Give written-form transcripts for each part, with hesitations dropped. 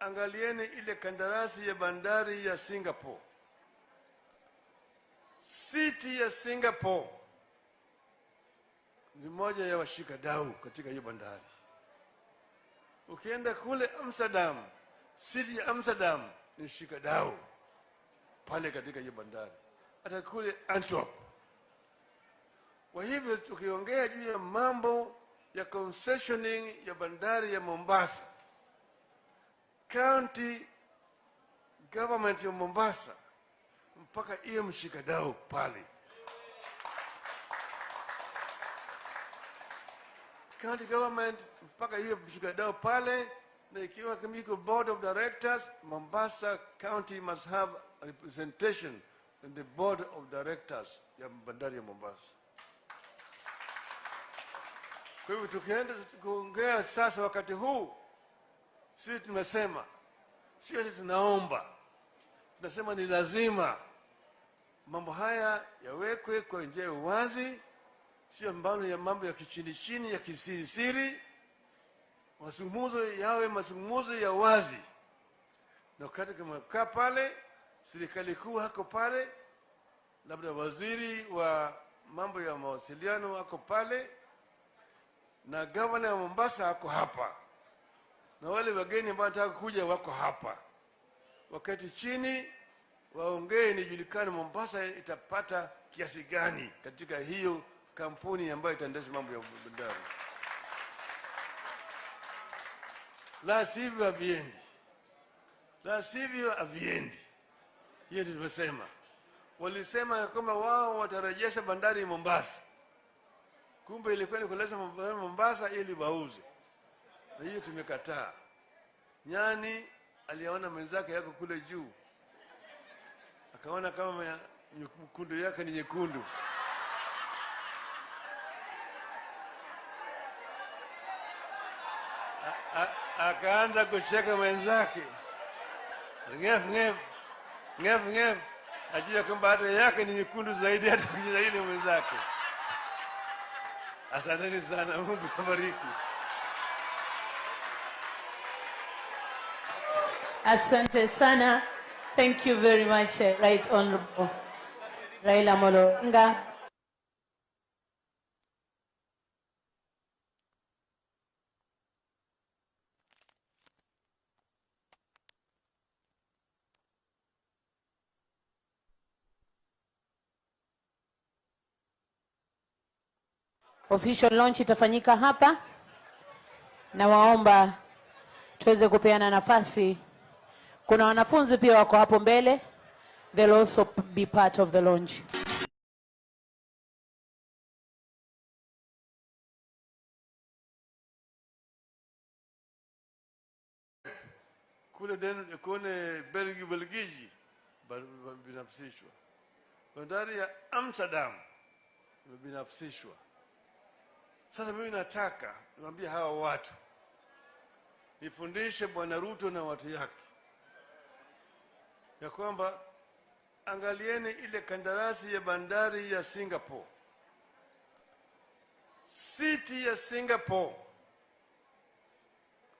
Angalieni ile kandarasi ya bandari ya Singapore. City ya Singapore ni moja ya washikadau katika hiyo bandari. Ukienda kule Amsterdam, city ya Amsterdam ni mshikadau pale katika hiyo bandari, hata kule Antwerp. Kwa hivyo tukiongea juu ya mambo ya concessioning ya bandari ya Mombasa, county government ya Mombasa mpaka iye mshikadau pale. County government mpaka iye mshikadau pale, na ikiwa iko board of directors, Mombasa County must have a representation in the board of directors ya bandari ya Mombasa. Kwa hivyo tukienda kuongea sasa wakati huu, sisi tumesema, sio ati tunaomba, tunasema ni lazima mambo haya yawekwe kwa njia ya uwazi, sio mbano ya mambo ya kichini chini ya kisirisiri. Mazungumzo yawe mazungumzo ya wazi, na wakati kama pale serikali kuu hako pale, labda waziri wa mambo ya mawasiliano hako pale, na gavana wa Mombasa hako hapa, na wale wageni ambao wanataka kuja wako hapa. Wakati chini waongee, nijulikane Mombasa itapata kiasi gani katika hiyo kampuni ambayo itaendesha mambo ya bandari. La sivyo haviendi, la sivyo haviendi. Hiyo ndio tumesema. Walisema kwamba wao watarejesha bandari Mombasa, kumbe ilikuwa ni kuleta bandari Mombasa ili wauze, na hiyo tumekataa. Nyani aliona mwenzake yako kule juu, akaona kama nyekundu yake ni nyekundu. Akaanza kucheka mwenzake, ngef ngef ngef ngef, ajua kwamba hata yake ni nyekundu zaidi hata kushinda ile mwenzake. Asanteni sana, Mungu awabariki. Asante sana. Thank you very much, Right Honorable Raila Amolo Odinga. Official launch itafanyika hapa, na waomba tuweze kupeana nafasi. Kuna wanafunzi pia wako hapo mbele, they'll also be part of the launch. Kule kule Belgiji binafsishwa. Bandari ya Amsterdam imebinafsishwa. Sasa mimi nataka niwaambie hawa watu, nifundishe Bwana Ruto na watu yake ya kwamba angalieni ile kandarasi ya bandari ya Singapore. City ya Singapore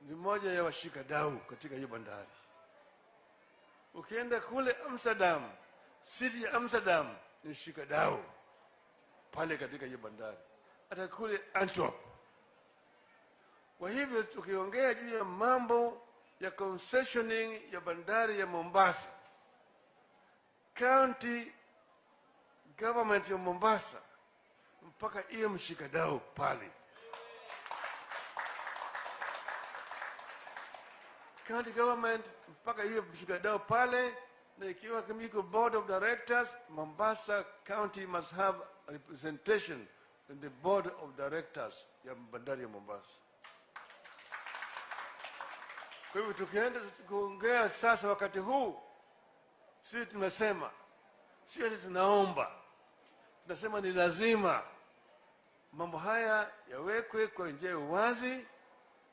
ni moja ya washikadau katika hiyo bandari. Ukienda kule Amsterdam, city ya Amsterdam ni mshikadau pale katika hiyo bandari, hata kule Antwerp. Kwa hivyo tukiongea juu ya mambo ya concessioning ya bandari ya Mombasa, county government ya Mombasa mpaka iye mshikadau pale. County government mpaka iye mshikadau pale, na ikiwa iko board of directors, Mombasa County must have a representation in the board of directors ya bandari ya Mombasa. Kwa hivyo tukienda kuongea sasa wakati huu, sisi tunasema, sio ati tunaomba, tunasema ni lazima mambo haya yawekwe kwa njia ya uwazi,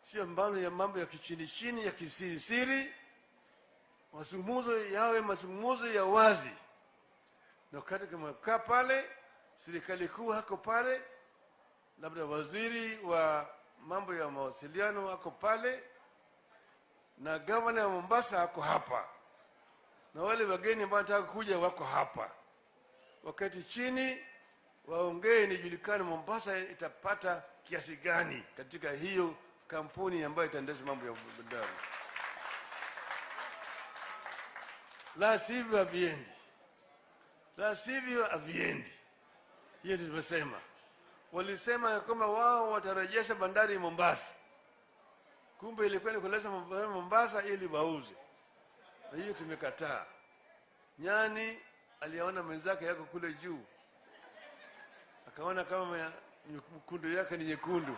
sio mbano ya mambo ya kichini chini ya kisirisiri. Mazungumzo yawe mazungumzo ya wazi, na wakati kama kaa pale serikali kuu hako pale, labda waziri wa mambo ya mawasiliano hako pale, na gavana wa Mombasa ako hapa, na wale wageni ambao wanataka kuja wako hapa. Wakati chini waongee, nijulikane Mombasa itapata kiasi gani katika hiyo kampuni ambayo itaendesha mambo ya bandari. La sivyo haviendi, la sivyo haviendi. Hiyo ndio tumesema. Walisema kama wao watarejesha bandari Mombasa, kumbe ilikuwa ni kuleta bandari Mombasa ili wauze, na hiyo tumekataa. Nyani aliona mwenzake yako kule juu, akaona kama mkundu yake ni nyekundu.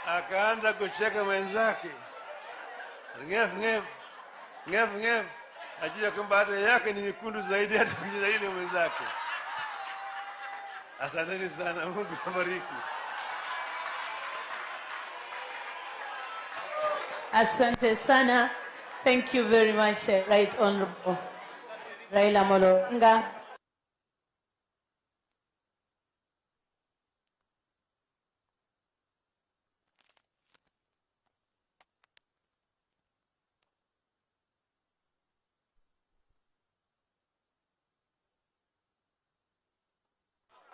Akaanza kucheka mwenzake, ngef ngef ngef ngef, ajua kwamba hata yake ni nyekundu zaidi hata kushinda ile mwenzake. Asanteni sana, Mungu awabariki. Asante sana. Thank you very much, Right Honorable Raila Amolo Odinga.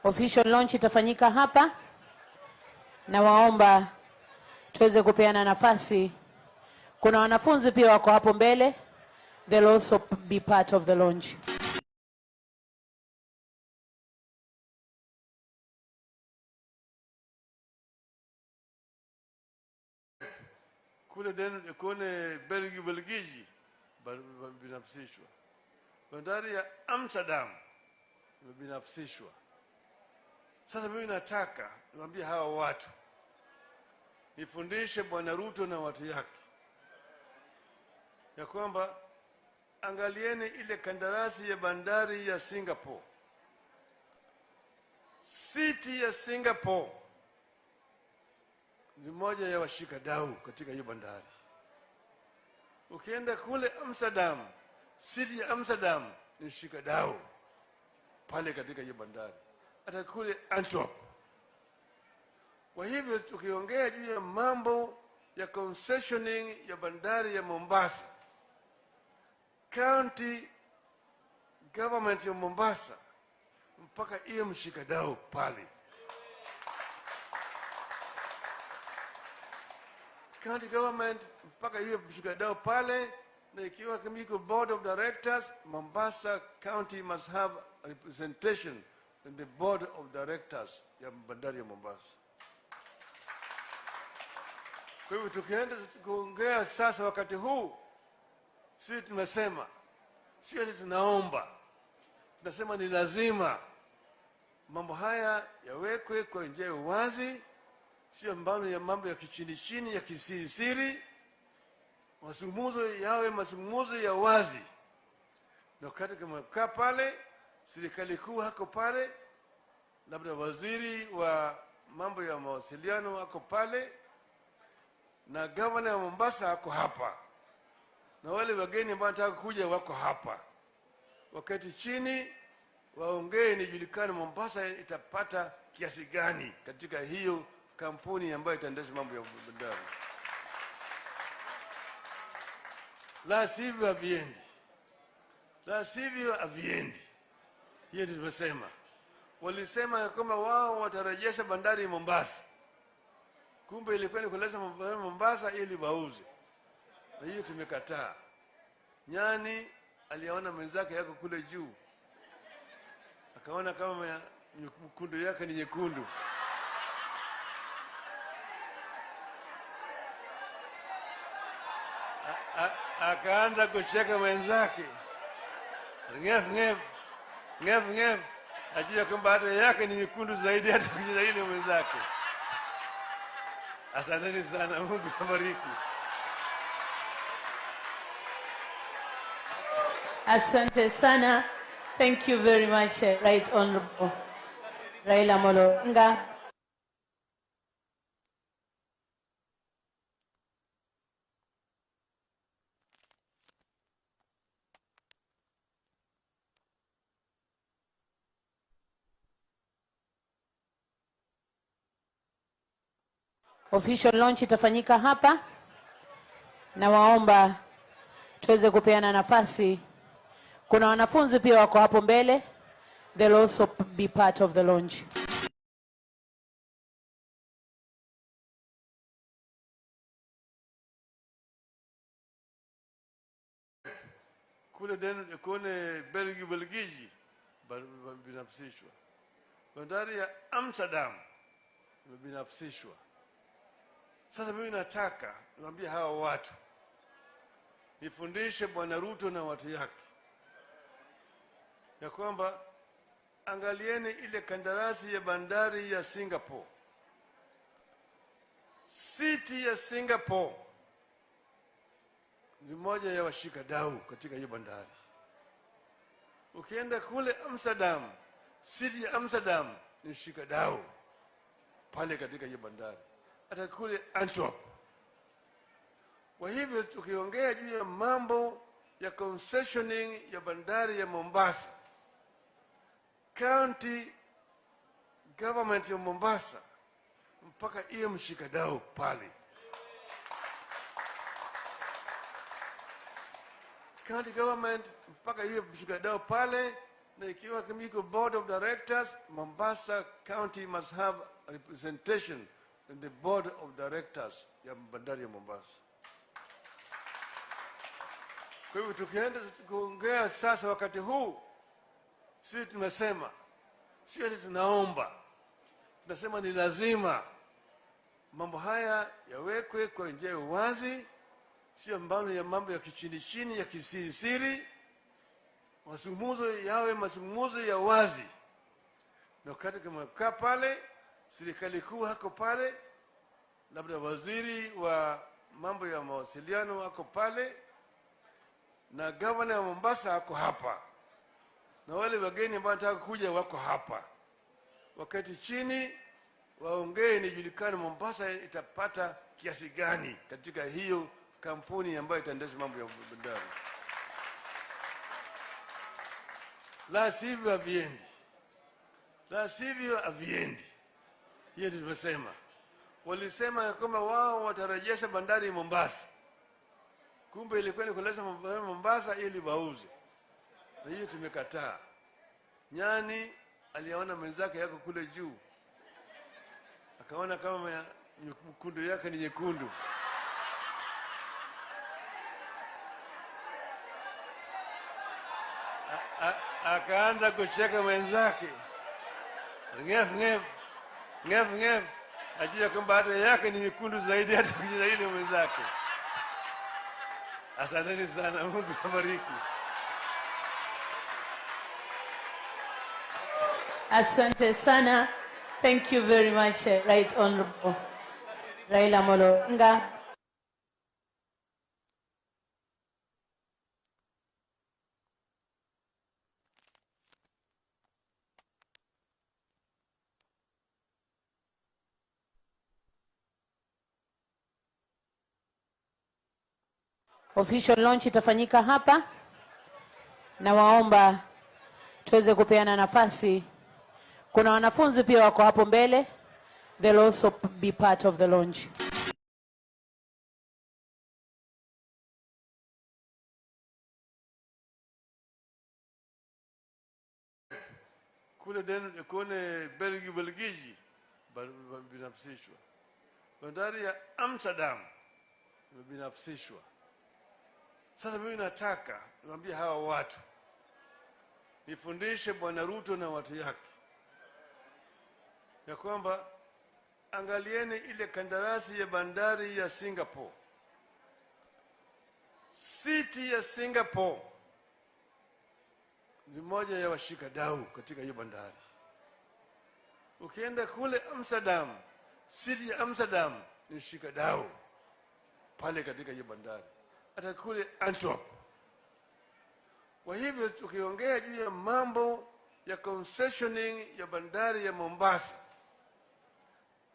Official launch itafanyika hapa, na waomba tuweze kupeana nafasi. Kuna wanafunzi pia wako hapo mbele, they'll also be part of the launch. Kule kule Belgiji binafsishwa. Bandari ya Amsterdam imebinafsishwa. Sasa mimi nataka niwaambie hawa watu, nifundishe Bwana Ruto na watu yake ya kwamba angalieni ile kandarasi ya bandari ya Singapore. City ya Singapore ni moja ya washikadau katika hiyo bandari. Ukienda kule Amsterdam, city ya Amsterdam ni mshikadau pale katika hiyo bandari, hata kule Antwerp. Kwa hivyo tukiongea juu ya mambo ya concessioning ya bandari ya Mombasa, county government ya Mombasa mpaka iwe mshikadau pale. County government mpaka iwe mshikadau pale, na ikiwa kama iko board of directors, Mombasa County must have a representation in the board of directors ya bandari ya Mombasa. Kwa hivyo tukienda kuongea sasa wakati huu, sisi tumesema, sio ati tunaomba, tunasema ni lazima mambo haya yawekwe kwa njia ya uwazi, sio mbano ya mambo ya kichini chini ya kisirisiri. Mazungumzo yawe mazungumzo ya wazi, na wakati kama kaa pale, serikali kuu hako pale, labda waziri wa mambo ya mawasiliano hako pale, na gavana wa Mombasa hako hapa, na wale wageni ambao wanataka kuja wako hapa. Wakati chini waongee, nijulikane Mombasa itapata kiasi gani katika hiyo kampuni ambayo itaendesha mambo ya bandari. La sivyo haviendi, la sivyo haviendi. Hiyo ndio tumesema. Walisema kama wao watarejesha bandari Mombasa, kumbe ilikuwa ni kuleta bandari Mombasa ili wauze, na hiyo tumekataa. Nyani aliona mwenzake yako kule juu, akaona kama mkundu yake ni nyekundu. Akaanza kucheka mwenzake, ngef ngef ngef ngef, ajua kwamba hata yake ni nyekundu zaidi hata kushinda ile mwenzake. Asanteni sana, Mungu awabariki. Asante sana. Thank you very much, Right Honorable Raila Amolo Odinga. Official launch itafanyika hapa, na waomba tuweze kupeana nafasi. Kuna wanafunzi pia wako hapo mbele, they'll also be part of the launch. Kule Belgiji binafsishwa. Bandari ya Amsterdam imebinafsishwa. Sasa mimi nataka niwaambie hawa watu, nifundishe Bwana Ruto na watu yake ya kwamba angalieni ile kandarasi ya bandari ya Singapore. City ya Singapore ni moja ya washikadau katika hiyo bandari. Ukienda kule Amsterdam, city ya Amsterdam ni mshikadau pale katika hiyo bandari, hata kule Antwerp. Kwa hivyo tukiongea juu ya mambo ya concessioning ya bandari ya Mombasa, county government ya Mombasa mpaka iwe mshikadau pale. County government mpaka iwe mshikadau pale, na ikiwa kama iko board of directors, Mombasa County must have representation in the board of directors ya bandari ya Mombasa. Kwa hivyo tukienda kuongea sasa wakati huu, sisi tunasema, sio ati tunaomba, tunasema ni lazima mambo haya yawekwe kwa njia ya uwazi, sio mbano ya mambo ya kichini chini ya kisirisiri. Mazungumzo yawe mazungumzo ya wazi, na wakati kama kaa pale, serikali kuu hako pale, labda waziri wa mambo ya mawasiliano ako pale, na gavana wa Mombasa ako hapa, na wale wageni ambao wanataka kuja wako hapa. Wakati chini waongee, nijulikane Mombasa itapata kiasi gani katika hiyo kampuni ambayo itaendesha mambo ya bandari. La sivyo haviendi, la sivyo haviendi. Hiyo ndio tumesema. Walisema kwamba wao watarejesha bandari Mombasa, kumbe ilikuwa ni kuleta bandari Mombasa ili wauze, na hiyo tumekataa. Nyani aliona mwenzake yako kule juu, akaona kama mkundu yake ni nyekundu. Akaanza kucheka mwenzake, ngef ngef ngef ngef, ajua kwamba hata yake ni nyekundu zaidi hata kushinda ile mwenzake. Asanteni sana, Mungu awabariki. Asante sana. Thank you very much, Right Honorable Raila Amolo Odinga. Official launch itafanyika hapa, na waomba tuweze kupeana nafasi. Kuna wanafunzi pia wako hapo mbele, they'll also be part of the launch. Kule Belgiji binafsishwa. Bandari ya Amsterdam imebinafsishwa. Sasa mimi nataka niwaambie hawa watu, nifundishe Bwana Ruto na watu yake ya kwamba angalieni ile kandarasi ya bandari ya Singapore. City ya Singapore ni moja ya washikadau katika hiyo bandari. Ukienda kule Amsterdam, city ya Amsterdam ni mshikadau pale katika hiyo bandari, hata kule Antwerp. Kwa hivyo tukiongea juu ya mambo ya concessioning ya bandari ya Mombasa,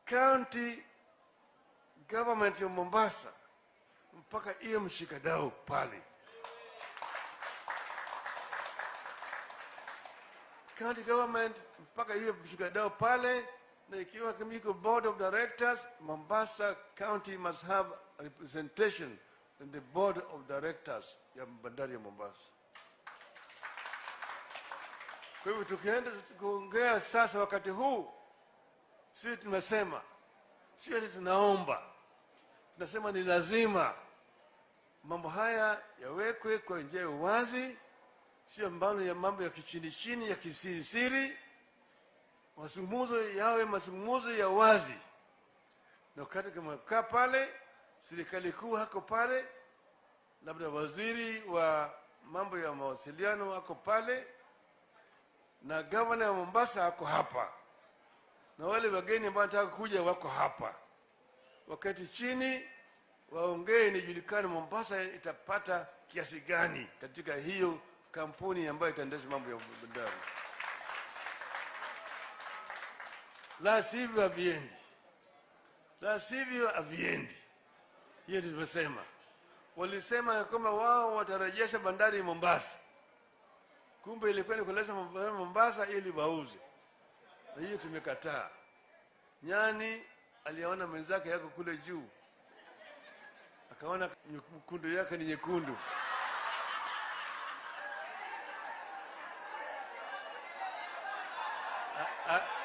county government ya Mombasa mpaka iwe mshikadau pale. County government mpaka iwe mshikadau pale, Na ikiwa kama iko board of directors, Mombasa County must have representation in the board of directors ya bandari ya Mombasa. Kwa hivyo tukienda kuongea sasa wakati huu, sisi tunasema, sio ati tunaomba, tunasema ni lazima mambo haya yawekwe kwa njia ya uwazi, sio mbano ya mambo ya kichini chini ya kisirisiri. Mazungumzo yawe mazungumzo ya wazi, na wakati kama kaa pale, serikali kuu hako pale, labda waziri wa mambo ya mawasiliano ako pale, na gavana wa Mombasa ako hapa, na wale wageni ambao wanataka kuja wako hapa. Wakati chini waongee, nijulikane Mombasa itapata kiasi gani katika hiyo kampuni ambayo itaendesha mambo ya bandari. La sivyo haviendi, la sivyo haviendi. Hiyo ndio tumesema. Walisema kwamba wao watarejesha bandari Mombasa, kumbe ilikuwa ni kuleta bandari Mombasa ili wauze, na hiyo tumekataa. Nyani aliona mwenzake yako kule juu, akaona nyekundu yake ni nyekundu,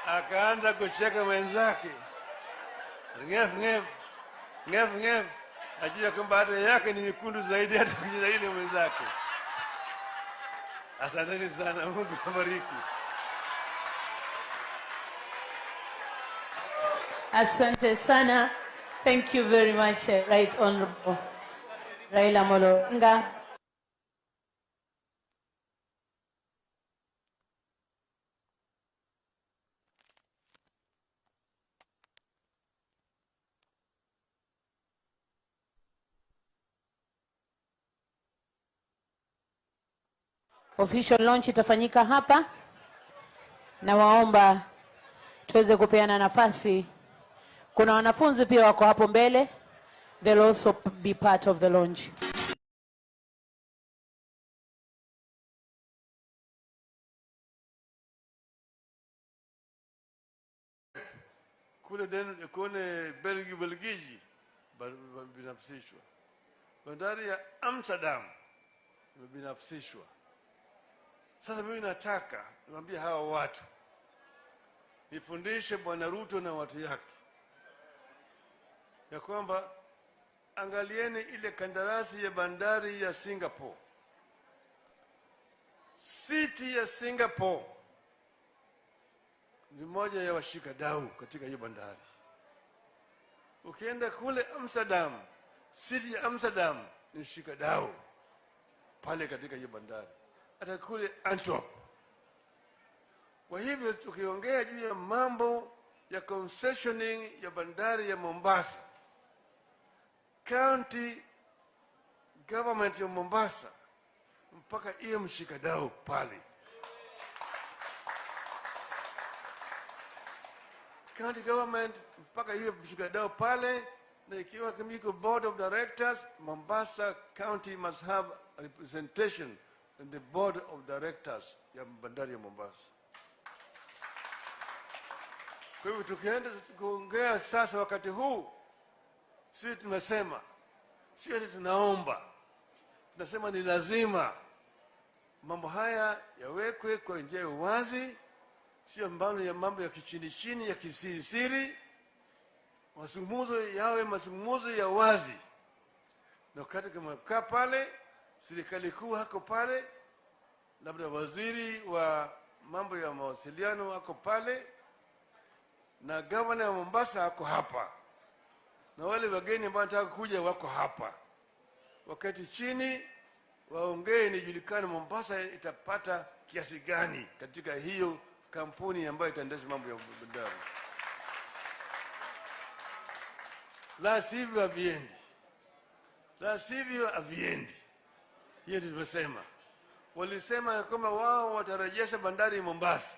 akaanza kucheka mwenzake, ngef ngef ngef ngef, ajua kwamba hata yake ni nyekundu zaidi hata kushinda ile mwenzake. Asanteni sana, Mungu awabariki. Asante sana. Thank you very much, Right Honorable Raila Amolo Odinga. Official launch itafanyika hapa, na waomba tuweze kupeana nafasi. Kuna wanafunzi pia wako hapo mbele, they'll also be part of the launch. Kule kule Belgiji binafsishwa, bandari ya Amsterdam imebinafsishwa. Sasa mimi nataka niwaambie hawa watu, nifundishe Bwana Ruto na watu yake ya kwamba angalieni ile kandarasi ya bandari ya Singapore. City ya Singapore ni moja ya washikadau katika hiyo bandari. Ukienda kule Amsterdam, city ya Amsterdam ni mshikadau pale katika hiyo bandari, hata kule Antwerp. Kwa hivyo tukiongea juu ya mambo ya concessioning ya bandari ya Mombasa, county government ya Mombasa mpaka iye mshikadau pale. County government mpaka iye mshikadau pale, na ikiwa iko board of directors, Mombasa County must have representation in the board of directors ya bandari ya Mombasa. Kwa hivyo tukienda kuongea sasa wakati huu, sisi tunasema, sio ati tunaomba, tunasema ni lazima mambo haya yawekwe kwa njia ya uwazi, sio mbano ya mambo ya kichini chini ya kisirisiri. Mazungumzo yawe mazungumzo ya wazi, na wakati kama kaa pale, serikali kuu hako pale, labda waziri wa mambo ya mawasiliano ako pale, na gavana wa Mombasa ako hapa, na wale wageni ambao wanataka kuja wako hapa. Wakati chini waongee, nijulikane Mombasa itapata kiasi gani katika hiyo kampuni ambayo itaendesha mambo ya bandari. La sivyo haviendi, la sivyo haviendi. Hiyo ndio tumesema. Walisema kwamba wao watarejesha bandari Mombasa,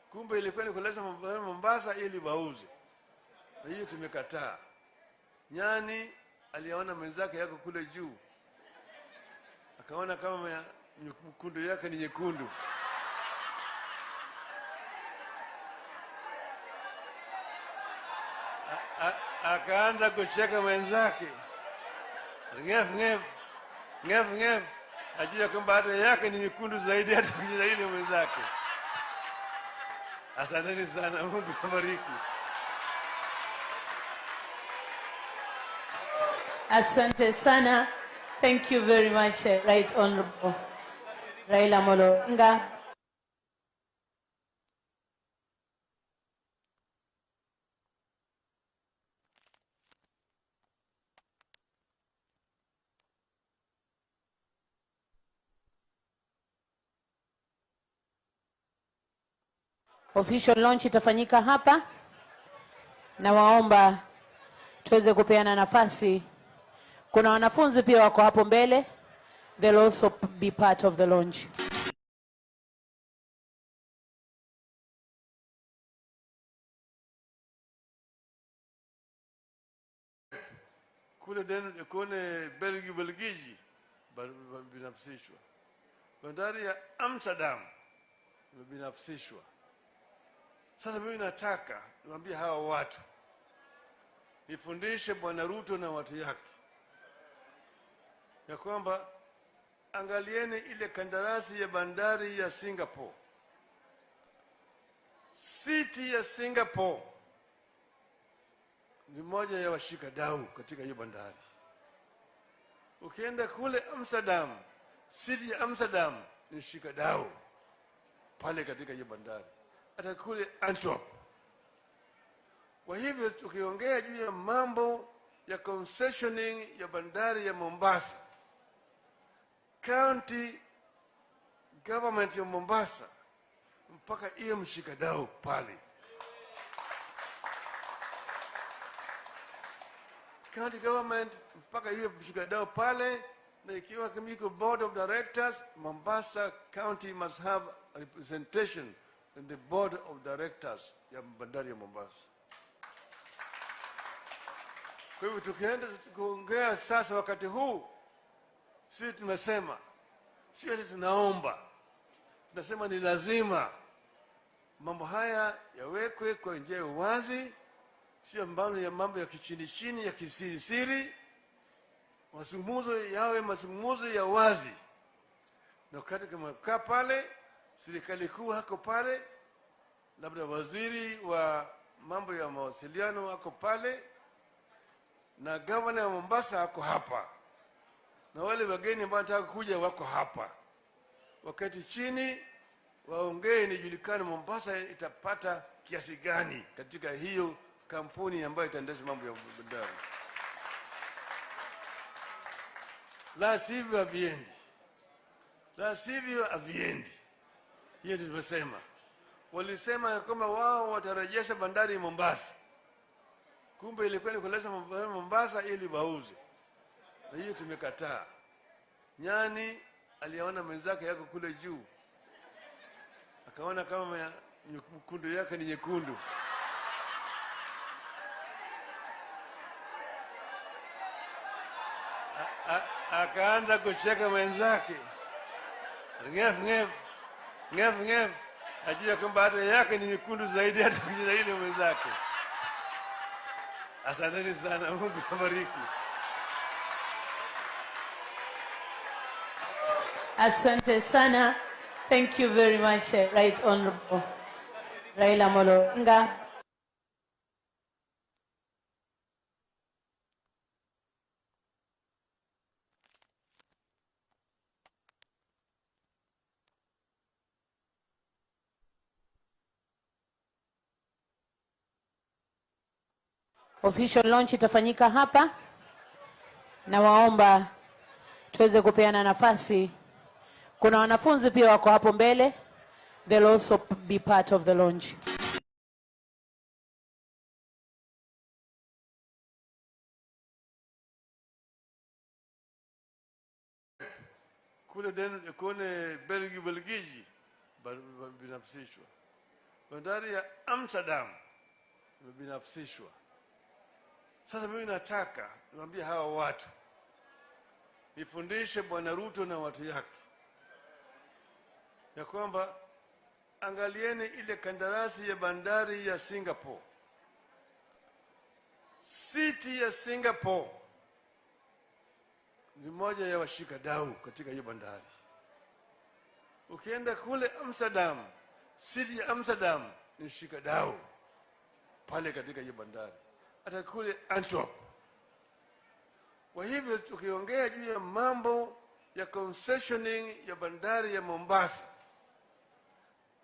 kumbe ilikuwa ni kuleta bandari Mombasa ili wauze, na hiyo tumekataa. Nyani aliona mwenzake yako kule juu, akaona kama nyekundu yake ni nyekundu, Akaanza kucheka mwenzake, ngef ngef ngef ngef, ajua kwamba hata yake ni nyekundu zaidi hata kushinda ile mwenzake. Asanteni sana, Mungu awabariki. Asante sana. Thank you very much, Right Honorable Raila Amolo Odinga. Official launch itafanyika hapa, na waomba tuweze kupeana nafasi. Kuna wanafunzi pia wako hapo mbele, they'll also be part of the launch. Kule kule Belgiji binafsishwa. Bandari ya Amsterdam imebinafsishwa. Sasa mimi nataka niwaambie hawa watu, nifundishe Bwana Ruto na watu yake ya kwamba angalieni ile kandarasi ya bandari ya Singapore. City ya Singapore ni moja ya washikadau katika hiyo bandari. Ukienda kule Amsterdam, city ya Amsterdam ni shikadau pale katika hiyo bandari, hata kule Antwerp. Kwa hivyo tukiongea juu ya mambo ya concessioning ya bandari ya Mombasa, county government ya Mombasa mpaka iye mshikadau pale. County government mpaka iwe mshikadau pale, na ikiwa kama iko board of directors, Mombasa County must have a representation in the board of directors ya bandari ya Mombasa. Kwa hivyo tukienda kuongea sasa wakati huu, sisi tumesema, sio ati tunaomba, tunasema ni lazima mambo haya yawekwe kwa njia ya uwazi, sio mambo ya mambo ya kichini chini ya kisirisiri. Mazungumzo yawe mazungumzo ya wazi, na wakati kama kaa pale, serikali kuu hako pale, labda waziri wa mambo ya mawasiliano hako pale, na gavana wa Mombasa hako hapa, na wale wageni ambao wanataka kuja wako hapa. Wakati chini waongee, nijulikane Mombasa itapata kiasi gani katika hiyo kampuni ambayo itaendesha mambo ya bandari. La sivyo haviendi, la sivyo haviendi. Hiyo ndio tumesema. Walisema kwamba wao watarejesha bandari Mombasa, kumbe ilikuwa ni kuleta bandari Mombasa ili wauze, na hiyo tumekataa. Nyani aliona mwenzake yako kule juu, akaona kama nyekundu yake ni nyekundu. Akaanza kucheka mwenzake, ngef ngef ngef ngef, ajua kwamba hata yake ni nyekundu zaidi hata kushinda ile mwenzake. Asanteni sana, Mungu awabariki. Asante sana. Thank you very much, Right Honorable Raila Amolo Odinga. Official launch itafanyika hapa, na waomba tuweze kupeana nafasi. Kuna wanafunzi pia wako hapo mbele, they'll also be part of the launch. Kule kule Belgiji binafsishwa. Bandari ya Amsterdam imebinafsishwa. Sasa mimi nataka niwaambie hawa watu, nifundishe Bwana Ruto na watu yake ya kwamba angalieni ile kandarasi ya bandari ya Singapore. City ya Singapore ni moja ya washikadau katika hiyo bandari. Ukienda kule Amsterdam, city ya Amsterdam ni mshikadau pale katika hiyo bandari, hata kule Antwerp. Kwa hivyo tukiongea juu ya mambo ya concessioning ya bandari ya Mombasa,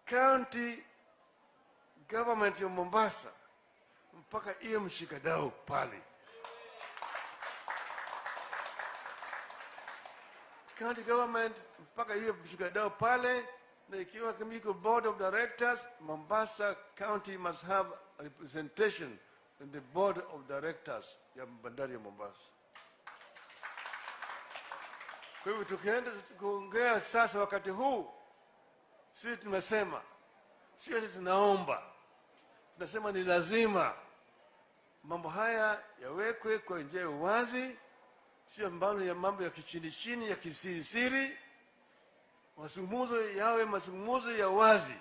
county government ya Mombasa mpaka iwe mshikadau pale. County government mpaka iwe mshikadau pale, na ikiwa kama iko board of directors, Mombasa County must have a representation in the board of directors ya bandari ya Mombasa. Kwa hivyo tukienda kuongea sasa wakati huu, sisi tumesema, sio ati tunaomba, tunasema ni lazima mambo haya yawekwe kwa njia ya uwazi, sio mbano ya mambo ya kichini chini ya kisirisiri. Mazungumzo yawe mazungumzo ya wazi,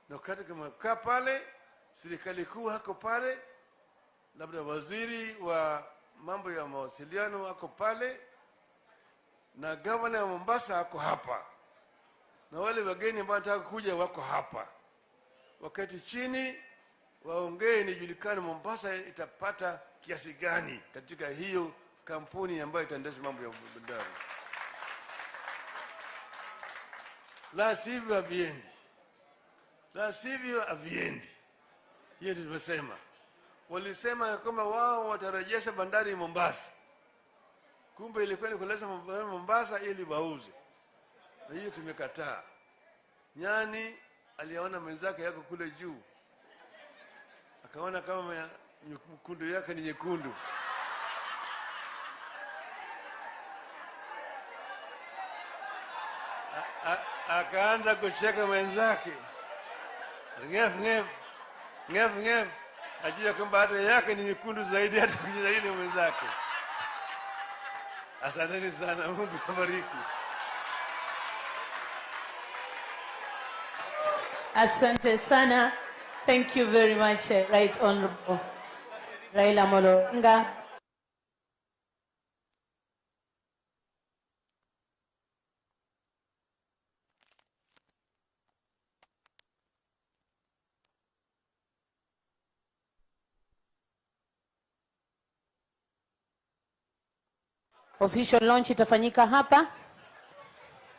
na wakati kama kaa pale, serikali kuu hako pale, labda waziri wa mambo ya mawasiliano ako pale, na gavana wa Mombasa ako hapa, na wale wageni ambao wanataka kuja wako hapa. Wakati chini waongee, nijulikane Mombasa itapata kiasi gani katika hiyo kampuni ambayo itaendesha mambo ya bandari. La sivyo haviendi, la sivyo haviendi. Hiyo ndio tumesema. Walisema kwamba wao watarejesha bandari Mombasa, kumbe ilikuwa ni kuleta bandari Mombasa ili wauze, na hiyo tumekataa. Nyani aliona mwenzake yako kule juu, akaona kama nyekundu yake ni nyekundu. Akaanza kucheka mwenzake, ngef ngef ngef ngef, ajua kwamba hata yake ni nyekundu zaidi hata kushinda ile mwenzake. Asanteni sana, Mungu awabariki. Asante sana. Thank you very much, Right Honorable Raila Amolo Odinga. Official launch itafanyika hapa,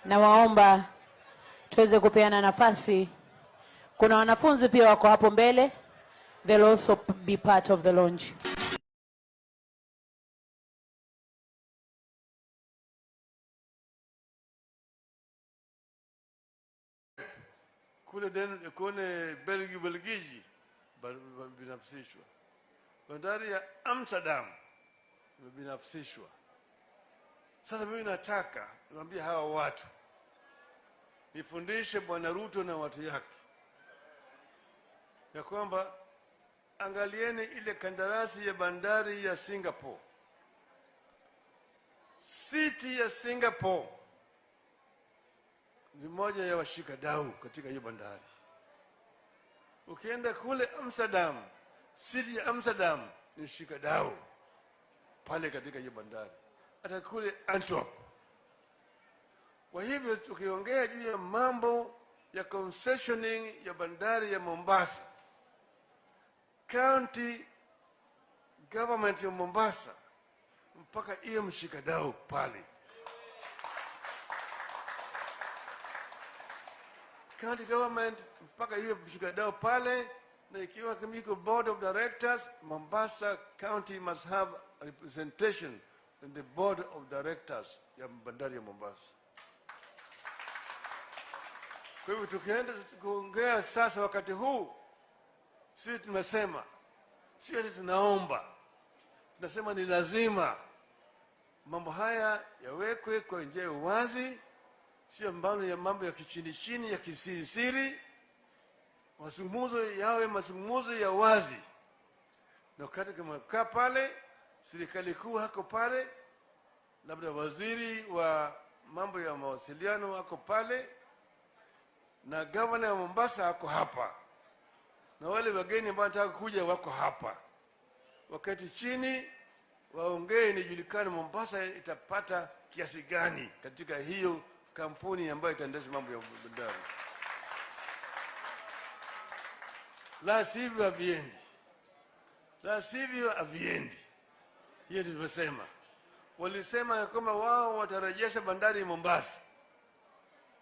na waomba tuweze kupeana nafasi. Kuna wanafunzi pia wako hapo mbele, they'll also be part of the launch. Kule kule Belgiji binafsishwa, bandari ya Amsterdam imebinafsishwa. Sasa mimi nataka niwaambie hawa watu, nifundishe Bwana Ruto na watu yake ya kwamba angalieni ile kandarasi ya bandari ya Singapore. City ya Singapore ni moja ya washikadau katika hiyo bandari. Ukienda kule Amsterdam, city ya Amsterdam ni mshikadau pale katika hiyo bandari, hata kule Antwerp. Kwa hivyo tukiongea juu ya mambo ya concessioning ya bandari ya Mombasa, county government ya Mombasa mpaka iwe mshikadau pale. County government mpaka iwe mshikadau pale, na ikiwa kama iko board of directors, Mombasa County must have a representation in the board of directors ya bandari ya Mombasa. Kwa hivyo tukienda kuongea sasa wakati huu, sisi tumesema, sio ati tunaomba, tunasema ni lazima mambo haya yawekwe kwa njia ya uwazi, sio mbano ya mambo ya kichini chini ya kisirisiri. Mazungumzo yawe mazungumzo ya wazi, na wakati kama kaa pale, serikali kuu hako pale, labda waziri wa mambo ya mawasiliano ako pale, na gavana wa Mombasa ako hapa, na wale wageni ambao wanataka kuja wako hapa. Wakati chini waongee, nijulikane Mombasa itapata kiasi gani katika hiyo kampuni ambayo itaendesha mambo ya bandari. La sivyo haviendi, la sivyo haviendi. Hiyo ndio tumesema. Walisema kwamba wao watarejesha bandari Mombasa,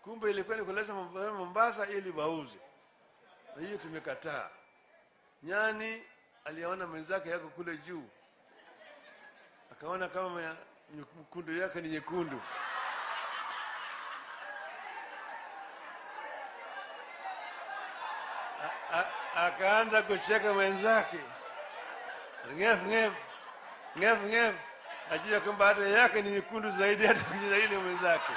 kumbe ilikuwa ni kuleta Mombasa ili wauze, na hiyo tumekataa. Nyani aliona mwenzake yako kule juu, akaona kama mkundu yake ni nyekundu. Akaanza kucheka mwenzake, ngef ngef ngef ngef, ajua kwamba hata yake ni nyekundu zaidi hata kushinda ile mwenzake.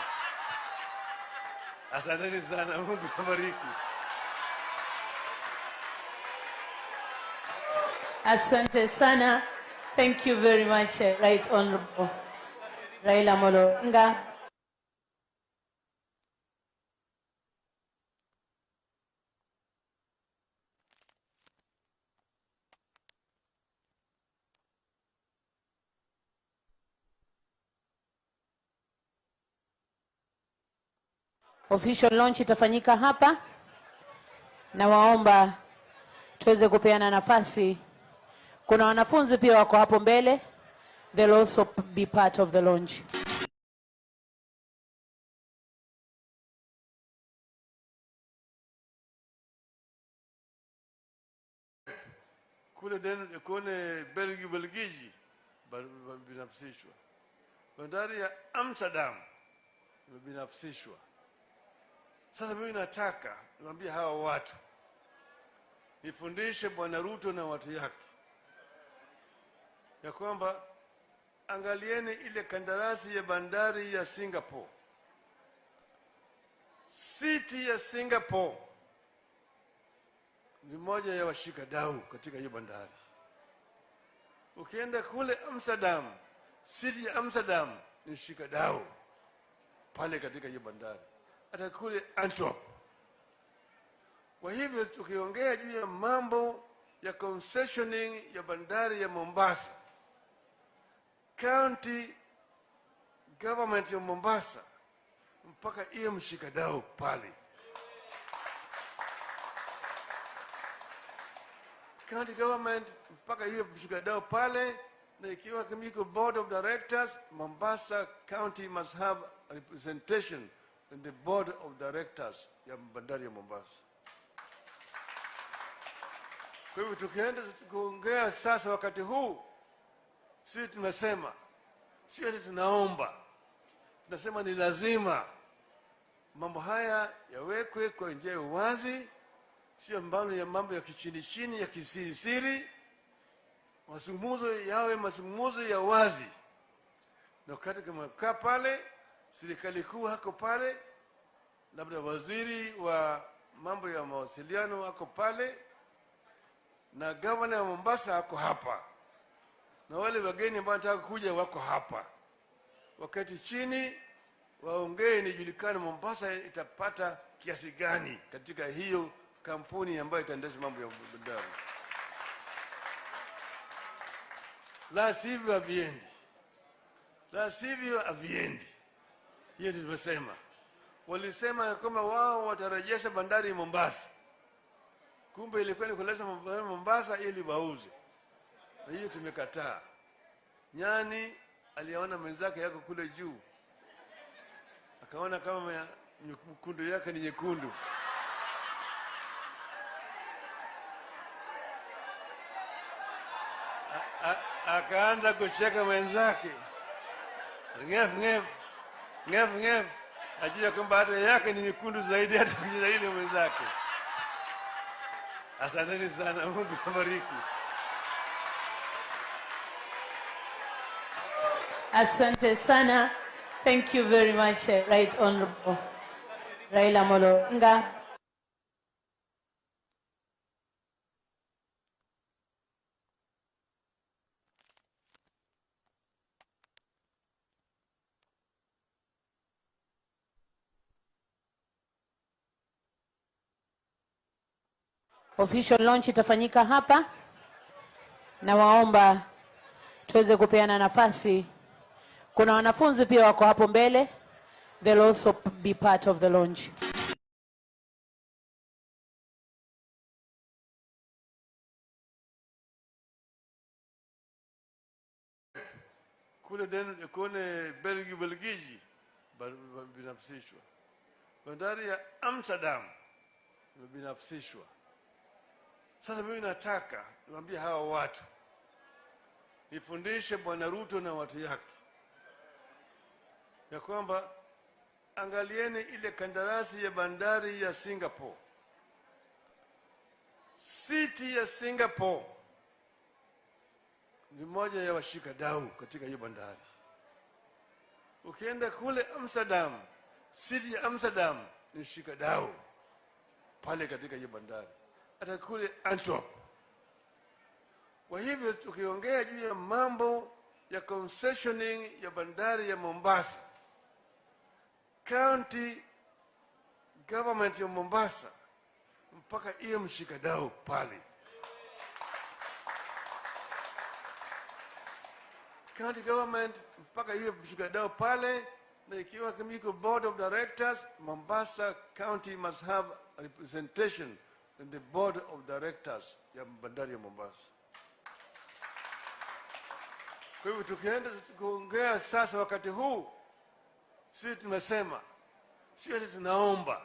Asanteni sana, Mungu awabariki. Asante sana. Thank you very much, Right Honorable Raila Amolo Odinga. Official launch itafanyika hapa, na waomba tuweze kupeana nafasi. Kuna wanafunzi pia wako hapo mbele, they'll also be part of the launch. Kule kule Belgiji binafsishwa. Bandari ya Amsterdam imebinafsishwa. Sasa mimi nataka niwaambie hawa watu, nifundishe Bwana Ruto na watu yake ya kwamba angalieni ile kandarasi ya bandari ya Singapore. City ya Singapore ni moja ya washikadau katika hiyo bandari. Ukienda kule Amsterdam, city ya Amsterdam ni mshikadau pale katika hiyo bandari, hata kule Antwerp. Kwa hivyo tukiongea juu ya mambo ya concessioning ya bandari ya Mombasa, county government ya Mombasa mpaka iye mshikadau pale. County government mpaka iye mshikadau pale, na ikiwa iko board of directors, Mombasa County must have a representation in the board of directors ya bandari ya Mombasa. Kwa hivyo tukienda kuongea sasa wakati huu, sisi tunasema, sio ati tunaomba, tunasema ni lazima mambo haya yawekwe kwa njia ya uwazi, sio mambo ya kichini chini ya kisirisiri. Mazungumzo yawe mazungumzo ya wazi, na wakati kama kaa pale, serikali kuu hako pale, labda waziri wa mambo ya mawasiliano hako pale, na gavana wa Mombasa hako hapa, na wale wageni ambao wanataka kuja wako hapa. Wakati chini waongee, nijulikane Mombasa itapata kiasi gani katika hiyo kampuni ambayo itaendesha mambo ya bandari. La sivyo haviendi, la sivyo haviendi. Hiyo ndio tumesema. Walisema kwamba wao watarejesha bandari Mombasa, kumbe ilikuwa ni kuleta Mombasa ili wauze, na hiyo tumekataa. Nyani aliona mwenzake yako kule juu, akaona kama mkundu yake ni nyekundu. Akaanza kucheka mwenzake, ngef ngef ngef ngef, ajua kwamba hata yake ni nyekundu zaidi hata kushinda ile mwenzake. Asanteni sana, Mungu awabariki. Asante sana. Thank you very much, Right Honorable Raila Amolo Odinga. Official launch itafanyika hapa, Nawaomba tuweze kupeana nafasi. Kuna wanafunzi pia wako hapo mbele. They'll also be part of the launch. Kule kule Belgiji binafsishwa. Bandari ya Amsterdam imebinafsishwa. Sasa mimi nataka niwaambie hawa watu, nifundishe Bwana Ruto na watu yake ya kwamba angalieni ile kandarasi ya bandari ya Singapore. City ya Singapore ni moja ya washikadau katika hiyo bandari. Ukienda kule Amsterdam, city ya Amsterdam ni shikadau pale katika hiyo bandari, hata kule Antwerp. Kwa hivyo tukiongea juu ya mambo ya concessioning ya bandari ya Mombasa, county government ya Mombasa mpaka iwe mshikadau pale. County government mpaka iwe mshikadau pale, na ikiwa iko board of directors, Mombasa County must have a representation in the board of directors ya bandari ya Mombasa. Kwa hivyo tukienda kuongea sasa wakati huu, sisi tunasema, sio ati tunaomba,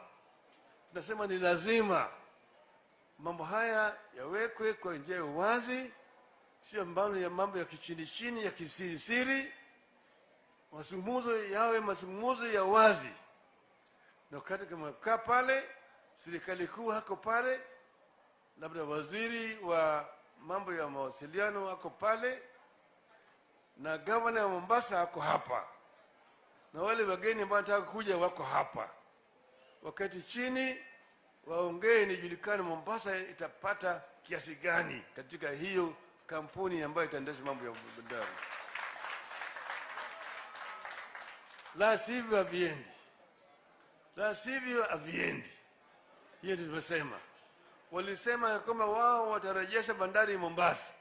tunasema ni lazima mambo haya yawekwe kwa njia ya uwazi, sio mambo ya mambo ya kichini chini ya kisirisiri. Mazungumzo yawe mazungumzo ya wazi, na wakati kama kaa pale, serikali kuu hako pale, labda waziri wa mambo ya mawasiliano hako pale, na gavana wa Mombasa hako hapa, na wale wageni ambao wanataka kuja wako hapa. Wakati chini waongee, nijulikane Mombasa itapata kiasi gani katika hiyo kampuni ambayo itaendesha mambo ya bandari. La sivyo haviendi. La sivyo haviendi. Hiyo ndio tumesema. Walisema kwamba wao watarejesha bandari Mombasa.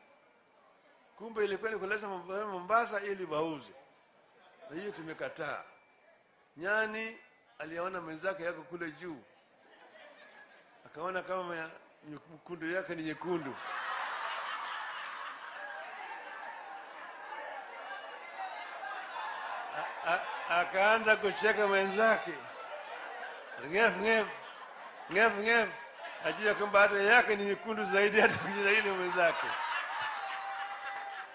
Kumbe ilikuwa ni kuleta Mombasa ili wauze. Na hiyo tumekataa. Nyani aliona mwenzake yako kule juu, akaona kama nyekundu yake ni nyekundu. Akaanza kucheka mwenzake. Ngef ngef ngef ngef, ajua kwamba hata yake ni nyekundu zaidi hata kushinda ile mwenzake.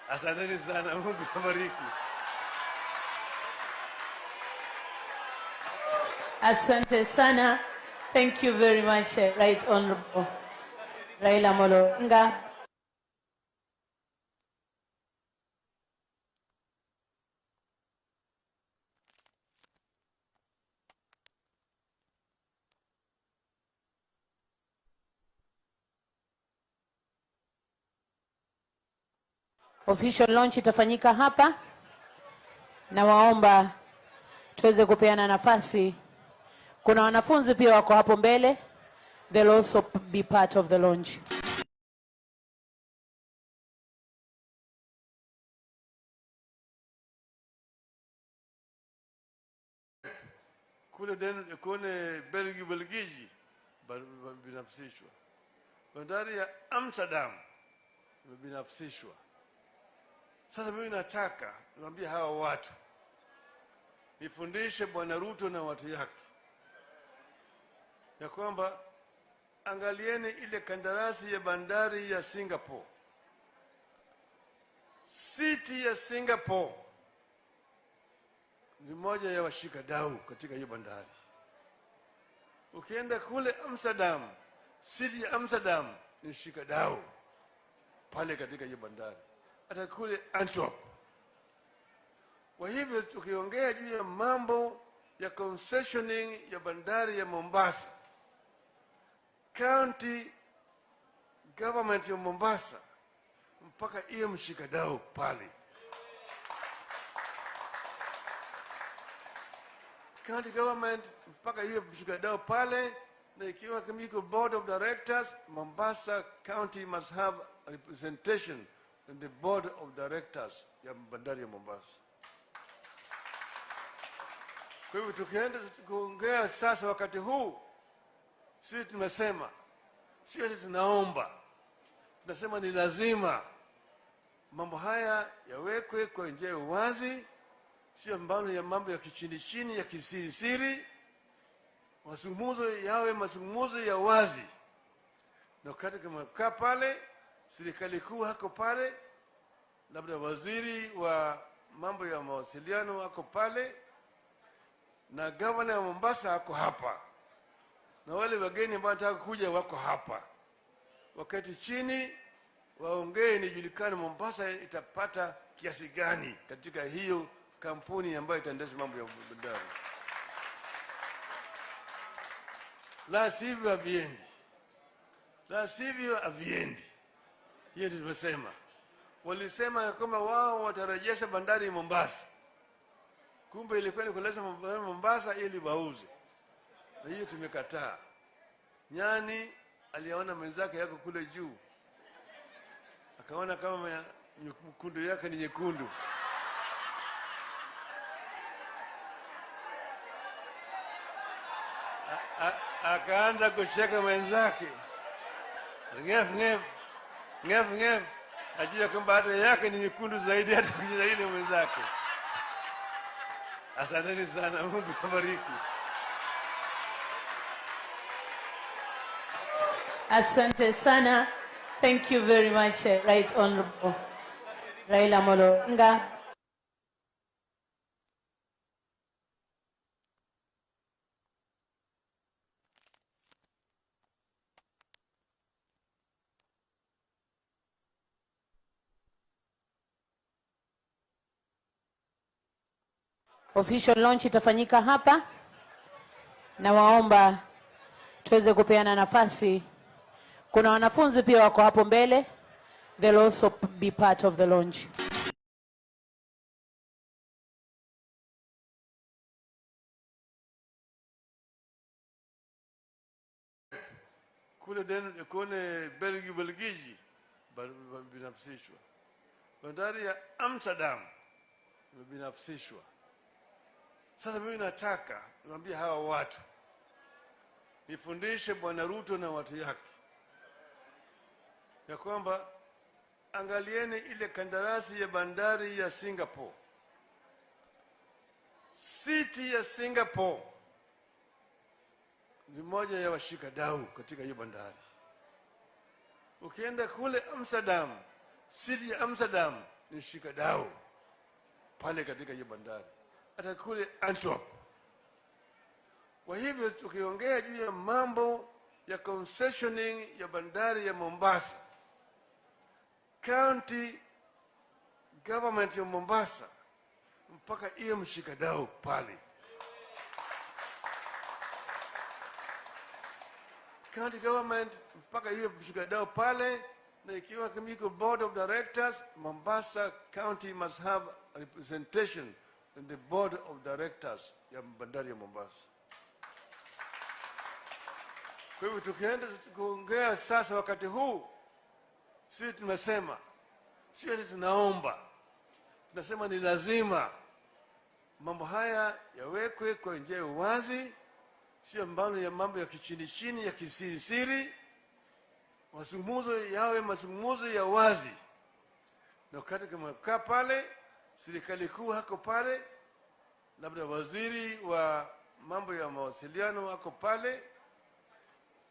Asanteni sana, Mungu awabariki. Asante sana. Thank you very much, Right Honorable Raila Amolo Odinga. Official launch itafanyika hapa, na waomba tuweze kupeana nafasi. Kuna wanafunzi pia wako hapo mbele. They'll also be part of the launch. Kule kule Belgiji binafsishwa. Bandari ya Amsterdam imebinafsishwa. Sasa mimi nataka niwaambie hawa watu, nifundishe Bwana Ruto na watu yake ya kwamba angalieni ile kandarasi ya bandari ya Singapore. City ya Singapore ni moja ya washikadau katika hiyo bandari. Ukienda kule Amsterdam, city ya Amsterdam ni shikadau pale katika hiyo bandari, hata kule Antwerp. Kwa hivyo tukiongea juu ya mambo ya concessioning ya bandari ya Mombasa, county government ya Mombasa mpaka iwe mshikadau pale. County government mpaka iwe mshikadau pale, na ikiwa iko board of directors, Mombasa County must have a representation in the board of directors ya bandari ya Mombasa. Kwa hivyo tukienda kuongea sasa wakati huu, sisi tumesema, sio ati tunaomba, tunasema ni lazima mambo haya yawekwe kwa njia ya uwazi, sio mbano ya mambo ya kichini chini ya kisirisiri. Mazungumzo yawe mazungumzo ya wazi, na wakati kama kaa pale, serikali kuu hako pale, labda waziri wa mambo ya mawasiliano ako pale, na gavana wa Mombasa ako hapa, na wale wageni ambao wanataka kuja wako hapa. Wakati chini waongee, nijulikane Mombasa itapata kiasi gani katika hiyo kampuni ambayo itaendesha mambo ya bandari. La sivyo haviendi, la sivyo haviendi. Hiyo ndio tumesema. Walisema kwamba wao watarejesha bandari Mombasa, kumbe ilikuwa ni kuleta bandari Mombasa ili wauze, na hiyo tumekataa. Nyani aliona mwenzake yako kule juu, akaona kama nyekundu yake ni nyekundu. Akaanza kucheka mwenzake, ngef ngef ngef ngef, ajua kwamba hata yake ni nyekundu zaidi hata kushinda ile mwenzake. Asanteni sana, Mungu awabariki. Asante sana. Thank you very much, Right Honorable Raila Amolo Odinga. Official launch itafanyika hapa, na waomba tuweze kupeana nafasi. Kuna wanafunzi pia wako hapo mbele, they'll also be part of the launch. Kule kule Belgiji binafsishwa, bandari ya Amsterdam imebinafsishwa. Sasa mimi nataka niwaambie hawa watu, nifundishe Bwana Ruto na watu yake ya kwamba angalieni ile kandarasi ya bandari ya Singapore. City ya Singapore ni moja ya washikadau katika hiyo bandari. Ukienda kule Amsterdam, city ya Amsterdam ni mshikadau pale katika hiyo bandari, hata kule Antwerp. Kwa hivyo tukiongea juu ya mambo ya concessioning ya bandari ya Mombasa, county government ya Mombasa mpaka iwe mshikadau pale. County government mpaka iwe mshikadau pale, na ikiwa kama iko board of directors, Mombasa County must have a representation in the board of directors ya bandari ya Mombasa. Kwa hivyo tukienda kuongea sasa wakati huu, sisi tumesema, sio ati tunaomba, tunasema ni lazima mambo haya yawekwe kwa njia ya uwazi, sio mbano ya mambo ya kichini chini ya kisirisiri. Mazungumzo yawe mazungumzo ya wazi, na wakati kama kaa pale, serikali kuu hako pale, labda waziri wa mambo ya mawasiliano ako pale,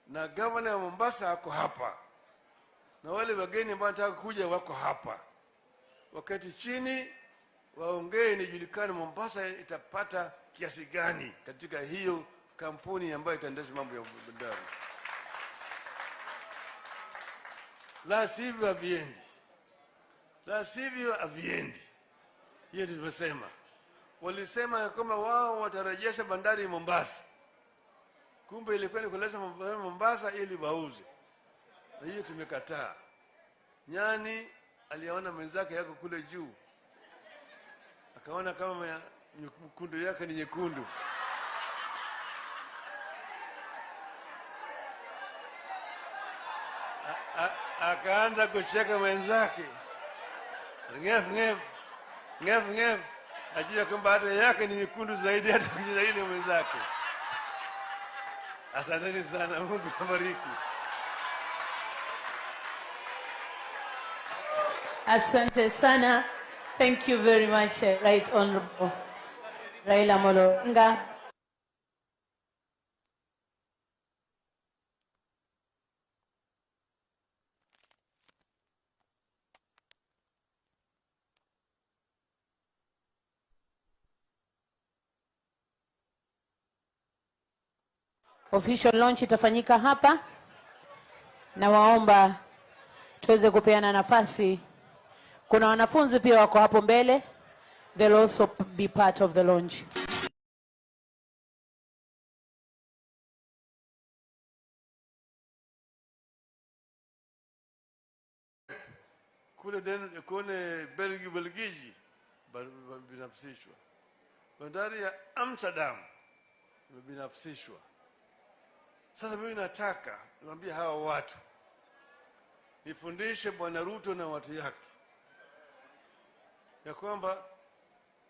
na gavana wa Mombasa ako hapa, na wale wageni ambao wanataka kuja wako hapa. Wakati chini waongee, nijulikane Mombasa itapata kiasi gani katika hiyo kampuni ambayo itaendesha mambo ya bandari. La sivyo haviendi, la sivyo haviendi. Hiyo ndio tumesema. Walisema kwamba wao watarejesha bandari Mombasa, kumbe ilikuwa ni kuleta bandari Mombasa ili wauze, na hiyo tumekataa. Nyani aliona mwenzake yako kule juu, akaona kama nyekundu yake ni nyekundu. Akaanza kucheka mwenzake, Ngef ngef ngef ngef, ajua kwamba hata yake ni nyekundu zaidi hata kushinda ile mwenzake. Asanteni sana, Mungu awabariki. Asante sana. Thank you very much, Right Honorable Raila Amolo Odinga. Official launch itafanyika hapa, na waomba tuweze kupeana nafasi. Kuna wanafunzi pia wako hapo mbele, they'll also be part of the launch. Kule kule Belgiji binafsishwa. Bandari ya Amsterdam imebinafsishwa. Sasa mimi nataka niwaambie hawa watu, nifundishe Bwana Ruto na watu yake ya kwamba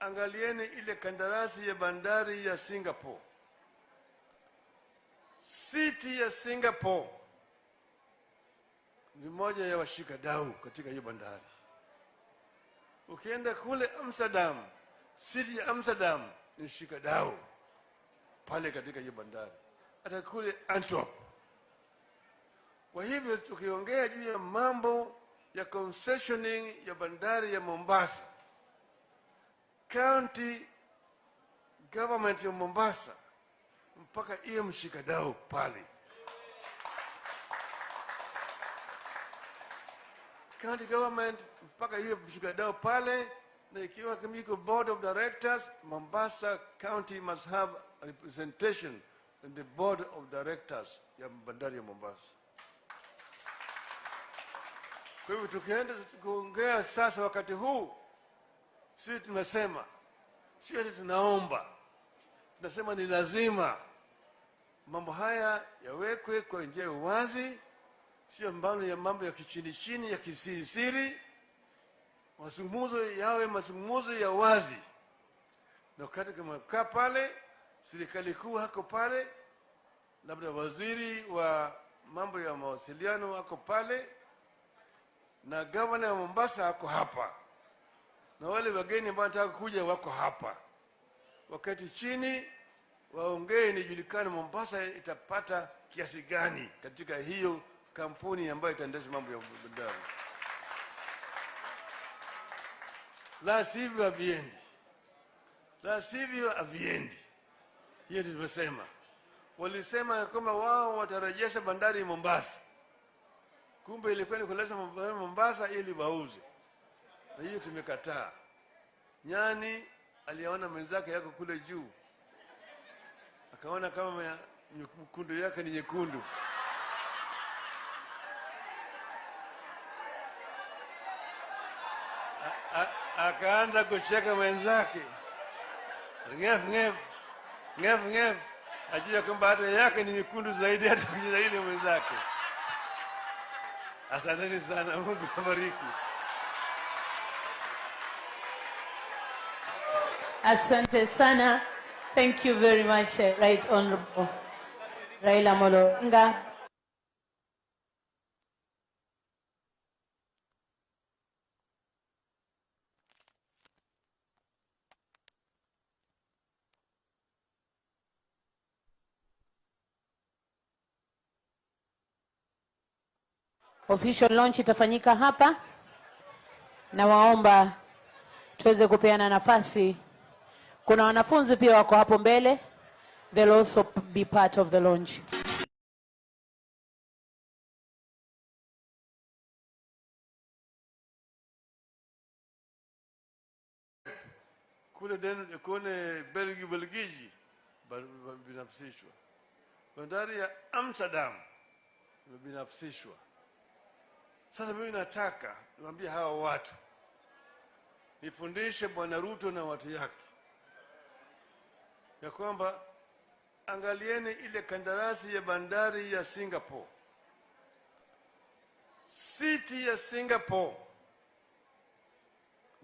angalieni ile kandarasi ya bandari ya Singapore. City ya Singapore ni moja ya washikadau katika hiyo bandari. Ukienda kule Amsterdam, city ya Amsterdam ni mshikadau pale katika hiyo bandari, hata kule Antwerp. Kwa hivyo tukiongea juu ya mambo ya concessioning ya bandari ya Mombasa, county government ya Mombasa mpaka iye mshikadau pale. County government mpaka iye mshikadau pale, na ikiwa kama iko board of directors, Mombasa County must have a representation in the board of directors ya bandari ya Mombasa. Kwa hivyo tukienda kuongea sasa wakati huu, sisi tunasema, sio ati tunaomba, tunasema ni lazima mambo haya yawekwe kwa njia ya uwazi, sio mambo ya mambo ya kichini chini ya kisirisiri. Mazungumzo yawe mazungumzo ya wazi, na wakati kama kaa pale, serikali kuu hako pale, labda waziri wa mambo ya mawasiliano hako pale, na gavana wa Mombasa ako hapa, na wale wageni ambao wanataka kuja wako hapa. Wakati chini waongee, nijulikane Mombasa itapata kiasi gani katika hiyo kampuni ambayo itaendesha mambo ya bandari. La sivyo haviendi, la sivyo haviendi. Hiyo ndio tumesema. Walisema kwamba wao watarejesha bandari Mombasa, kumbe ilikuwa ni kuleta bandari Mombasa ili wauze, na hiyo tumekataa. Nyani aliona mwenzake yako kule juu, akaona kama nyekundu yake ni nyekundu. Akaanza kucheka mwenzake, ngef ngef ngef ngef, ajua kwamba hata yake ni nyekundu zaidi hata kushinda ile mwenzake. Asanteni sana, Mungu awabariki. Asante sana. Thank you very much, Right Honorable Raila Amolo Odinga. Official launch itafanyika hapa, na waomba tuweze kupeana nafasi. Kuna wanafunzi pia wako hapo mbele, they'll also be part of the launch. Kule kule Belgiji binafsishwa. Bandari ya Amsterdam imebinafsishwa. Sasa mimi nataka niwaambie hawa watu, nifundishe Bwana Ruto na watu yake ya kwamba angalieni ile kandarasi ya bandari ya Singapore. City ya Singapore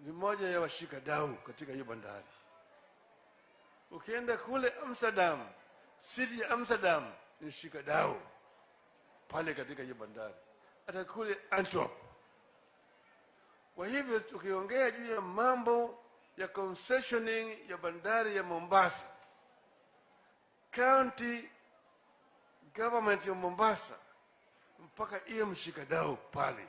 ni moja ya washikadau katika hiyo bandari. Ukienda kule Amsterdam, city ya Amsterdam ni mshikadau pale katika hiyo bandari, hata kule Antwerp. Kwa hivyo tukiongea juu ya mambo ya concessioning ya bandari ya Mombasa, county government ya Mombasa mpaka iwe mshikadau pale.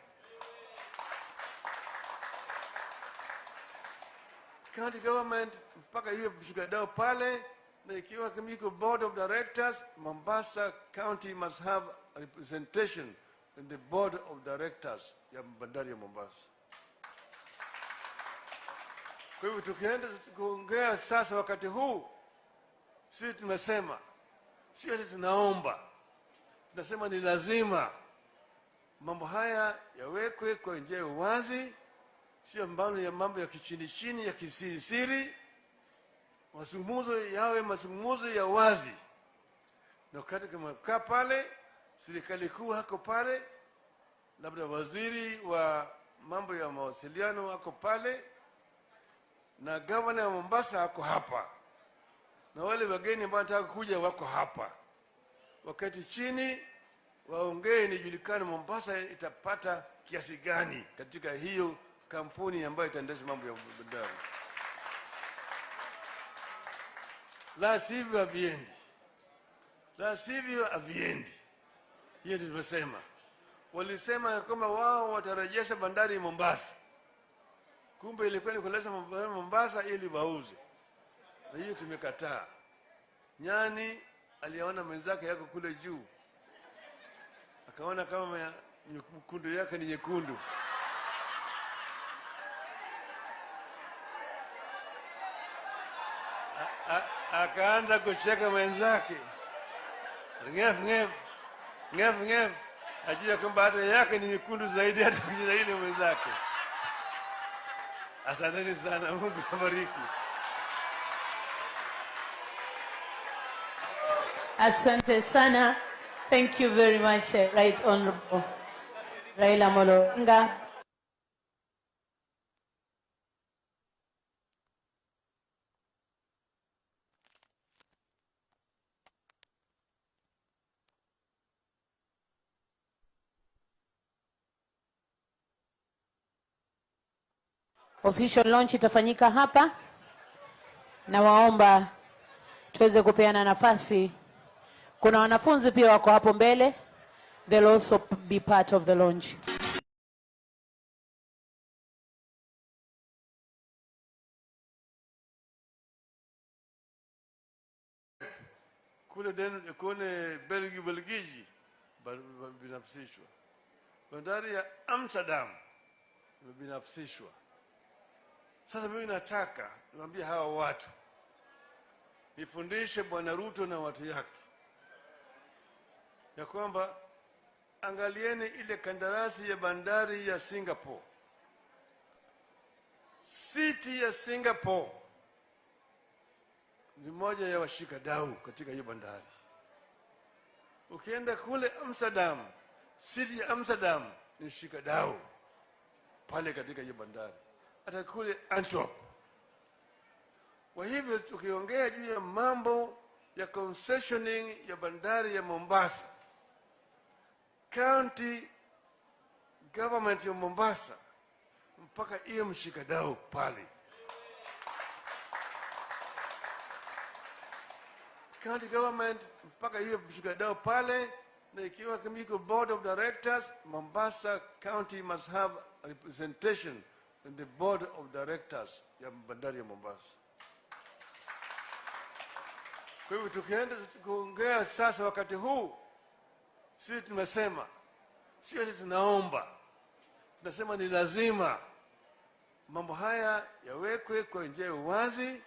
County government mpaka iwe mshikadau pale, na ikiwa kama iko board of directors, Mombasa County must have representation in the board of directors ya bandari ya Mombasa. Kwa hivyo tukienda kuongea sasa wakati huu, sisi tunasema, sio ati tunaomba, tunasema ni lazima mambo haya yawekwe kwa njia ya uwazi, sio mambo ya mambo ya kichini chini ya kisirisiri. Mazungumzo yawe mazungumzo ya wazi, na wakati kama kaa pale, serikali kuu hako pale, labda waziri wa mambo ya mawasiliano hako pale, na gavana wa Mombasa ako hapa, na wale wageni ambao wanataka kuja wako hapa. Wakati chini waongee, nijulikane Mombasa itapata kiasi gani katika hiyo kampuni ambayo itaendesha mambo ya bandari. La sivyo haviendi, la sivyo haviendi. Hiyo ndio tumesema. Walisema kwamba wao watarejesha bandari Mombasa, kumbe ilikuwa ni kuleta bandari Mombasa ili wauze, na hiyo tumekataa. Nyani aliona mwenzake yako kule juu, akaona kama nyekundu yake ni nyekundu. Akaanza kucheka mwenzake, ngef ngef ngef ngef, ajua kwamba hata yake ni nyekundu zaidi hata kushinda ile mwenzake. Asanteni sana, Mungu awabariki. Asante sana. Thank you very much, Right Honorable Raila Amolo Odinga. Official launch itafanyika hapa, na waomba tuweze kupeana nafasi. Kuna wanafunzi pia wako hapo mbele, they'll also be part of the launch. Kule kule Belgiji binafsishwa, bandari ya Amsterdam imebinafsishwa. Sasa mimi nataka niwaambie hawa watu, nifundishe Bwana Ruto na watu yake ya kwamba angalieni ile kandarasi ya bandari ya Singapore. City ya Singapore ni moja ya washikadau katika hiyo bandari. Ukienda kule Amsterdam, city ya Amsterdam ni mshikadau pale katika hiyo bandari, hata kule Antwerp. Kwa hivyo tukiongea juu ya mambo ya concessioning ya bandari ya Mombasa, county government ya Mombasa mpaka iwe mshikadau pale. County government mpaka iwe mshikadau pale, na ikiwa kama iko board of directors, Mombasa County must have representation in the board of directors ya bandari ya Mombasa. Kwa hivyo tukienda kuongea sasa wakati huu, sisi tunasema, sio ati tunaomba, tunasema ni lazima mambo haya yawekwe kwa njia ya uwazi,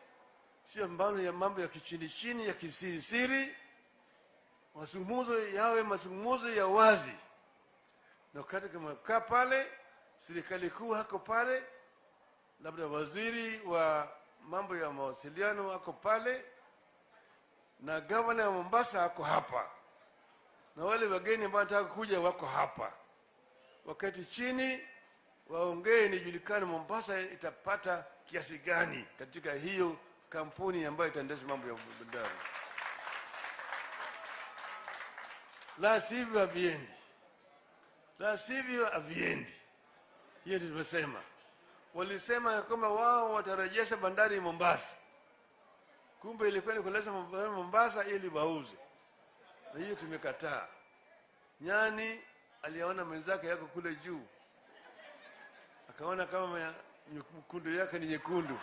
sio mambo ya mambo ya kichini chini ya kisirisiri. Mazungumzo yawe mazungumzo ya wazi, na wakati kama kaa pale, serikali kuu hako pale, labda waziri wa mambo ya mawasiliano hako pale, na gavana wa Mombasa hako hapa, na wale wageni ambao wanataka kuja wako hapa. Wakati chini waongee, nijulikane Mombasa itapata kiasi gani katika hiyo kampuni ambayo itaendesha mambo ya bandari. La sivyo haviendi, la sivyo haviendi. Hiyo ndio tumesema. Walisema kwamba wao watarejesha bandari Mombasa, kumbe ilikuwa ni kuleta bandari Mombasa ili wauze, na hiyo tumekataa. Nyani aliona mwenzake yako kule juu, akaona kama mkundu yake ni nyekundu.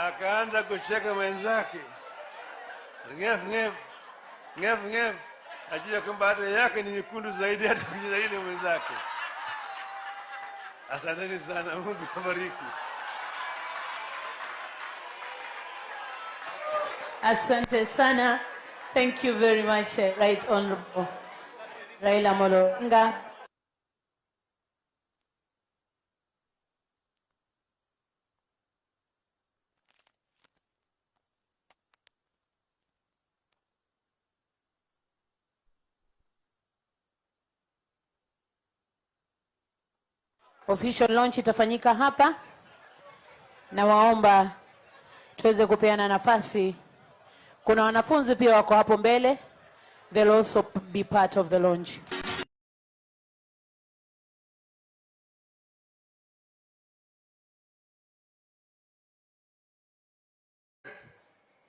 Akaanza kucheka mwenzake, ngef ngef ngef ngef, ajua kwamba hata yake ni nyekundu zaidi hata kushinda ile mwenzake. Asanteni sana, Mungu awabariki. Asante sana. Thank you very much, Right Honorable Raila Amolo Odinga. Official launch itafanyika hapa, na waomba tuweze kupeana nafasi. Kuna wanafunzi pia wako hapo mbele, they'll also be part of the launch.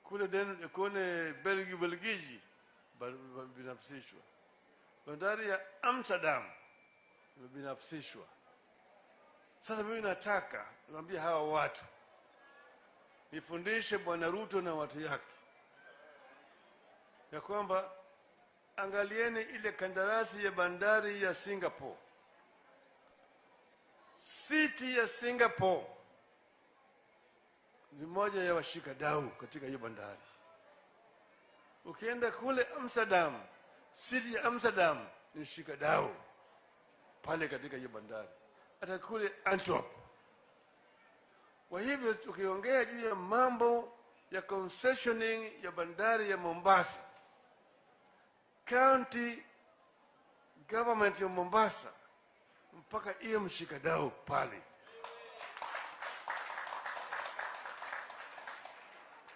Kule kule Belgiji binafsishwa. Bandari ya Amsterdam imebinafsishwa. Sasa mimi nataka niwaambie hawa watu, nifundishe Bwana Ruto na watu yake ya kwamba angalieni ile kandarasi ya bandari ya Singapore. City ya Singapore ni moja ya washikadau katika hiyo bandari. Ukienda kule Amsterdam, city ya Amsterdam ni mshikadau pale katika hiyo bandari, hata kule Antwerp. Kwa hivyo tukiongea juu ya mambo ya concessioning ya bandari ya Mombasa, county government ya Mombasa mpaka iye mshikadau pale.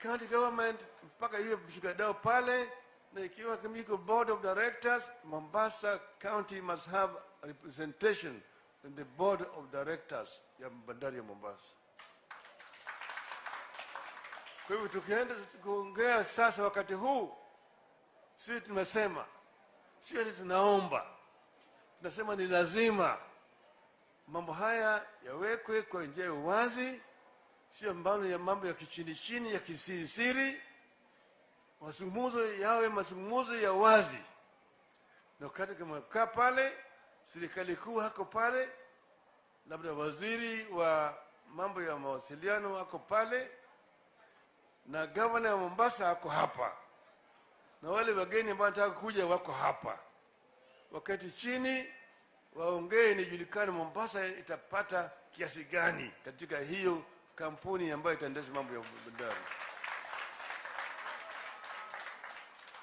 County government mpaka iye mshikadau pale, na ikiwa kama iko board of directors, Mombasa County must have a representation in the board of directors ya bandari ya Mombasa. Kwa hivyo tukienda kuongea sasa wakati huu, sisi tumesema, sio ati tunaomba, tunasema ni lazima mambo haya yawekwe kwa njia ya uwazi, sio mbano ya mambo ya kichini chini ya kisirisiri. Mazungumzo yawe mazungumzo ya wazi, na wakati kama kaa pale, serikali kuu hako pale, labda waziri wa mambo ya mawasiliano hako pale, na gavana wa Mombasa hako hapa, na wale wageni ambao wanataka kuja wako hapa. Wakati chini waongee, nijulikane Mombasa itapata kiasi gani katika hiyo kampuni ambayo itaendesha mambo ya bandari.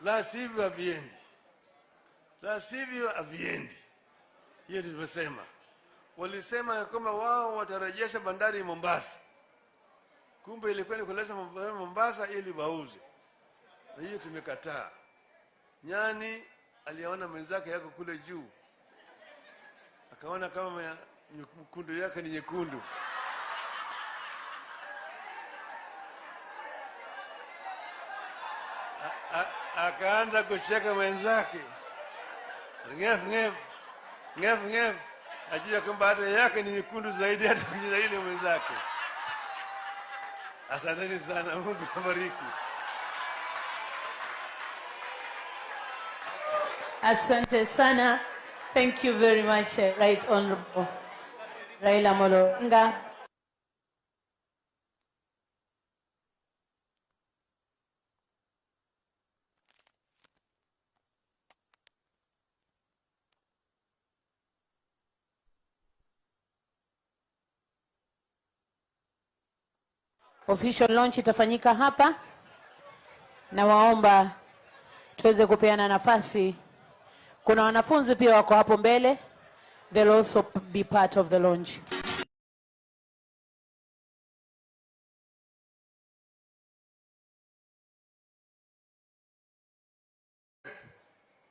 La sivyo haviendi, la sivyo haviendi. Hiyo ndio tumesema. Walisema kwamba wao watarejesha bandari Mombasa, kumbe ilikuwa ni kuleta bandari Mombasa ili wauze, na hiyo tumekataa. Nyani aliona mwenzake yako kule juu, akaona kama mkundu yake ni nyekundu. Akaanza kucheka mwenzake, ngef ngef ngef ngef, ajua kwamba hata yake ni nyekundu zaidi hata kushinda ile mwenzake. Asanteni sana, Mungu awabariki. Asante sana. Thank you very much, Right Honorable Raila Amolo Odinga. Official launch itafanyika hapa, na waomba tuweze kupeana nafasi. Kuna wanafunzi pia wako hapo mbele. They'll also be part of the launch.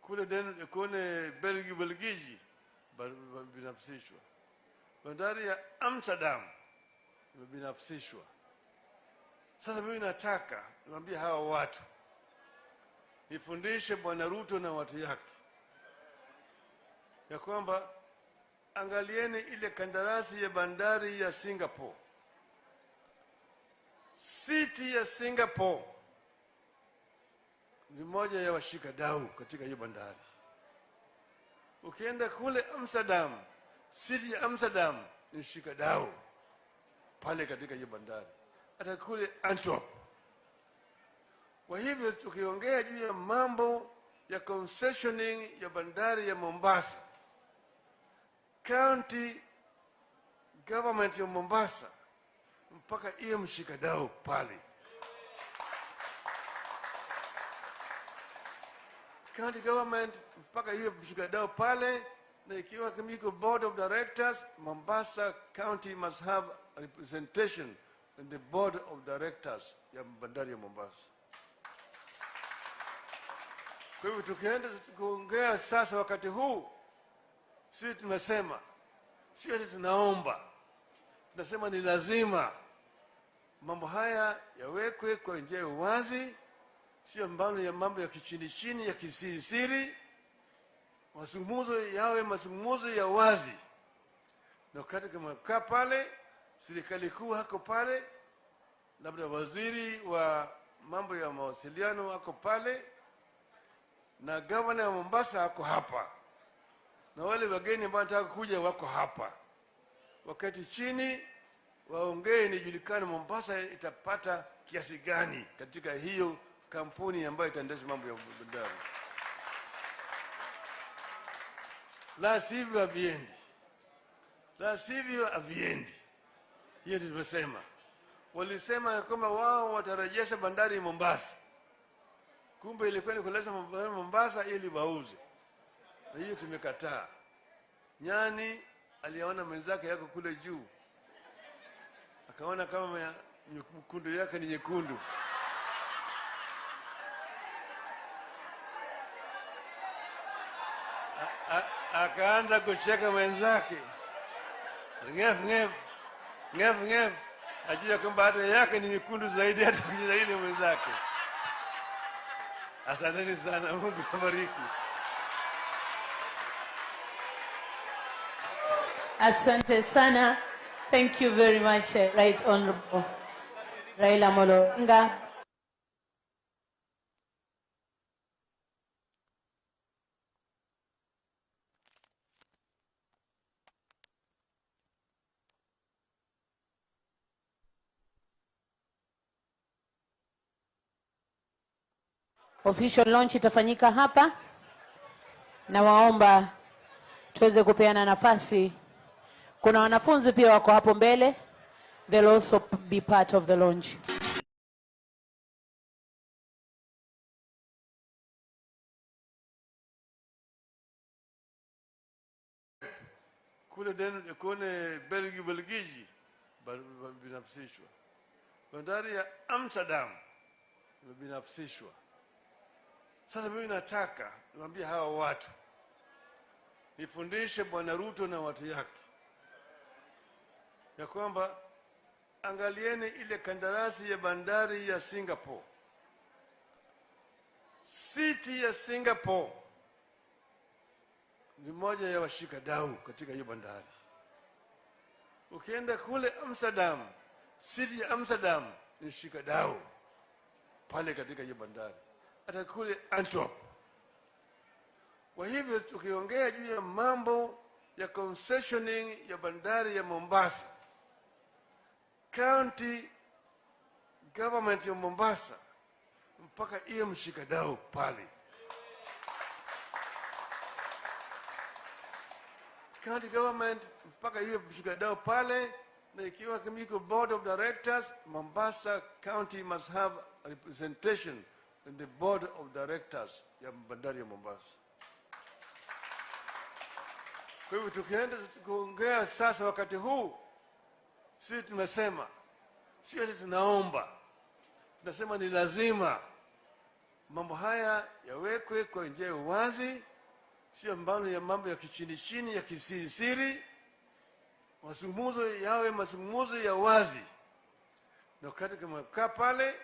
Kule kule Belgiji binafsishwa. Bandari ya Amsterdam imebinafsishwa. Sasa mimi nataka niwaambie hawa watu, nifundishe Bwana Ruto na watu yake ya kwamba angalieni ile kandarasi ya bandari ya Singapore. City ya Singapore ni moja ya washikadau katika hiyo bandari. Ukienda kule Amsterdam, city ya Amsterdam ni mshikadau pale katika hiyo bandari, hata kule Antwerp. Kwa hivyo tukiongea juu ya mambo ya concessioning ya bandari ya Mombasa, county government ya Mombasa mpaka iye mshikadau pale. County government mpaka iwe mshikadau pale, na ikiwa iko board of directors, Mombasa County must have a representation in the board of directors ya bandari ya Mombasa. Kwa hivyo tukienda kuongea sasa wakati huu, sisi tunasema, sio ati tunaomba, tunasema ni lazima mambo haya yawekwe kwa njia ya uwazi, sio mbano ya mambo ya kichini chini ya kisirisiri. Mazungumzo yawe mazungumzo ya wazi, na wakati kama kaa pale, serikali kuu hako pale, labda waziri wa mambo ya mawasiliano ako pale, na gavana wa Mombasa ako hapa, na wale wageni ambao wanataka kuja wako hapa. Wakati chini waongee, nijulikane Mombasa itapata kiasi gani katika hiyo kampuni ambayo itaendesha mambo ya bandari. La sivyo haviendi, la sivyo haviendi. Hiyo ndio tumesema. Walisema kwamba wao watarejesha bandari Mombasa, kumbe ilikuwa ni kuleta bandari Mombasa ili wauze, na hiyo tumekataa. Nyani aliona mwenzake yako kule juu, akaona kama nyekundu yake ni nyekundu. Akaanza kucheka mwenzake, ngef ngef ngef ngef, ajua kwamba hata yake ni nyekundu zaidi hata kushinda ile mwenzake. Asanteni sana, Mungu awabariki. Asante sana. Thank you very much, Right Honorable Raila Amolo Odinga. Official launch itafanyika hapa, na waomba tuweze kupeana nafasi. Kuna wanafunzi pia wako hapo mbele. They'll also be part of the launch. Kule Belgiji binafsishwa. Bandari ya Amsterdam imebinafsishwa. Sasa mimi nataka niwaambie hawa watu, nifundishe Bwana Ruto na watu yake ya kwamba angalieni ile kandarasi ya bandari ya Singapore. City ya Singapore ni moja ya washikadau katika hiyo bandari. Ukienda kule Amsterdam, city ya Amsterdam ni mshikadau pale katika hiyo bandari, hata kule Antwerp. Kwa hivyo tukiongea juu ya mambo ya concessioning ya bandari ya Mombasa, county government ya Mombasa mpaka iye mshikadau pale. County government mpaka iye mshikadau pale, na ikiwa iko board of directors, Mombasa County must have a representation in the board of directors ya bandari ya Mombasa. Kwa hivyo tukienda kuongea sasa wakati huu, sisi tunasema, sio ati tunaomba, tunasema ni lazima mambo haya yawekwe kwa njia ya uwazi, sio mambo ya kichini chini ya kisirisiri. Mazungumzo yawe mazungumzo ya wazi, na wakati kama kaa pale,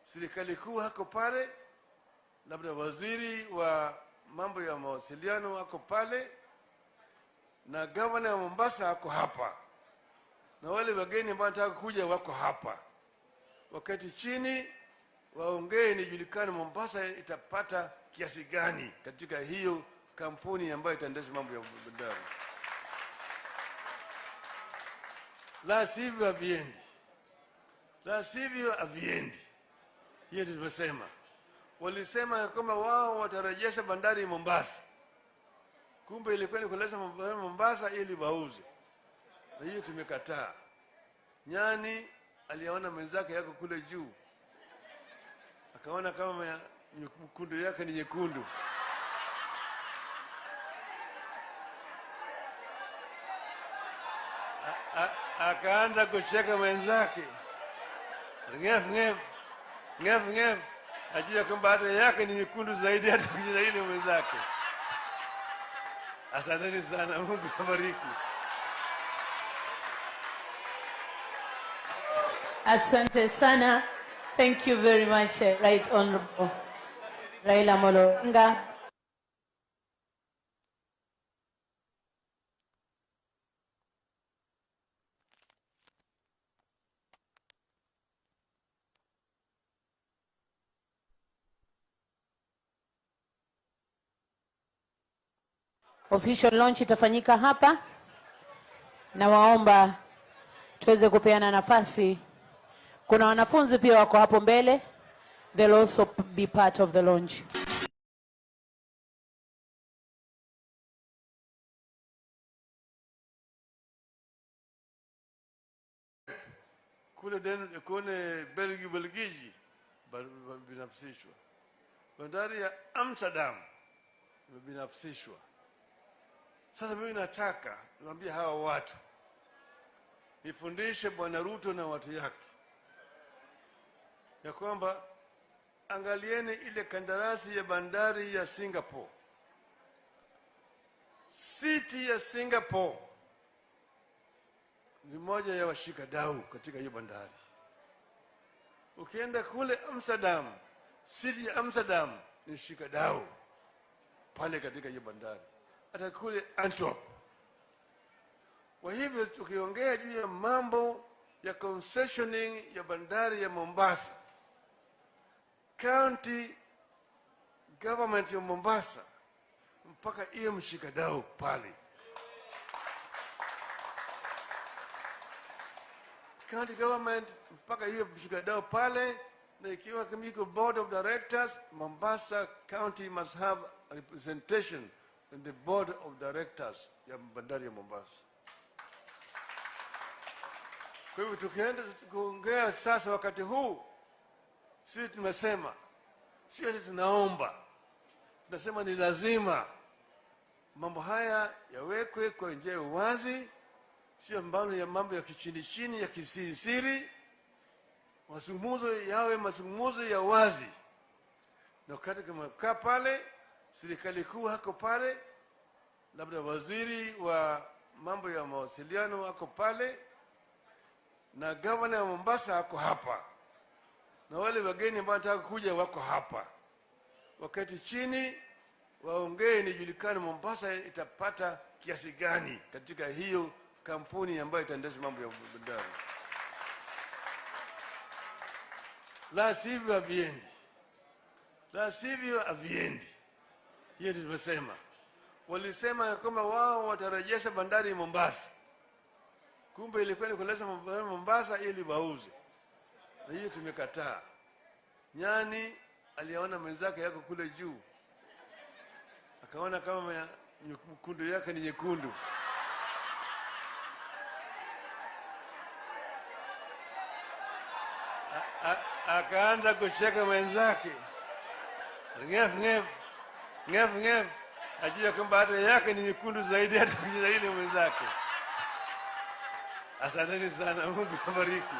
serikali kuu hako pale, labda waziri wa mambo ya mawasiliano hako pale, na gavana wa Mombasa hako hapa, na wale wageni ambao wanataka kuja wako hapa. Wakati chini waongee, nijulikane Mombasa itapata kiasi gani katika hiyo kampuni ambayo itaendesha mambo ya bandari. La sivyo haviendi. La sivyo haviendi. Hiyo ndio tumesema. Walisema kwamba wao watarejesha bandari Mombasa. Kumbe ilikuwa ni kuleta bandari Mombasa ili wauze. Na hiyo tumekataa. Nyani aliona mwenzake yako kule juu, akaona kama nyekundu yake ni nyekundu. Akaanza kucheka mwenzake. Ngef ngef ngef ngef, ajua kwamba hata yake ni nyekundu zaidi hata kushinda ile mwenzake. Asanteni sana, Mungu awabariki. Asante sana. Thank you very much, Right Honorable Raila Amolo Odinga. Official launch itafanyika hapa, na waomba tuweze kupeana nafasi. Kuna wanafunzi pia wako hapo mbele, they'll also be part of the launch. Kule Belgiji binafsishwa. Bandari ya Amsterdam imebinafsishwa. Sasa mimi nataka niwaambie hawa watu, nifundishe Bwana Ruto na watu yake ya kwamba angalieni ile kandarasi ya bandari ya Singapore. City ya Singapore ni moja ya washikadau katika hiyo bandari. Ukienda kule Amsterdam, city ya Amsterdam ni shikadau pale katika hiyo bandari. Hata kule Antwerp. Kwa hivyo tukiongea juu ya mambo ya concessioning ya bandari ya Mombasa, county government ya Mombasa mpaka iwe mshikadau pale. County government mpaka iwe mshikadau pale, na ikiwa kama iko board of directors, Mombasa County must have a representation in the board of directors ya bandari ya Mombasa. Kwa hivyo tukienda kuongea sasa wakati huu, sisi tunasema, sio ati tunaomba, tunasema ni lazima mambo haya yawekwe kwa njia ya uwazi, sio mambo ya kichini chini ya kisirisiri. Mazungumzo yawe mazungumzo ya wazi, na wakati kama kaa pale, serikali kuu hako pale, labda waziri wa mambo ya mawasiliano hako pale, na gavana wa Mombasa hako hapa, na wale wageni ambao wanataka kuja wako hapa. Wakati chini waongee, nijulikane Mombasa itapata kiasi gani katika hiyo kampuni ambayo itaendesha mambo ya bandari. La sivyo haviendi. La sivyo haviendi. Hiyo ndio tumesema. Walisema kwamba wao watarejesha bandari Mombasa. Kumbe ilikuwa ni kuleta bandari Mombasa ili wauze. Na hiyo tumekataa. Nyani aliona mwenzake yako kule juu, akaona kama nyekundu yake ni nyekundu. Akaanza kucheka mwenzake. Ngef ngef ngef ngef, ajua kwamba hata yake ni nyekundu zaidi hata kushinda ile mwenzake. Asanteni sana, Mungu awabariki.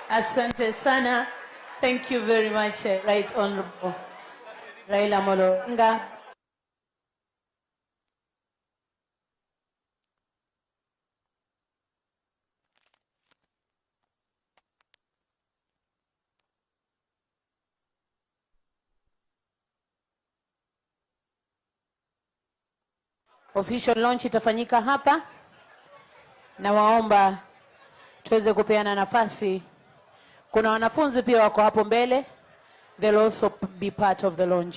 Asante sana. Thank you very much, Right Honorable Raila Amolo Odinga. Official launch itafanyika hapa, na waomba tuweze kupeana nafasi. Kuna wanafunzi pia wako hapo mbele, they'll also be part of the launch.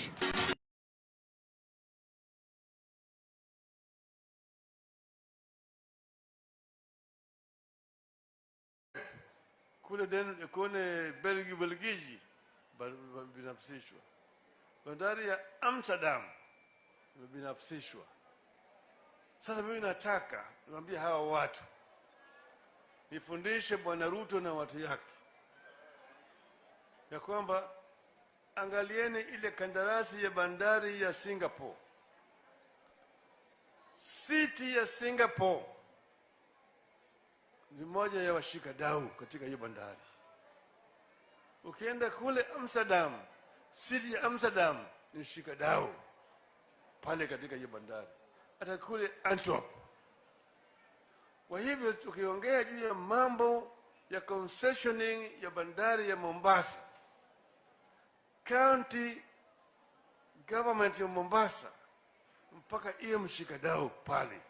Kule kule Belgiji binafsishwa. Bandari ya Amsterdam imebinafsishwa. Sasa mimi nataka niwaambie hawa watu, nifundishe Bwana Ruto na watu yake ya kwamba angalieni ile kandarasi ya bandari ya Singapore. City ya Singapore ni moja ya washikadau katika hiyo bandari. Ukienda kule Amsterdam, city ya Amsterdam ni shikadau pale katika hiyo bandari, hata kule Antwerp. Kwa hivyo tukiongea juu ya mambo ya concessioning ya bandari ya Mombasa, county government ya Mombasa mpaka iwe mshikadau pale.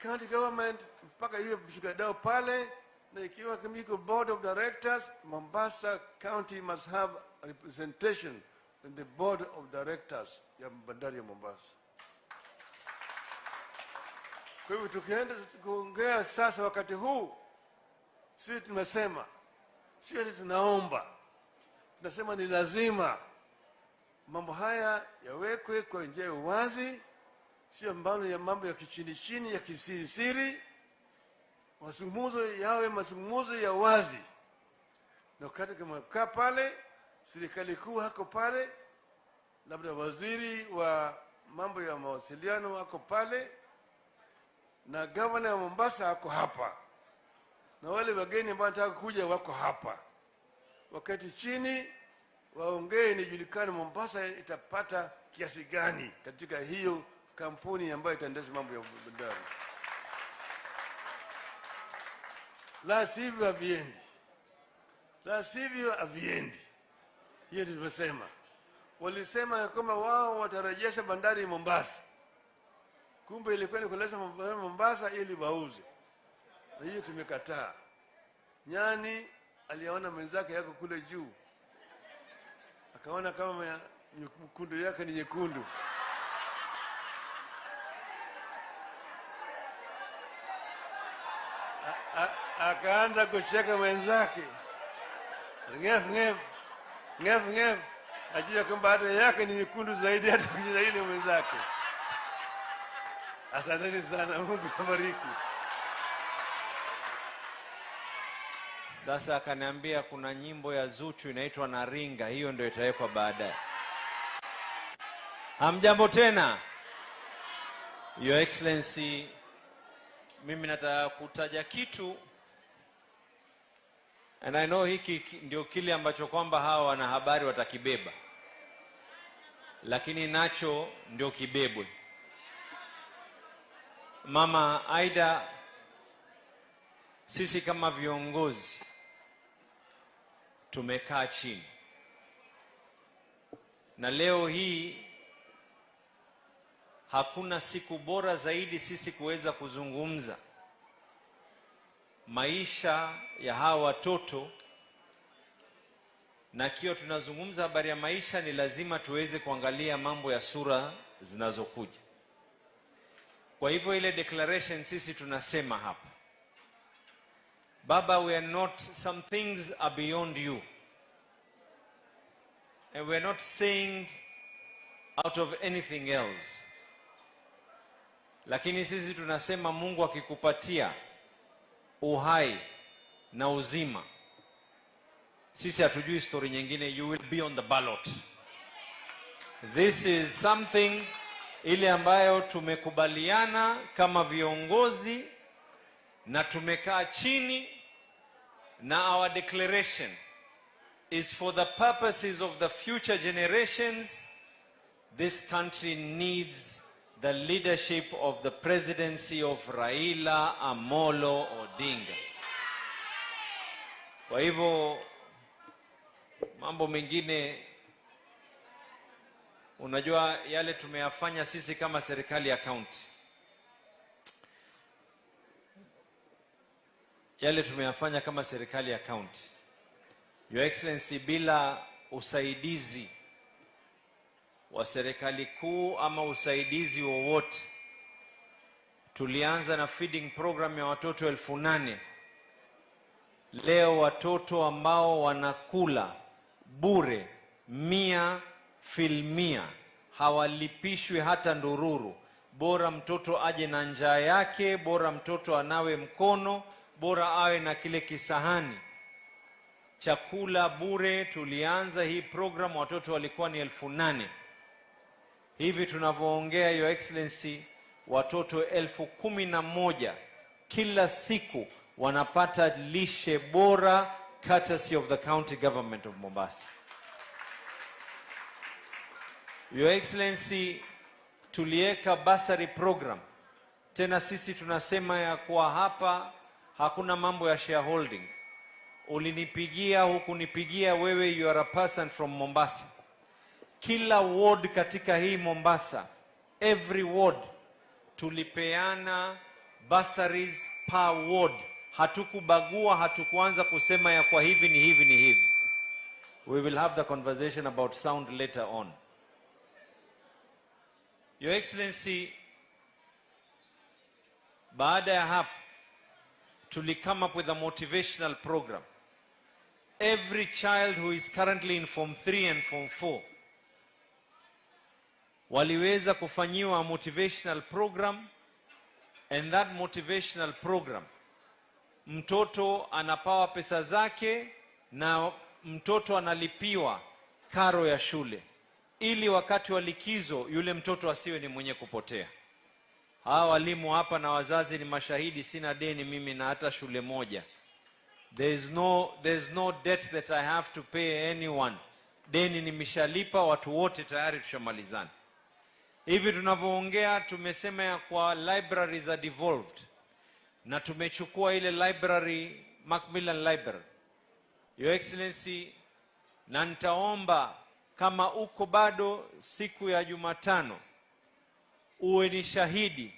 County government mpaka iwe mshikadau pale, na ikiwa kama iko board of directors, Mombasa County must have a representation in the board of directors ya bandari ya Mombasa. Kwa hivyo tukienda kuongea sasa wakati huu, sisi tunasema, sio ati tunaomba, tunasema ni lazima mambo haya yawekwe kwa njia ya uwazi, sio mbano ya mambo ya kichini chini ya kisirisiri. Mazungumzo yawe mazungumzo ya wazi, na wakati kama kaa pale, serikali kuu hako pale, labda waziri wa mambo ya mawasiliano hako pale, na gavana wa Mombasa hako hapa, na wale wageni ambao wanataka kuja wako hapa. Wakati chini waongee, nijulikane Mombasa itapata kiasi gani katika hiyo kampuni ambayo itaendesha mambo ya bandari. La sivyo haviendi, la sivyo haviendi. Hiyo ndio tumesema. Walisema kama wao watarejesha bandari Mombasa, kumbe ilikuwa ni kuleta bandari Mombasa ili wauze, na hiyo tumekataa. Nyani aliona mwenzake yako kule juu, akaona kama nyekundu yake ni nyekundu. Akaanza kucheka mwenzake, ngef ngef ngef ngef, ajua kwamba hata yake ni nyekundu zaidi hata kushinda ile mwenzake. Asanteni sana, Mungu awabariki. Sasa akaniambia kuna nyimbo ya Zuchu inaitwa Naringa, hiyo ndio itawekwa baadaye. Hamjambo tena, Your Excellency. Mimi nataka kutaja kitu, and I know hiki ndio kile ambacho kwamba hawa wanahabari watakibeba, lakini nacho ndio kibebwe. Mama Aida, sisi kama viongozi tumekaa chini, na leo hii hakuna siku bora zaidi sisi kuweza kuzungumza maisha ya hawa watoto. Na kiwa tunazungumza habari ya maisha, ni lazima tuweze kuangalia mambo ya sura zinazokuja. Kwa hivyo ile declaration sisi tunasema hapa, Baba, we are not, some things are beyond you, and we are not saying out of anything else. Lakini sisi tunasema Mungu akikupatia Uhai na uzima, sisi hatujui story nyingine, you will be on the ballot. This is something ile ambayo tumekubaliana kama viongozi na tumekaa chini, na our declaration is for the purposes of the future generations. This country needs the leadership of the presidency of Raila Amolo Odinga. Kwa hivyo mambo mengine, unajua yale tumeyafanya sisi kama serikali ya county, yale tumeyafanya kama serikali ya county, Your Excellency, bila usaidizi wa serikali kuu ama usaidizi wowote, tulianza na feeding program ya watoto 8,000. Leo watoto ambao wanakula bure 100%, hawalipishwi hata ndururu. Bora mtoto aje na njaa yake, bora mtoto anawe mkono, bora awe na kile kisahani chakula bure. Tulianza hii program watoto walikuwa ni 8,000. Hivi tunavyoongea, Your Excellency, watoto 11,000 kila siku wanapata lishe bora courtesy of the county government of Mombasa. Your Excellency, tulieka bursary program. Tena sisi tunasema ya kuwa hapa hakuna mambo ya shareholding. Ulinipigia, hukunipigia wewe, you are a person from Mombasa. Kila ward katika hii Mombasa, every ward tulipeana bursaries per ward. Hatukubagua, hatukuanza kusema ya kwa hivi ni hivi ni hivi. We will have the conversation about sound later on. Your Excellency, baada ya hapo tuli come up with a motivational program. Every child who is currently in form 3 and form 4 waliweza kufanyiwa motivational program, and that motivational program, mtoto anapawa pesa zake na mtoto analipiwa karo ya shule, ili wakati wa likizo yule mtoto asiwe ni mwenye kupotea. Hawa walimu hapa na wazazi ni mashahidi, sina deni mimi na hata shule moja. There is no debt that I have to pay anyone. Deni nimeshalipa, watu wote tayari tushamalizana. Hivi tunavyoongea tumesema ya kwa libraries are devolved, na tumechukua ile library, Macmillan Library. Your Excellency, na nitaomba kama uko bado siku ya Jumatano uwe ni shahidi.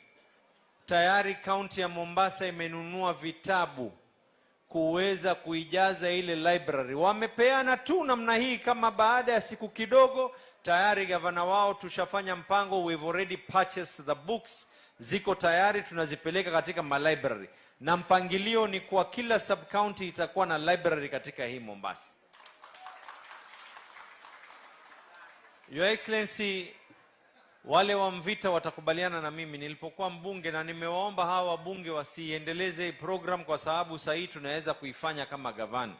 Tayari kaunti ya Mombasa imenunua vitabu kuweza kuijaza ile library. Wamepeana tu namna hii, kama baada ya siku kidogo tayari gavana wao tushafanya mpango, we've already purchased the books, ziko tayari, tunazipeleka katika ma library, na mpangilio ni kwa kila sub county itakuwa na library katika hii Mombasa. Your Excellency, wale wa Mvita watakubaliana na mimi, nilipokuwa mbunge na nimewaomba hawa wabunge wasiendeleze hii program kwa sababu sasa hii tunaweza kuifanya kama gavana.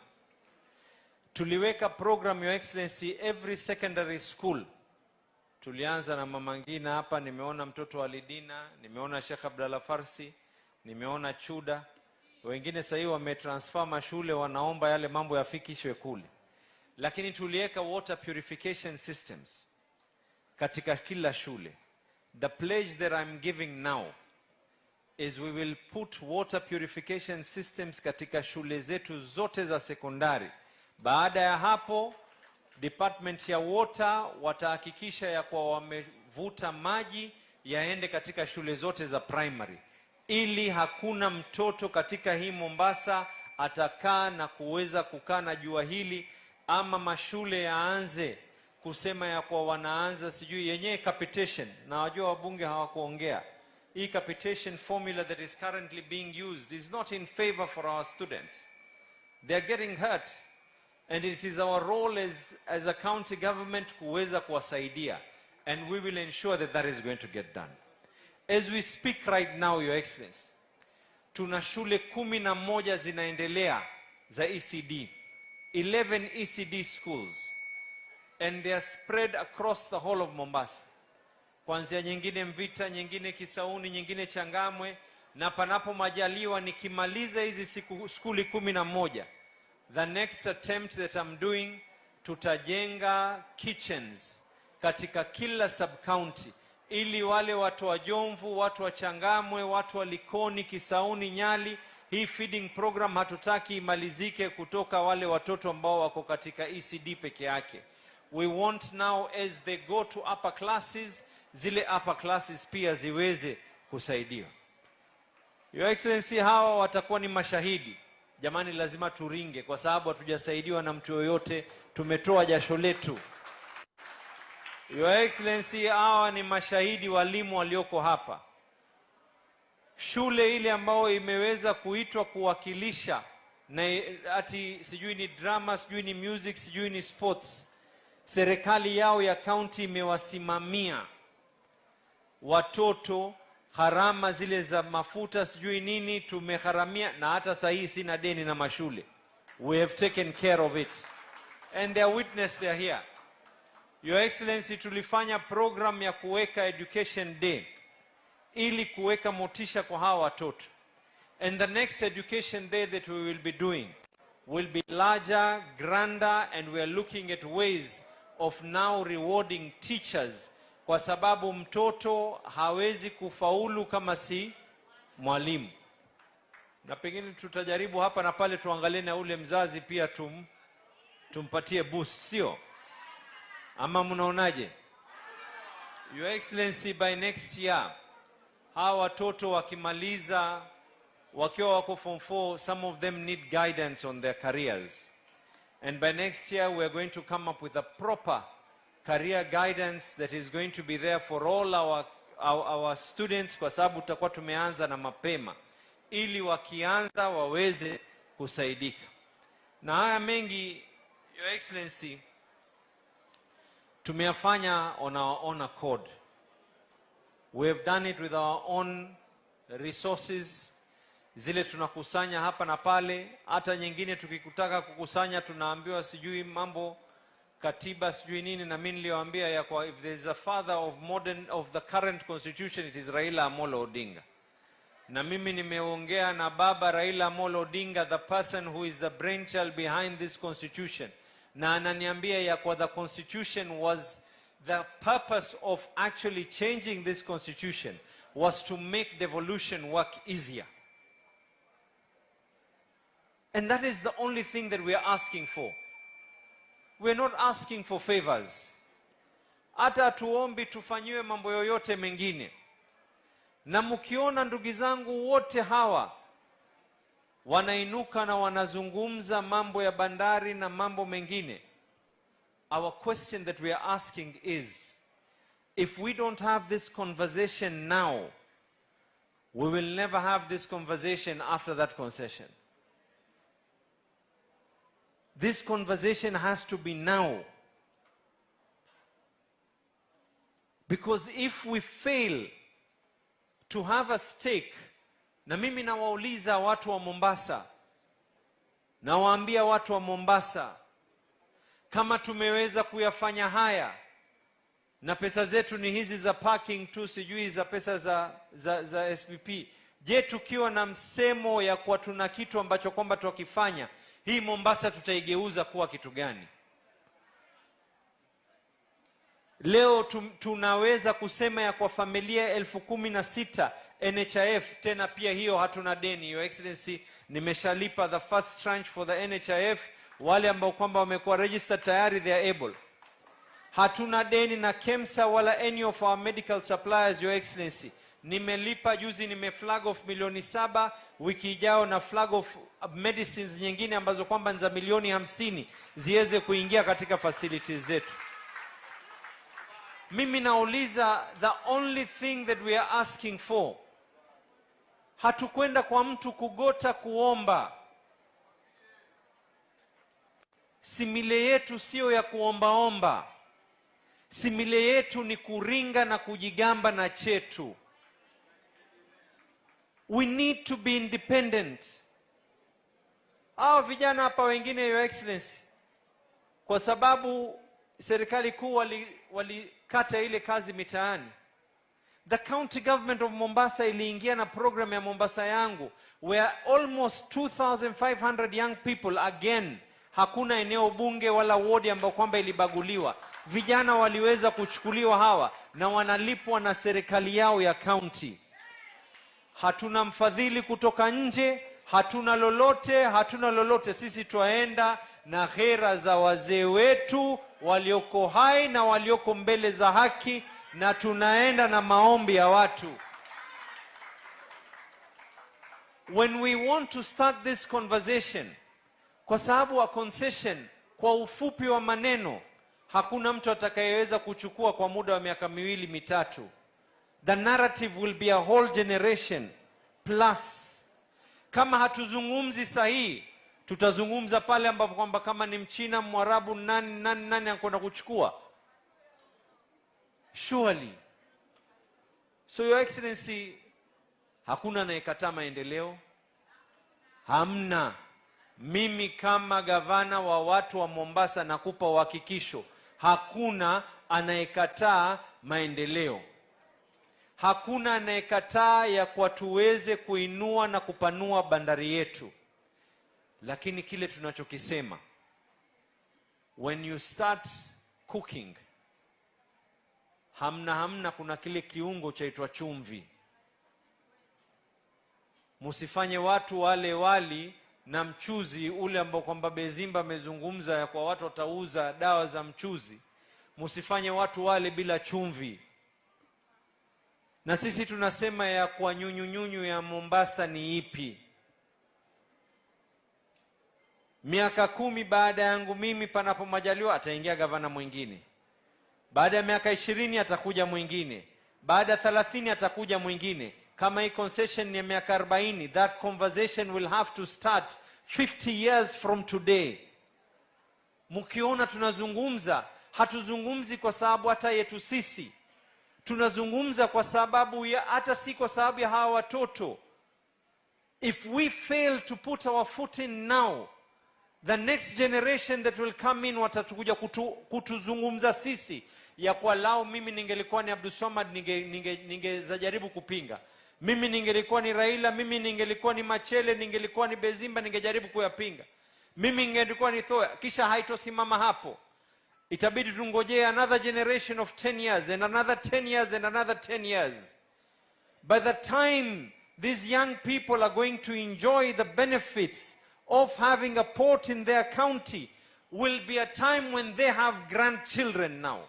Tuliweka program, Your Excellency, every secondary school. Tulianza na Mama Ngina hapa, nimeona mtoto wa Lidina, nimeona Sheikh Abdallah Farsi, nimeona Chuda. Wengine sasa hivi wametransfer mashule, wanaomba yale mambo yafikishwe kule. Lakini tuliweka water purification systems katika kila shule. The pledge that I'm giving now is we will put water purification systems katika shule zetu zote za sekondari. Baada ya hapo, department ya water watahakikisha ya kuwa wamevuta maji yaende katika shule zote za primary, ili hakuna mtoto katika hii Mombasa atakaa na kuweza kukaa na jua hili, ama mashule yaanze kusema ya kuwa wanaanza sijui yenyewe capitation, na wajua wabunge hawakuongea. Hii capitation formula that is currently being used is not in favor for our students. They are getting hurt, and it is our role as a county government kuweza kuwasaidia, and we will ensure that that is going to get done. As we speak right now, Your Excellency, Tuna shule 11 zinaendelea za ECD. 11 ECD schools, and they are spread across the whole of Mombasa, kuanzia nyingine Mvita, nyingine Kisauni, nyingine Changamwe, na panapo majaliwa nikimaliza hizi siku skuli 11, the next attempt that I'm doing, tutajenga kitchens katika kila sub county ili wale watu wa Jomvu, watu wa Changamwe, watu wa Likoni, Kisauni, Nyali, hii feeding program hatutaki imalizike kutoka wale watoto ambao wako katika ECD peke yake. We want now, as they go to upper classes, zile upper classes pia ziweze kusaidiwa. Your Excellency, hawa watakuwa ni mashahidi. Jamani, lazima turinge kwa sababu hatujasaidiwa na mtu yoyote, tumetoa jasho letu. Your Excellency, hawa ni mashahidi, walimu walioko hapa. Shule ile ambayo imeweza kuitwa kuwakilisha na ati sijui ni drama, sijui ni music, sijui ni sports, serikali yao ya county imewasimamia watoto, gharama zile za mafuta, sijui nini, tumegharamia, na hata saa hii sina deni na mashule. We have taken care of it and their witness, they are here. Your Excellency, tulifanya program ya kuweka Education Day ili kuweka motisha kwa hawa watoto. And the next Education Day that we will be doing will be larger, grander, and we are looking at ways of now rewarding teachers, kwa sababu mtoto hawezi kufaulu kama si mwalimu. Na pengine tutajaribu hapa na pale tuangalie na ule mzazi pia tumpatie boost, sio? Ama mnaonaje? Your Excellency, by next year hawa watoto wakimaliza wakiwa wako form 4, some of them need guidance on their careers. And by next year we are going to come up with a proper career guidance that is going to be there for all our students, kwa sababu tutakuwa tumeanza na mapema ili wakianza waweze kusaidika. Na haya mengi, Your Excellency, tumeyafanya on our own accord. We have done it with our own resources, zile tunakusanya hapa na pale. Hata nyingine tukikutaka kukusanya tunaambiwa sijui mambo katiba, sijui nini, na mimi niliwaambia ya kwa if there is a father of the current constitution, it is Raila Amolo Odinga. Na mimi nimeongea na baba Raila Amolo Odinga, the person who is the brainchild behind this constitution, na ananiambia ya kwa the constitution was the purpose of actually changing this constitution was to make devolution work easier. And that is the only thing that we are asking for. We are not asking for favors. Hata hatuombi tufanyiwe mambo yoyote mengine. Na mkiona ndugu zangu wote hawa wanainuka na wanazungumza mambo ya bandari na mambo mengine, our question that we are asking is, if we don't have this conversation now, we will never have this conversation after that concession. This conversation has to be now. Because if we fail to have a stake, na mimi nawauliza watu wa Mombasa, nawaambia watu wa Mombasa, kama tumeweza kuyafanya haya, na pesa zetu ni hizi za parking tu, sijui za pesa za SPP, je, tukiwa na msemo ya kuwa tuna kitu ambacho kwamba tukifanya, hii Mombasa tutaigeuza kuwa kitu gani? Leo tunaweza kusema ya kwa familia 16,000 NHIF, tena pia hiyo hatuna deni. Your Excellency, nimeshalipa the first tranche for the NHIF. Wale ambao kwamba wamekuwa registered tayari, they are able. Hatuna deni na KEMSA wala any of our medical suppliers, Your Excellency. Nimelipa juzi, nime flag off milioni 7, wiki ijao na flag off medicines nyingine ambazo kwamba ni za milioni 50 ziweze kuingia katika facilities zetu. Mimi nauliza, the only thing that we are asking for, hatukwenda kwa mtu kugota kuomba. Simile yetu sio ya kuombaomba. Simile yetu ni kuringa na kujigamba na chetu. We need to be independent. Hawa vijana hapa wengine, Your Excellency, kwa sababu serikali kuu walikata ile kazi mitaani, the county government of Mombasa iliingia na program ya Mombasa Yangu, where almost 2500 young people, again hakuna eneo bunge wala wodi ambayo kwamba ilibaguliwa, vijana waliweza kuchukuliwa hawa na wanalipwa na serikali yao ya county. Hatuna mfadhili kutoka nje, hatuna lolote, hatuna lolote. Sisi twaenda na ghera za wazee wetu walioko hai na walioko mbele za haki, na tunaenda na maombi ya watu. When we want to start this conversation, kwa sababu wa concession, kwa ufupi wa maneno, hakuna mtu atakayeweza kuchukua kwa muda wa miaka miwili mitatu. The narrative will be a whole generation plus. Kama hatuzungumzi sahihi, tutazungumza pale ambapo kwamba kama ni Mchina, Mwarabu, nani nani nani anakwenda kuchukua. Surely. So Your Excellency, hakuna anayekataa maendeleo. Hamna. Mimi kama gavana wa watu wa Mombasa nakupa uhakikisho, hakuna anayekataa maendeleo. Hakuna anayekataa ya kwa tuweze kuinua na kupanua bandari yetu. Lakini kile tunachokisema, when you start cooking, hamna hamna, kuna kile kiungo chaitwa chumvi. Musifanye watu wale wali na mchuzi ule ambao kwamba Bezimba amezungumza ya kwa watu watauza dawa za mchuzi. Musifanye watu wale bila chumvi. Na sisi tunasema ya kwa nyunyunyunyu ya Mombasa ni ipi? Miaka 10 baada yangu mimi, panapo majaliwa, ataingia gavana mwingine. Baada ya miaka 20 atakuja mwingine. Baada ya 30 atakuja mwingine. Kama hii concession ni ya miaka 40, that conversation will have to start 50 years from today. Mkiona tunazungumza, hatuzungumzi kwa sababu hata yetu sisi. Tunazungumza kwa sababu ya, hata si kwa sababu ya hawa watoto. If we fail to put our foot in now, the next generation that will come in watakuja kutuzungumza sisi ya kwa lao, mimi ningelikuwa ni Abdulswamad ningezajaribu kupinga. Mimi ningelikuwa ni Raila, mimi ningelikuwa ni Machele, ningelikuwa ni Bezimba, ningejaribu kuyapinga. Mimi ningelikuwa ni Thoya. Kisha haitosimama hapo. Itabidi tungojee another generation of 10 years and another 10 years and another 10 years. By the time these young people are going to enjoy the benefits of having a port in their county, will be a time when they have grandchildren now.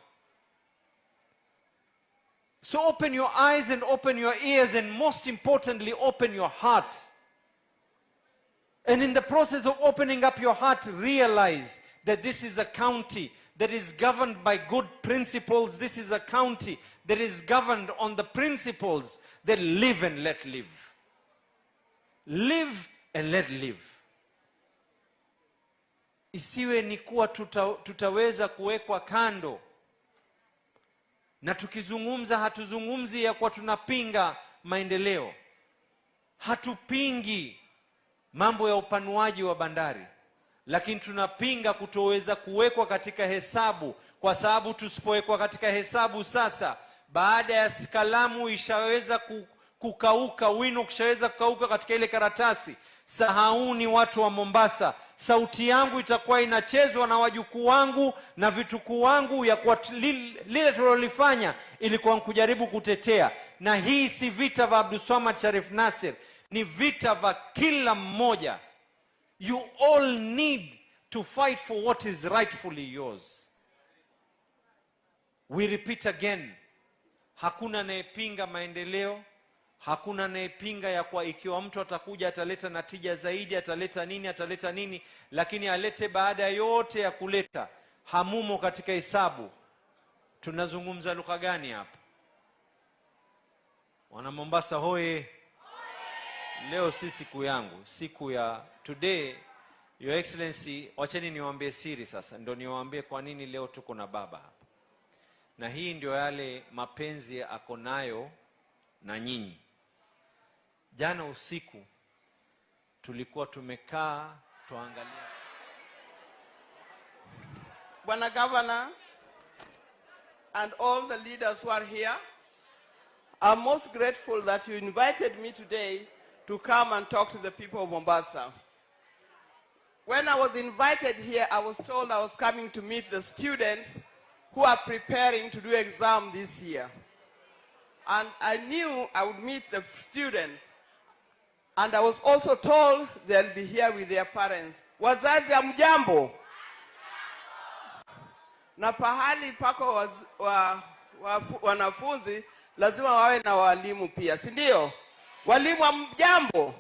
So open your eyes and open your ears, and most importantly, open your heart. And in the process of opening up your heart, realize that this is a county that is governed by good principles. This is a county that is governed on the principles that live and let live. Live and let live. Isiwe ni kuwa tutaweza kuwekwa kando. Na tukizungumza hatuzungumzi ya kuwa tunapinga maendeleo. Hatupingi mambo ya upanuaji wa bandari. Lakini tunapinga kutoweza kuwekwa katika hesabu, kwa sababu tusipowekwa katika hesabu sasa, baada ya kalamu ishaweza kukauka, wino kushaweza kukauka katika ile karatasi, sahauni watu wa Mombasa, sauti yangu itakuwa inachezwa na wajukuu wangu na vitukuu wangu ya kwa lile tulilofanya ilikuwa kujaribu kutetea. Na hii si vita vya Abdulswamad Sharif Nassir, ni vita vya kila mmoja. You all need to fight for what is rightfully yours. We repeat again, hakuna anayepinga maendeleo, hakuna anayepinga ya kwa ikiwa mtu atakuja ataleta natija zaidi, ataleta nini, ataleta nini, lakini alete baada yote ya kuleta, hamumo katika hesabu. Tunazungumza lugha gani hapa? Wana Mombasa hoye! Leo si siku yangu, siku ya today, Your Excellency, wacheni niwaambie siri sasa, ndio niwaambie kwa nini leo tuko na baba hapa. Na hii ndio yale mapenzi ako nayo na nyinyi. Jana usiku tulikuwa tumekaa tuangalia. Bwana Governor and all the leaders who are here, I'm most grateful that you invited me today to come and talk to the people of Mombasa. When I was invited here, I was told I was coming to meet the students who are preparing to do exam this year. And I knew I would meet the students. And I was also told they'll be here with their parents. Wazazi, hamjambo? Na pahali pako wanafunzi lazima wawe na walimu pia, si ndio? Walimu, hamjambo?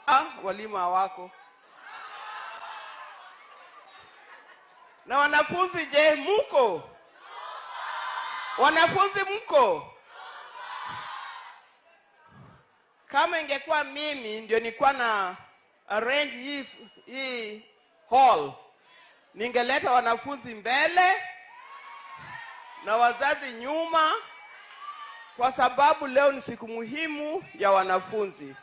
Ah, walimu hawako. Na wanafunzi je, muko? Wanafunzi mko? Kama ingekuwa mimi ndio nilikuwa na arrange hii hall, ningeleta wanafunzi mbele na wazazi nyuma, kwa sababu leo ni siku muhimu ya wanafunzi.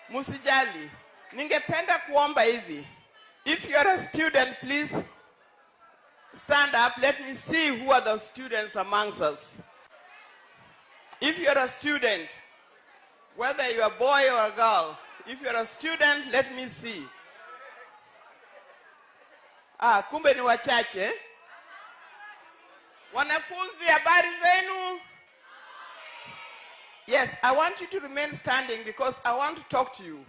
Musijali, ningependa kuomba hivi. If you are a student, please stand up. Let me see who are the students amongst us. If you are a student, whether you are a boy or a girl, if you are a student, let me see. Ah, kumbe ni wachache. Wanafunzi, habari zenu? Yes, I want you to remain standing because I want to talk to you.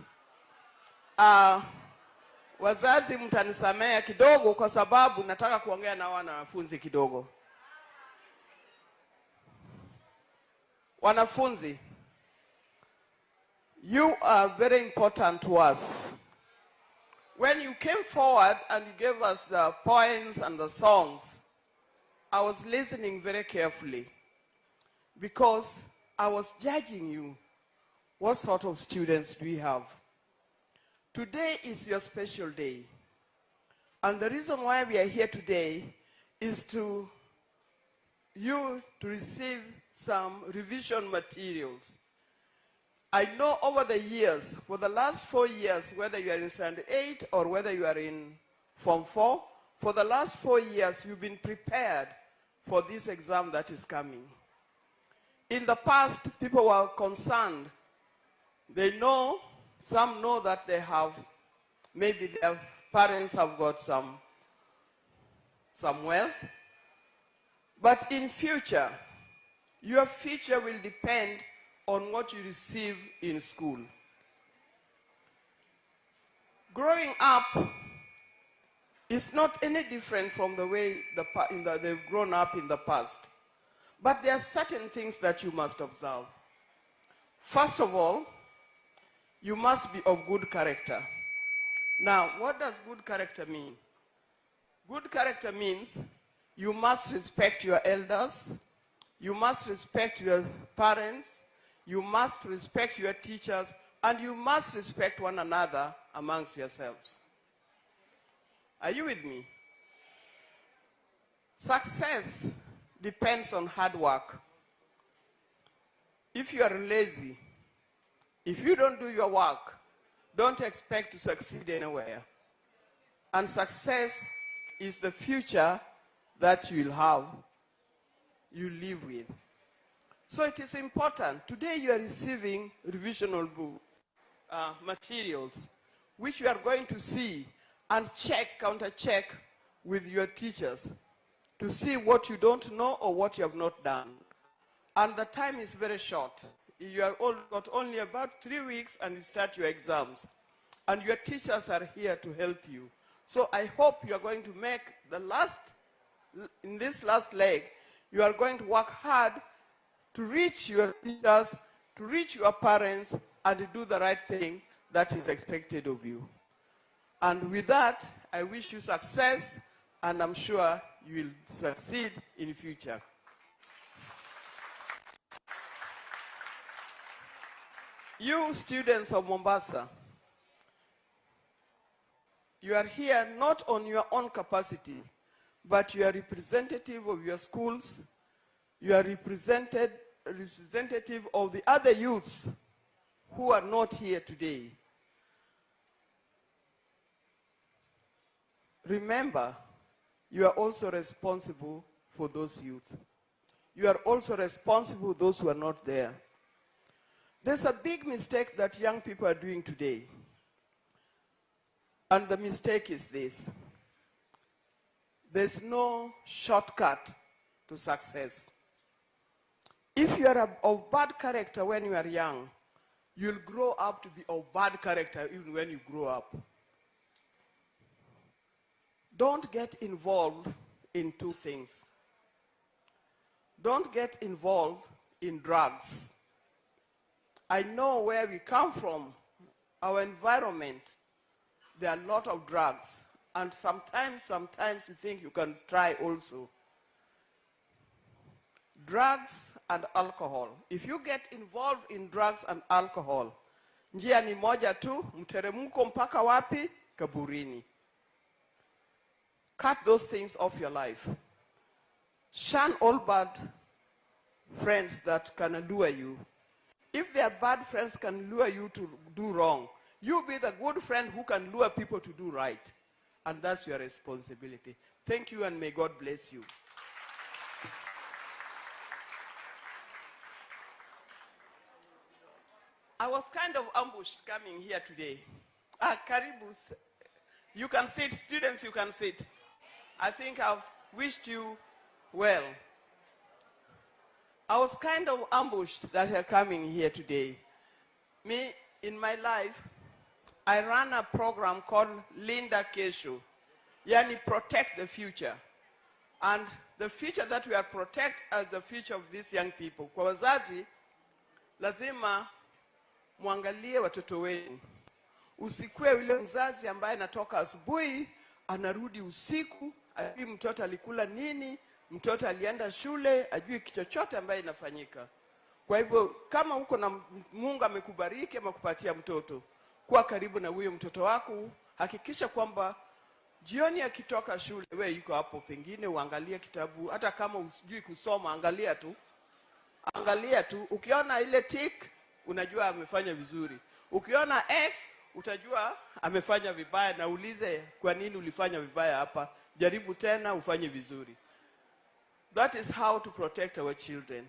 Wazazi mtanisamea kidogo kwa sababu nataka kuongea na wanafunzi kidogo. Wanafunzi, you are very important to us. When you came forward and you gave us the poems and the songs, I was listening very carefully because I was judging you. What sort of students do we have? Today is your special day. And the reason why we are here today is to you to receive some revision materials. I know over the years, for the last 4 years, whether you are in Standard 8 or whether you are in Form 4, for the last 4 years, you've been prepared for this exam that is coming. In the past, people were concerned. Some know that they have, maybe their parents have got some wealth. But in future, your future will depend on what you receive in school. Growing up is not any different from the way they've grown up in the past. But there are certain things that you must observe. First of all, you must be of good character. Now, what does good character mean? Good character means you must respect your elders, you must respect your parents, you must respect your teachers, and you must respect one another amongst yourselves. Are you with me? Success depends on hard work. If you are lazy, if you don't do your work, don't expect to succeed anywhere. And success is the future that you will have, you live with. So it is important. Today you are receiving revisional book, materials, which you are going to see and check, counter-check with your teachers to see what you don't know or what you have not done. And the time is very short. You are all got only about 3 weeks and you start your exams. And your teachers are here to help you. So I hope you are going to make the last, in this last leg, you are going to work hard to reach your teachers, to reach your parents, and to do the right thing that is expected of you. And with that, I wish you success, and I'm sure you will succeed in the future. You students of Mombasa, you are here not on your own capacity, but you are representative of your schools, you are representative of the other youths who are not here today. Remember, you are also responsible for those youth. You are also responsible for those who are not there. There's a big mistake that young people are doing today. And the mistake is this. There's no shortcut to success. If you are of bad character when you are young, you'll grow up to be of bad character even when you grow up. Don't get involved in two things. Don't get involved in drugs. I know where we come from, our environment, there are a lot of drugs. And sometimes you think you can try also. Drugs and alcohol. If you get involved in drugs and alcohol, njia ni moja tu, mteremko mpaka wapi? Kaburini. Cut those things off your life. Shun all bad friends that can lure you. If their bad friends can lure you to do wrong, you be the good friend who can lure people to do right. And that's your responsibility. Thank you, and may God bless you. I was kind of ambushed coming here today. Karibu, you can sit. Students, you can sit. I think I've wished you well. I was kind of ambushed that you're coming here today. Me, in my life, I ran a program called Linda Kesho, yani protect the future. And the future that we are protect as the future of these young people. Kwa wazazi, lazima muangalie watoto wenu. Usikue yule mzazi ambaye anatoka asubuhi, anarudi usiku, ajui mtoto alikula nini, mtoto alienda shule, ajui chochote ambaye inafanyika. Kwa hivyo, kama uko na Mungu amekubariki ama kupatia mtoto, kuwa karibu na huyo mtoto wako, hakikisha kwamba jioni akitoka shule, we yuko hapo, pengine uangalie kitabu, hata kama usijui kusoma, angalia tu. Angalia tu, ukiona ile tick, unajua amefanya vizuri. Ukiona X, utajua amefanya vibaya, na ulize kwa nini ulifanya vibaya hapa. Jaribu tena ufanye vizuri. That is how to protect our children.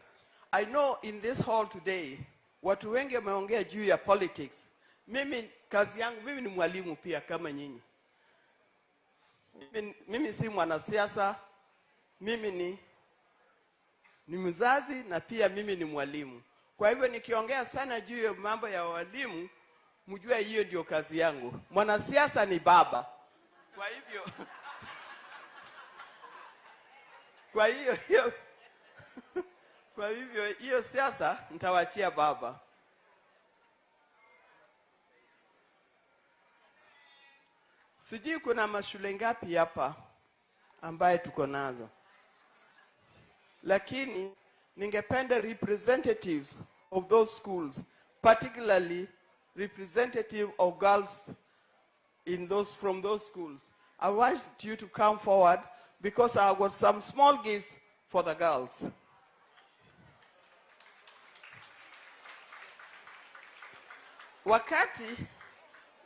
I know in this hall today, watu wengi wameongea juu ya politics. Mimi kazi yangu, mimi ni mwalimu pia kama nyinyi. Mimi si mwanasiasa, mimi ni mzazi na pia mimi ni mwalimu. Kwa hivyo nikiongea sana juu ya mambo ya walimu, mjue hiyo ndio kazi yangu. Mwanasiasa ni baba. Kwa hivyo kwa hivyo hiyo siasa nitawachia baba. Sijui kuna mashule ngapi hapa ambaye tuko nazo. Lakini ningependa representatives of those schools, particularly representative of girls from those schools. I want you to come forward because I got some small gifts for the girls.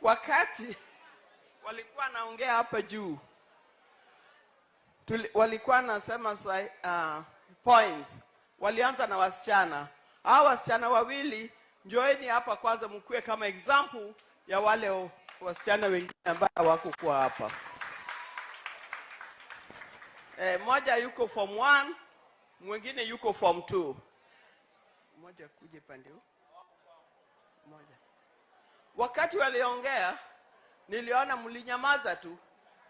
Wakati walikuwa naongea hapa juu, walikuwa nasema poems. Walianza na wasichana. Hawa wasichana wawili, njoeni hapa kwanza mkue kama example ya wale wasichana wengine ambao hawakuwa hapa. Moja yuko form 1, mwingine yuko form 2. Moja kuje pande huu. Moja. Wakati waliongea, niliona mlinyamaza tu.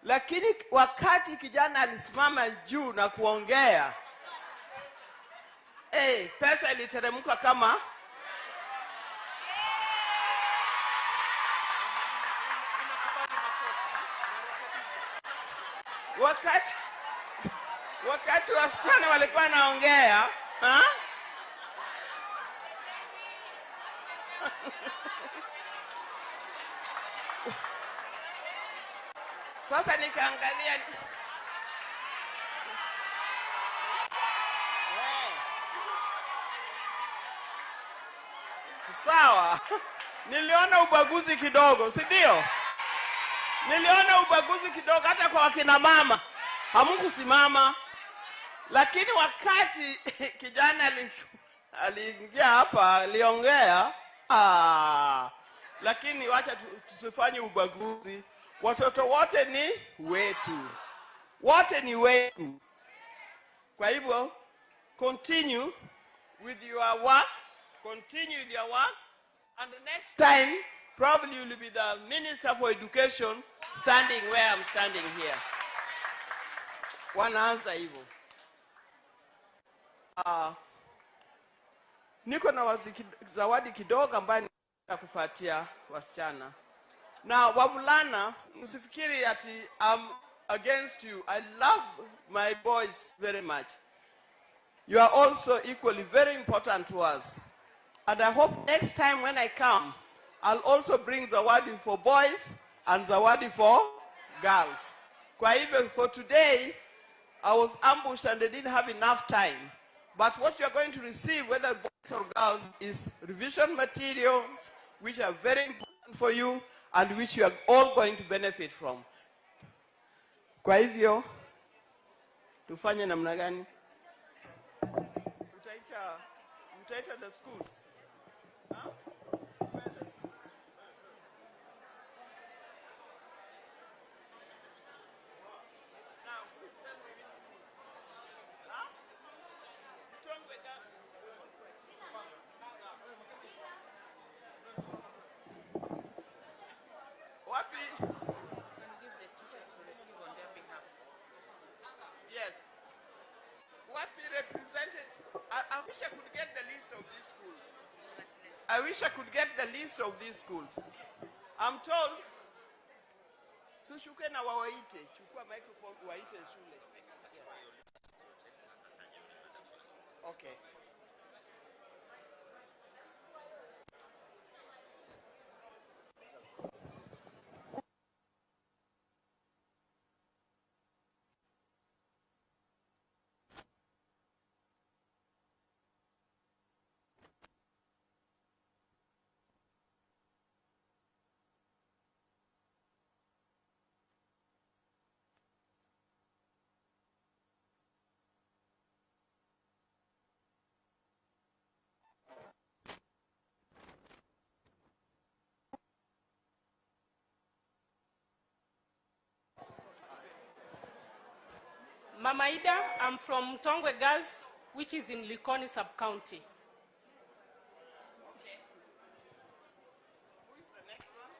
Lakini wakati kijana alisimama juu na kuongea, pesa iliteremka kama wakati wasichana walikuwa naongea, ha? Sasa nikaangalia Sawa. Niliona ubaguzi kidogo, si ndio? Niliona ubaguzi kidogo hata kwa wakina mama. Hamkusimama. Lakini wakati kijana aliingia hapa, aliongea, lakini wacha tusifanye ubaguzi. Watoto wote ni wetu. Wote ni wetu. Kwa hivyo, continue with your work. Continue with your work. And the next time, probably you will be the Minister for Education standing where I'm standing here. Wanaanza hivyo. Niko na zawadi kidogo ambayo nitakupatia wasichana. Na wavulana, msifikiri ati I'm against you. I love my boys very much. You are also equally very important to us. And I hope next time when I come, I'll also bring zawadi for boys and zawadi for girls. Kwa hivyo, for today, I was ambushed and they didn't have enough time. But what you are going to receive, whether boys or girls, is revision materials, which are very important for you and which you are all going to benefit from. Kwa hivyo, tufanye namna gani? Utaita the schools. Huh? Where are the schools? Now, tell me which schools. Huh? Wapi? Give the teachers to receive on their behalf. Yes. Wapi represented? I wish I could get the list of these schools. I wish I could get the list of these schools. I'm told, so shuke na wawaite, chukua microphone waite shule. Okay. Mama Ida, I'm from Mtongwe Girls, which is in Likoni sub-county. Okay. Who is the next one?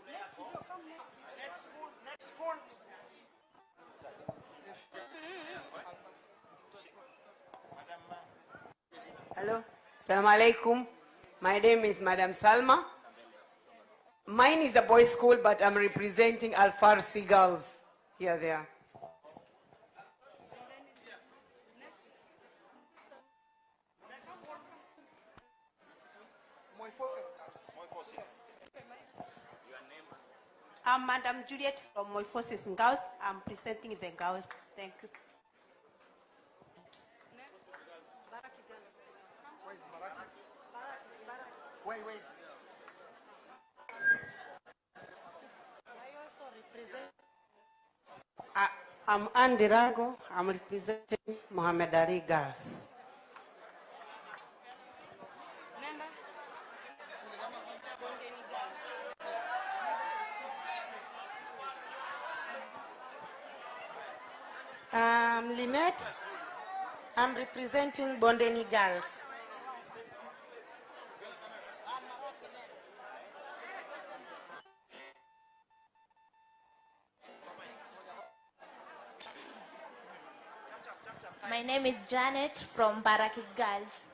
Next school, next school. Hello. Assalamu alaikum. My name is Madam Salma. Mine is a boys' school, but I'm representing Al Farsi Girls. Here they are. I'm Madam Juliet from Moifosis Girls. I'm presenting the girls. Thank you. Wait. I also represent. I'm Andy Rango. I'm representing Mohammed Ali Girls. I'm Lynette. I'm representing Bondeni Girls. My name is Janet from Baraki Girls.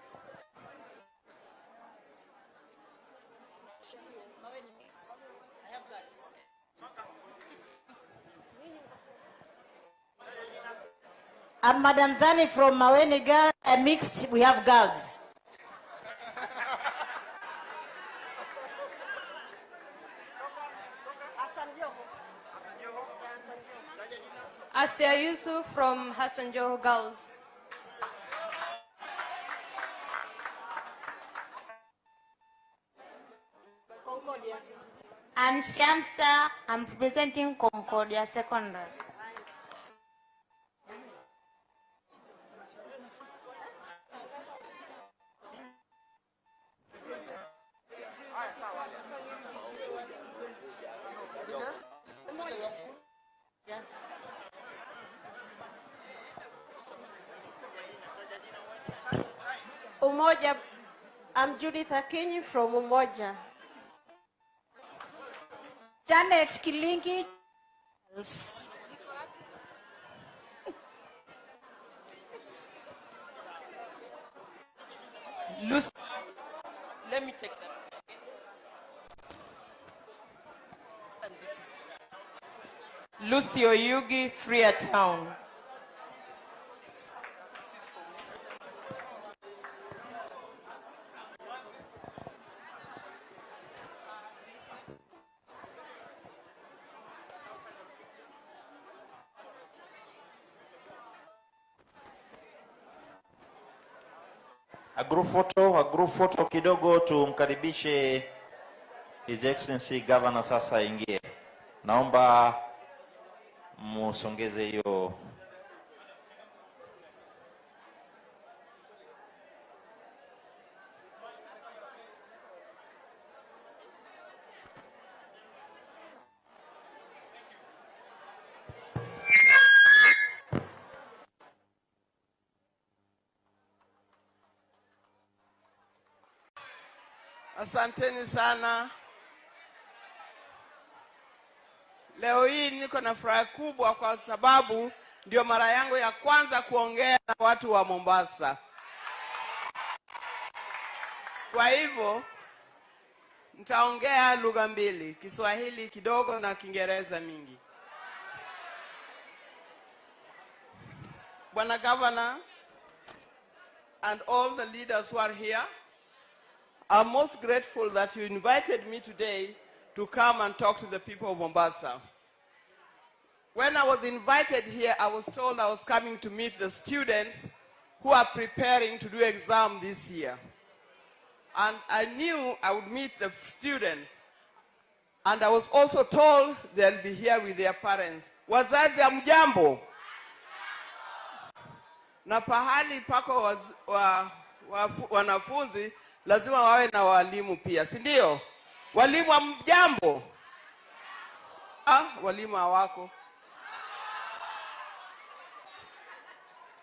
I'm Madam Zani from Maweni Girls. Mixed, we have girls. Asia Yusuf from Hassan Joho Girls. I'm Shamsa. I'm representing Concordia Secondary. Umoja. I'm Judith Akinyi from Umoja. Janet Kilingi. Lucy. Let me take that. And this is Lucy Oyugi, Freetown. A group photo kidogo tumkaribishe His Excellency Governor sasa aingie. Naomba musongeze hiyo. Asanteni sana. Leo hii niko na furaha kubwa kwa sababu ndio mara yangu ya kwanza kuongea na watu wa Mombasa. Kwa hivyo nitaongea lugha mbili, Kiswahili kidogo na Kiingereza mingi. Bwana Governor and all the leaders who are here, I'm most grateful that you invited me today to come and talk to the people of Mombasa. When I was invited here, I was told I was coming to meet the students who are preparing to do exam this year. And I knew I would meet the students. And I was also told they'll be here with their parents. Wazazi hamjambo? Na pahali pako wanafunzi lazima wawe na walimu pia, si ndio? Walimu hamjambo? Ah, walimu hawako.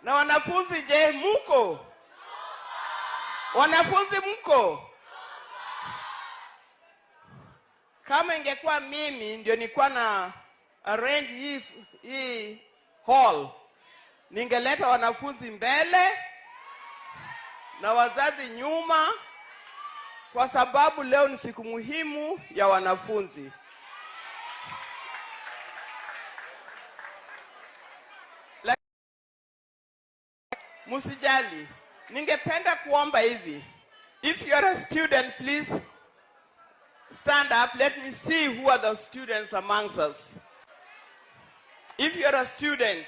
Na wanafunzi je, muko? Wanafunzi mko? Kama ingekuwa mimi ndio nilikuwa na arrange hii hall, ningeleta wanafunzi mbele na wazazi nyuma, kwa sababu leo ni siku muhimu ya wanafunzi. Msijali, ningependa kuomba hivi. If you are a student, please stand up. Let me see who are the students amongst us. If you are a student,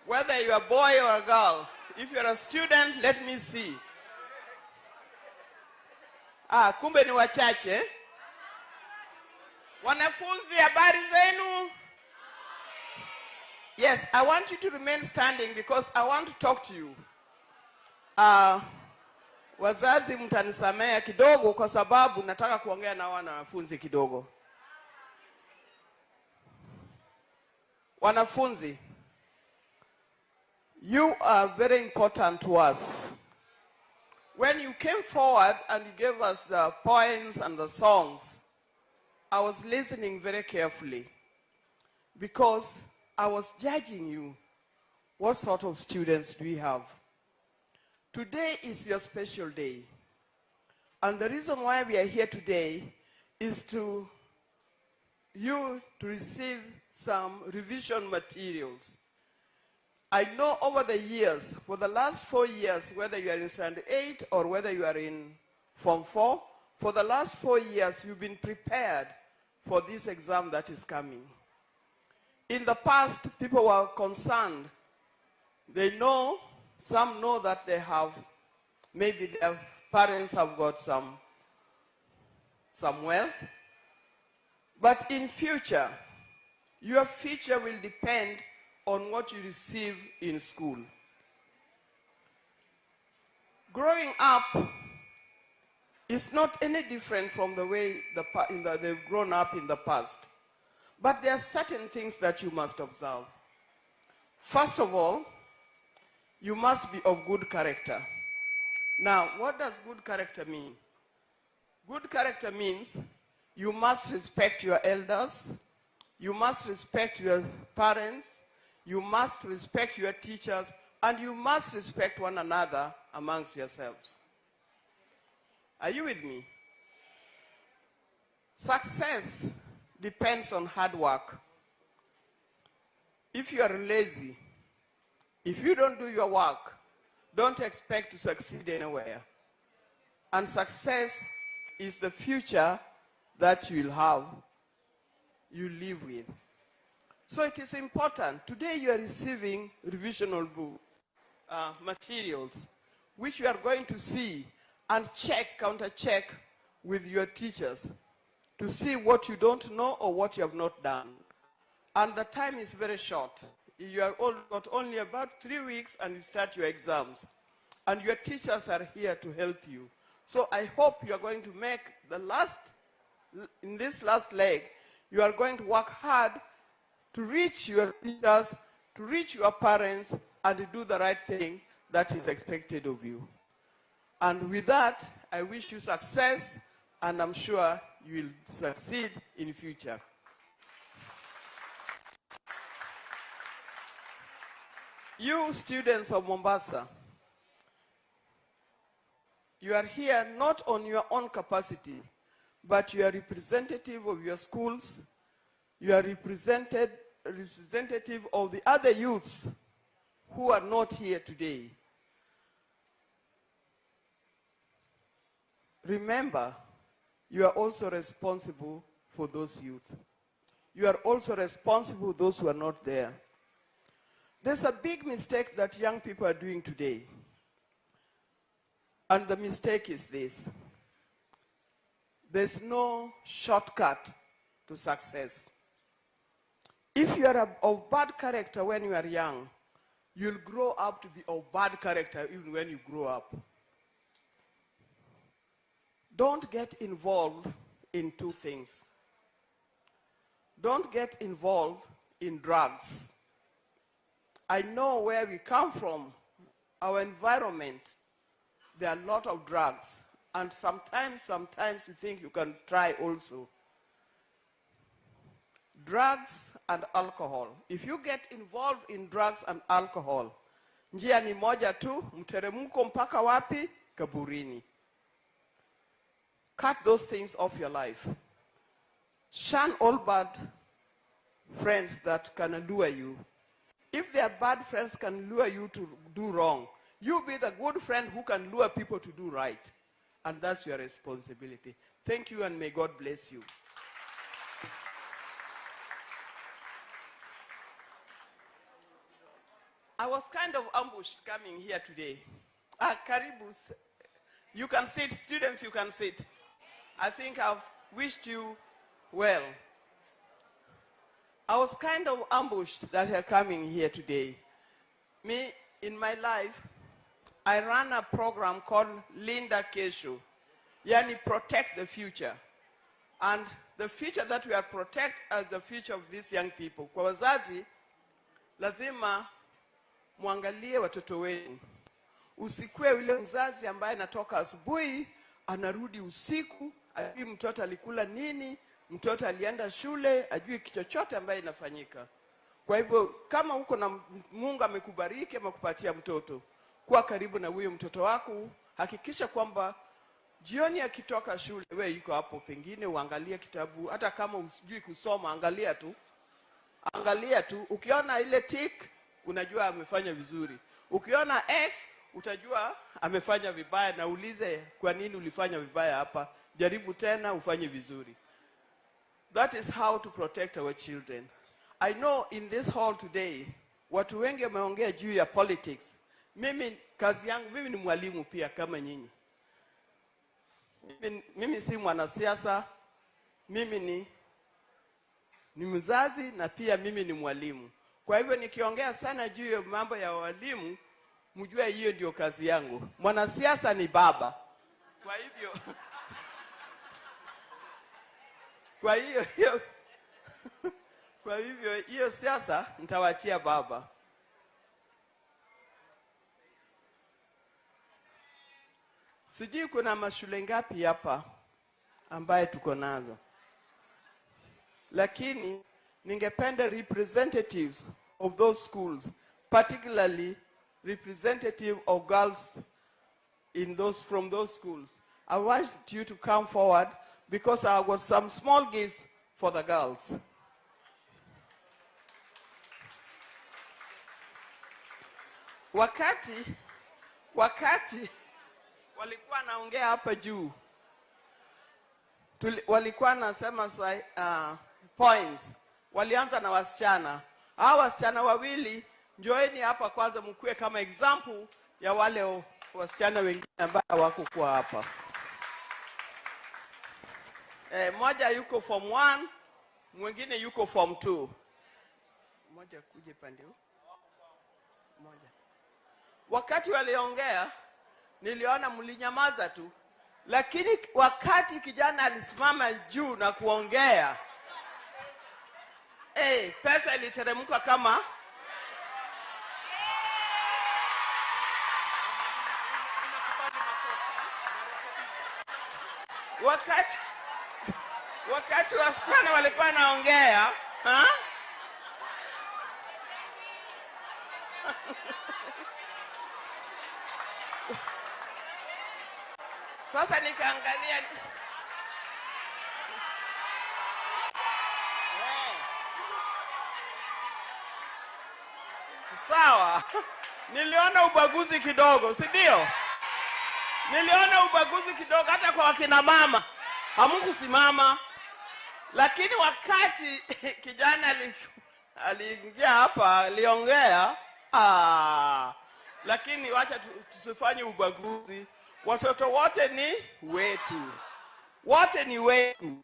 whether you are a boy or a girl, if you are a student, let me see. Ah, kumbe ni wachache. Wanafunzi, habari zenu? Yes, I want you to remain standing because I want to talk to you. Wazazi mtanisamea kidogo kwa sababu nataka kuongea na wanafunzi kidogo. Wanafunzi, you are very important to us. When you came forward and you gave us the poems and the songs, I was listening very carefully because I was judging you. What sort of students do we have? Today is your special day. And the reason why we are here today is to you to receive some revision materials. I know over the years, for the last 4 years, whether you are in Standard 8 or whether you are in Form 4, for the last 4 years, you've been prepared for this exam that is coming. In the past, people were concerned. They know, some know that they have, maybe their parents have got some some wealth. But in future, your future will depend on what you receive in school. Growing up is not any different from the way they've grown up in the past. But there are certain things that you must observe. First of all, you must be of good character. Now, what does good character mean? Good character means you must respect your elders, you must respect your parents, you must respect your teachers, and you must respect one another amongst yourselves. Are you with me? Success depends on hard work. If you are lazy, if you don't do your work, don't expect to succeed anywhere. And success is the future that you will have, you live with. So it is important. Today you are receiving revisional book, materials, which you are going to see and check, counter-check with your teachers to see what you don't know or what you have not done. And the time is very short. You have all got only about 3 weeks and you start your exams. And your teachers are here to help you. So I hope you are going to make the last, in this last leg, you are going to work hard to reach your teachers, to reach your parents, and to do the right thing that is expected of you. And with that, I wish you success, and I'm sure you will succeed in future. You students of Mombasa, you are here not on your own capacity, but you are representative of your schools, you are representative of the other youths who are not here today. Remember, you are also responsible for those youth. You are also responsible for those who are not there. There's a big mistake that young people are doing today. And the mistake is this. There's no shortcut to success. If you are of bad character when you are young, you'll grow up to be of bad character even when you grow up. Don't get involved in two things. Don't get involved in drugs. I know where we come from, our environment, there are a lot of drugs. And sometimes you think you can try also. Drugs and alcohol. If you get involved in drugs and alcohol, njia ni moja tu, mteremko mpaka wapi? Kaburini. Cut those things off your life. Shun all bad friends that can allure you. If their bad friends can lure you to do wrong, you be the good friend who can lure people to do right. And that's your responsibility. Thank you, and may God bless you. I was kind of ambushed coming here today. Karibu, you can sit. Students, you can sit. I think I've wished you well. I was kind of ambushed that you're coming here today. Me, in my life, I ran a program called Linda Kesho, yani protect the future. And the future that we are protect as the future of these young people. Kwa wazazi, lazima muangalie watoto wenu. Usikue yule mzazi ambaye anatoka asubuhi, anarudi usiku, ajui mtoto alikula nini, mtoto alienda shule, ajui chochote ambaye inafanyika. Kwa hivyo kama uko na Mungu amekubariki ama kupatia mtoto, kuwa karibu na huyo mtoto wako, hakikisha kwamba jioni akitoka shule wewe yuko hapo, pengine uangalie kitabu, hata kama usijui kusoma angalia tu. Angalia tu, ukiona ile tick unajua amefanya vizuri. Ukiona X utajua amefanya vibaya, na ulize kwa nini ulifanya vibaya hapa, jaribu tena ufanye vizuri. That is how to protect our children. I know in this hall today watu wengi wameongea juu ya politics. Mimi kazi yangu, mimi ni mwalimu pia kama nyinyi. Mimi si mwanasiasa, mimi ni mzazi na pia mimi ni mwalimu. Kwa hivyo nikiongea sana juu ya mambo ya walimu, mjue hiyo ndio kazi yangu. Mwanasiasa ni baba. Kwa hivyo hiyo siasa nitawachia baba. Sijui kuna mashule ngapi hapa ambaye tuko nazo. Lakini ningependa representatives of those schools, particularly representative of girls from those schools. I want you to come forward because I got some small gifts for the girls. Wakati walikuwa naongea hapa juu, walikuwa nasema poems. Walianza na wasichana. Hawa wasichana wawili, njoeni hapa kwanza mkue kama example ya wale wasichana wengine ambao hawakukuwa hapa. Moja yuko form 1, mwingine yuko form 2. Moja kuje pande huu. Moja. Wakati waliongea, niliona mlinyamaza tu. Lakini wakati kijana alisimama juu na kuongea, pesa iliteremka kama. Wakati wasichana walikuwa naongea, ha? Sasa nikaangalia. Sawa. Niliona ubaguzi kidogo, si ndio? Niliona ubaguzi kidogo hata kwa wakina mama. Hamkusimama. Lakini wakati kijana aliingia hapa, aliongea, lakini wacha tusifanye ubaguzi. Watoto wote ni wetu. Wote ni wetu.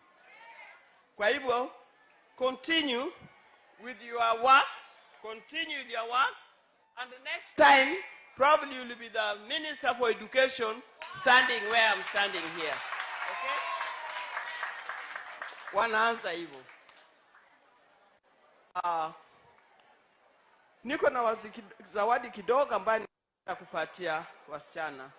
Kwa hivyo, continue with your work. Continue with your work. And the next time, probably you will be the Minister for Education standing where I'm standing here. Okay? Wanaanza hivyo. Niko na zawadi kidogo ambayo nitakupatia wasichana.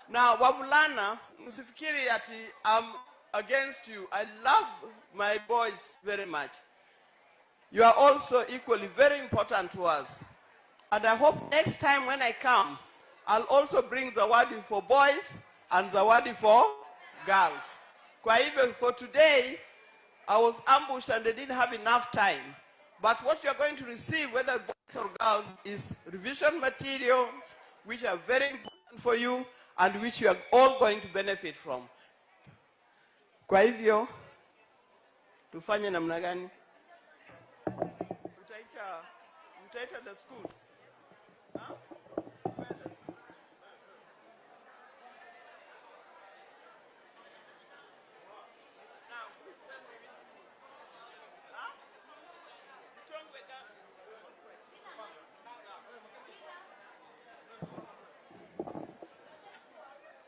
Na wavulana, msifikiri ati I'm against you. I love my boys very much. You are also equally very important to us. And I hope next time when I come, I'll also bring zawadi for boys and zawadi for girls. Kwa hivyo, for today, I was ambushed and they didn't have enough time. But what you are going to receive, whether boys or girls, is revision materials, which are very important for you and which you are all going to benefit from. Kwa hivyo, tufanye namna gani? Utaita the schools. Huh? Where are the schools? Now, please tell me which schools. Huh? Mtongwe.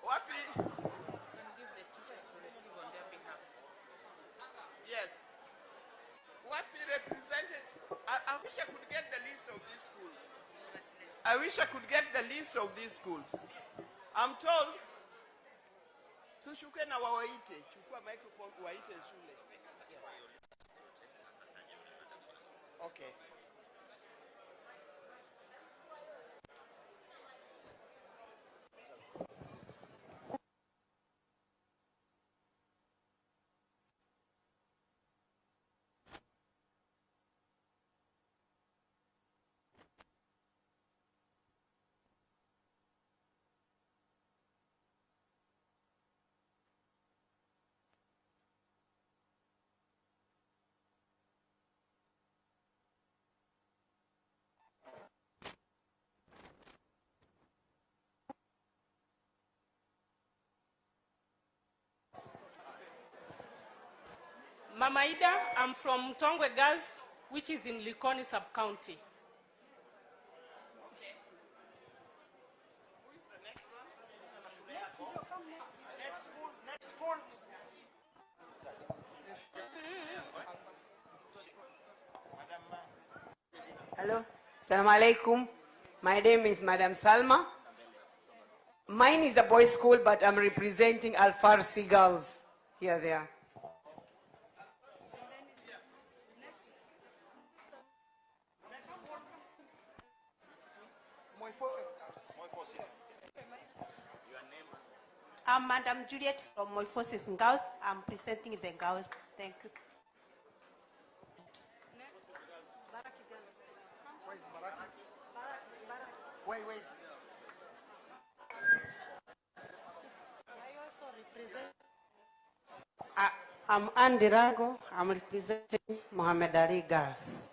Wapi? Can give the teachers to receive on their behalf. Yes. Wapi represented? I wish I could get the list of these schools. I wish I could get the list of these schools. I'm told, so shuke na wawaite, chukua microphone waite shule. Okay. Mama Ida, I'm from Mtongwe Girls, which is in Likoni sub-county. Hello. Assalamu alaikum. My name is Madam Salma. Mine is a boys' school, but I'm representing Al Farsi Girls here there. I'm Madam Juliet from Moifosis Girls. I'm presenting the girls. Thank you. Wait. I also represent. I'm Andy Rango. I'm representing Muhammad Ali Girls.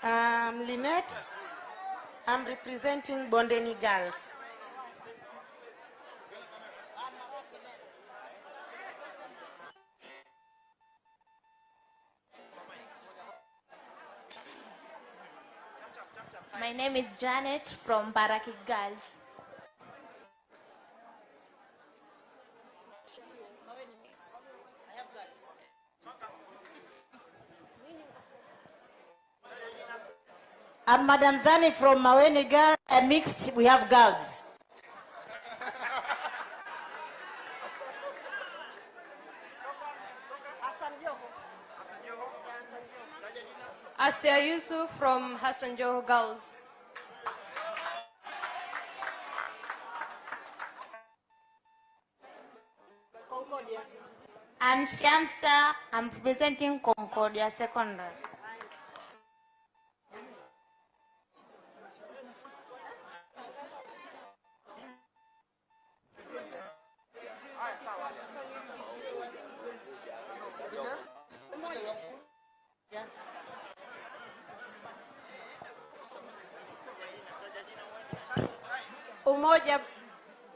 I'm Lynette. I'm representing Bondeni Girls. My name is Janet from Baraki Girls. I'm Madam Zani from Maweni Girls. Mixed, we have girls. Asia Yusuf from Hassan Joho Girls. I'm Shamsa. I'm representing Concordia Secondary. Umoja.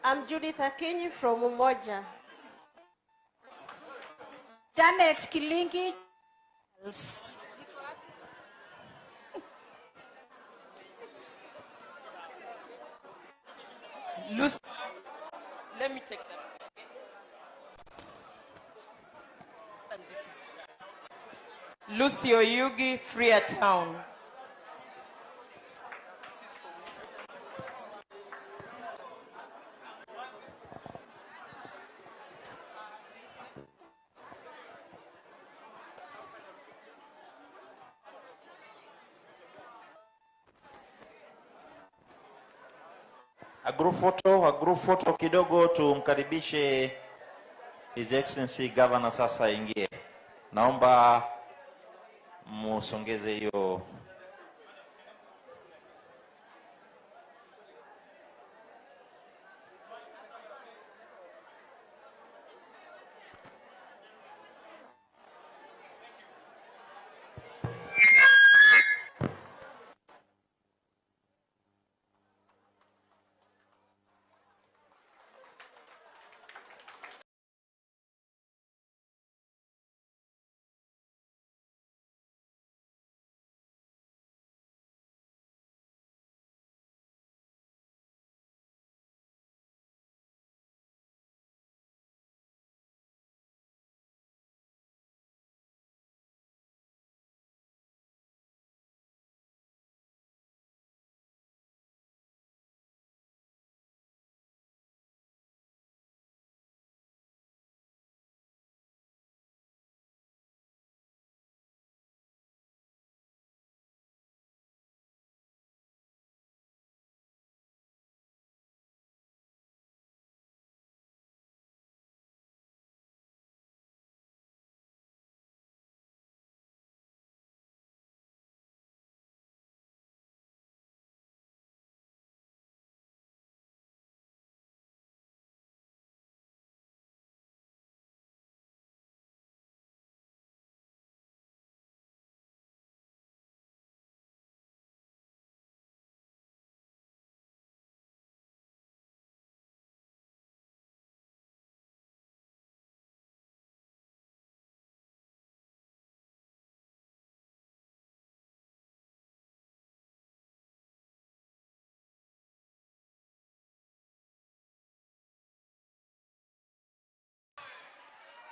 I'm Judith Akinyi from Umoja. Janet Kilingi. Lucy. Let me take that. And this is Lucy Oyugi, Freetown. A group photo kidogo tumkaribishe His Excellency Governor sasa aingie. Naomba musongeze hiyo.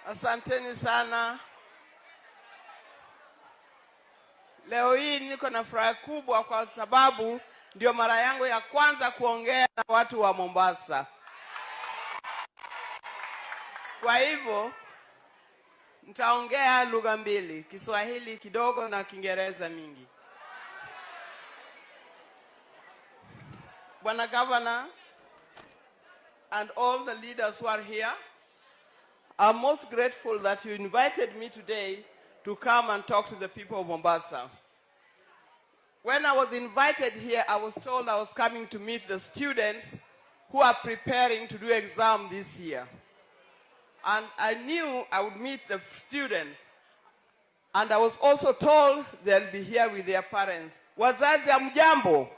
Asanteni sana. Leo hii niko na furaha kubwa kwa sababu ndio mara yangu ya kwanza kuongea na watu wa Mombasa. Kwa hivyo nitaongea lugha mbili, Kiswahili kidogo na Kiingereza mingi. Bwana Governor and all the leaders who are here, I'm most grateful that you invited me today to come and talk to the people of Mombasa. When I was invited here, I was told I was coming to meet the students who are preparing to do exam this year. And I knew I would meet the students. And I was also told they'll be here with their parents. Wazazi, hamjambo?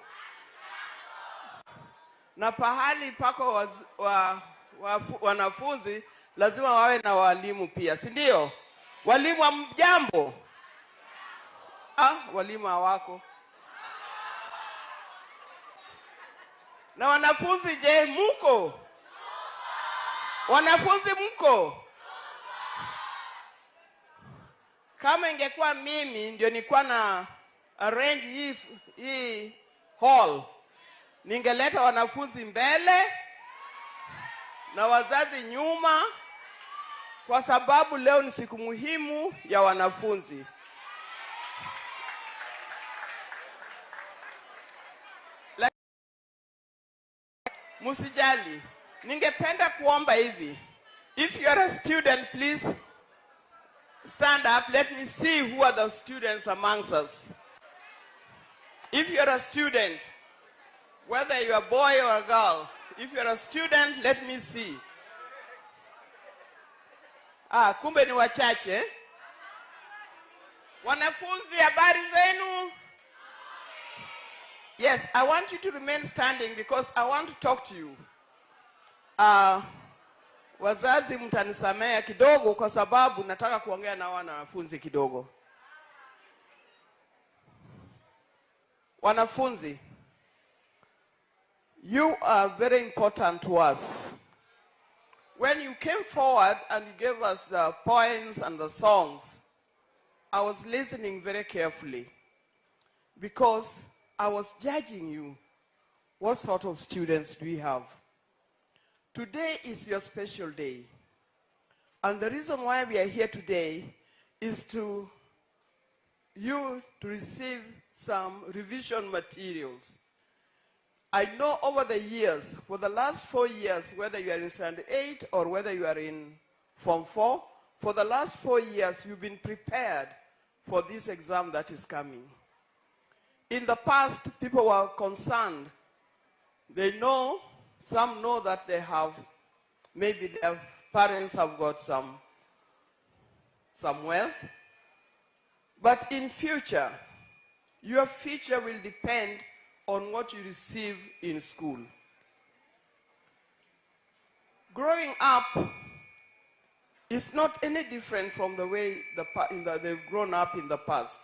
Na pahali pako wanafunzi lazima wawe na walimu pia, si ndio? Walimu hamjambo? Ah, walimu hawako. Na wanafunzi je, muko? Wanafunzi mko? Kama ingekuwa mimi ndio nilikuwa na arrange hii hall, ningeleta wanafunzi mbele na wazazi nyuma, kwa sababu leo ni siku muhimu ya wanafunzi. Musijali. Ningependa kuomba hivi. If you are a student, please stand up. Let me see who are the students amongst us. If you are a student, whether you are a boy or a girl, if you are a student, let me see. Ah, kumbe ni wachache. Wanafunzi, habari zenu? Yes, I want you to remain standing because I want to talk to you. Wazazi mtanisamea kidogo kwa sababu nataka kuongea na wanafunzi kidogo. Wanafunzi, you are very important to us. When you came forward and you gave us the poems and the songs, I was listening very carefully because I was judging you. What sort of students do we have? Today is your special day. And the reason why we are here today is to you to receive some revision materials. I know over the years, for the last 4 years, whether you are in Standard 8 or whether you are in Form 4, for the last 4 years, you've been prepared for this exam that is coming. In the past, people were concerned. They know, some know that they have, maybe their parents have got some wealth. But in future, your future will depend on what you receive in school. Growing up is not any different from the way they've grown up in the past.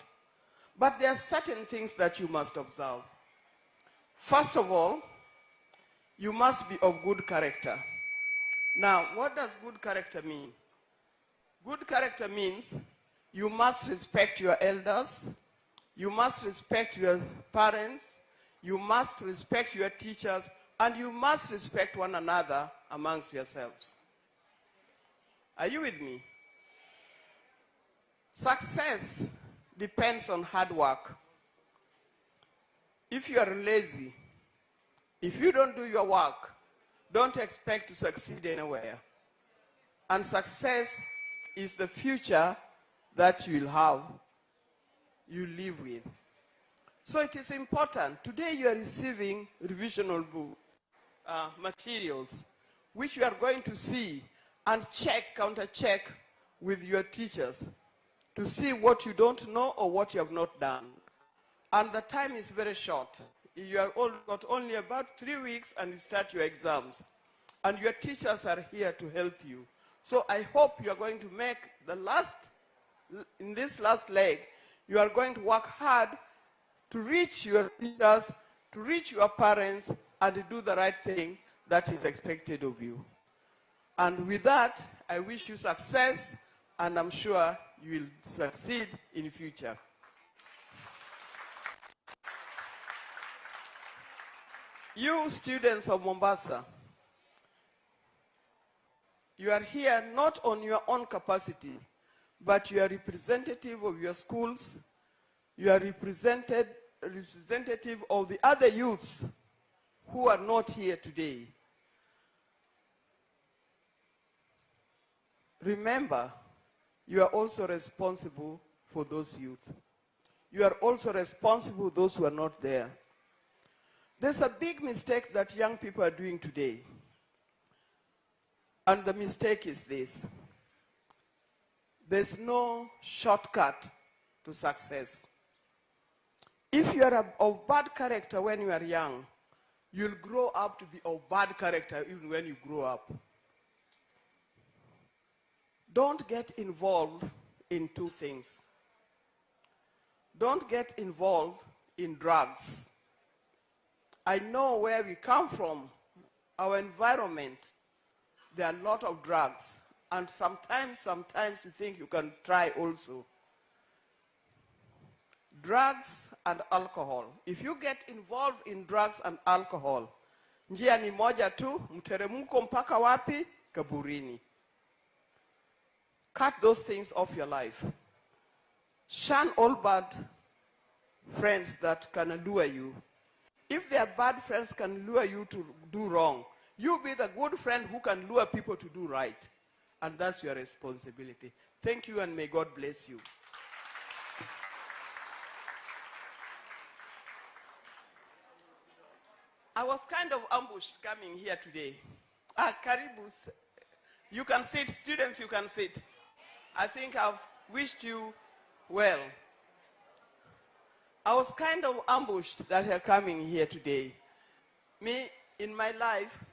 But there are certain things that you must observe. First of all, you must be of good character. Now, what does good character mean? Good character means you must respect your elders, you must respect your parents, you must respect your teachers, and you must respect one another amongst yourselves. Are you with me? Success depends on hard work. If you are lazy, if you don't do your work, don't expect to succeed anywhere. And success is the future that you will have, you live with. So it is important. Today you are receiving revisional book, materials, which you are going to see and check, counter-check with your teachers to see what you don't know or what you have not done. And the time is very short. You have all got only about 3 weeks and you start your exams. And your teachers are here to help you. So I hope you are going to make the last, in this last leg, you are going to work hard to reach your teachers, to reach your parents, and to do the right thing that is expected of you. And with that, I wish you success, and I'm sure you will succeed in future. You students of Mombasa, you are here not on your own capacity, but you are representative of your schools, you are representative of the other youths who are not here today. Remember, you are also responsible for those youth. You are also responsible for those who are not there. There's a big mistake that young people are doing today. And the mistake is this. There's no shortcut to success. If you are of bad character when you are young, you'll grow up to be of bad character even when you grow up. Don't get involved in two things. Don't get involved in drugs. I know where we come from, our environment, there are a lot of drugs. And sometimes you think you can try also. Drugs and alcohol. If you get involved in drugs and alcohol, njia ni moja tu, mteremko mpaka wapi? Kaburini. Cut those things off your life. Shun all bad friends that can lure you. If their bad friends can lure you to do wrong, you be the good friend who can lure people to do right. And that's your responsibility. Thank you, and may God bless you. I was kind of ambushed coming here today. Karibu. You can sit, students, you can sit. I think I've wished you well. I was kind of ambushed that you're coming here today. Me, in my life,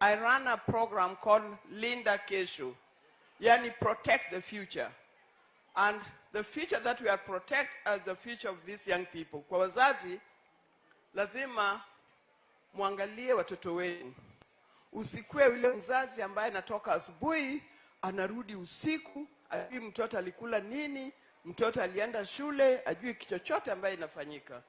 I ran a program called Linda Kesho, yani protect the future. And the future that we are protect as the future of these young people. Kwa wazazi, lazima muangalie watoto wenu. Usikue yule mzazi ambaye anatoka asubuhi, anarudi usiku, ajui mtoto alikula nini, mtoto alienda shule, ajui chochote ambaye inafanyika.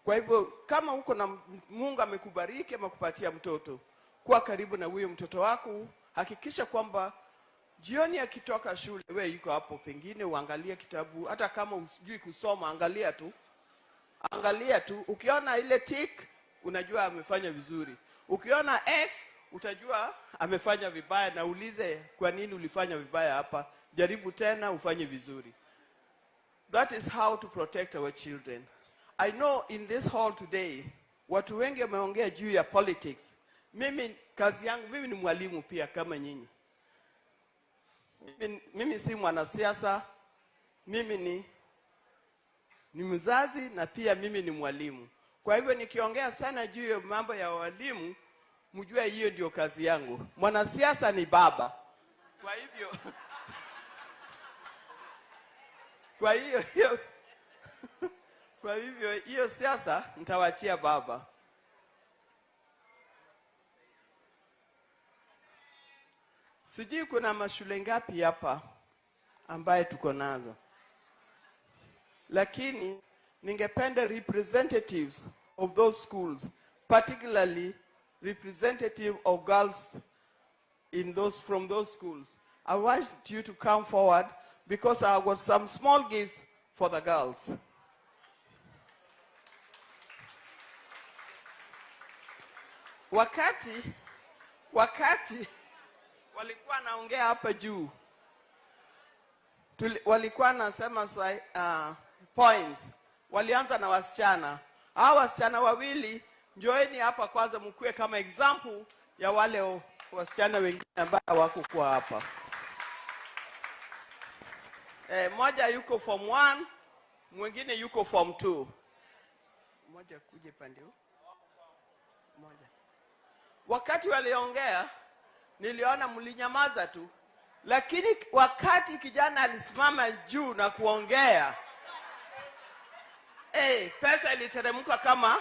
Kwa hivyo kama uko na Mungu amekubariki ama kupatia mtoto, kuwa karibu na huyo mtoto wako, hakikisha kwamba jioni akitoka shule wewe yuko hapo, pengine uangalie kitabu, hata kama usijui kusoma angalia tu. Angalia tu, ukiona ile tick unajua amefanya vizuri. Ukiona X utajua amefanya vibaya, na ulize kwa nini ulifanya vibaya hapa, jaribu tena ufanye vizuri. That is how to protect our children. I know in this hall today, watu wengi wameongea juu ya politics. Mimi kazi yangu, mimi ni mwalimu pia kama nyinyi. Mimi si mwanasiasa, mimi ni mzazi na pia mimi ni mwalimu. Kwa hivyo nikiongea sana juu ya mambo ya walimu, mjue hiyo ndio kazi yangu. Mwanasiasa ni baba. Kwa hivyo kwa hivyo hiyo siasa nitawachia baba. Sijui kuna mashule ngapi hapa ambaye tuko nazo. Lakini ningependa representatives of those schools, particularly representative of girls in those, from those schools. I want you to come forward because I got some small gifts for the girls. Wakati walikuwa naongea hapa juu, walikuwa nasema poems. Walianza na wasichana. Hawa wasichana wawili, njoeni hapa kwanza mkue kama example ya wale wasichana wengine ambao hawakuwa hapa. Moja yuko form 1, mwingine yuko form 2. Moja kuje pande huu. Moja. Wakati waliongea, niliona mlinyamaza tu. Lakini wakati kijana alisimama juu na kuongea, pesa iliteremka kama.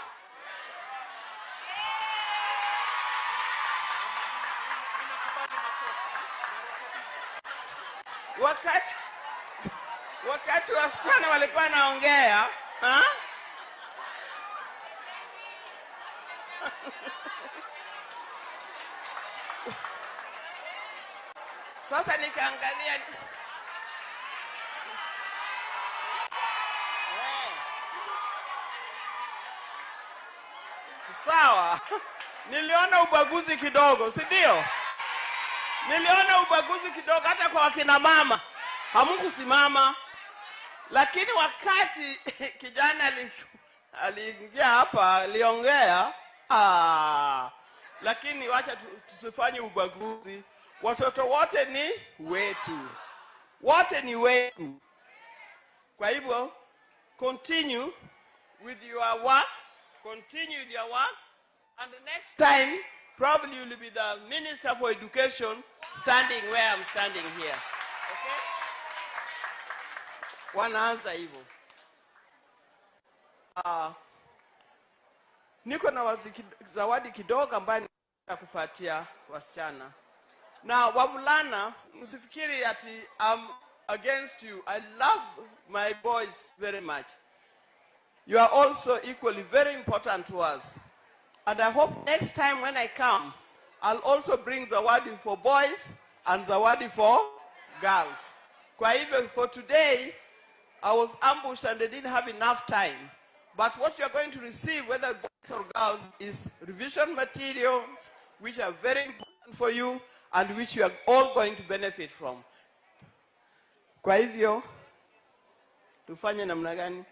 Wakati wasichana walikuwa naongea, ha? Sasa nikaangalia sawa. Niliona ubaguzi kidogo, si ndio? Niliona ubaguzi kidogo hata kwa wakina mama. Hamkusimama. Lakini wakati kijana aliingia hapa, aliongea, lakini wacha tusifanye ubaguzi. Watoto wote ni wetu. Wote ni wetu. Kwa hivyo, continue with your work. Continue with your work. And the next time, probably you'll be the Minister for Education standing where I'm standing here. Okay? Wanaanza hivyo. Niko na zawadi kidogo ambayo nitakupatia wasichana. Na wavulana, msifikiri ati I'm against you. I love my boys very much. You are also equally very important to us. And I hope next time when I come, I'll also bring zawadi for boys and zawadi for girls. Kwa hivyo, for today, I was ambushed and they didn't have enough time. But what you are going to receive, whether boys or girls, is revision materials, which are very important for you and which you are all going to benefit from. Kwa hivyo, tufanye namna gani?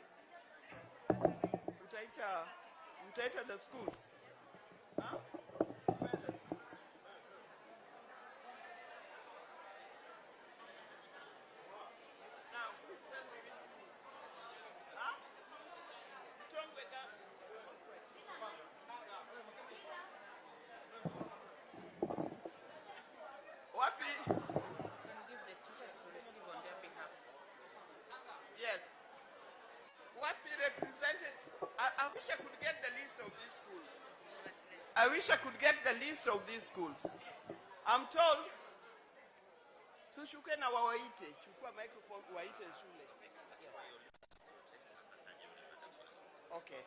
Utaita the schools. Huh? Where are the schools? Now, tell me which schools. Huh? Mtongwe Girls. Wapi? You can give the teachers to receive on their behalf. Yes. Wapi represented? I wish I could get the list of these schools. I wish I could get the list of these schools. I'm told, so shuke na wawaite, chukua microphone waite shule. Okay.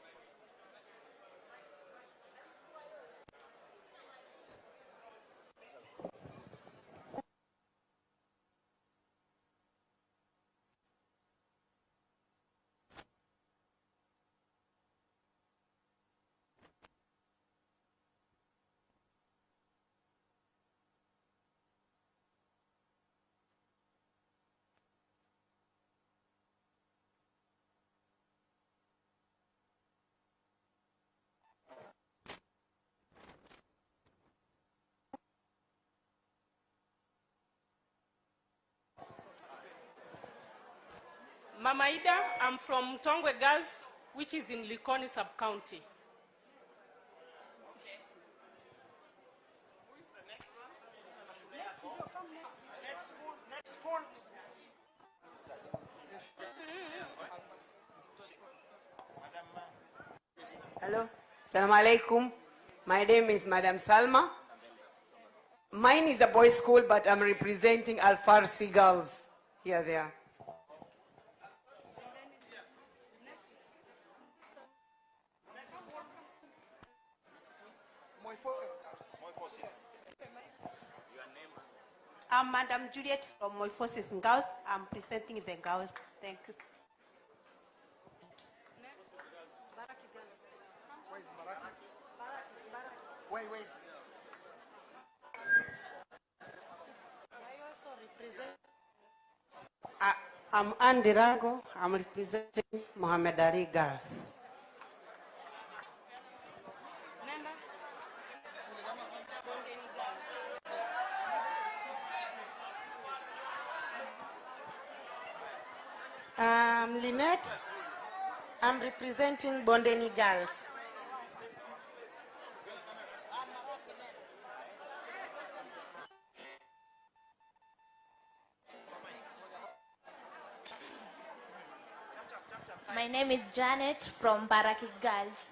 Mama Ida, I'm from Mtongwe Girls, which is in Likoni sub-county. Okay. Who is the next one? Next school, next school. Hello. Assalamu alaikum. My name is Madam Salma. Mine is a boys' school, but I'm representing Al Farsi Girls here there. I'm Madam Juliet from Morphosis Girls. I'm presenting the girls. Thank you. Wait, wait. I also represent. I'm Andy Rango. I'm representing Muhammad Ali Girls. I'm Lynette. I'm representing Bondeni Girls. My name is Janet from Baraki Girls.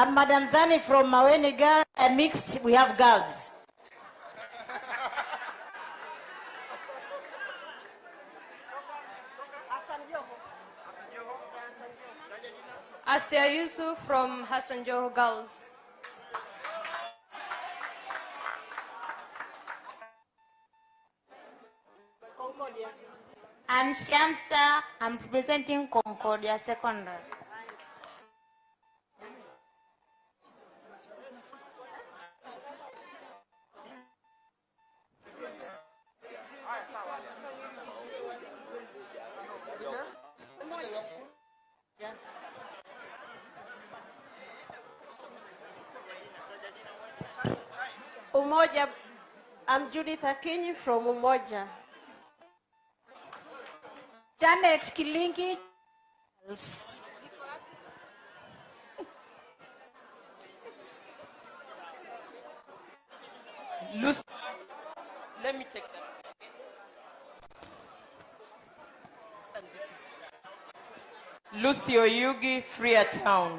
I'm Madam Zani from Maweni Girls, mixed, we have girls. Asia Yusuf from Hassan Joho Girls. I'm Shamsa. I'm representing Concordia Secondary. Umoja. I'm Judith Akinyi from Umoja. Janet Kilingi. Lucy. Let me take that. And this is Lucy Oyugi, Freetown.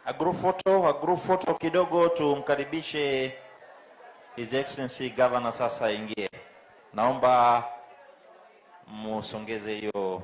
A group photo kidogo tumkaribishe His Excellency Governor sasa aingie. Naomba musongeze hiyo.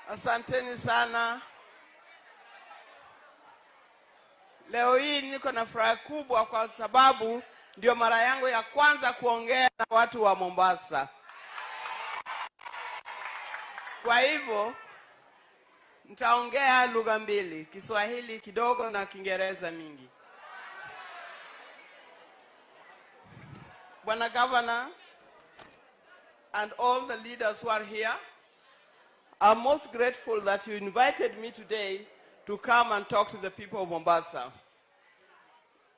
Asanteni sana. Leo hii niko na furaha kubwa kwa sababu ndio mara yangu ya kwanza kuongea na watu wa Mombasa. Kwa hivyo nitaongea lugha mbili, Kiswahili kidogo na Kiingereza mingi. Bwana Governor and all the leaders who are here, I'm most grateful that you invited me today to come and talk to the people of Mombasa.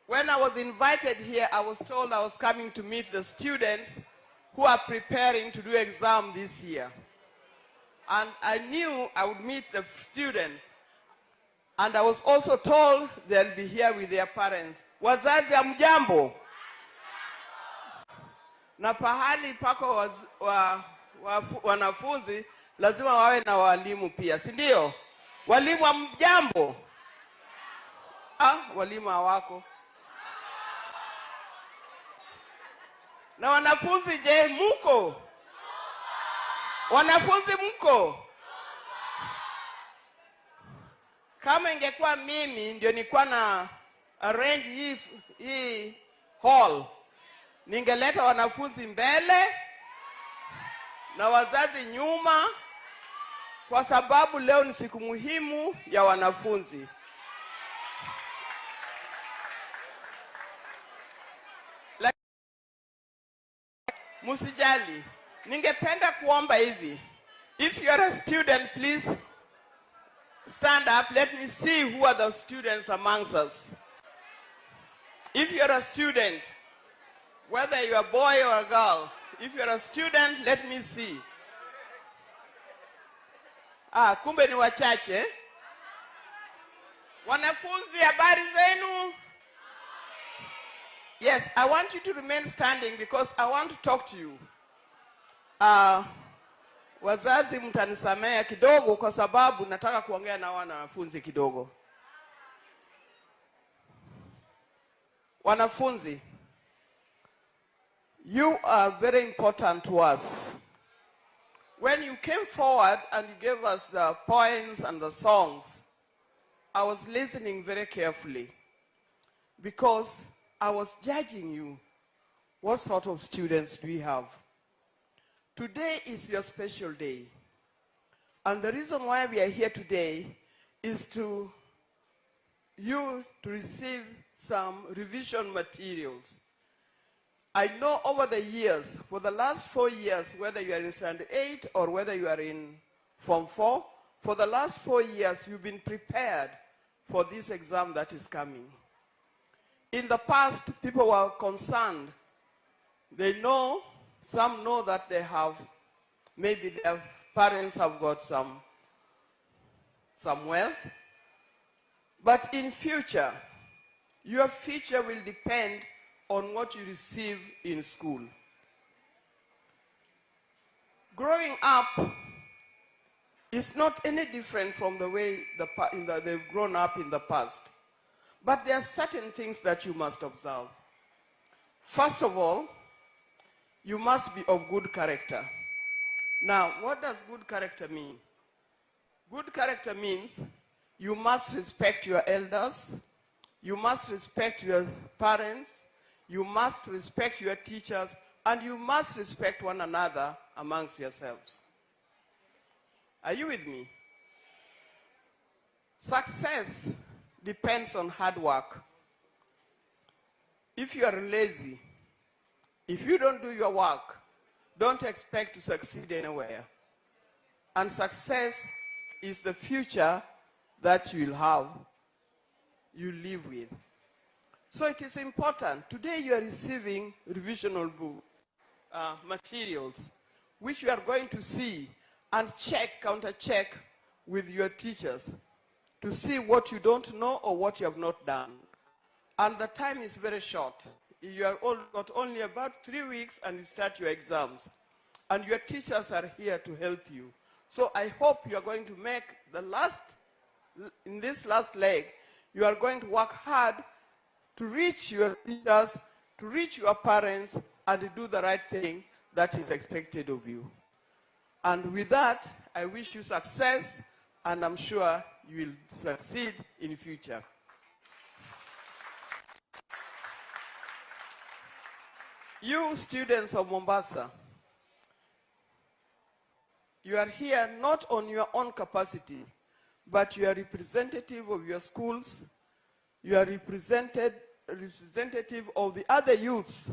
When I was invited here, I was told I was coming to meet the students who are preparing to do exam this year. And I knew I would meet the students. And I was also told they'll be here with their parents. Wazazi hamjambo? Na pahali pako wanafunzi lazima wawe na walimu pia, si ndio? Walimu hamjambo? Ah, walimu hawako. Na wanafunzi je, muko? Wanafunzi mko? Kama ingekuwa mimi ndio nilikuwa na arrange hii hall, ningeleta wanafunzi mbele na wazazi nyuma, kwa sababu leo ni siku muhimu ya wanafunzi. Msijali, ningependa kuomba hivi. If you are a student, please stand up. Let me see who are the students amongst us. If you are a student, whether you are a boy or a girl, if you are a student, let me see. Ah, kumbe ni wachache. Wanafunzi, habari zenu? Yes, I want you to remain standing because I want to talk to you. Wazazi mtanisamea kidogo kwa sababu nataka kuongea na wanafunzi kidogo. Wanafunzi, you are very important to us. When you came forward and you gave us the poems and the songs, I was listening very carefully because I was judging you. What sort of students do we have? Today is your special day. And the reason why we are here today is to you to receive some revision materials. I know over the years, for the last 4 years, whether you are in Standard 8 or whether you are in Form 4, for the last 4 years, you've been prepared for this exam that is coming. In the past, people were concerned. They know, some know that they have, maybe their parents have got some wealth. But in future, your future will depend on what you receive in school. Growing up is not any different from the way they've grown up in the past. But there are certain things that you must observe. First of all, you must be of good character. Now, what does good character mean? Good character means you must respect your elders, you must respect your parents, you must respect your teachers, and you must respect one another amongst yourselves. Are you with me? Success depends on hard work. If you are lazy, if you don't do your work, don't expect to succeed anywhere. And success is the future that you will have, you live with. So it is important. Today you are receiving revisional book, materials, which you are going to see and check, counter-check with your teachers to see what you don't know or what you have not done. And the time is very short. You are all got only about 3 weeks and you start your exams. And your teachers are here to help you. So I hope you are going to make the last, in this last leg, you are going to work hard to reach your teachers, to reach your parents, and to do the right thing that is expected of you. And with that, I wish you success, and I'm sure you will succeed in future. You students of Mombasa, you are here not on your own capacity, but you are representative of your schools, you are representative of the other youths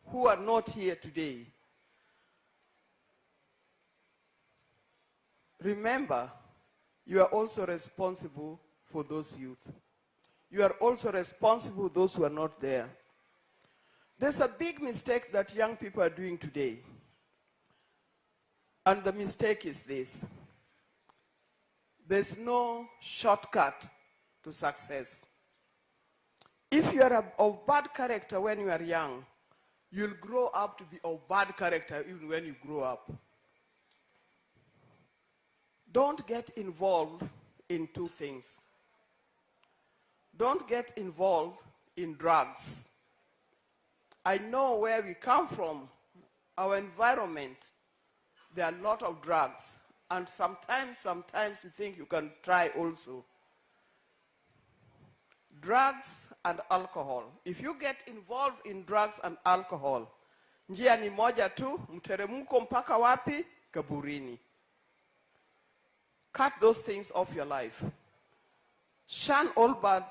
who are not here today. Remember, you are also responsible for those youth. You are also responsible for those who are not there. There's a big mistake that young people are doing today. And the mistake is this. There's no shortcut to success. If you are of bad character when you are young, you'll grow up to be of bad character even when you grow up. Don't get involved in two things. Don't get involved in drugs. I know where we come from, our environment, there are a lot of drugs. And sometimes you think you can try also. Drugs and alcohol. If you get involved in drugs and alcohol, njia ni moja tu, mteremko mpaka wapi? Kaburini. Cut those things off your life. Shun all bad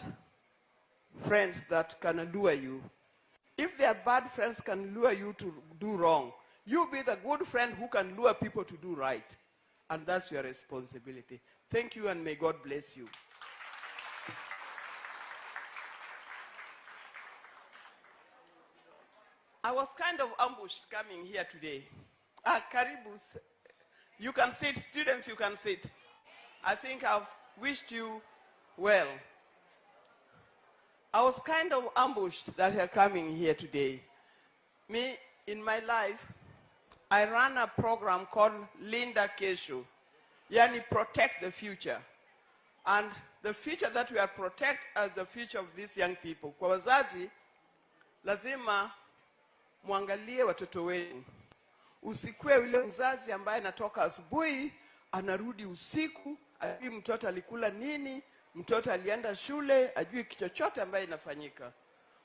friends that can lure you. If their bad friends can lure you to do wrong, you be the good friend who can lure people to do right. And that's your responsibility. Thank you, and may God bless you. I was kind of ambushed coming here today. Karibu, you can sit. Students, you can sit. I think I've wished you well. I was kind of ambushed that you're coming here today. Me, in my life, I ran a program called Linda Kesho, yani protect the future. And the future that we are protect as the future of these young people. Kwa wazazi, lazima muangalie watoto wenu. Usikue yule mzazi ambaye anatoka asubuhi, anarudi usiku, ajui mtoto alikula nini, mtoto alienda shule, ajui chochote ambaye inafanyika.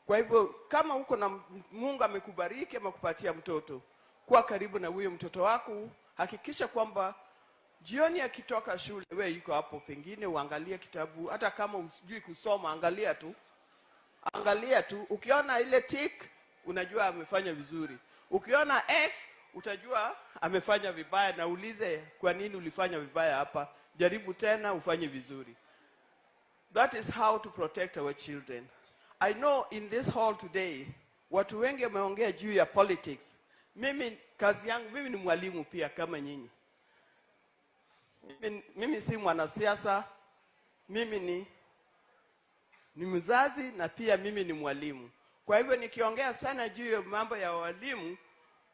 Kwa hivyo kama uko na Mungu amekubariki ama kupatia mtoto, kuwa karibu na huyo mtoto wako, hakikisha kwamba jioni akitoka shule wewe yuko hapo, pengine uangalie kitabu, hata kama usijui kusoma angalia tu. Angalia tu, ukiona ile tick unajua amefanya vizuri. Ukiona X utajua amefanya vibaya, na ulize kwa nini ulifanya vibaya hapa. Jaribu tena ufanye vizuri. That is how to protect our children. I know in this hall today, watu wengi wameongea juu ya politics. Mimi kazi yangu, mimi ni mwalimu pia kama nyinyi. Mimi si mwanasiasa, mimi ni mzazi na pia mimi ni mwalimu. Kwa hivyo nikiongea sana juu ya mambo ya walimu,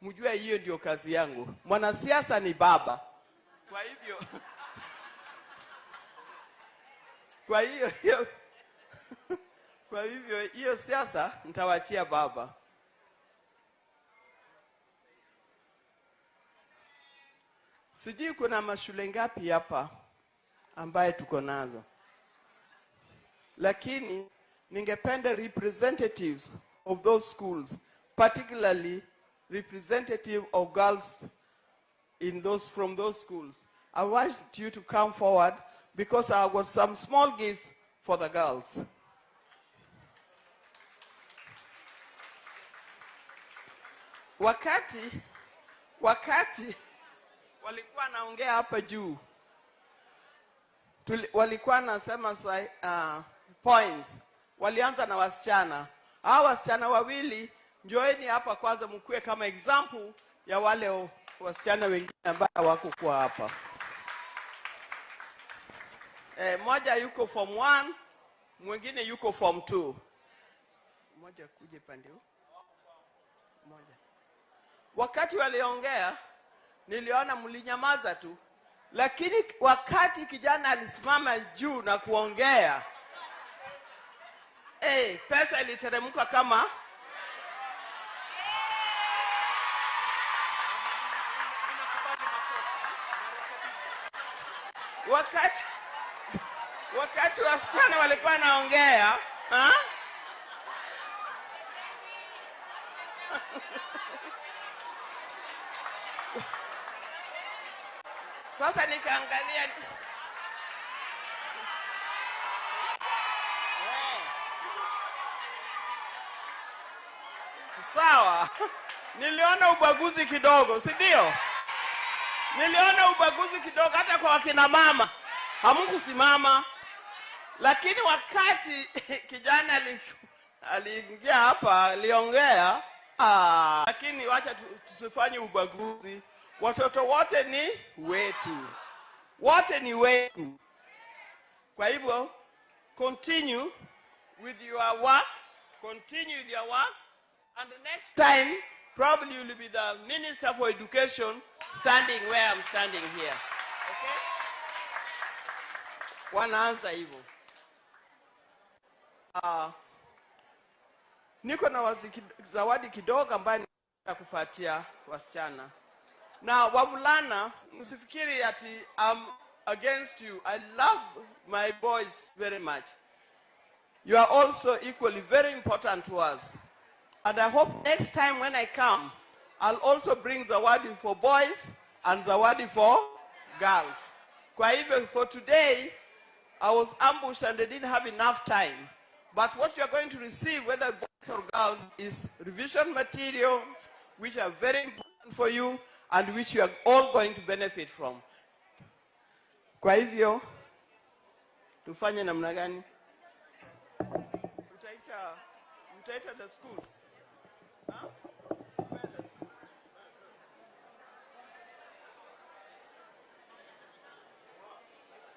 mjue hiyo ndio kazi yangu. Mwanasiasa ni baba. Kwa hivyo kwa hivyo hiyo siasa nitawachia baba. Sijui kuna mashule ngapi hapa ambaye tuko nazo. Lakini ningependa representatives of those schools, particularly representative of girls from those schools. I want you to come forward because I got some small gifts for the girls. Wakati walikuwa naongea hapa juu, walikuwa nasema points. Walianza na wasichana. Hawa wasichana wawili, njoeni hapa kwanza mkue kama example ya wale wasichana wengine ambao hawakuwa hapa. Moja yuko form 1, mwingine yuko form 2. Moja kuje pande huu. Moja. Wakati waliongea, niliona mlinyamaza tu. Lakini wakati kijana alisimama juu na kuongea, pesa iliteremka kama. Wakati wasichana walikuwa naongea, ha? Sasa nikaangalia. Sawa. Niliona ubaguzi kidogo, si ndio? Niliona ubaguzi kidogo hata kwa wakina mama. Hamkusimama. Lakini wakati kijana aliingia hapa, aliongea, lakini wacha tusifanye ubaguzi. Watoto wote ni wetu. Wote ni wetu. Kwa hivyo, continue with your work. Continue with your work. And the next time, probably you will be the Minister for Education standing where I'm standing here. Okay? Wanaanza hivyo. Niko na zawadi kidogo ambayo nitakupatia wasichana. Na wavulana, msifikiri ati I'm against you. I love my boys very much. You are also equally very important to us. And I hope next time when I come, I'll also bring zawadi for boys and zawadi for girls. Kwa hivyo, for today, I was ambushed and they didn't have enough time. But what you are going to receive, whether boys or girls, is revision materials, which are very important for you and which you are all going to benefit from. Kwa hivyo, tufanye namna gani? Utaita the schools. Huh? Where are the schools?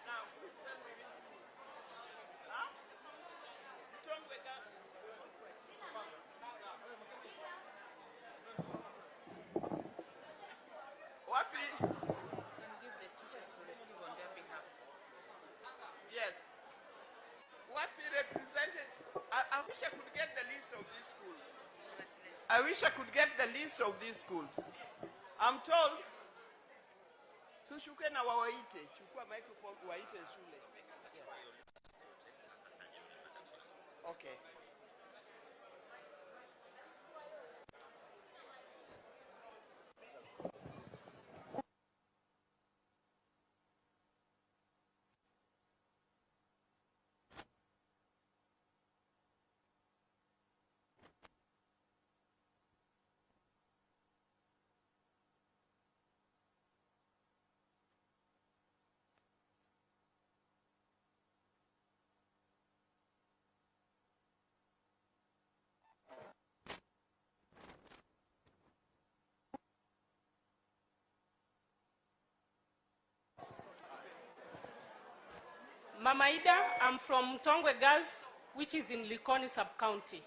Now, who tell me which schools? Huh? Mtongwe. Wapi? Can give the teachers to receive on their behalf. Yes. Wapi represented? I wish I could get the list of these schools. I wish I could get the list of these schools. I'm told, so shuke na wawaite, chukua microphone waite shule. Okay. Mama Ida, I'm from Mtongwe Girls, which is in Likoni sub-county.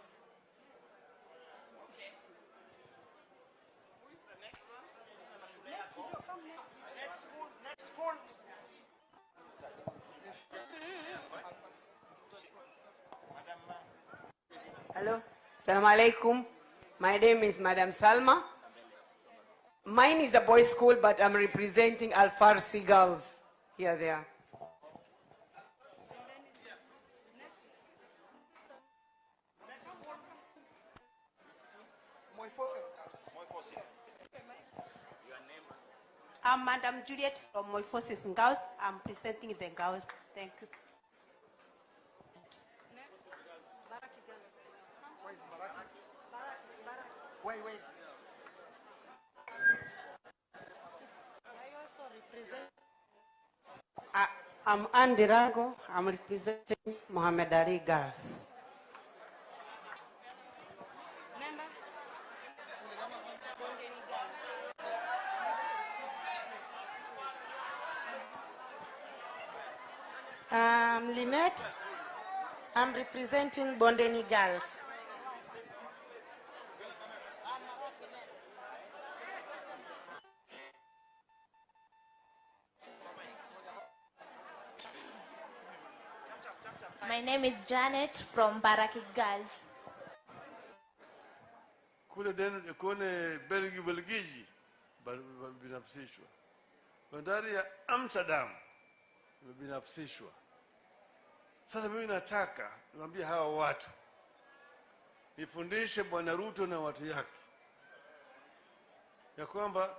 Hello. Assalamu alaikum. My name is Madam Salma. Mine is a boys' school, but I'm representing Al Farsi Girls here there. I'm Madam Juliet from Moifosis Girls. I'm presenting the girls. Thank you. Wait. I also represent. I'm Andy Rango. I'm representing Mohammed Ali Girls. I'm Lynette. I'm representing Bondeni Girls. My name is Janet from Baraki Girls. Kule kule Belgiji binafsishwa. Bandari ya Amsterdam imebinafsishwa. Sasa mimi nataka niwaambie hawa watu, nifundishe Bwana Ruto na watu yake ya kwamba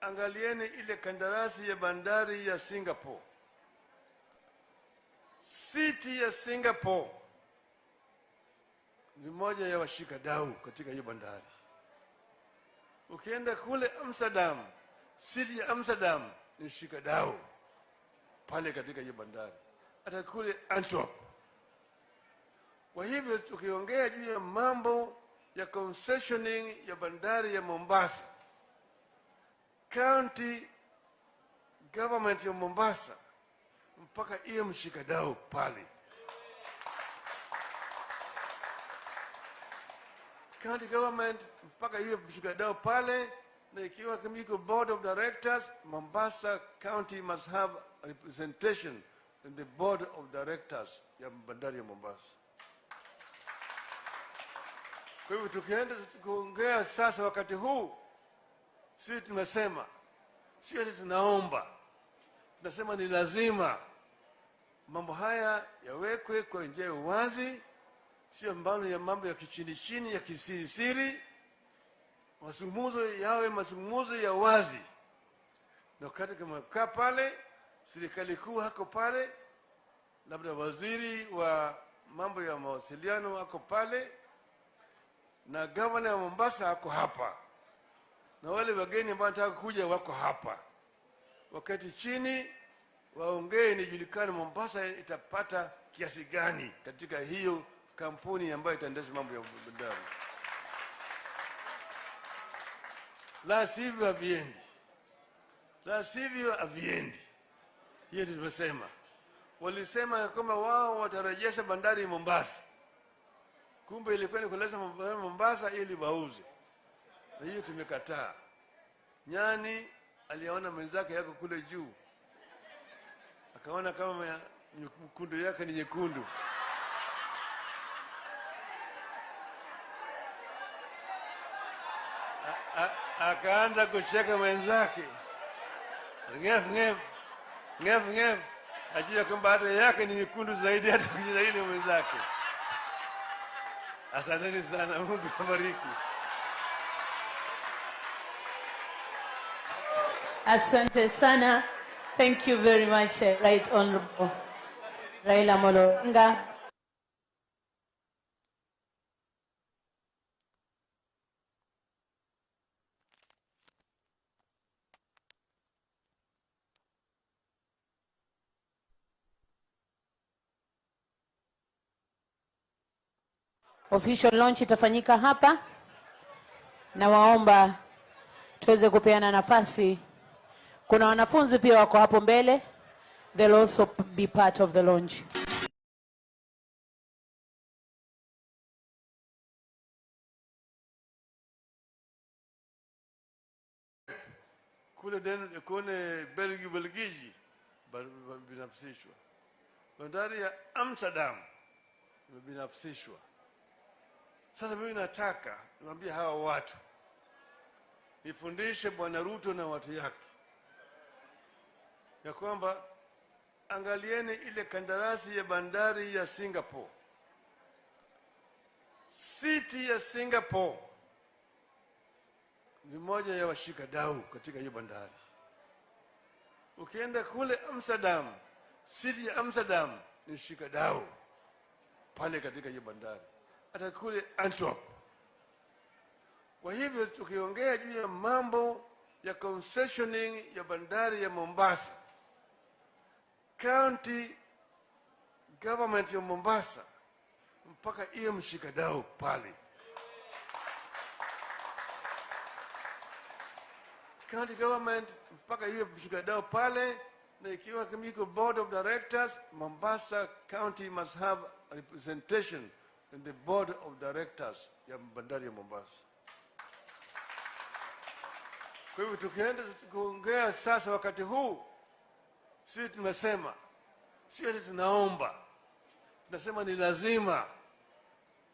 angalieni ile kandarasi ya bandari ya Singapore. City ya Singapore ni moja ya washikadau katika hiyo bandari. Ukienda kule Amsterdam, city ya Amsterdam ni shikadau pale katika hiyo bandari. Hata kule Antwerp. Kwa hivyo tukiongea juu ya mambo ya concessioning ya bandari ya Mombasa, county government ya Mombasa mpaka iye mshikadau pale. County government mpaka iye mshikadau pale, na ikiwa kama iko board of directors, Mombasa County must have representation in the board of directors ya bandari ya Mombasa. Kwa hivyo tukienda kuongea sasa wakati huu, sisi tunasema, sio ati tunaomba, tunasema ni lazima mambo haya yawekwe kwa njia ya uwazi, sio mbano ya mambo ya kichini chini ya kisirisiri. Mazungumzo yawe mazungumzo ya wazi. Na wakati kama kaa pale, serikali kuu hako pale, labda waziri wa mambo ya mawasiliano hako pale, na governor wa Mombasa hako hapa, na wale wageni ambao wanataka kuja wako hapa. Wakati chini waongee, nijulikane Mombasa itapata kiasi gani katika hiyo kampuni ambayo itaendesha mambo ya bandari. La sivyo haviendi. La sivyo haviendi. Hiyo ndio tumesema. Walisema kwamba wao watarejesha bandari Mombasa. Kumbe ilikuwa ni kuleta bandari Mombasa ili wauze. Na hiyo tumekataa. Nyani aliona mwenzake yako kule juu, akaona kama nyekundu yake ni nyekundu. Akaanza kucheka mwenzake. Ngef ngef ngef ngef, ajua kwamba hata yake ni nyekundu zaidi hata kushinda ile mwenzake. Asanteni sana, Mungu awabariki. Asante sana. Thank you very much, Right Honorable Raila Amolo Odinga. Official launch itafanyika hapa, na waomba tuweze kupeana nafasi. Kuna wanafunzi pia wako hapo mbele, They'll also be part of the launch. Kule kule Belgi, Belgiji binafsishwa. Bandari ya Amsterdam imebinafsishwa. Sasa mimi nataka niwaambie hawa watu, nifundishe Bwana Ruto na watu yake ya kwamba angalieni ile kandarasi ya bandari ya Singapore. City ya Singapore ni moja ya washikadau katika hiyo bandari. Ukienda kule Amsterdam, city ya Amsterdam ni shikadau pale katika hiyo bandari, hata kule Antwerp. Kwa hivyo tukiongea juu ya mambo ya concessioning ya bandari ya Mombasa, county government ya Mombasa mpaka iwe mshikadau pale. County government mpaka iwe mshikadau pale, na ikiwa kama iko board of directors, Mombasa County must have a representation in the board of directors ya bandari ya Mombasa. Kwa hivyo tukienda kuongea sasa wakati huu, sisi tunasema, sio ati tunaomba, tunasema ni lazima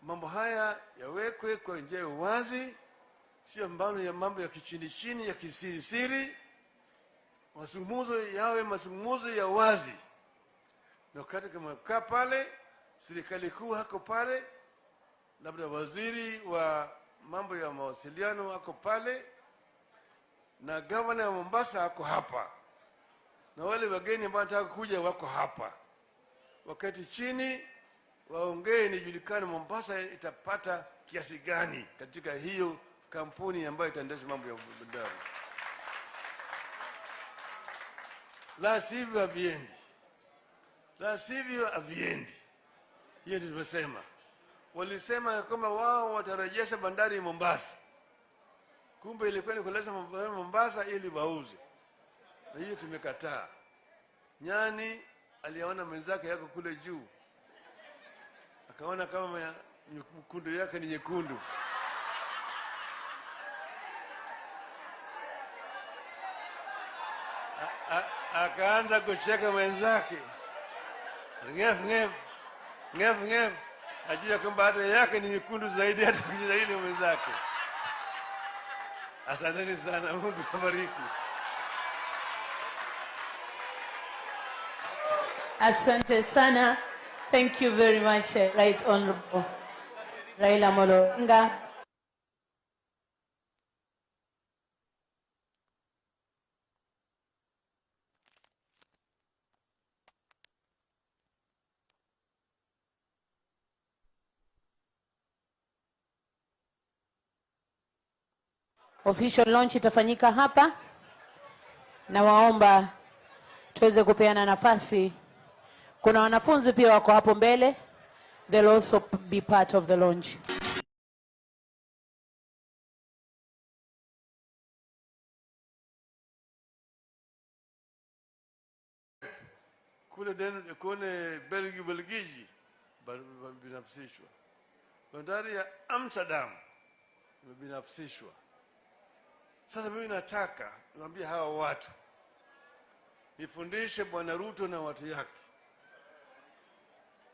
mambo haya yawekwe kwa njia ya uwazi, sio mbano ya mambo ya kichini chini ya kisiri siri. Mazungumzo yawe mazungumzo ya wazi, na wakati kama kaa pale, serikali kuu hako pale, labda waziri wa mambo ya mawasiliano hako pale, na gavana wa Mombasa hako hapa, na wale wageni ambao wanataka kuja wako hapa. Wakati chini waongee, nijulikane Mombasa itapata kiasi gani katika hiyo kampuni ambayo itaendesha mambo ya bandari. La sivyo haviendi. La sivyo haviendi. Hiyo ndio tumesema. Walisema kama wao watarejesha bandari Mombasa. Kumbe ilikuwa ni kuleta bandari Mombasa ili wauze. Na hiyo tumekataa. Nyani aliona mwenzake yako kule juu, akaona kama nyekundu yake ni nyekundu. Akaanza kucheka mwenzake. Ngef ngef ngef ngef, ajua kwamba hata yake ni nyekundu zaidi hata kushinda ile mwenzake. Asanteni sana, Mungu awabariki. Asante sana. Thank you very much, Right Honorable Raila Amolo Odinga. Official launch itafanyika hapa, na waomba tuweze kupeana nafasi. Kuna wanafunzi pia wako hapo mbele, they'll also be part of the launch. Kule kule Belgi, Belgiji binafsishwa. Bandari ya Amsterdam imebinafsishwa. Sasa mimi nataka niwaambie hawa watu, nifundishe Bwana Ruto na watu yake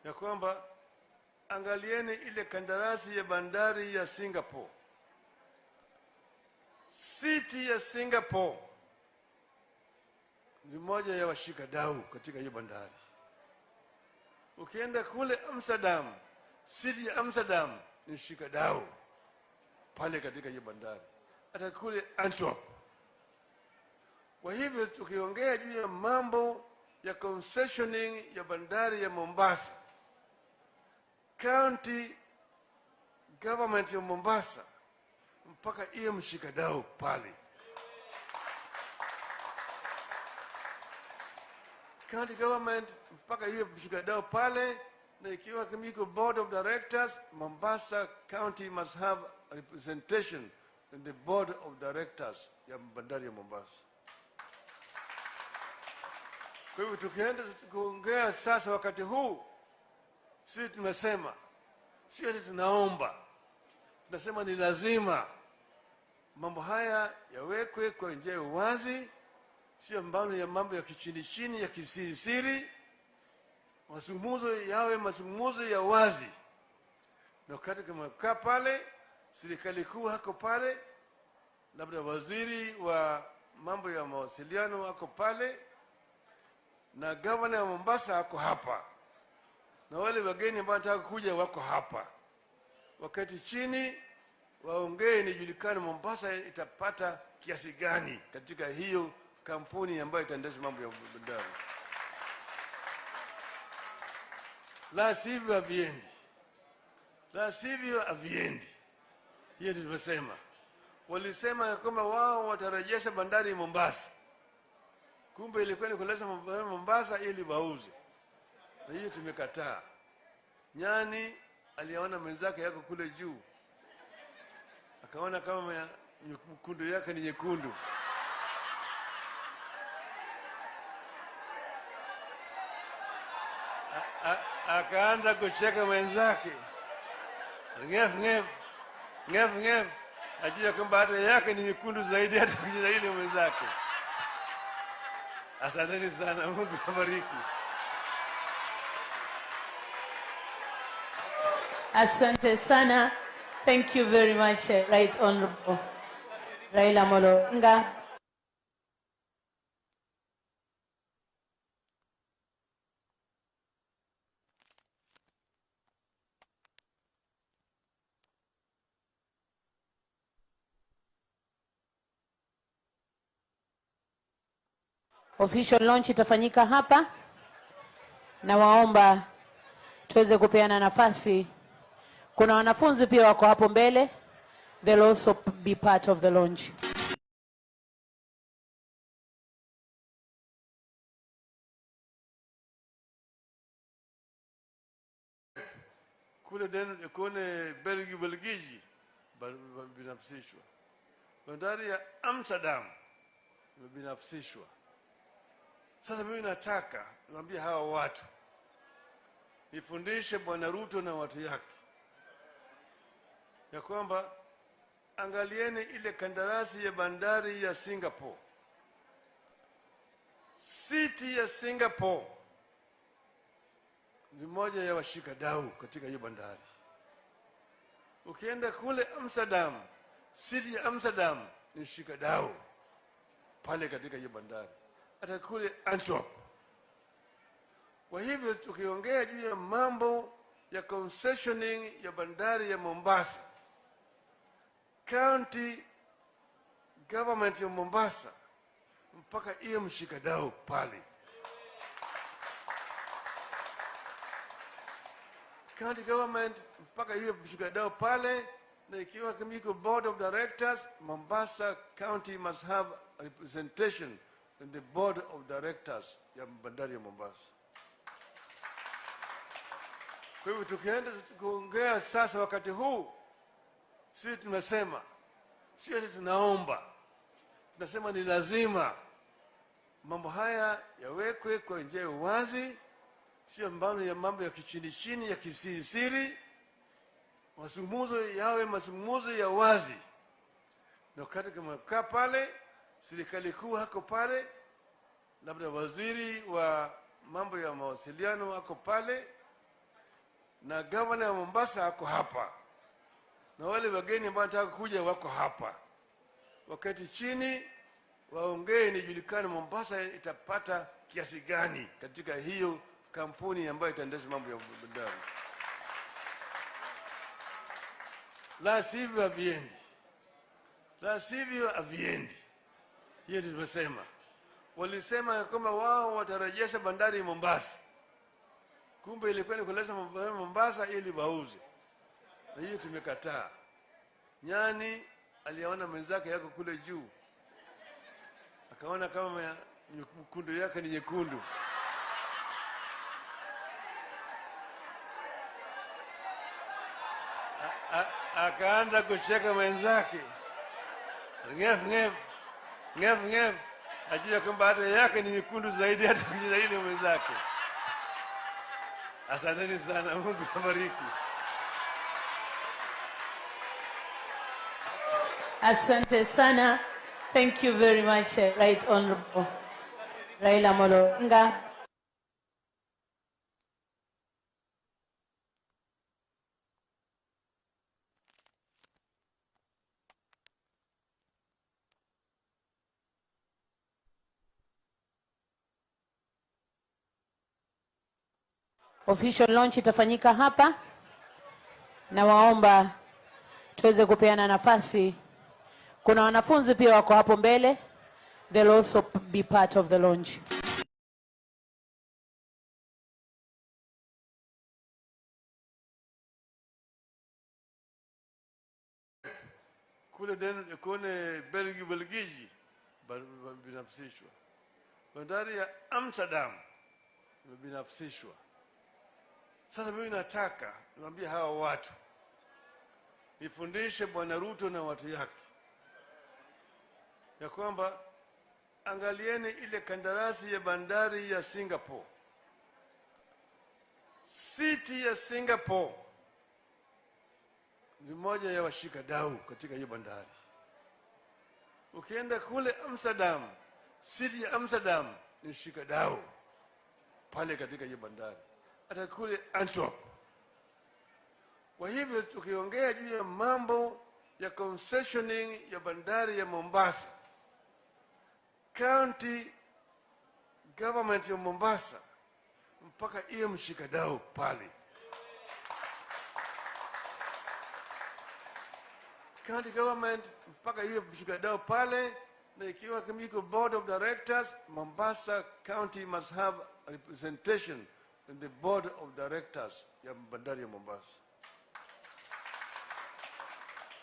ya kwamba angalieni ile kandarasi ya bandari ya Singapore. City ya Singapore ni moja ya washikadau katika hiyo bandari. Ukienda kule Amsterdam, city ya Amsterdam ni mshikadau pale katika hiyo bandari, hata kule Antwerp. Kwa hivyo tukiongea juu ya mambo ya concessioning ya bandari ya Mombasa, county government ya Mombasa mpaka iwe mshikadau pale. County government mpaka iwe mshikadau pale, na ikiwa kama iko board of directors, Mombasa County must have a representation in the board of directors ya bandari ya Mombasa. Kwa hivyo tukienda kuongea sasa wakati huu, sisi tunasema, sio ati tunaomba, tunasema ni lazima mambo haya yawekwe kwa njia ya uwazi, sio mbano ya mambo ya kichini chini ya kisirisiri. Mazungumzo yawe mazungumzo ya wazi, na wakati kama kaa pale, serikali kuu hako pale, labda waziri wa mambo ya mawasiliano ako pale, na gavana wa Mombasa ako hapa, na wale wageni ambao wanataka kuja wako hapa. Wakati chini waongee, nijulikane Mombasa itapata kiasi gani katika hiyo kampuni ambayo itaendesha mambo ya bandari. La sivyo haviendi, la sivyo haviendi. Hiyo ndio tumesema. Walisema kwamba wao watarejesha bandari Mombasa, kumbe ilikuwa ni kuleta bandari Mombasa ili wauze, na hiyo tumekataa. Nyani aliona mwenzake yako kule juu, akaona kama nyekundu yake ni nyekundu. Akaanza kucheka mwenzake, ngef ngef ngef ngef, ajua kwamba hata yake ni nyekundu zaidi hata kushinda ile mwenzake. Asanteni sana, Mungu awabariki. Asante sana. Thank you very much, Right Honorable Raila Amolo Odinga. Official launch itafanyika hapa, na waomba tuweze kupeana nafasi. Kuna wanafunzi pia wako hapo mbele, they'll also be part of the launch. Kule kule Belgiji binafsishwa, bandari ya Amsterdam imebinafsishwa. Sasa mimi nataka niwaambie hawa watu, nifundishe Bwana Ruto na watu yake ya kwamba angalieni ile kandarasi ya bandari ya Singapore. City ya Singapore ni moja ya washikadau katika hiyo bandari. Ukienda kule Amsterdam, city ya Amsterdam ni mshikadau pale katika hiyo bandari, hata kule Antwerp. Kwa hivyo tukiongea juu ya mambo ya concessioning ya bandari ya Mombasa, county government ya Mombasa mpaka iye mshikadau pale. County government mpaka iye mshikadau pale, na ikiwa kama iko board of directors, Mombasa County must have a representation in the board of directors ya bandari ya Mombasa. Kwa hivyo tukienda kuongea sasa wakati huu, sisi tunasema, sio ati tunaomba, tunasema ni lazima mambo haya yawekwe kwa njia ya uwazi, sio mbano ya mambo ya kichini chini ya kisirisiri. Mazungumzo yawe mazungumzo ya wazi, na wakati kama kaa pale, serikali kuu hako pale, labda waziri wa mambo ya mawasiliano ako pale, na gavana wa Mombasa ako hapa, na wale wageni ambao wanataka kuja wako hapa. Wakati chini waongee, nijulikane Mombasa itapata kiasi gani katika hiyo kampuni ambayo itaendesha mambo ya bandari. La sivyo haviendi, la sivyo haviendi. Hiyo ndio tumesema. Walisema kwamba wao watarejesha bandari Mombasa, kumbe ilikuwa ni kuleta bandari Mombasa ili wauze, na hiyo tumekataa. Nyani aliona mwenzake yako kule juu, akaona kama nyekundu yake ni nyekundu. Akaanza kucheka mwenzake, ngef ngef ngef ngef, Ajua kwamba hata yake ni nyekundu zaidi hata kushinda ile mwenzake. Asanteni sana, Mungu awabariki. Asante sana. Thank you very much, Right Honorable Raila Amolo Odinga. Official launch itafanyika hapa, na waomba tuweze kupeana nafasi. Kuna wanafunzi pia wako hapo mbele, they'll also be part of the launch. Kule kule Belgiji binafsishwa. Bandari ya Amsterdam imebinafsishwa. Sasa mimi nataka niwaambie hawa watu, nifundishe Bwana Ruto na watu yake ya kwamba angalieni ile kandarasi ya bandari ya Singapore. City ya Singapore ni moja ya washikadau katika hiyo bandari. Ukienda kule Amsterdam, city ya Amsterdam ni mshikadau pale katika hiyo bandari. Hata kule Antwerp. Kwa hivyo tukiongea juu ya mambo ya concessioning ya bandari ya Mombasa, county government ya Mombasa mpaka iwe mshikadau pale. County government mpaka iwe mshikadau pale, na ikiwa kama iko board of directors, Mombasa County must have representation in the board of directors ya bandari ya Mombasa.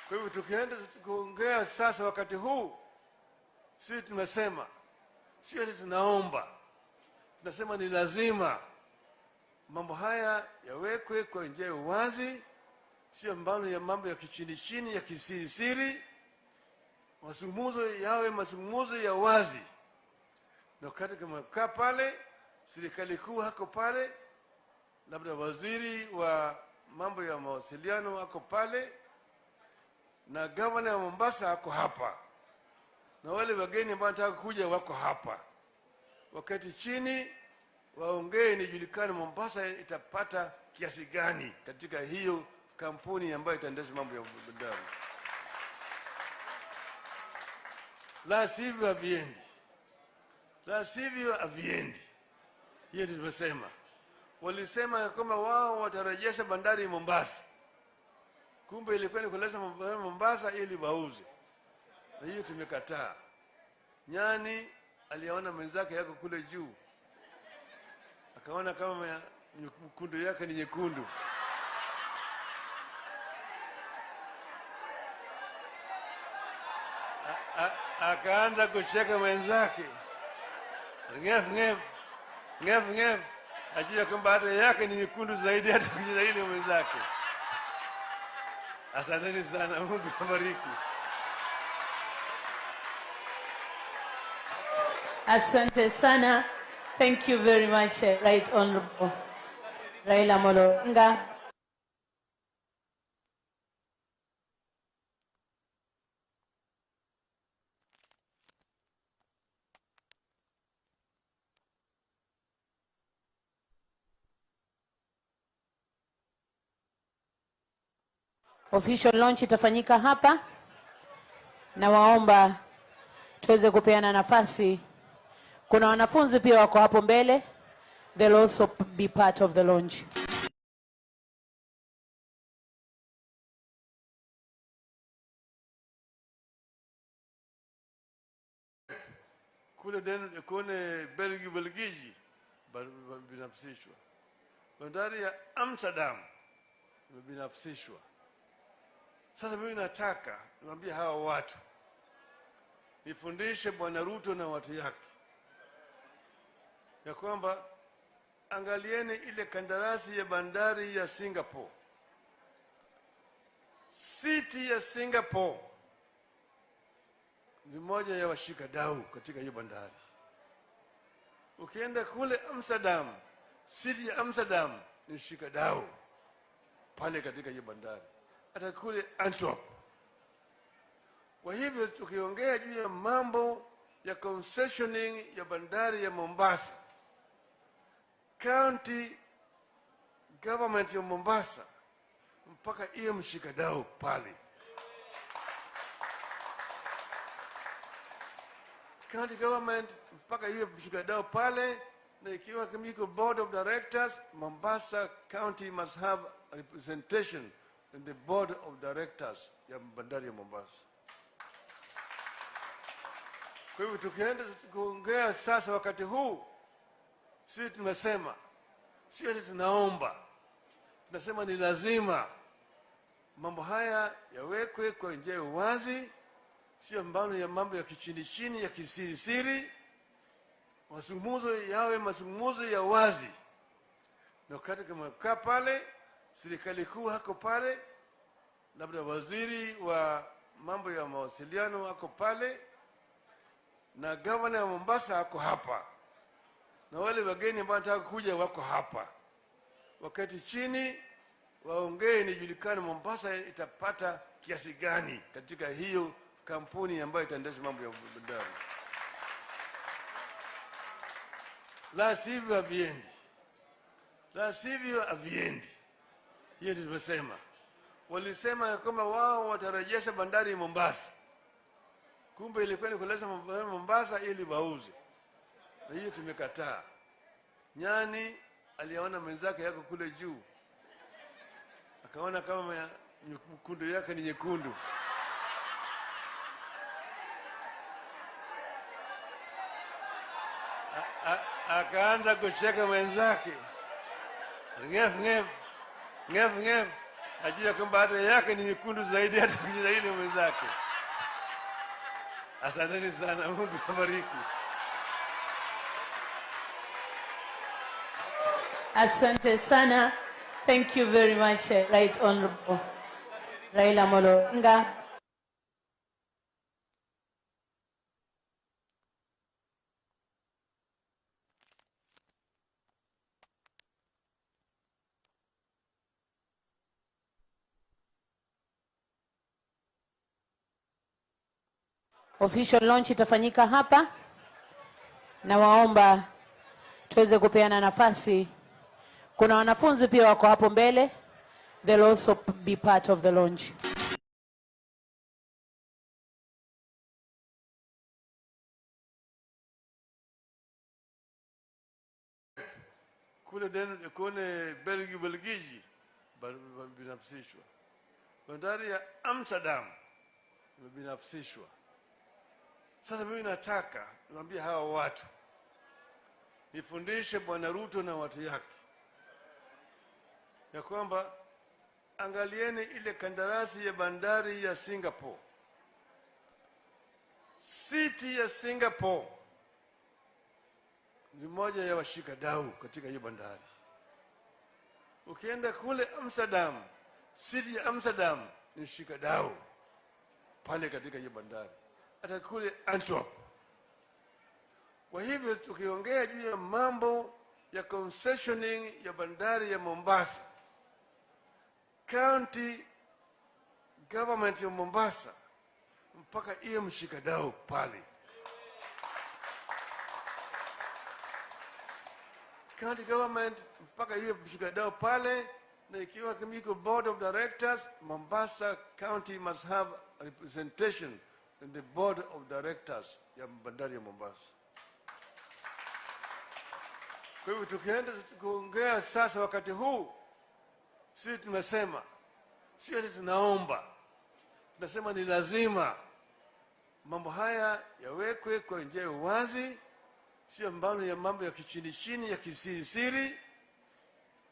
Kwa hivyo tukienda kuongea sasa wakati huu, sisi tumesema, sio ati tunaomba, tunasema ni lazima mambo haya yawekwe kwa njia ya uwazi, sio mbano ya mambo ya kichini chini ya kisirisiri. Mazungumzo yawe mazungumzo ya wazi. Na wakati kama kaa pale, serikali kuu hako pale, labda waziri wa mambo ya mawasiliano hako pale, na governor wa Mombasa hako hapa, na wale wageni ambao wanataka kuja wako hapa. Wakati chini waongee, nijulikane Mombasa itapata kiasi gani katika hiyo kampuni ambayo itaendesha mambo ya bandari. La sivyo haviendi. La sivyo haviendi. Hiyo ndio tumesema. Walisema kwamba wao watarejesha bandari Mombasa. Kumbe ilikuwa ni kuleta bandari Mombasa ili wauze. Na hiyo tumekataa. Nyani aliona mwenzake yako kule juu, akaona kama nyekundu yake ni nyekundu. Akaanza kucheka mwenzake. Ngef ngef ngef ngef, ajua kwamba hata yake ni nyekundu zaidi hata kushinda ile mwenzake. Asanteni sana, Mungu awabariki. Asante sana. Thank you very much, Right Honorable Raila Amolo Odinga. Official launch itafanyika hapa, na waomba tuweze kupeana nafasi. Kuna wanafunzi pia wako hapo mbele, they'll also be part of the launch. Kule kule Belgiji binafsishwa. Bandari ya Amsterdam imebinafsishwa. Sasa mimi nataka niwaambie hawa watu, nifundishe Bwana Ruto na watu yake ya kwamba angalieni ile kandarasi ya bandari ya Singapore. City ya Singapore ni moja ya washikadau katika hiyo bandari. Ukienda kule Amsterdam, city ya Amsterdam ni mshikadau pale katika hiyo bandari, hata kule Antwerp. Kwa hivyo tukiongea juu ya mambo ya concessioning ya bandari ya Mombasa, county government ya Mombasa mpaka iwe mshikadau pale. County government mpaka iwe mshikadau pale, na ikiwa iko board of directors, Mombasa County must have a representation in the board of directors ya bandari ya Mombasa. Kwa hivyo tukienda kuongea sasa wakati huu, sisi tunasema, sio ati tunaomba, tunasema ni lazima mambo haya yawekwe kwa njia ya uwazi, sio mbano ya mambo ya kichini chini ya kisiri siri. Mazungumzo yawe mazungumzo ya wazi, na wakati kama kaa pale, serikali kuu hako pale, labda waziri wa mambo ya mawasiliano hako pale, na governor wa Mombasa hako hapa, na wale wageni ambao wanataka kuja wako hapa. Wakati chini waongee, nijulikane Mombasa itapata kiasi gani katika hiyo kampuni ambayo itaendesha mambo ya bandari. La sivyo haviendi. La sivyo haviendi. Hiyo ndio tumesema. Walisema kama wao watarejesha bandari Mombasa. Kumbe ilikuwa ni kuleta Mombasa ili wauze. Na hiyo tumekataa. Nyani aliona mwenzake yako kule juu, akaona kama nyekundu yake ni nyekundu. Akaanza kucheka mwenzake. Ngef ngef ngef ngef, ajua kwamba hata yake ni nyekundu zaidi hata kushinda ile mwenzake. Asanteni sana, Mungu awabariki. Asante sana. Thank you very much, Right Honorable Raila Amolo Odinga. Official launch itafanyika hapa, na waomba tuweze kupeana nafasi. Kuna wanafunzi pia wako hapo mbele, they'll also be part of the launch. Kule kule Belgiji binafsishwa. Bandari ya Amsterdam imebinafsishwa. Sasa mimi nataka niwaambie hawa watu, nifundishe Bwana Ruto na watu yake ya kwamba angalieni ile kandarasi ya bandari ya Singapore. City ya Singapore ni moja ya washikadau katika hiyo bandari. Ukienda kule Amsterdam, city ya Amsterdam ni mshikadau pale katika hiyo bandari, hata kule Antwerp. Kwa hivyo tukiongea juu ya mambo ya concessioning ya bandari ya Mombasa, county government ya Mombasa mpaka iwe mshikadau pale. County government mpaka iwe mshikadau pale, na ikiwa iko board of directors, Mombasa County must have a representation in the board of directors ya bandari ya Mombasa. Kwa hivyo tukienda kuongea sasa wakati huu, sisi tunasema, sio ati tunaomba, tunasema ni lazima mambo haya yawekwe kwa njia ya uwazi, sio mbano ya mambo ya kichini chini ya kisiri siri.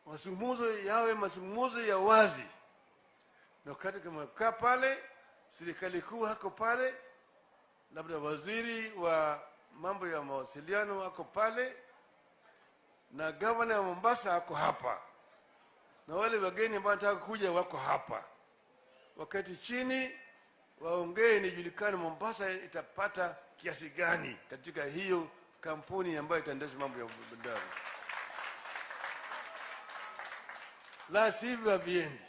Mazungumzo yawe mazungumzo ya wazi, na wakati kama kaa pale, serikali kuu hako pale, labda waziri wa mambo ya mawasiliano hako pale, na governor wa Mombasa hako hapa, na wale wageni ambao wanataka kuja wako hapa. Wakati chini waongee, nijulikane Mombasa itapata kiasi gani katika hiyo kampuni ambayo itaendesha mambo ya bandari. La sivyo haviendi,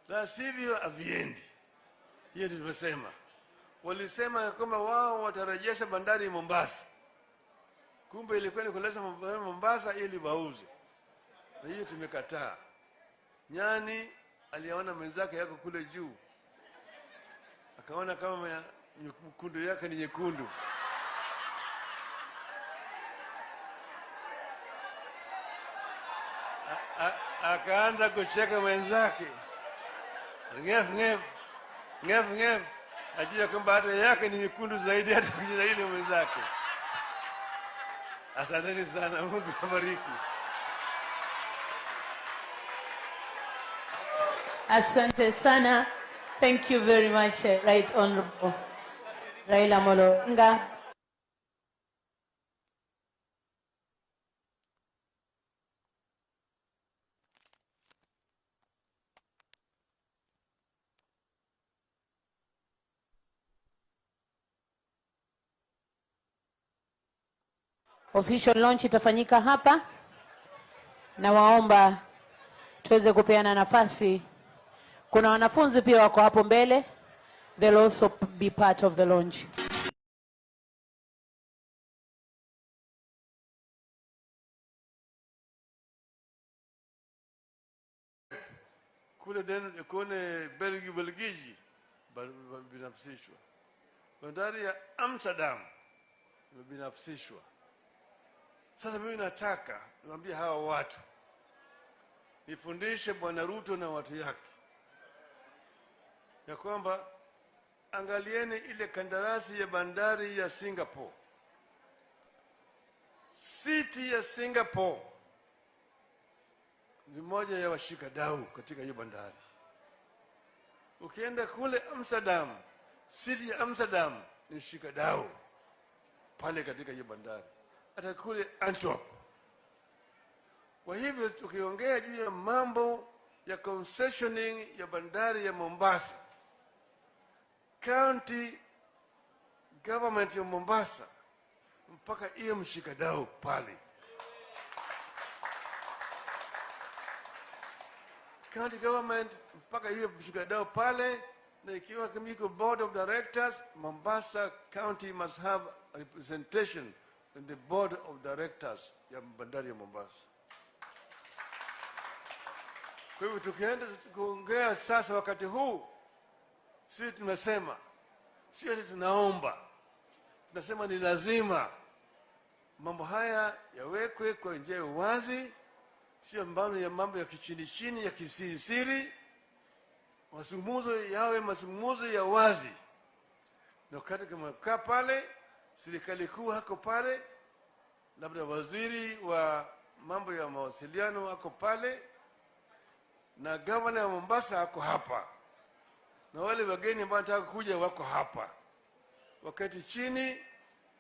la sivyo haviendi. Hiyo ndio tumesema. Walisema kwamba wao watarejesha bandari Mombasa, kumbe ilikuwa ni kuleta bandari Mombasa ili wauze, na hiyo tumekataa. Nyani aliona mwenzake yako kule juu, akaona kama nyekundu yake ni nyekundu. Akaanza kucheka mwenzake, ngef ngef ngef ngef, ajua kwamba hata yake ni nyekundu zaidi hata kushinda ile mwenzake. Asanteni sana, Mungu awabariki. Asante sana. Thank you very much, Right Honorable Raila Amolo Odinga. Official launch itafanyika hapa, na waomba tuweze kupeana nafasi. Kuna wanafunzi pia wako hapo mbele, they'll also be part of the launch. Kule kule Belgiji binafsishwa. Bandari ya Amsterdam imebinafsishwa. Sasa mimi nataka niwaambie hawa watu, nifundishe Bwana Ruto na watu yake ya kwamba angalieni ile kandarasi ya bandari ya Singapore. City ya Singapore ni moja ya washikadau katika hiyo bandari. Ukienda kule Amsterdam, city ya Amsterdam ni mshikadau pale katika hiyo bandari, hata kule Antwerp. Kwa hivyo tukiongea juu ya mambo ya concessioning ya bandari ya Mombasa, county government ya Mombasa mpaka iye mshikadau pale. County government mpaka iye mshikadau pale, na ikiwa kama iko board of directors, Mombasa County must have a representation in the board of directors ya bandari ya Mombasa. Kwa hivyo tukienda kuongea sasa wakati huu, sisi tunasema, sio ati tunaomba, tunasema ni lazima mambo haya yawekwe kwa njia ya uwazi, sio mbano ya mambo ya kichini chini ya kisirisiri. Mazungumzo yawe mazungumzo ya wazi, na wakati kama kaa pale, serikali kuu hako pale, labda waziri wa mambo ya mawasiliano hako pale, na governor wa Mombasa hako hapa, na wale wageni ambao wanataka kuja wako hapa. Wakati chini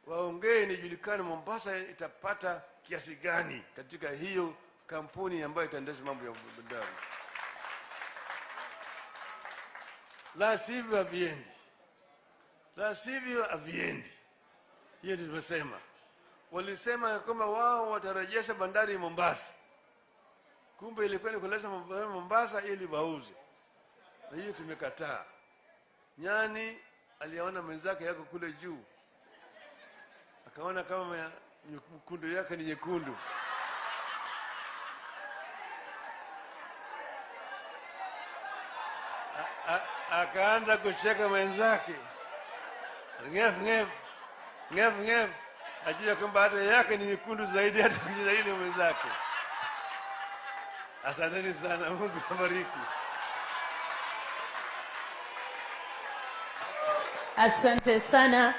waongee, nijulikane Mombasa itapata kiasi gani katika hiyo kampuni ambayo itaendesha mambo ya bandari. La sivyo haviendi, la sivyo haviendi. Hiyo ndio tumesema. Walisema kwamba wao watarejesha bandari Mombasa, kumbe ilikuwa ni kuleta bandari Mombasa ili wauze, na hiyo tumekataa. Nyani aliona mwenzake yako kule juu, akaona kama nyekundu yake ni nyekundu. Akaanza kucheka mwenzake, ngef ngef ngef ngef, ajua kwamba hata yake ni nyekundu zaidi hata kushinda ile mwenzake. Asanteni sana, Mungu awabariki. Asante sana.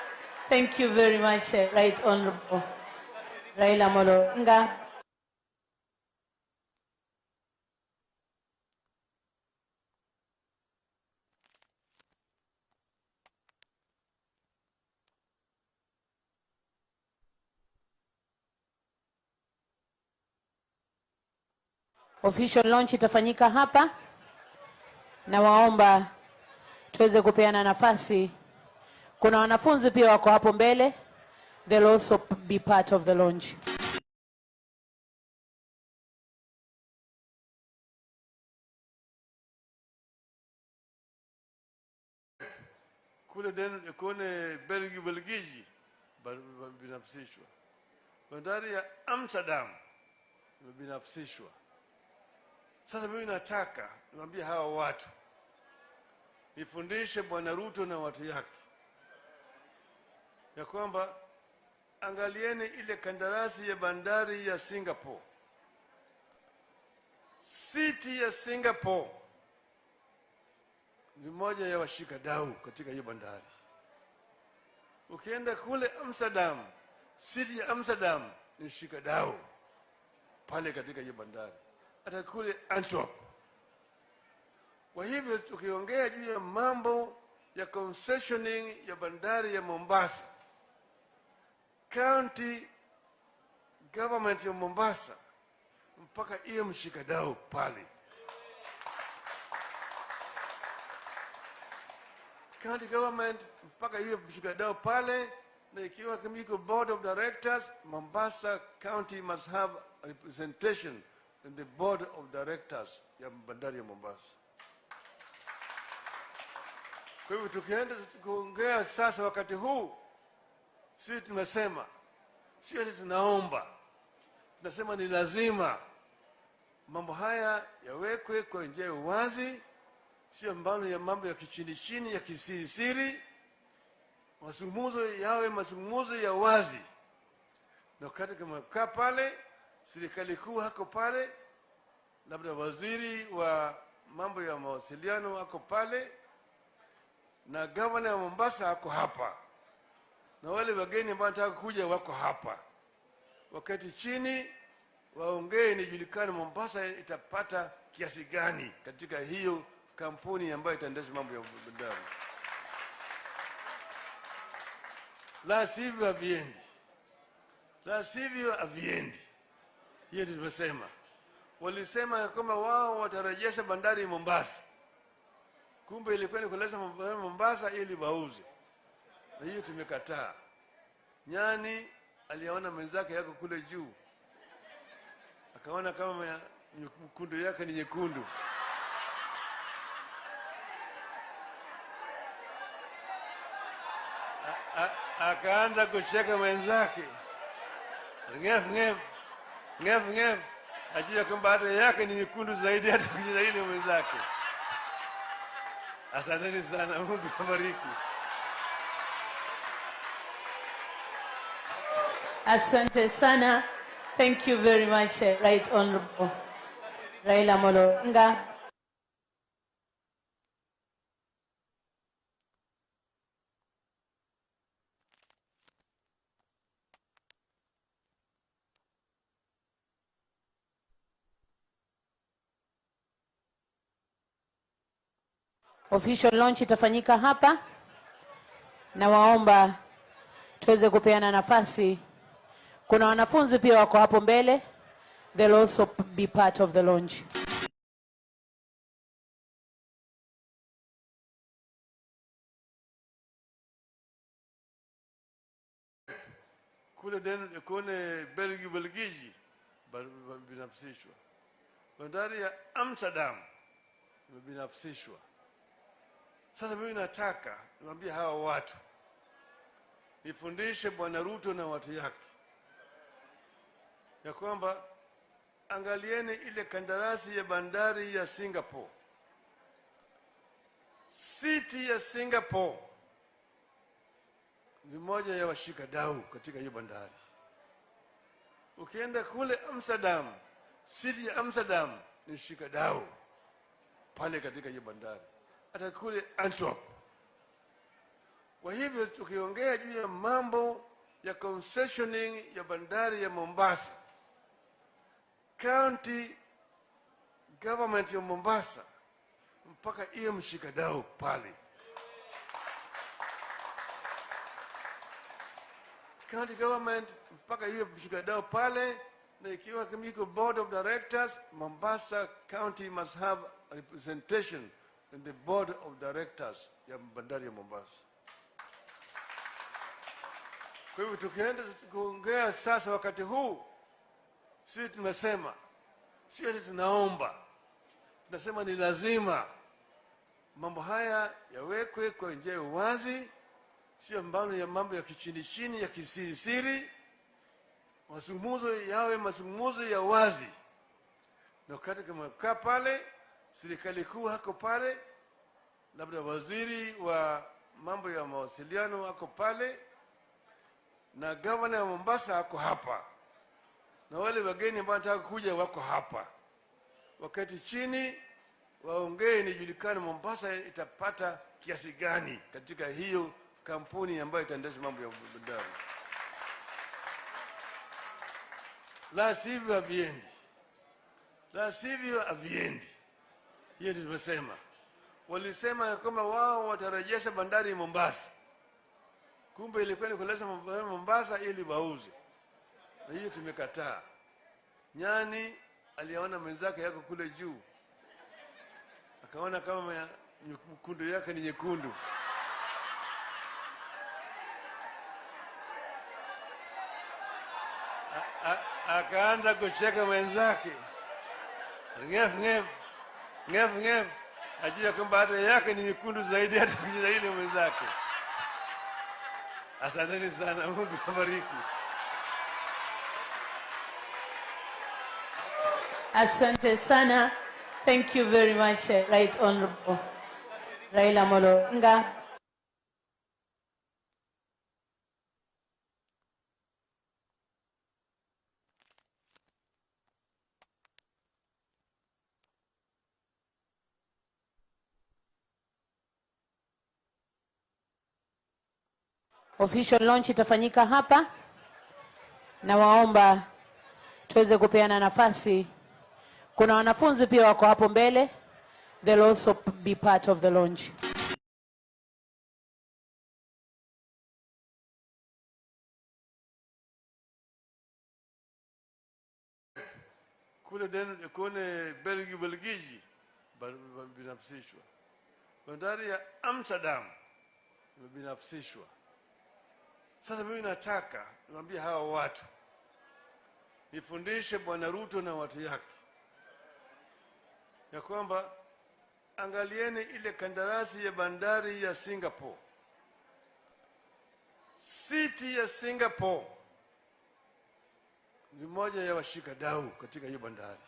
Thank you very much, Right Honorable Raila Amolo Odinga. Official launch itafanyika hapa, na waomba tuweze kupeana nafasi. Kuna wanafunzi pia wako hapo mbele. They'll also be part of the launch. Kule kule Belgiji binafsishwa. Bandari ya Amsterdam imebinafsishwa. Sasa mimi nataka niwaambie hawa watu, nifundishe Bwana Ruto na watu yake ya kwamba angalieni ile kandarasi ya bandari ya Singapore. City ya Singapore ni moja ya washikadau katika hiyo bandari. Ukienda kule Amsterdam, city ya Amsterdam ni mshikadau pale katika hiyo bandari, hata kule Antwerp. Kwa hivyo tukiongea juu ya mambo ya concessioning ya bandari ya Mombasa, county government ya Mombasa mpaka iye mshikadau pale. County government mpaka iye mshikadau pale, na ikiwa iko board of directors, Mombasa County must have representation in the board of directors ya bandari ya Mombasa. Kwa hivyo tukienda kuongea sasa wakati huu, sisi tunasema, sio ati tunaomba, tunasema ni lazima mambo haya yawekwe kwa njia ya uwazi, sio mbano ya mambo ya kichini chini ya kisirisiri. Mazungumzo yawe mazungumzo ya wazi, na wakati kama kaa pale, serikali kuu hako pale, labda waziri wa mambo ya mawasiliano hako pale, na governor wa Mombasa hako hapa, na wale wageni ambao wanataka kuja wako hapa. Wakati chini waongee, nijulikane Mombasa itapata kiasi gani katika hiyo kampuni ambayo itaendesha mambo ya bandari. La sivyo haviendi. La sivyo haviendi. Hiyo ndio tumesema. Walisema kwamba wao watarejesha bandari Mombasa. Kumbe ilikuwa ni kuleta bandari Mombasa ili wauze. Na hiyo tumekataa. Nyani aliona mwenzake yako kule juu, akaona kama nyekundu yake ni nyekundu. Akaanza kucheka mwenzake. Ngef ngef ngef ngef, ajua kwamba hata yake ni nyekundu zaidi hata kushinda ile mwenzake. Asanteni sana, Mungu awabariki. Asante sana. Thank you very much, Right Honorable Raila Amolo Odinga. Official launch itafanyika hapa, na waomba tuweze kupeana nafasi. Kuna wanafunzi pia wako hapo mbele. They'll also be part of the launch. Kule kule Belgiji binafsishwa. Bandari ya Amsterdam imebinafsishwa. Sasa mimi nataka niwaambie hawa watu, nifundishe Bwana Ruto na watu yake ya kwamba angalieni ile kandarasi ya bandari ya Singapore. City ya Singapore ni moja ya washikadau katika hiyo bandari. Ukienda kule Amsterdam, city ya Amsterdam ni mshikadau pale katika hiyo bandari, hata kule Antwerp. Kwa hivyo tukiongea juu ya mambo ya concessioning ya bandari ya Mombasa, county government ya Mombasa mpaka iye mshikadau pale. County government mpaka iye mshikadau pale, na ikiwa iko board of directors, Mombasa County must have representation in the board of directors ya bandari ya Mombasa. Kwa hivyo tukienda kuongea sasa wakati huu, sisi tunasema, sio ati tunaomba, tunasema ni lazima mambo haya yawekwe kwa njia ya uwazi, sio mbano ya mambo ya kichini chini ya kisiri siri. Mazungumzo yawe mazungumzo ya wazi, na wakati kama kaa pale, serikali kuu hako pale, labda waziri wa mambo ya mawasiliano hako pale, na gavana wa Mombasa hako hapa, na wale wageni ambao wanataka kuja wako hapa. Wakati chini waongee, nijulikane Mombasa itapata kiasi gani katika hiyo kampuni ambayo itaendesha mambo ya bandari. La sivyo haviendi, la sivyo haviendi. Hiyo ndio tumesema. Walisema kwamba wao watarejesha bandari Mombasa, kumbe ilikuwa ni kuleta Mombasa ili wauze, na hiyo tumekataa. Nyani aliona mwenzake yako kule juu, akaona kama nyekundu yake ni nyekundu, akaanza kucheka mwenzake, ngef ngef ngef ngef, ajua kwamba hata yake ni nyekundu zaidi hata kushinda ile mwenzake. Asanteni sana, Mungu awabariki. Asante sana. Thank you very much, Right Honorable Raila Amolo Odinga. Official launch itafanyika hapa, na waomba tuweze kupeana nafasi. Kuna wanafunzi pia wako hapo mbele, they'll also be part of the launch. Kule kule Belgiji binafsishwa, bandari ya Amsterdam imebinafsishwa. Sasa mimi nataka niwaambie hawa watu, nifundishe Bwana Ruto na watu yake ya kwamba angalieni ile kandarasi ya bandari ya Singapore. City ya Singapore ni moja ya washikadau katika hiyo bandari.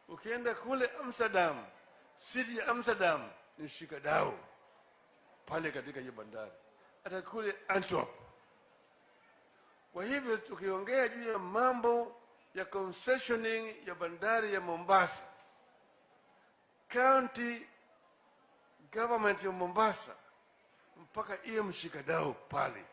Ukienda kule Amsterdam, city ya Amsterdam ni shikadau pale katika hiyo bandari, hata kule Antwerp. Kwa hivyo tukiongea juu ya mambo ya concessioning ya bandari ya Mombasa, county government ya Mombasa mpaka iye mshikadau pale.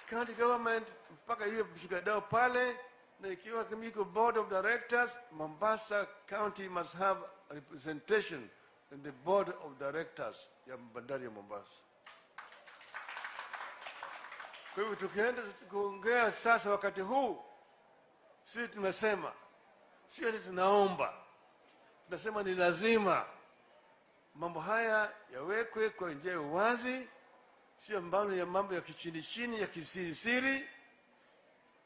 County government mpaka iye mshikadau pale, na ikiwa iko board of directors, Mombasa County must have representation in the board of directors ya bandari ya Mombasa. Kwa hivyo tukienda kuongea sasa wakati huu, sisi tunasema, sio ati tunaomba, tunasema ni lazima mambo haya yawekwe kwa njia ya uwazi, sio mbano ya mambo ya kichini chini ya kisiri siri.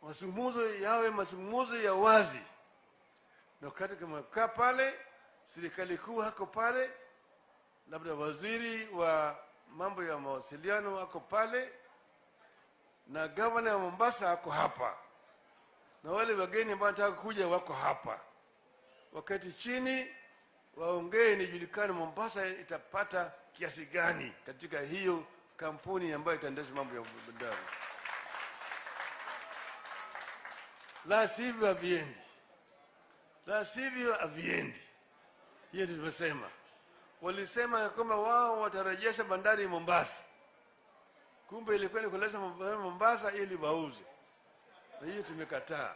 Mazungumzo yawe mazungumzo ya wazi, na wakati kama kaa pale, serikali kuu hako pale, labda waziri wa mambo ya mawasiliano hako pale, na gavana wa Mombasa hako hapa, na wale wageni ambao wanataka kuja wako hapa. Wakati chini waongee, nijulikane Mombasa itapata kiasi gani katika hiyo kampuni ambayo itaendesha mambo ya bandari. La sivyo haviendi, la sivyo haviendi. Hiyo ndio tumesema. Walisema kwamba wao watarejesha bandari Mombasa, kumbe ilikuwa ni kuleta Mombasa ili wauze, na hiyo tumekataa.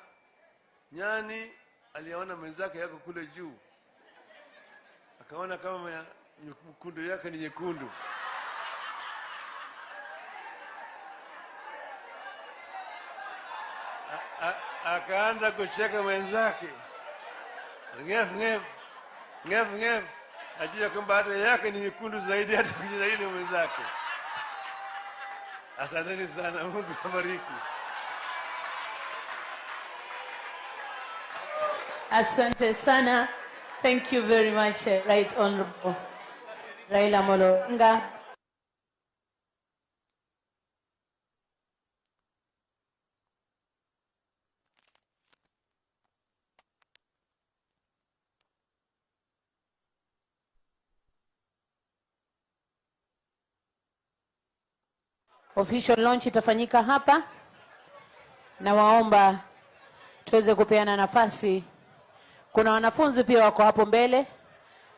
Nyani aliona mwenzake yako kule juu, akaona kama nyekundu yake ni nyekundu, akaanza kucheka mwenzake, Ngef ngef ngef ngef, ajua kwamba hata yake ni nyekundu zaidi hata kushinda ile mwenzake. Asanteni sana, Mungu awabariki. Asante sana. Thank you very much, Right Honorable Raila Amolo Odinga. Official launch itafanyika hapa, na waomba tuweze kupeana nafasi. Kuna wanafunzi pia wako hapo mbele,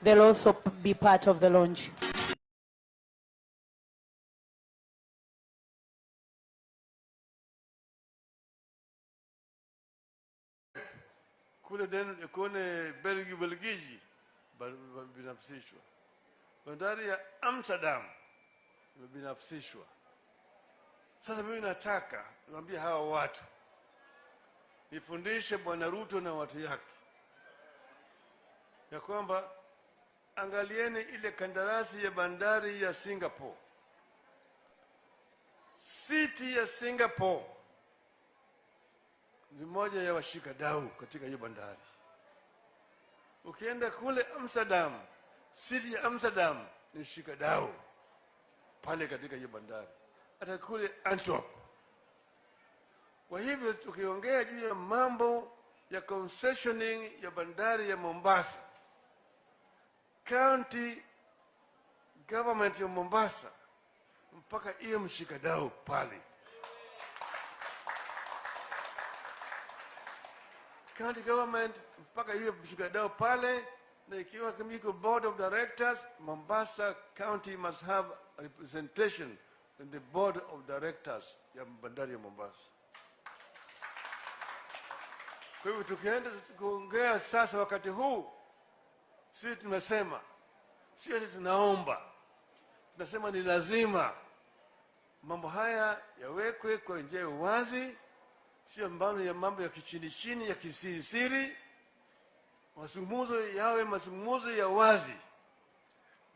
they'll also be part of the launch. Kule kule Belgiji, Belgiji binafsishwa. Bandari ya Amsterdam imebinafsishwa. Sasa mimi nataka niwaambie hawa watu, nifundishe Bwana Ruto na watu yake ya kwamba angalieni ile kandarasi ya bandari ya Singapore. City ya Singapore ni moja ya washikadau katika hiyo bandari. Ukienda kule Amsterdam, city ya Amsterdam ni shikadau pale katika hiyo bandari. Hata kule Antwerp. Kwa hivyo tukiongea juu ya mambo ya concessioning ya bandari ya Mombasa, county government ya Mombasa mpaka iwe mshikadau pale. County government mpaka iwe mshikadau pale, na ikiwa kama iko board of directors, Mombasa County must have a representation in the board of directors ya bandari ya Mombasa. Kwa hivyo tukienda kuongea sasa wakati huu, sisi tunasema, sio ati tunaomba, tunasema ni lazima mambo haya yawekwe kwa njia ya uwazi, sio mbano ya mambo ya kichini chini ya kisirisiri. Mazungumzo yawe mazungumzo ya wazi.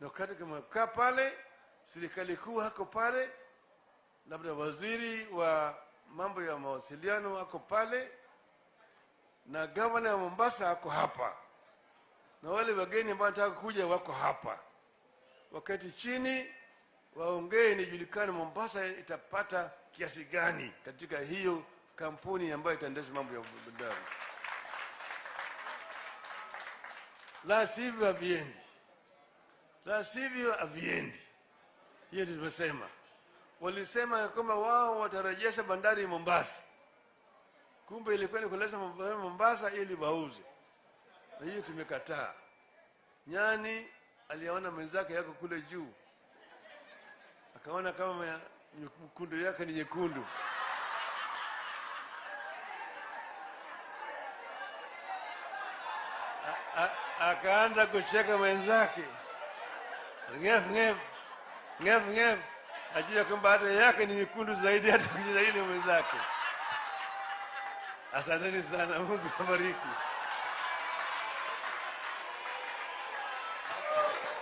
Na wakati kama kaa pale, serikali kuu hako pale, labda waziri wa mambo ya mawasiliano hako pale, na gavana wa Mombasa hako hapa, na wale wageni ambao wanataka kuja wako hapa. Wakati chini waongee, nijulikane Mombasa itapata kiasi gani katika hiyo kampuni ambayo itaendesha mambo ya bandari. La sivyo haviendi. La sivyo haviendi. Hiyo ndio tumesema. Walisema kwamba wao watarejesha bandari Mombasa. Kumbe ilikuwa ni kuleta bandari Mombasa ili wauze. Na hiyo tumekataa. Nyani aliona mwenzake yako kule juu, akaona kama nyekundu yake ni nyekundu. Akaanza kucheka mwenzake. Ngef ngef ngef ngef, ajua kwamba hata yake ni nyekundu zaidi hata kushinda ile mwenzake. Asanteni sana, Mungu awabariki.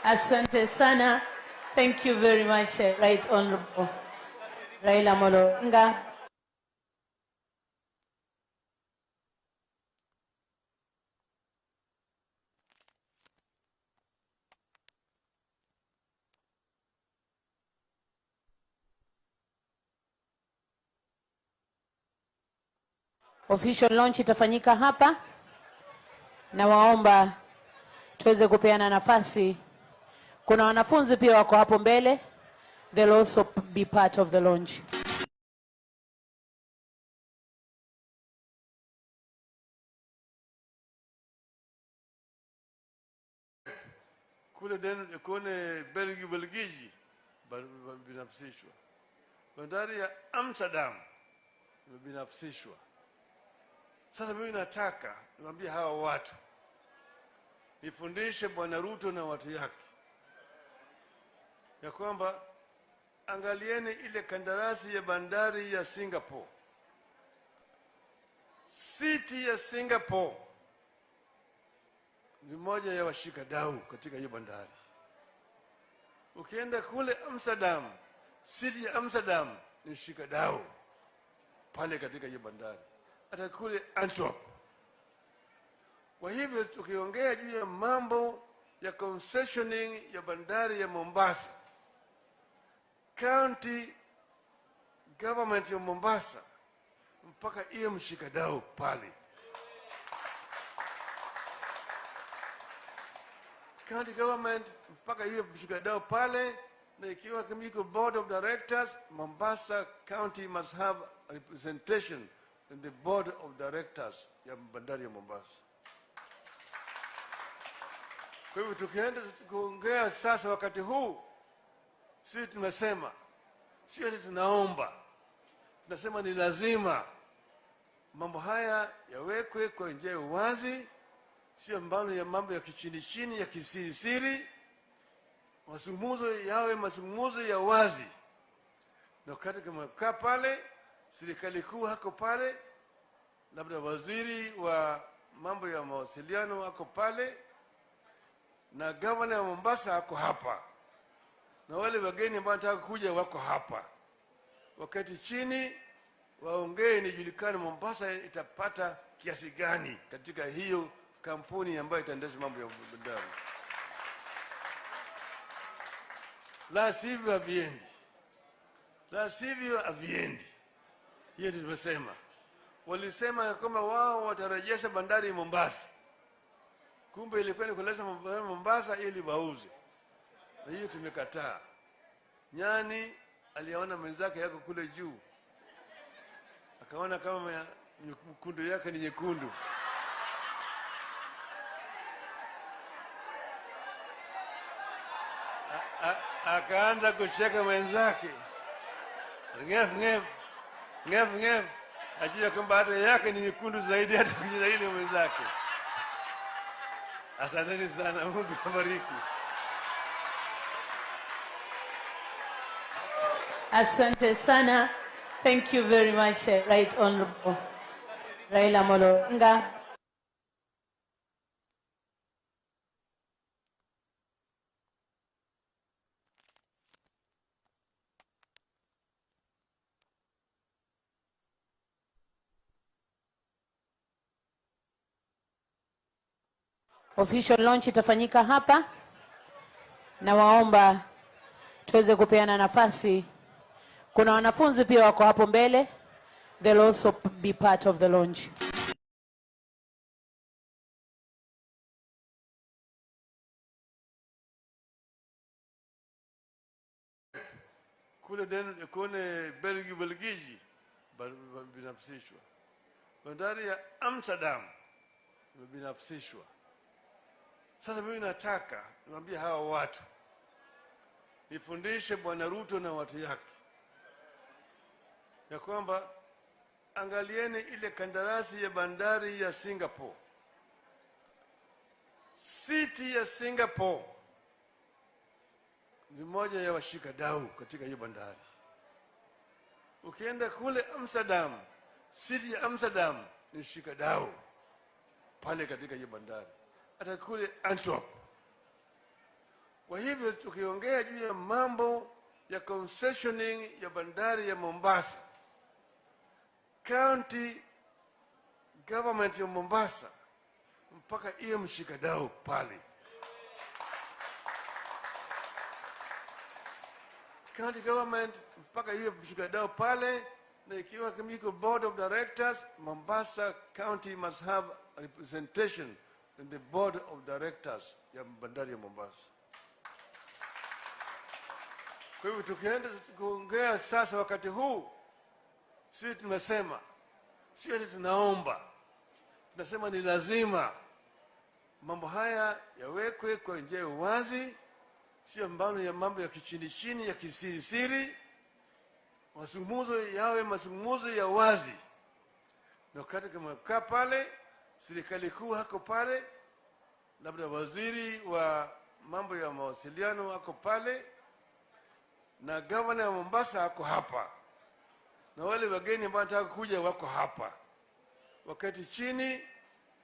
Asante sana. Thank you very much, Right Honorable Raila Amolo Odinga. Official launch itafanyika hapa, na waomba tuweze kupeana nafasi. Kuna wanafunzi pia wako hapo mbele, they'll also be part of the launch. Kule kule Belgiji, Belgiji binafsishwa. Bandari ya Amsterdam imebinafsishwa. Sasa mimi nataka niwaambie hawa watu, nifundishe Bwana Ruto na watu yake ya kwamba angalieni ile kandarasi ya bandari ya Singapore. City ya Singapore ni moja ya washikadau katika hiyo bandari. Ukienda kule Amsterdam, city ya Amsterdam ni mshikadau pale katika hiyo bandari, hata kule Antwerp. Kwa hivyo tukiongea juu ya mambo ya concessioning ya bandari ya Mombasa, county government ya Mombasa mpaka iwe mshikadau pale. County government mpaka iwe mshikadau pale, na ikiwa kama iko board of directors, Mombasa County must have representation in the board of directors ya bandari ya Mombasa. Kwa hivyo tukienda kuongea sasa wakati huu, sisi tunasema, sio ati tunaomba, tunasema ni lazima mambo haya yawekwe kwa njia ya uwazi, sio mbano ya mambo ya kichini chini ya kisirisiri. Mazungumzo yawe mazungumzo ya wazi, na wakati kama kaa pale, serikali kuu hako pale, labda waziri wa mambo ya mawasiliano hako pale, na governor wa Mombasa hako hapa, na wale wageni ambao wanataka kuja wako hapa. Wakati chini waongee, nijulikane Mombasa itapata kiasi gani katika hiyo kampuni ambayo itaendesha mambo ya bandari. La sivyo haviendi. La sivyo haviendi. Hiyo ndio tumesema. Walisema kwamba wao watarejesha bandari Mombasa. Kumbe ilikuwa ni kuleta bandari Mombasa ili wauze. Na hiyo tumekataa. Nyani aliona mwenzake yako kule juu, akaona kama mkundu yake ni nyekundu. Akaanza kucheka mwenzake. Ngef ngef ngef ngef, ajua kwamba hata yake ni nyekundu zaidi hata kushinda ile mwenzake. Asanteni sana, Mungu awabariki. Asante sana. Thank you very much, Right Honorable Raila Amolo Odinga. Official launch itafanyika hapa, na waomba tuweze kupeana nafasi. Kuna wanafunzi pia wako hapo mbele, they'll also be part of the launch. Kule kule Belgiji binafsishwa. Bandari ya Amsterdam imebinafsishwa. Sasa mimi nataka niwaambie hawa watu, nifundishe Bwana Ruto na watu yake ya kwamba angalieni ile kandarasi ya bandari ya Singapore. City ya Singapore ni moja ya washikadau katika hiyo bandari. Ukienda kule Amsterdam, city ya Amsterdam ni mshikadau pale katika hiyo bandari, hata kule Antwerp. Kwa hivyo tukiongea juu ya mambo ya concessioning ya bandari ya Mombasa, county government ya Mombasa mpaka iwe mshikadau pale. County government mpaka iwe mshikadau pale, na ikiwa kama iko board of directors, Mombasa County must have representation in the board of directors ya bandari ya Mombasa. Kwa hivyo tukienda kuongea sasa wakati huu, sisi tunasema, sio ati tunaomba, tunasema ni lazima mambo haya yawekwe kwa njia ya uwazi, sio mbano ya mambo ya kichini chini ya kisirisiri. Mazungumzo yawe mazungumzo ya wazi, na wakati kama kaa pale, serikali kuu hako pale, labda waziri wa mambo ya mawasiliano hako pale, na governor wa Mombasa hako hapa, na wale wageni ambao wanataka kuja wako hapa. Wakati chini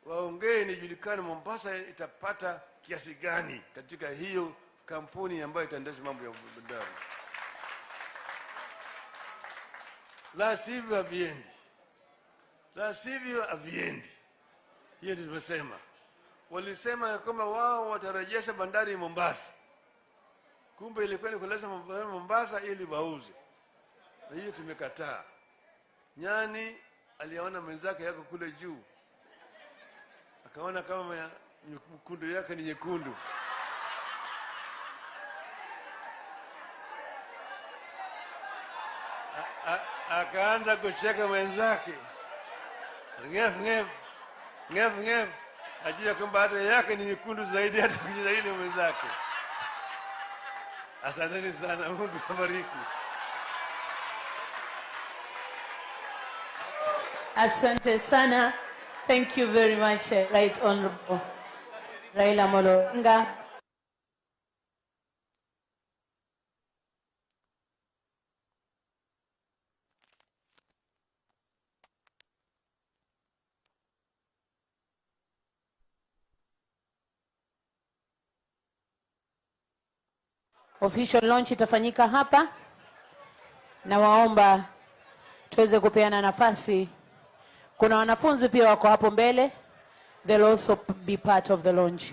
waongee, nijulikane Mombasa itapata kiasi gani katika hiyo kampuni ambayo itaendesha mambo ya bandari. La sivyo haviendi, la sivyo haviendi. Hiyo ndio tumesema. Walisema kwamba wao watarejesha bandari Mombasa, kumbe ilikuwa ni kuleta Mombasa ili wauze, na hiyo tumekataa. Nyani aliona mwenzake yako kule juu, akaona kama nyekundu yake ni nyekundu, akaanza kucheka mwenzake, ngef ngef ngef ngef, ajua kwamba hata yake ni nyekundu zaidi hata kushinda ile mwenzake. Asanteni sana, Mungu awabariki. Asante sana. Thank you very much, Right Honorable Raila Amolo Odinga. Official launch itafanyika hapa, na waomba tuweze kupeana nafasi. Kuna wanafunzi pia wako hapo mbele, they'll also be part of the launch.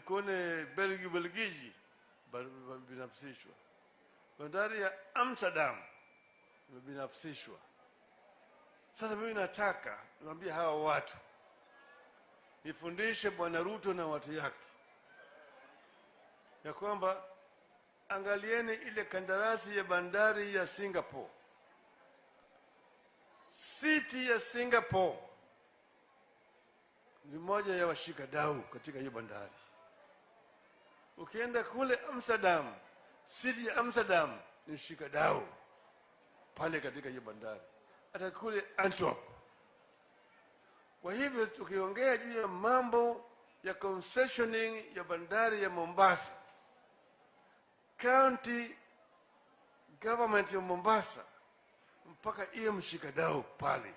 Kule Belgiji binafsishwa, bandari ya Amsterdam imebinafsishwa. Sasa mimi nataka niwaambie hawa watu, nifundishe Bwana Ruto na watu yake ya kwamba angalieni ile kandarasi ya bandari ya Singapore. City ya Singapore ni moja ya washikadau katika hiyo bandari. Ukienda kule Amsterdam, city ya Amsterdam ni mshikadau pale katika hiyo bandari, hata kule Antwerp. Kwa hivyo tukiongea juu ya mambo ya concessioning ya bandari ya Mombasa, county government ya Mombasa mpaka iye mshikadau pale.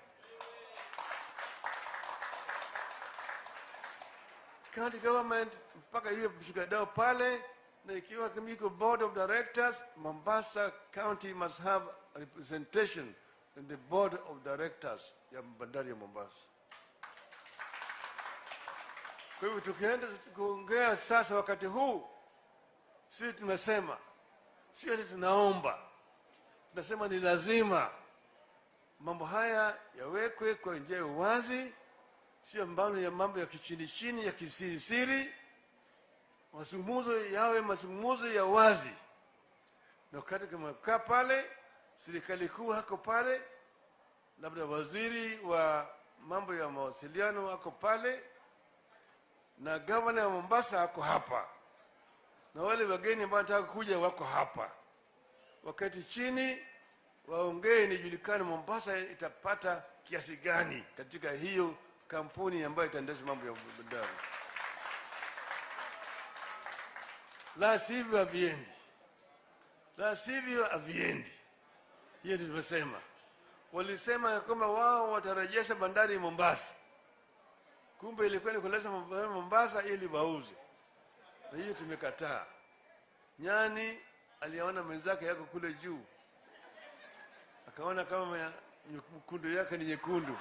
County government mpaka iye mshikadau pale, na ikiwa iko board of directors, Mombasa County must have representation in the board of directors ya bandari ya Mombasa. Kwa hivyo tukienda kuongea sasa wakati huu, sisi tunasema, sio ati tunaomba, tunasema ni lazima mambo haya yawekwe kwa njia ya uwazi, sio mbano ya mambo ya kichini chini ya kisiri siri. Mazungumzo yawe mazungumzo ya wazi, na wakati kama pale serikali kuu hako pale, labda waziri wa mambo ya mawasiliano hako pale, na governor wa Mombasa hako hapa, na wale wageni ambao wanataka kuja wako hapa. Wakati chini waongee, nijulikane Mombasa itapata kiasi gani katika hiyo kampuni ambayo itaendesha mambo ya bandari. La sivyo haviendi, la sivyo haviendi. Hiyo ndio tumesema. Walisema kwamba wao watarejesha bandari Mombasa, kumbe ilikuwa ni kuleta Mombasa ili wauze, na hiyo tumekataa. Nyani aliona mwenzake yako kule juu, akaona kama nyekundu yake ni nyekundu,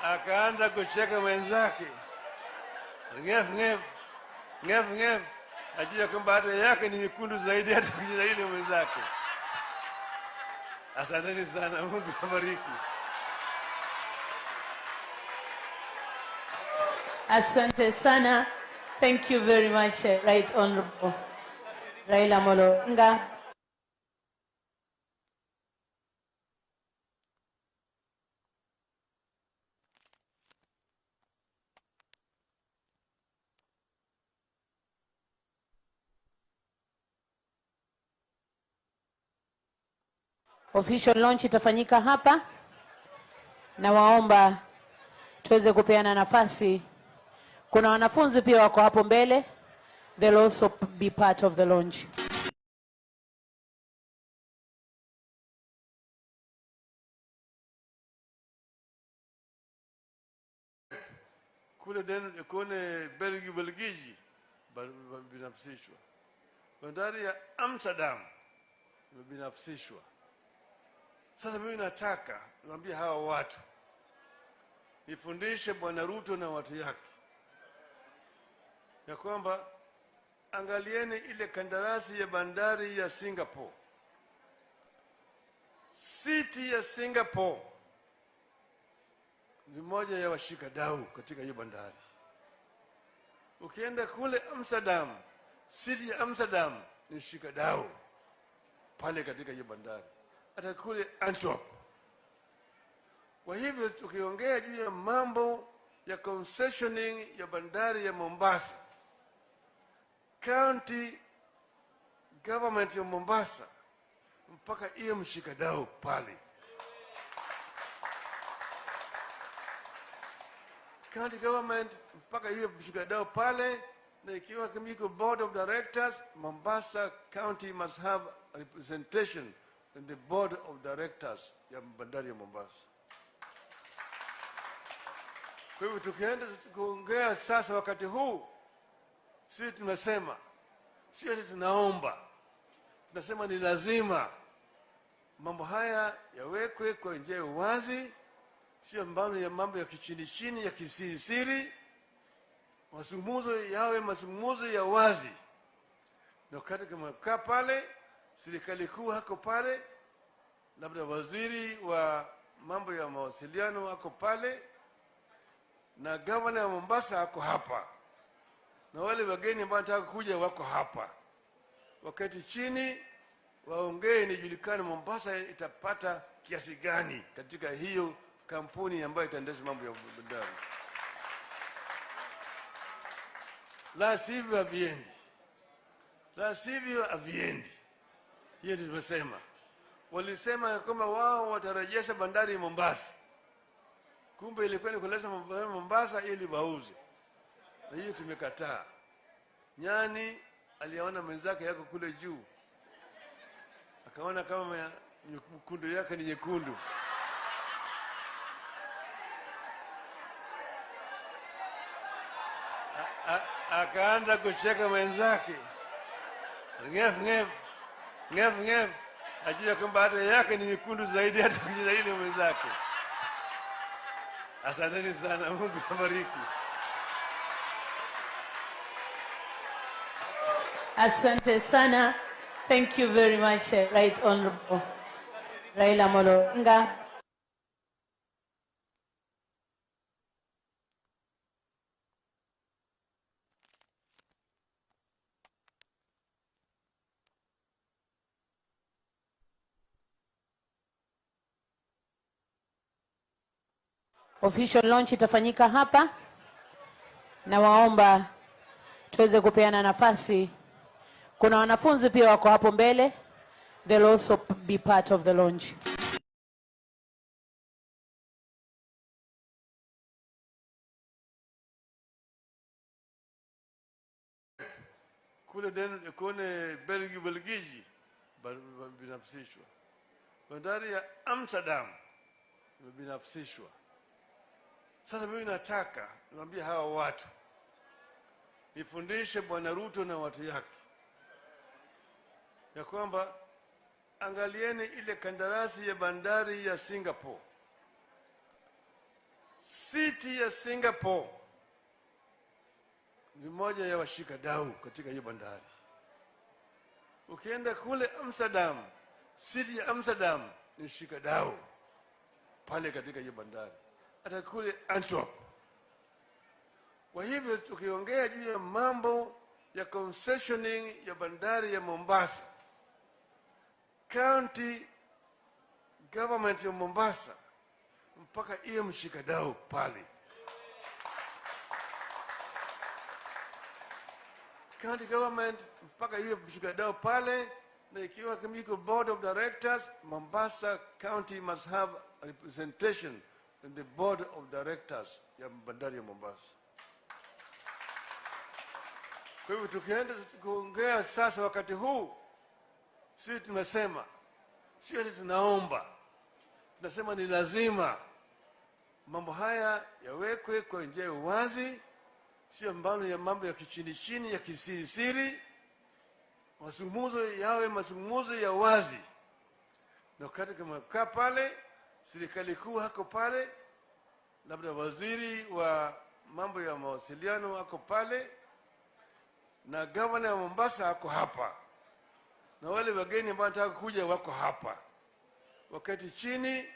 akaanza kucheka mwenzake, ngef ngef ngef ngef, ajua kwamba hata yake ni nyekundu zaidi hata kushinda ile mwenzake. Asanteni sana, Mungu awabariki. Asante sana. Thank you very much, Right Honorable Raila Amolo Odinga. Official launch itafanyika hapa, na waomba tuweze kupeana nafasi. Kuna wanafunzi pia wako hapo mbele. They'll also be part of the launch. Kule kule Belgiji binafsishwa. Bandari ya Amsterdam imebinafsishwa. Sasa mimi nataka niwaambie hawa watu, nifundishe Bwana Ruto na watu yake ya kwamba angalieni ile kandarasi ya bandari ya Singapore. City ya Singapore ni moja ya washikadau katika hiyo bandari. Ukienda kule Amsterdam, city ya Amsterdam ni shikadau pale katika hiyo bandari, hata kule Antwerp. Kwa hivyo tukiongea juu ya mambo ya concessioning ya bandari ya Mombasa, county government ya Mombasa mpaka hiyo mshikadau pale. County government mpaka hiyo mshikadau pale, na ikiwa iko board of directors, Mombasa County must have representation in the board of directors ya bandari ya Mombasa. Kwa hivyo tukienda kuongea sasa wakati huu, sisi tunasema, sio ati tunaomba, tunasema ni lazima mambo haya yawekwe kwa njia ya uwazi, sio mbano ya mambo ya kichini chini ya kisirisiri. Mazungumzo yawe mazungumzo ya wazi. Na wakati kama kaa pale, serikali kuu hako pale, labda waziri wa mambo ya mawasiliano hako pale, na governor wa Mombasa hako hapa, na wale wageni ambao wanataka kuja wako hapa. Wakati chini waongee, nijulikane Mombasa itapata kiasi gani katika hiyo kampuni ambayo itaendesha mambo ya bandari. La sivyo haviendi. La sivyo haviendi. Hiyo ndio tumesema. Walisema kwamba wao watarejesha bandari Mombasa. Kumbe ilikuwa ni kuleta bandari Mombasa ili wauze. Na hiyo tumekataa. Nyani aliona mwenzake yako kule juu, akaona kama nyekundu yake ni nyekundu. Akaanza kucheka mwenzake. Ngef ngef ngef ngef, ajua kwamba hata yake ni nyekundu zaidi hata kushinda ile mwenzake. Asanteni sana, Mungu awabariki. Asante sana. Thank you very much, Right Honorable Raila Amolo Odinga. Official launch itafanyika hapa, na waomba tuweze kupeana nafasi. Kuna wanafunzi pia wako hapo mbele. They'll also be part of the launch. Kule kule Belgiji binafsishwa. Bandari ya Amsterdam imebinafsishwa. Sasa mimi nataka niwaambie hawa watu, nifundishe Bwana Ruto na watu yake ya kwamba angalieni ile kandarasi ya bandari ya Singapore. City ya Singapore ni moja ya washikadau katika hiyo bandari. Ukienda kule Amsterdam, city ya Amsterdam ni shikadau pale katika hiyo bandari, hata kule Antwerp. Kwa hivyo tukiongea juu ya mambo ya concessioning ya bandari ya Mombasa, county government ya Mombasa mpaka hiyo mshikadau pale. County government mpaka hiyo mshikadau pale, na ikiwa iko board of directors, Mombasa County must have representation in the board of directors ya bandari ya Mombasa. Kwa hivyo tukienda kuongea sasa wakati huu, sisi tumesema, sio ati tunaomba, tunasema ni lazima mambo haya yawekwe kwa njia ya uwazi, sio mbano ya mambo ya kichini chini ya kisirisiri. Mazungumzo yawe mazungumzo ya wazi, na wakati kama kaa pale, serikali kuu hako pale, labda waziri wa mambo ya mawasiliano ako pale, na gavana wa Mombasa ako hapa, na wale wageni ambao wanataka kuja wako hapa. Wakati chini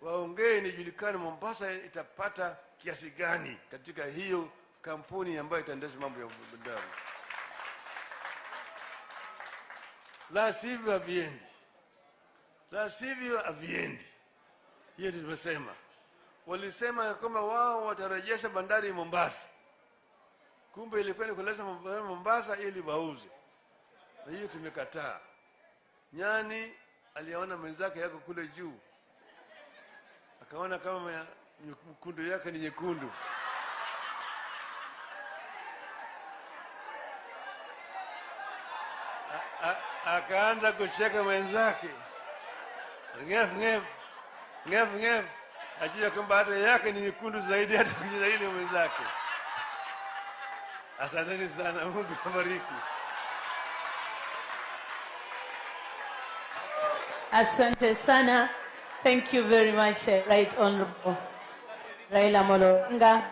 waongee, nijulikane Mombasa itapata kiasi gani katika hiyo kampuni ambayo itaendesha mambo ya bandari. La sivyo haviendi, la sivyo haviendi. Hiyo ndio tumesema. Walisema kwamba wao watarejesha bandari Mombasa, kumbe ilikuwa ni kuleta Mombasa ili wauze, na hiyo tumekataa. Nyani aliona mwenzake yako kule juu, akaona kama mkundu yake ni nyekundu, akaanza kucheka mwenzake, ngef ngef ngef ngef, ajua kwamba hata yake ni nyekundu zaidi hata kushinda ile mwenzake. Asanteni sana, Mungu awabariki. Asante sana. Thank you very much, Right Honorable Raila Amolo Odinga.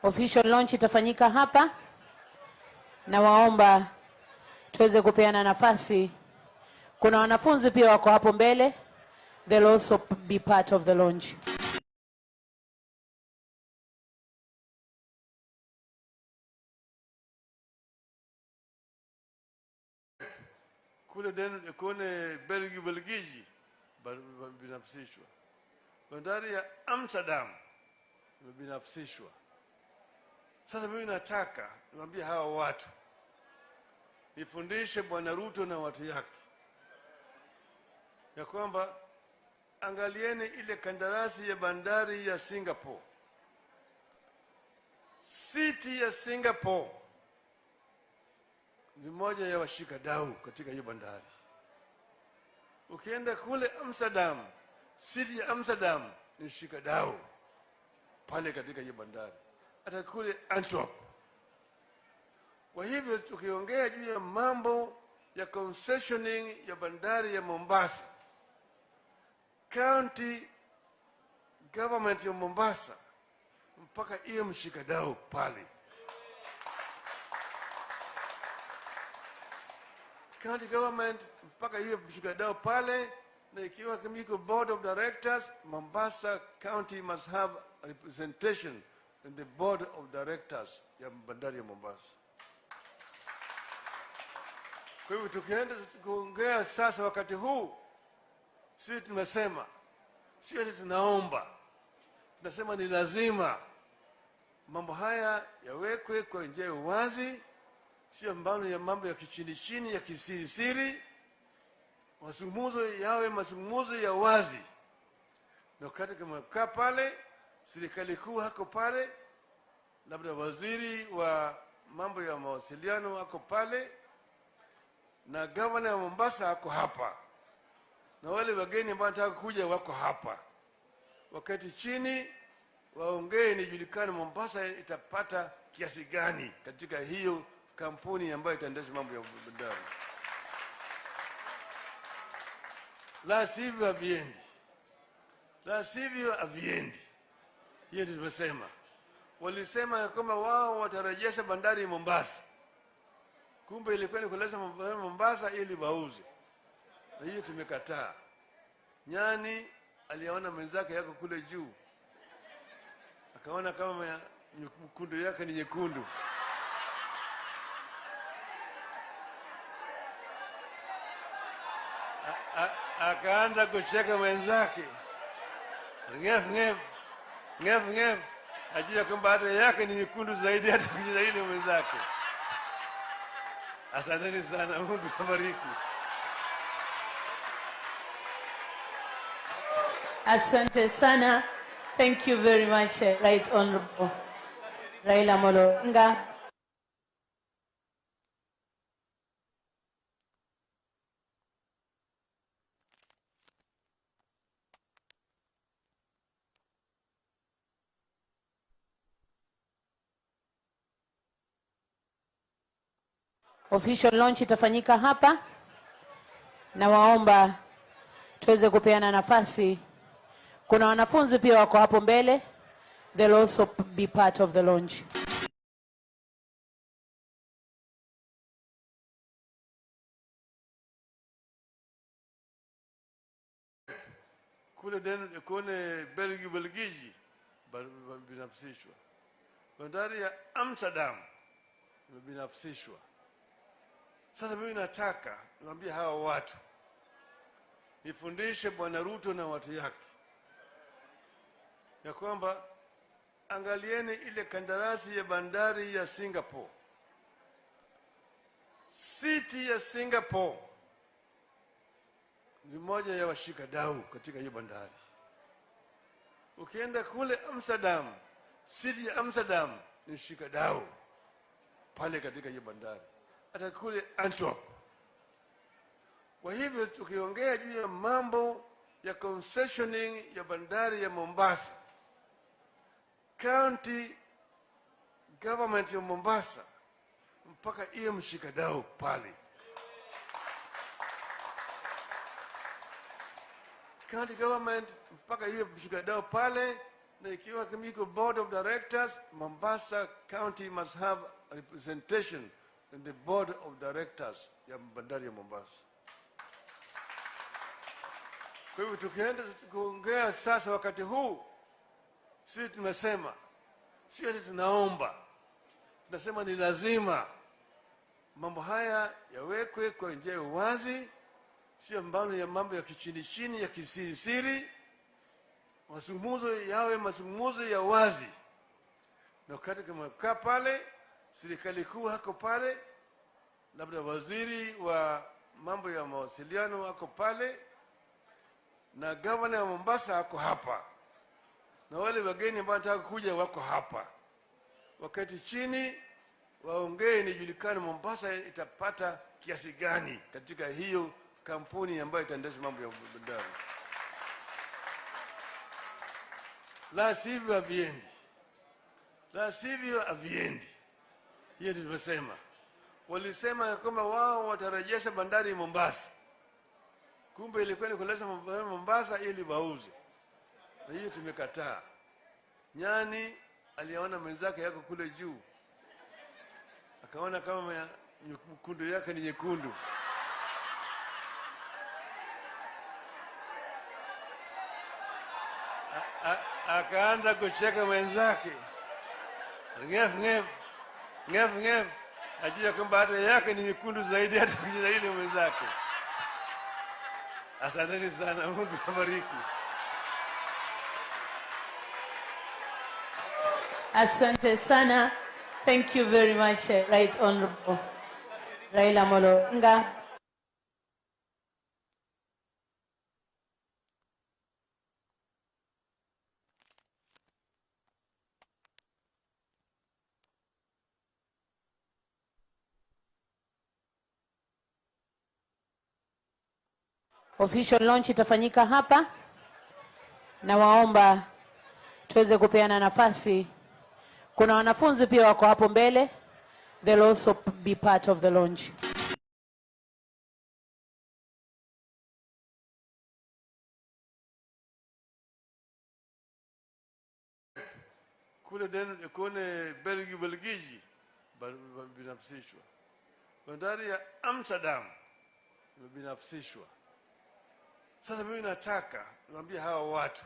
Official launch itafanyika hapa, na waomba tuweze kupeana nafasi. Kuna wanafunzi pia wako hapo mbele, they'll also be part of the launch. Kule kule Belgiji binafsishwa, bandari ya Amsterdam imebinafsishwa. Sasa mimi nataka niwaambie hawa watu, nifundishe Bwana Ruto na watu yake ya kwamba angalieni ile kandarasi ya bandari ya Singapore. City ya Singapore ni moja ya washikadau katika hiyo bandari. Ukienda kule Amsterdam, city ya Amsterdam ni shikadau pale katika hiyo bandari, hata kule Antwerp. Kwa hivyo tukiongea juu ya mambo ya concessioning ya bandari ya Mombasa, county government ya Mombasa mpaka iye mshikadau pale. County government mpaka iye mshikadau pale, na ikiwa kama iko board of directors, Mombasa County must have a representation in the board of directors ya bandari ya Mombasa. Kwa hivyo tukienda kuongea sasa wakati huu, sisi tumesema, sio ati tunaomba, tunasema ni lazima mambo haya yawekwe kwa njia ya uwazi, sio mbano ya mambo ya kichini chini ya kisirisiri. Mazungumzo yawe mazungumzo ya wazi, na wakati kama kaa pale, serikali kuu hako pale, labda waziri wa mambo ya mawasiliano ako pale, na gavana wa Mombasa ako hapa, na wale wageni ambao wanataka kuja wako hapa. Wakati chini waongee, nijulikane Mombasa itapata kiasi gani katika hiyo kampuni ambayo itaendesha mambo ya bandari. La sivyo haviendi, la sivyo haviendi. Hiyo ndio tumesema. Walisema kwamba wao watarejesha bandari Mombasa, kumbe ilikuwa ni kuleta Mombasa ili wauze, na hiyo tumekataa. Nyani aliona mwenzake yako kule juu, akaona kama mkundu yake ni nyekundu, akaanza kucheka mwenzake, Ngef ngef ngef ngef, ajua kwamba hata yake ni nyekundu zaidi hata kushinda ile mwenzake. Asanteni sana, Mungu awabariki. Asante sana. Thank you very much, Right Honorable Raila Amolo Odinga. Official launch itafanyika hapa, na waomba tuweze kupeana nafasi. Kuna wanafunzi pia wako hapo mbele, they'll also be part of the launch. Kule kule Belgiji binafsishwa. Bandari ya Amsterdam imebinafsishwa. Sasa mimi nataka niwaambie hawa watu, nifundishe Bwana Ruto na watu yake ya kwamba angalieni ile kandarasi ya bandari ya Singapore. City ya Singapore ni moja ya washikadau katika hiyo bandari. Ukienda kule Amsterdam, city ya Amsterdam ni mshikadau pale katika hiyo bandari, hata kule Antwerp. Kwa hivyo tukiongea juu ya mambo ya concessioning ya bandari ya Mombasa, county government ya Mombasa mpaka iye mshikadau pale. County government mpaka iye mshikadau pale, na ikiwa iko board of directors, Mombasa County must have representation in the board of directors ya bandari ya Mombasa. Kwa hivyo tukienda kuongea sasa wakati huu, sisi tunasema, sio ati tunaomba, tunasema ni lazima mambo haya yawekwe kwa njia ya uwazi, sio mbano ya mambo ya kichini chini ya kisirisiri. Mazungumzo yawe mazungumzo ya wazi, na wakati kama kaa pale, serikali kuu hako pale, labda waziri wa mambo ya mawasiliano hako pale, na governor wa Mombasa hako hapa, na wale wageni ambao wanataka kuja wako hapa. Wakati chini waongee, nijulikane Mombasa itapata kiasi gani katika hiyo kampuni ambayo itaendesha mambo ya bandari. La sivyo haviendi. La sivyo haviendi. Hiyo ndio tumesema. Walisema kwamba wao watarejesha bandari Mombasa. Kumbe ilikuwa ni kuleta bandari Mombasa ili wauze. Na hiyo tumekataa. Nyani aliona mwenzake yako kule juu, akaona kama nyekundu yake ni nyekundu. Akaanza kucheka mwenzake. Ngef ngef ngef ngef, ajua kwamba hata yake ni nyekundu zaidi hata kushinda ile mwenzake. Asanteni sana, Mungu awabariki. Asante sana. Thank you very much, Right Honorable Raila Amolo Odinga. Official launch itafanyika hapa, na waomba tuweze kupeana nafasi. Kuna wanafunzi pia wako hapo mbele, they'll also be part of the launch. Kule kule Belgiji binafsishwa. Bandari ya Amsterdam imebinafsishwa. Sasa mimi nataka niwaambie hawa watu,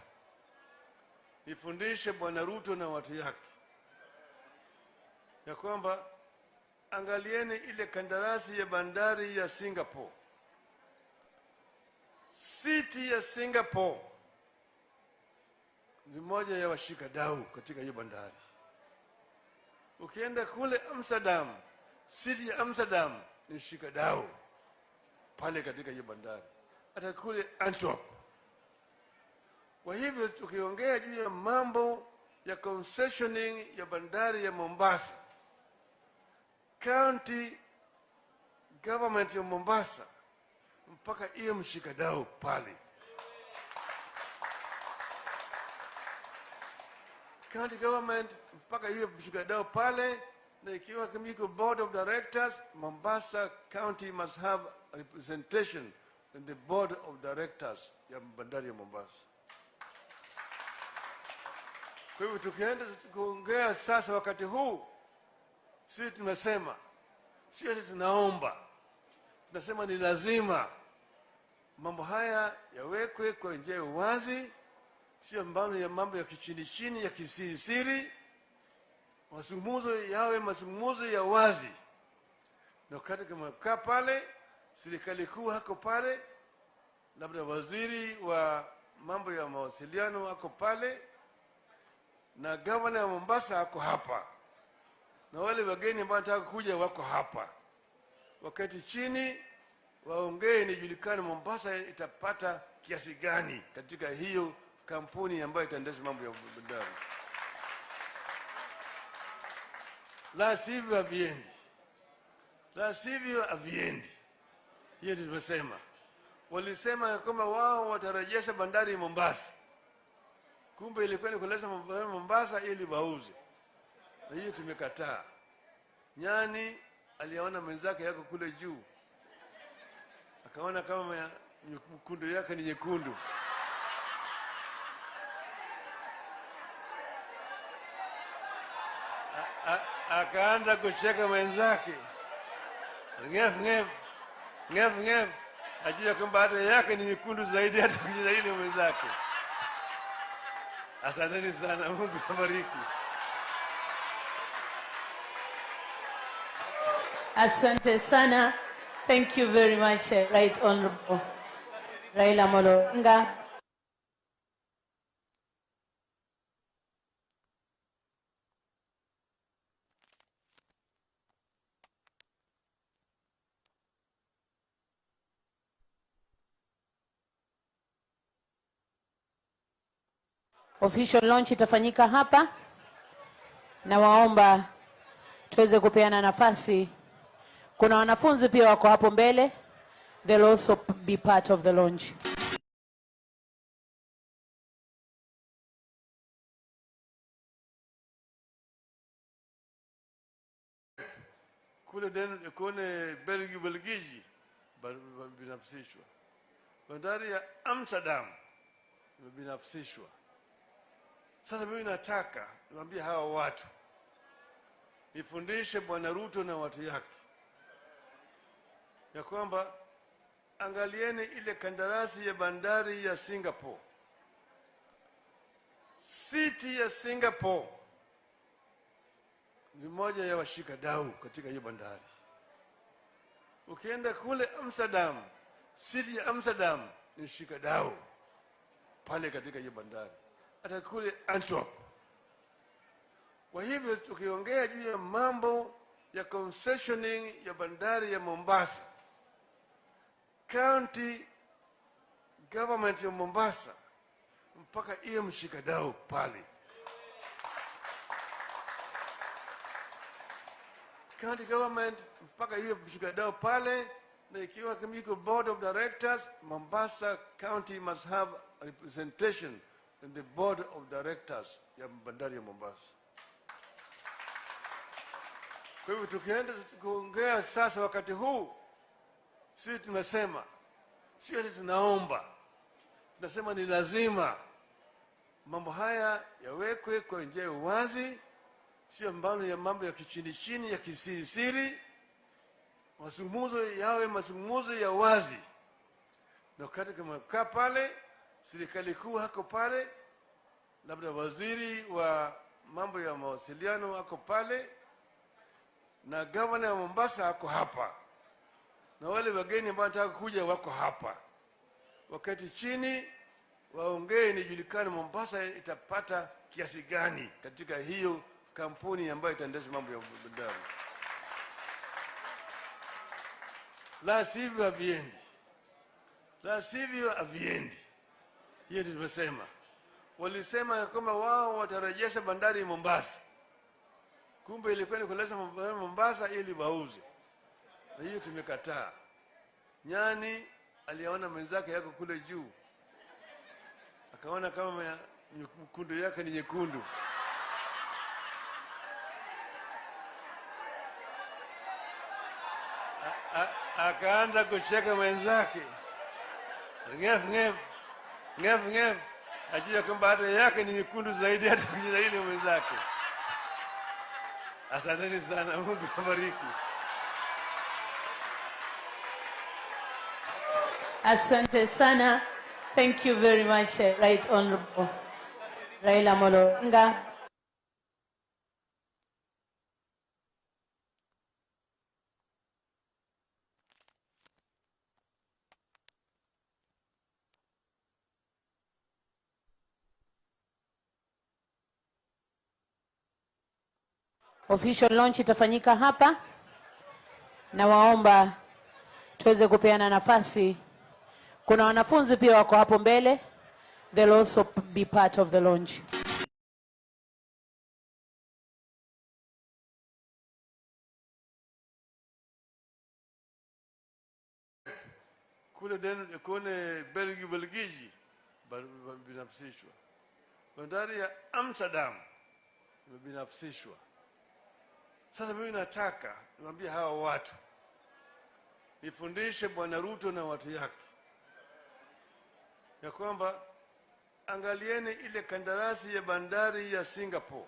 nifundishe Bwana Ruto na watu yake ya kwamba angalieni ile kandarasi ya bandari ya Singapore. City ya Singapore ni moja ya washikadau katika hiyo bandari. Ukienda kule Amsterdam, city ya Amsterdam ni mshikadau pale katika hiyo bandari, hata kule Antwerp. Kwa hivyo tukiongea juu ya mambo ya concessioning ya bandari ya Mombasa, county government ya Mombasa mpaka hiyo mshikadau pale. County government mpaka hiyo mshikadau pale, na ikiwa iko board of directors, Mombasa County must have representation in the board of directors ya bandari ya Mombasa. Kwa hivyo tukienda kuongea sasa wakati huu, sisi tunasema, sio ati tunaomba, tunasema ni lazima mambo haya yawekwe kwa njia ya uwazi, sio mambo ya kichini chini ya kisirisiri. Mazungumzo yawe mazungumzo ya wazi, na wakati kama kaa pale, serikali kuu hako pale, labda waziri wa mambo ya mawasiliano hako pale, na gavana wa Mombasa hako hapa, na wale wageni ambao wanataka kuja wako hapa. Wakati chini waongee, nijulikane Mombasa itapata kiasi gani katika hiyo kampuni ambayo itaendesha mambo ya bandari. La sivyo haviendi. La sivyo haviendi. Hiyo ndio tumesema. Walisema kwamba wao watarejesha bandari Mombasa. Kumbe ilikuwa ni kuleta bandari Mombasa ili wauze. Na hiyo tumekataa. Nyani aliona mwenzake yako kule juu, akaona kama nyekundu yake ni nyekundu. Akaanza kucheka mwenzake. Ngef ngef ngef ngef, ajua kwamba hata yake ni nyekundu zaidi hata kushinda ile mwenzake. Asanteni sana, Mungu awabariki. Asante sana. Thank you very much, Right Honorable Raila Amolo Odinga. Official launch itafanyika hapa, na waomba tuweze kupeana nafasi. Kuna wanafunzi pia wako hapo mbele, they'll also be part of the launch. Kule kule Belgiji binafsishwa. Bandari ya Amsterdam imebinafsishwa. Sasa mimi nataka niwaambie hawa watu, nifundishe Bwana Ruto na watu yake ya kwamba angalieni ile kandarasi ya bandari ya Singapore. City ya Singapore ni moja ya washikadau katika hiyo bandari. Ukienda kule Amsterdam, city ya Amsterdam ni mshikadau pale katika hiyo bandari, hata kule Antwerp. Kwa hivyo tukiongea juu ya mambo ya concessioning ya bandari ya Mombasa, county government ya Mombasa mpaka hiyo mshikadau pale. County government mpaka hiyo mshikadau pale, na ikiwa iko board of directors, Mombasa County must have representation in the board of directors ya bandari ya Mombasa. Kwa hivyo tukienda kuongea sasa wakati huu, sisi tunasema, sio ati tunaomba, tunasema ni lazima mambo haya yawekwe kwa njia ya uwazi, sio mambo ya kichini chini ya kisirisiri. Mazungumzo yawe mazungumzo ya wazi, na wakati kama kaa pale, serikali kuu hako pale, labda waziri wa mambo ya mawasiliano hako pale, na gavana wa Mombasa hako hapa, na wale wageni ambao wanataka kuja wako hapa. Wakati chini waongee, nijulikane Mombasa itapata kiasi gani katika hiyo kampuni ambayo itaendesha mambo ya bandari. La sivyo haviendi, la sivyo haviendi. Hiyo ndio tumesema. Walisema kwamba wao watarejesha bandari Mombasa, kumbe ilikuwa ni kuleta Mombasa ili wauze, na hiyo tumekataa. Nyani aliona mwenzake yako kule juu, akaona kama mkundu yake ni nyekundu. Akaanza kucheka mwenzake, ngef ngef ngef ngef, ajua kwamba hata yake ni nyekundu zaidi hata kushinda ile mwenzake. Asanteni sana, Mungu awabariki. Asante sana. Thank you very much, Right Honorable Raila Amolo Odinga. Official launch itafanyika hapa, na waomba tuweze kupeana nafasi. Kuna wanafunzi pia wako hapo mbele, they'll also be part of the launch. Kule kule Belgiji binafsishwa. Bandari ya Amsterdam imebinafsishwa. Sasa mimi nataka niwaambie hawa watu, nifundishe Bwana Ruto na watu yake ya kwamba angalieni ile kandarasi ya bandari ya Singapore.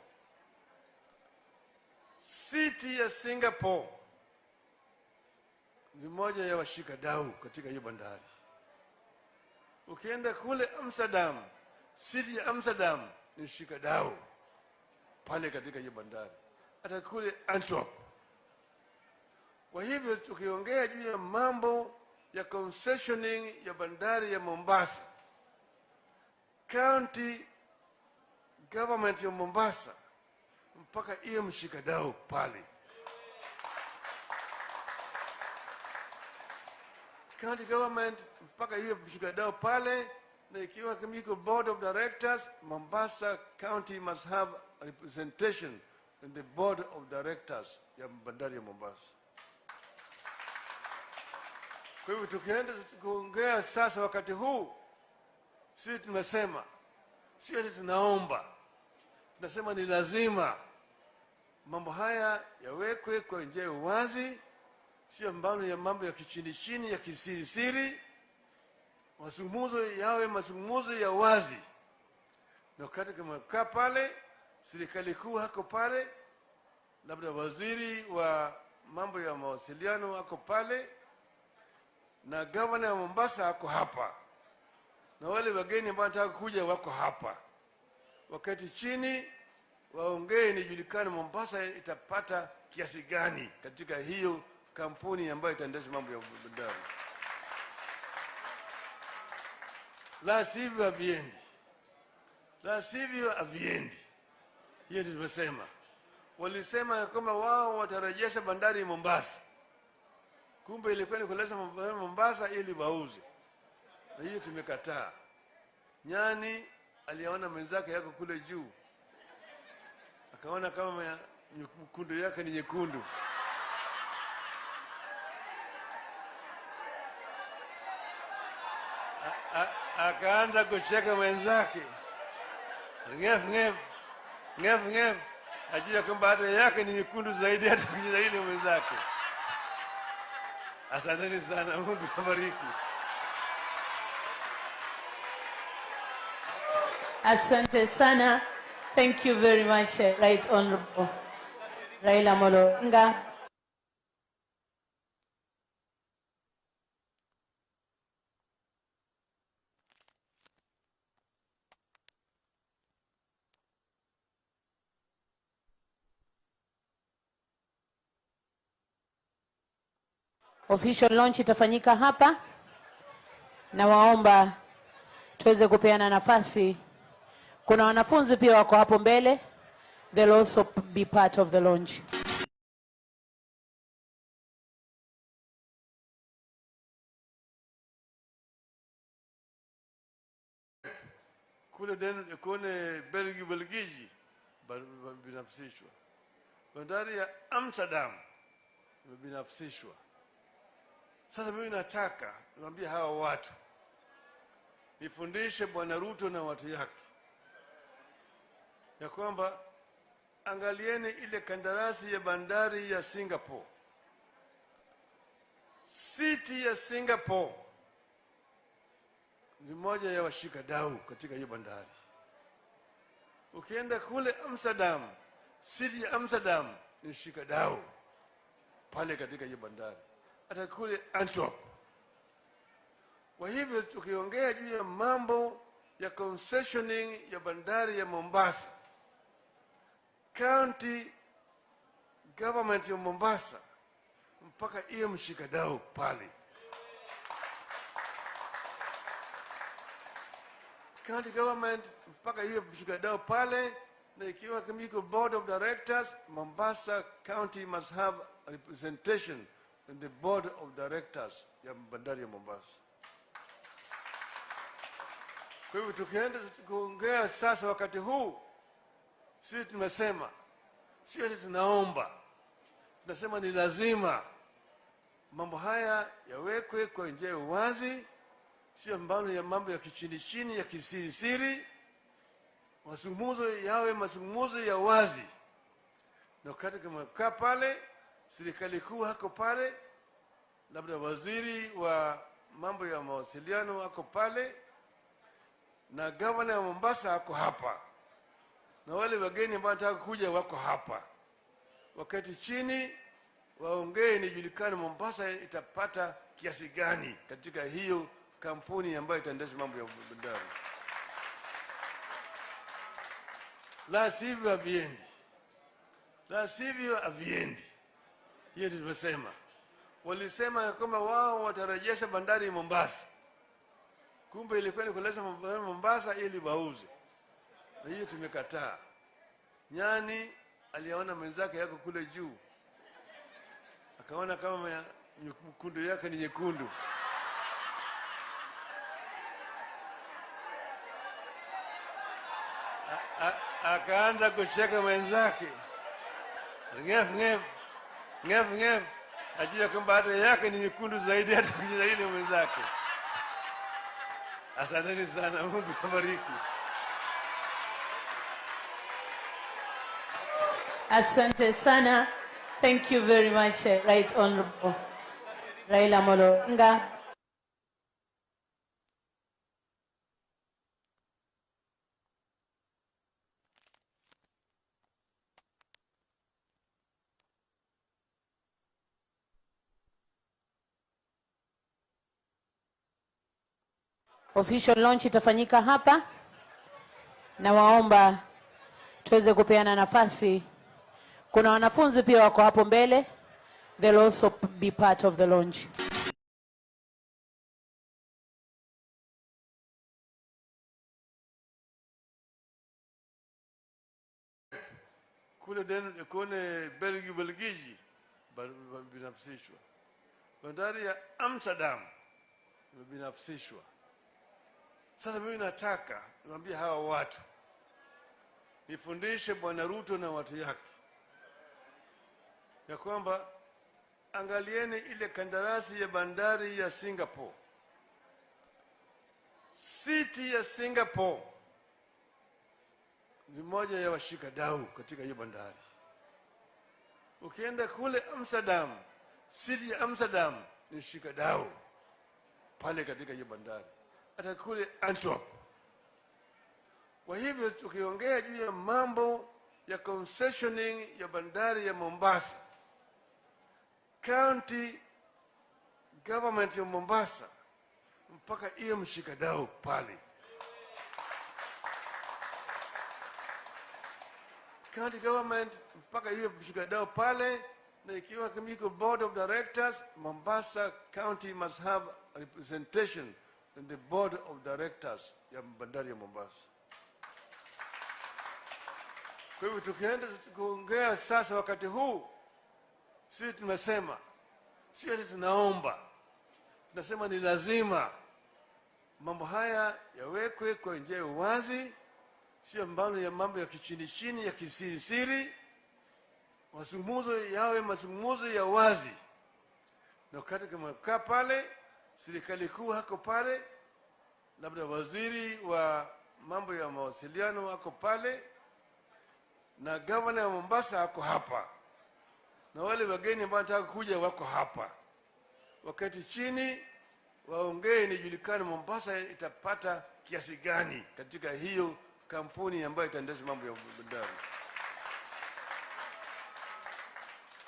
City ya Singapore ni moja ya washikadau katika hiyo bandari. Ukienda kule Amsterdam, city ya Amsterdam ni mshikadau pale katika hiyo bandari, hata kule Antwerp. Kwa hivyo tukiongea juu ya mambo ya concessioning ya bandari ya Mombasa, county government ya Mombasa mpaka iye mshikadau pale. County government mpaka iye mshikadau pale, na ikiwa kama iko board of directors, Mombasa County must have a representation in the board of directors ya bandari ya Mombasa. Kwa hivyo tukienda kuongea sasa wakati huu, sisi tunasema, sio ati tunaomba, tunasema ni lazima mambo haya yawekwe kwa njia ya uwazi, sio mbano ya mambo ya kichini chini ya kisirisiri. Mazungumzo yawe mazungumzo ya wazi, na wakati kama kaa pale, serikali kuu hako pale, labda waziri wa mambo ya mawasiliano hako pale, na governor wa Mombasa hako hapa, na wale wageni ambao wanataka kuja wako hapa. Wakati chini waongee, nijulikane Mombasa itapata kiasi gani katika hiyo kampuni ambayo itaendesha mambo ya bandari. La sivyo haviendi, la sivyo haviendi. Hiyo ndio tumesema. Walisema kwamba wao watarejesha bandari Mombasa, kumbe ilikuwa ni kuleta Mombasa ili wauze, na hiyo tumekataa. Nyani aliona mwenzake yako kule juu, akaona kama mkundu yake ni nyekundu. Akaanza kucheka mwenzake, ngef ngef ngef ngef, ajua kwamba hata yake ni nyekundu zaidi hata kushinda ile mwenzake. Asanteni sana, Mungu awabariki. Asante sana. Thank you very much, Right Honorable Raila Amolo Odinga. Official launch itafanyika hapa, na waomba tuweze kupeana nafasi. Kuna wanafunzi pia wako hapo mbele. They'll also be part of the launch. Kule kule Belgiji binafsishwa. Bandari ya Amsterdam imebinafsishwa. Sasa mimi nataka niwaambie hawa watu, nifundishe Bwana Ruto na watu yake ya kwamba angalieni ile kandarasi ya bandari ya Singapore. City ya Singapore ni moja ya washikadau katika hiyo bandari. Ukienda kule Amsterdam, city ya Amsterdam ni mshikadau pale katika hiyo bandari, hata kule Antwerp. Kwa hivyo tukiongea juu ya mambo ya concessioning ya bandari ya Mombasa, county government ya Mombasa mpaka iye mshikadau pale. County government mpaka iye mshikadau pale, na ikiwa iko board of directors, Mombasa County must have representation in the board of directors ya bandari ya Mombasa. Kwa hivyo tukienda kuongea sasa wakati huu, sisi tumesema, sio ati tunaomba, tunasema ni lazima mambo haya yawekwe kwa njia ya uwazi, sio mbano ya mambo ya kichini chini ya kisirisiri. Mazungumzo yawe mazungumzo ya wazi, na wakati kama kaa pale, serikali kuu hako pale, labda waziri wa mambo ya mawasiliano hako pale, na gavana wa Mombasa hako hapa, na wale wageni ambao wanataka kuja wako hapa. Wakati chini waongee, nijulikane Mombasa itapata kiasi gani katika hiyo kampuni ambayo itaendesha mambo ya bandari. La sivyo haviendi. La sivyo haviendi. Hiyo ndio tumesema. Walisema kwamba wao watarejesha bandari Mombasa. Kumbe ilikuwa ni kuleta bandari Mombasa ili wauze. Na hiyo tumekataa. Nyani aliona mwenzake yako kule juu, akaona kama nyekundu yake ni nyekundu. Akaanza kucheka mwenzake. Ngef ngef ngef ngef, ajua kwamba hata yake ni nyekundu zaidi hata kushinda ile mwenzake. Asanteni sana, Mungu awabariki. Asante sana. Thank you very much, Right Honorable Raila Amolo Odinga. Official launch itafanyika hapa, na waomba tuweze kupeana nafasi. Kuna wanafunzi pia wako hapo mbele. They'll also be part of the launch. Kule kule Belgiji binafsishwa. Bandari ya Amsterdam imebinafsishwa. Sasa mimi nataka niwaambie hawa watu, nifundishe Bwana Ruto na watu yake ya kwamba angalieni ile kandarasi ya bandari ya Singapore. City ya Singapore ni moja ya washikadau katika hiyo bandari. Ukienda kule Amsterdam, city ya Amsterdam ni mshikadau pale katika hiyo bandari, hata kule Antwerp. Kwa hivyo tukiongea juu ya mambo ya concessioning ya bandari ya Mombasa, county government ya Mombasa mpaka iye mshikadau pale. County government mpaka iye mshikadau pale, na ikiwa iko board of directors, Mombasa County must have representation in the board of directors ya bandari ya Mombasa. Kwa hivyo tukienda kuongea sasa wakati huu, sisi tunasema, sio ati tunaomba, tunasema ni lazima mambo haya yawekwe kwa njia ya uwazi, sio mbano ya mambo ya kichini chini ya kisirisiri. Mazungumzo yawe mazungumzo ya wazi, na wakati kama kaa pale, serikali kuu hako pale, labda waziri wa mambo ya mawasiliano hako pale, na gavana wa Mombasa hako hapa, na wale wageni ambao wanataka kuja wako hapa. Wakati chini waongee, nijulikane Mombasa itapata kiasi gani katika hiyo kampuni ambayo itaendesha mambo ya bandari.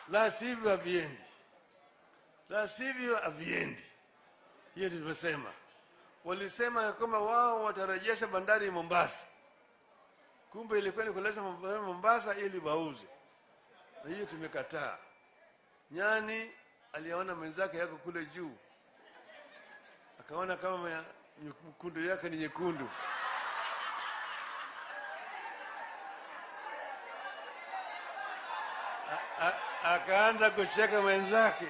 La sivyo haviendi, la sivyo haviendi. Hiyo ndio tumesema. Walisema kwamba wao watarejesha bandari Mombasa, kumbe ilikuwa ni kuleta bandari Mombasa ili wauze, na hiyo tumekataa. Nyani aliona mwenzake yako kule juu, akaona kama nyekundu yake ni nyekundu, akaanza kucheka mwenzake,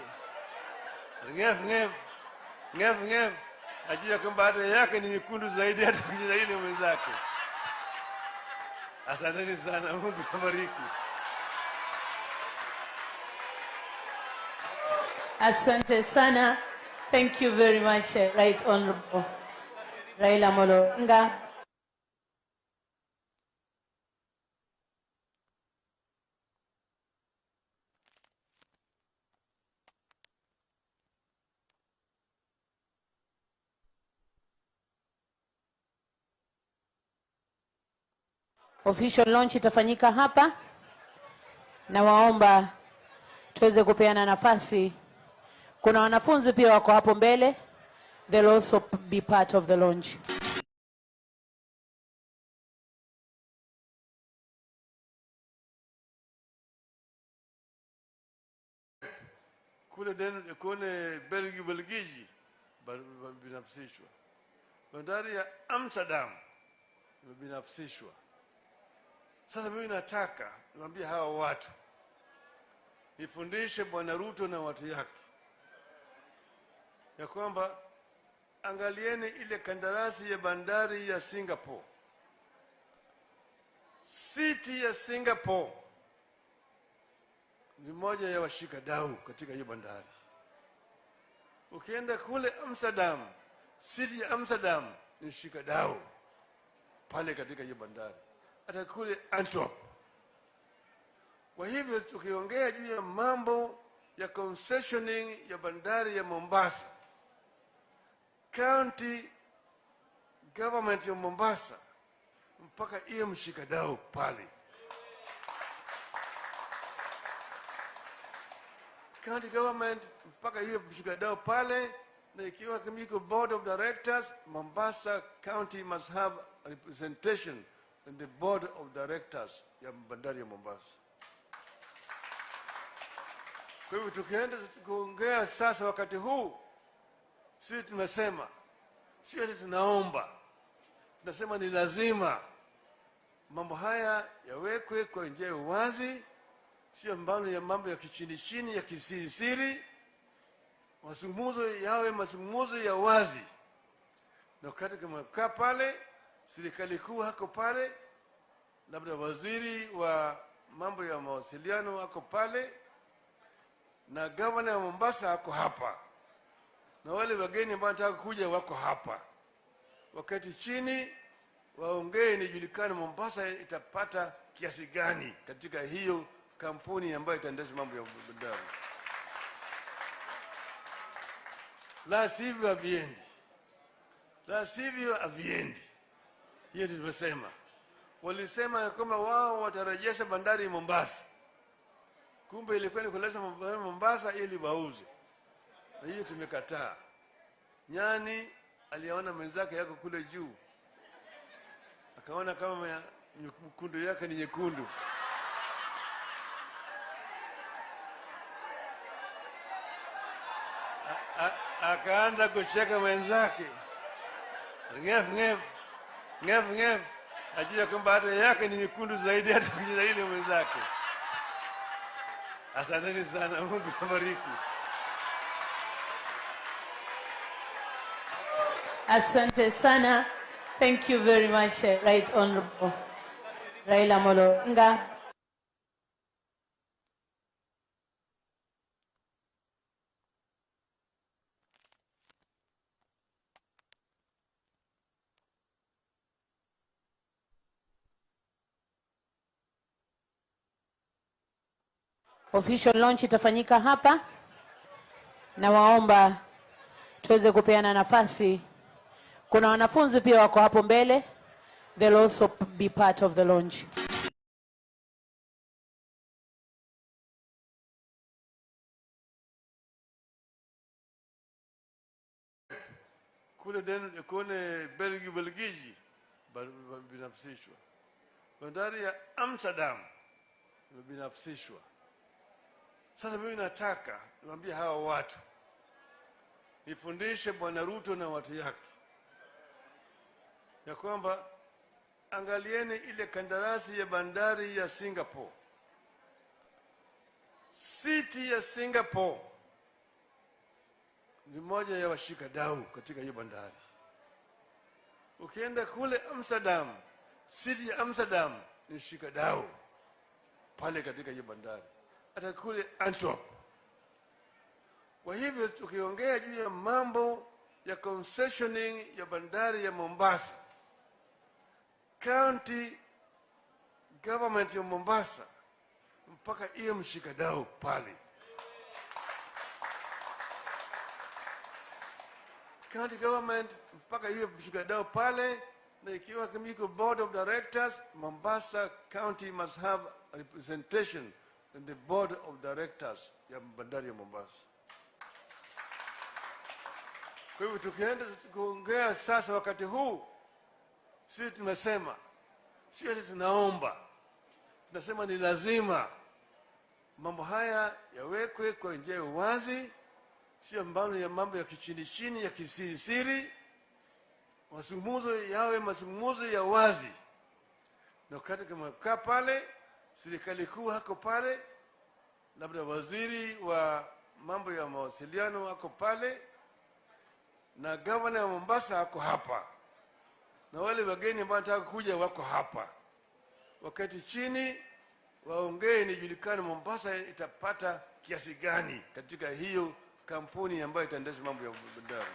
ngef ngef ngef ngef, ajua kwamba hata yake ni nyekundu zaidi hata kushinda ile mwenzake. Asanteni sana, Mungu awabariki. Asante sana. Thank you very much, Right Honorable Raila Amolo Odinga. Official launch itafanyika hapa, na waomba tuweze kupeana nafasi. Kuna wanafunzi pia wako hapo mbele, they'll also be part of the launch. Kule Belgiji binafsishwa, bandari ya Amsterdam binafsishwa. Sasa mimi nataka niwaambie hawa watu, nifundishe Bwana Ruto na watu yake ya kwamba angalieni ile kandarasi ya bandari ya Singapore. City ya Singapore ni moja ya washikadau katika hiyo bandari. Ukienda kule Amsterdam, city ya Amsterdam ni shikadau pale katika hiyo bandari, hata kule Antwerp. Kwa hivyo tukiongea juu ya mambo ya concessioning ya bandari ya Mombasa, county government ya Mombasa mpaka iye mshikadau pale. County government mpaka iye mshikadau pale, na ikiwa iko board of directors, Mombasa County must have a representation in the board of directors ya bandari ya Mombasa. Kwa hivyo tukienda kuongea sasa wakati huu, sisi tunasema, sio ati tunaomba, tunasema ni lazima mambo haya yawekwe kwa njia ya uwazi, sio mbano ya mambo ya kichini chini ya kisirisiri. Mazungumzo yawe mazungumzo ya wazi, na wakati kama kaa pale, serikali kuu hako pale, labda waziri wa mambo ya mawasiliano hako pale, na gavana wa Mombasa hako hapa, na wale wageni ambao wanataka kuja wako hapa. Wakati chini waongee, nijulikane Mombasa itapata kiasi gani katika hiyo kampuni ambayo itaendesha mambo ya bandari. La sivyo haviendi, la sivyo haviendi. Hiyo ndio tumesema. Walisema kwamba wao watarejesha bandari Mombasa, kumbe ilikuwa ni kuleta bandari Mombasa ili wauze, na hiyo tumekataa. Nyani aliona mwenzake yako kule juu, akaona kama nyekundu yake ni nyekundu, akaanza kucheka mwenzake, Ngef ngef ngef ngef, ajua kwamba hata yake ni nyekundu zaidi hata kushinda ile mwenzake. Asanteni sana, Mungu awabariki. Asante sana. Thank you very much, Right Honorable Raila Amolo Odinga. Official launch itafanyika hapa, na waomba tuweze kupeana nafasi. Kuna wanafunzi pia wako hapo mbele, they'll also be part of the launch. Kule kule Belgiji binafsishwa. Bandari ya Amsterdam imebinafsishwa. Sasa mimi nataka niwaambie hawa watu, nifundishe Bwana Ruto na watu yake ya kwamba angalieni ile kandarasi ya bandari ya Singapore. City ya Singapore ni moja ya washikadau katika hiyo bandari. Ukienda kule Amsterdam, city ya Amsterdam ni shikadau pale katika hiyo bandari, hata kule Antwerp. Kwa hivyo tukiongea juu ya mambo ya concessioning ya bandari ya Mombasa, county government ya Mombasa mpaka iye mshikadau pale. County government mpaka iye mshikadau pale, na ikiwa kama iko board of directors, Mombasa County must have a representation in the board of directors ya bandari ya Mombasa. Kwa hivyo tukienda kuongea sasa wakati huu, sisi tunasema, sio ati tunaomba, tunasema ni lazima mambo haya yawekwe kwa njia ya uwazi, sio mambo ya mambo ya kichini chini ya kisirisiri. Mazungumzo yawe mazungumzo ya wazi, na wakati kama kaa pale, serikali kuu hako pale, labda waziri wa mambo ya mawasiliano hako pale, na gavana wa Mombasa hako hapa, na wale wageni ambao wanataka kuja wako hapa. Wakati chini waongee, nijulikane Mombasa itapata kiasi gani katika hiyo kampuni ambayo itaendesha mambo ya bandari.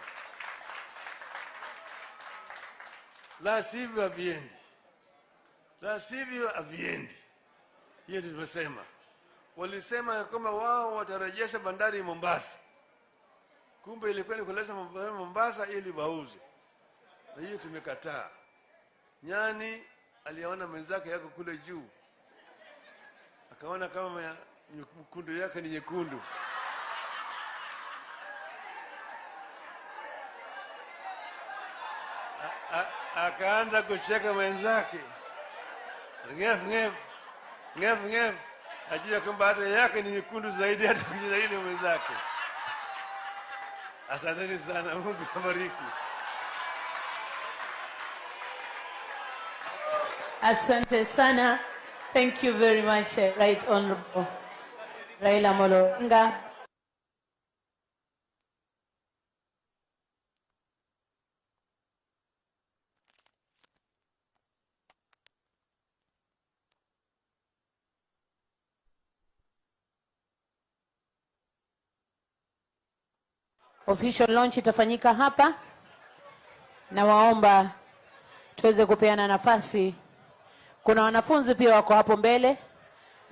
La sivyo haviendi. La sivyo haviendi. Hiyo ndio tumesema. Walisema kama wao watarejesha bandari Mombasa. Kumbe ilikuwa ni kuleta bandari Mombasa ili wauze. Na hiyo tumekataa. Nyani aliona mwenzake yako kule juu, akaona kama nyekundu yake ni nyekundu. Akaanza kucheka mwenzake. Ngef ngef ngef ngef, ajua kwamba hata yake ni nyekundu zaidi hata kushinda ile mwenzake. Asanteni sana, Mungu awabariki. Asante sana. Thank you very much, Right Honorable Raila Amolo Odinga. Official launch itafanyika hapa, na waomba tuweze kupeana nafasi. Kuna wanafunzi pia wako hapo mbele,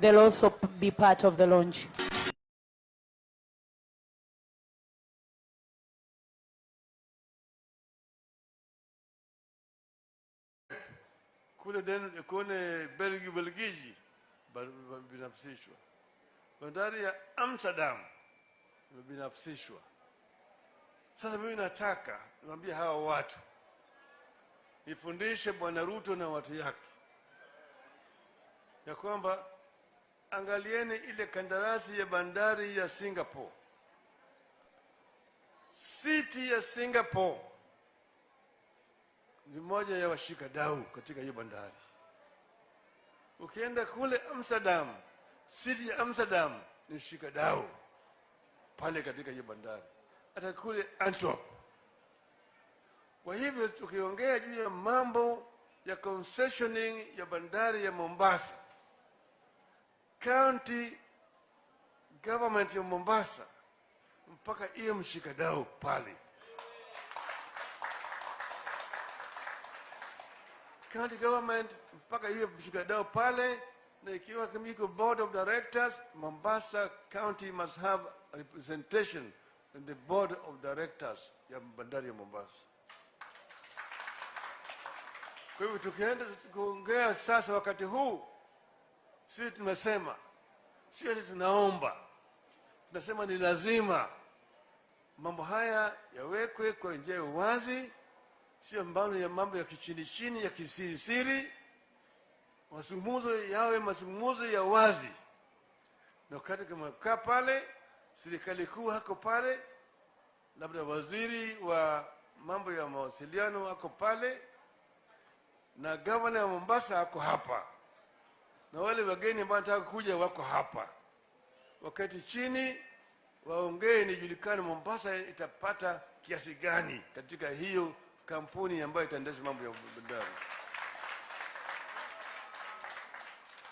they'll also be part of the launch. Kule kule Belgiji binafsishwa. Bandari ya Amsterdam imebinafsishwa. Sasa mimi nataka niwaambie hawa watu, nifundishe Bwana Ruto na watu yake ya kwamba angalieni ile kandarasi ya bandari ya Singapore. City ya Singapore ni moja ya washikadau katika hiyo bandari. Ukienda kule Amsterdam, city ya Amsterdam ni mshikadau pale katika hiyo bandari, hata kule Antwerp. Kwa hivyo tukiongea juu ya mambo ya concessioning ya bandari ya Mombasa, county government ya Mombasa mpaka iwe mshikadau pale. County government mpaka iwe mshikadau pale, na ikiwa iko board of directors, Mombasa County must have representation in the board of directors ya bandari ya Mombasa. Kwa hivyo tukienda kuongea sasa wakati huu, sisi tunasema, sio ati tunaomba, tunasema ni lazima mambo haya yawekwe kwa njia ya uwazi, sio mbano ya mambo ya kichini chini ya kisirisiri. Mazungumzo yawe mazungumzo ya wazi, na wakati kama kaa pale, serikali kuu hako pale, labda waziri wa mambo ya mawasiliano ako pale, na governor wa Mombasa ako hapa, na wale wageni ambao wanataka kuja wako hapa. Wakati chini waongee, nijulikane Mombasa itapata kiasi gani katika hiyo kampuni ambayo itaendesha mambo ya bandari.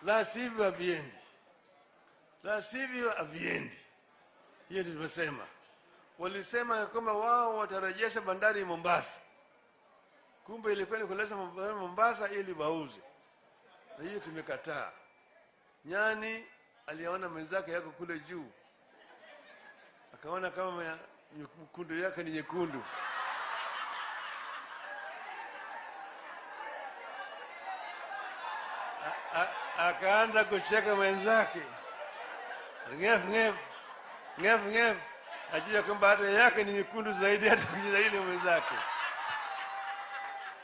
La sivyo haviendi, la sivyo haviendi. Hiyo ndio tumesema. Walisema kwamba wao watarejesha bandari Mombasa, kumbe ilikuwa ni kuleta bandari Mombasa ili wauze, na hiyo tumekataa. Nyani aliona mwenzake yako kule juu, akaona kama nyekundu yake ni nyekundu. Akaanza kucheka mwenzake, ngef ngef ngef ngef, ajua kwamba hata yake ni nyekundu zaidi hata kushinda ile mwenzake.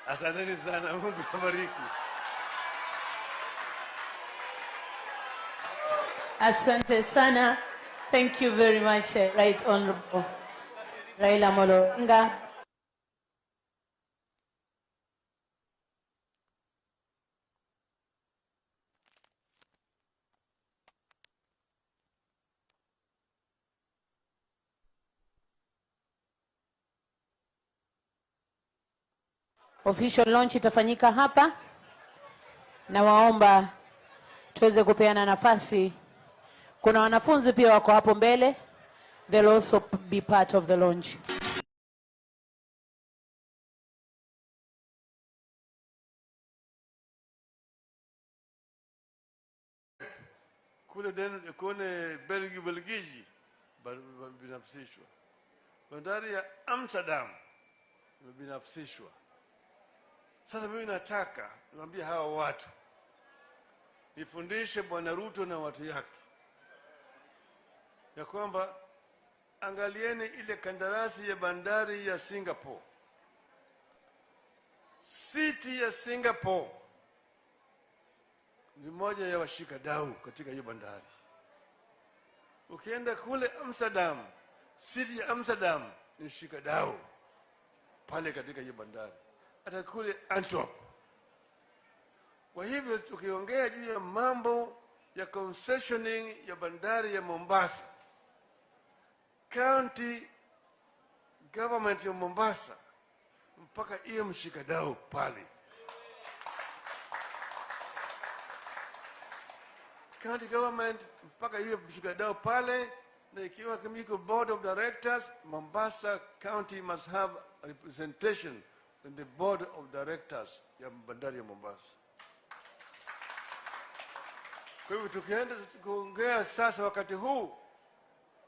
Asanteni sana, Mungu awabariki. Asante sana. Thank you very much, Right Honorable Raila Amolo Odinga. Official launch itafanyika hapa, na waomba tuweze kupeana nafasi. Kuna wanafunzi pia wako hapo mbele, they'll also be part of the launch. Kule kule Belgiji binafsishwa, bandari ya Amsterdam imebinafsishwa. Sasa mimi nataka niwaambie hawa watu, nifundishe Bwana Ruto na watu yake ya kwamba angalieni ile kandarasi ya bandari ya Singapore. City ya Singapore ni moja ya washikadau katika hiyo bandari. Ukienda kule Amsterdam, city ya Amsterdam ni mshikadau pale katika hiyo bandari, hata kule Antwerp. Kwa hivyo tukiongea juu ya mambo ya concessioning ya bandari ya Mombasa, county government ya Mombasa mpaka iwe mshikadau pale. County government mpaka iwe mshikadau pale, na ikiwa iko board of directors, Mombasa County must have representation in the board of directors ya bandari ya Mombasa. Kwa hivyo tukienda kuongea sasa wakati huu,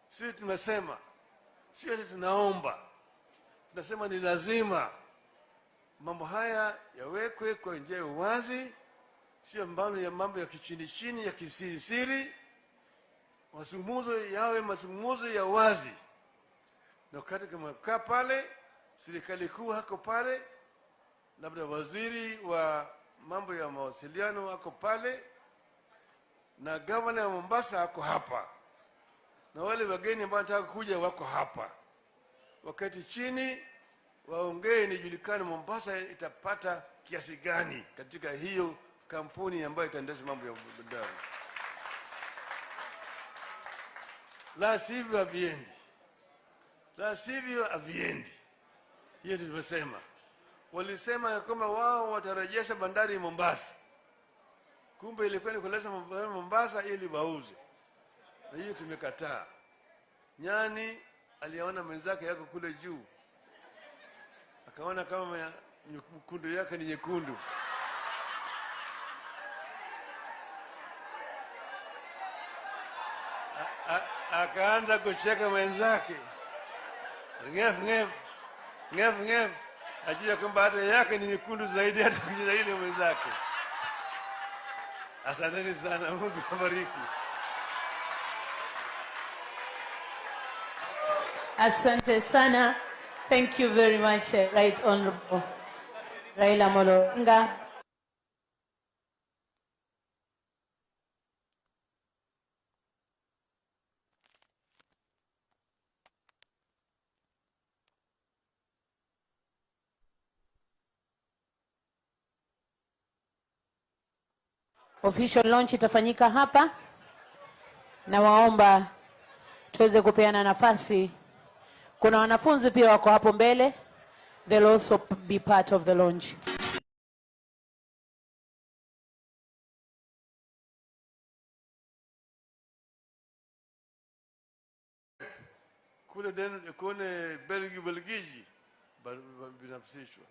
sisi tunasema, sio ati tunaomba, tunasema ni lazima mambo haya yawekwe kwa njia ya uwazi, sio mbano ya mambo ya kichini chini ya kisirisiri. Mazungumzo yawe mazungumzo ya wazi, na wakati kama kaa pale, serikali kuu hako pale, labda waziri wa mambo ya mawasiliano ako pale, na governor wa Mombasa ako hapa, na wale wageni ambao wanataka kuja wako hapa. Wakati chini waongee, nijulikane Mombasa itapata kiasi gani katika hiyo kampuni ambayo itaendesha mambo ya bandari. La sivyo haviendi, la sivyo haviendi. Hiyo ndio tumesema. Walisema kwamba wao watarejesha bandari Mombasa, kumbe ilikuwa ni kuleta Mombasa ili wauze, na hiyo tumekataa. Nyani aliona mwenzake yako kule juu, akaona kama mkundu yake ni nyekundu. Akaanza kucheka mwenzake, ngef ngef ngef ngef, ajua kwamba hata yake ni nyekundu zaidi hata kushinda ile mwenzake. Asanteni sana, Mungu awabariki. Asante sana. Thank you very much, Right Honorable Raila Amolo Odinga. Official launch itafanyika hapa, na waomba tuweze kupeana nafasi. Kuna wanafunzi pia wako hapo mbele, they'll also be part of the launch. Kule kule Belgiji binafsishwa.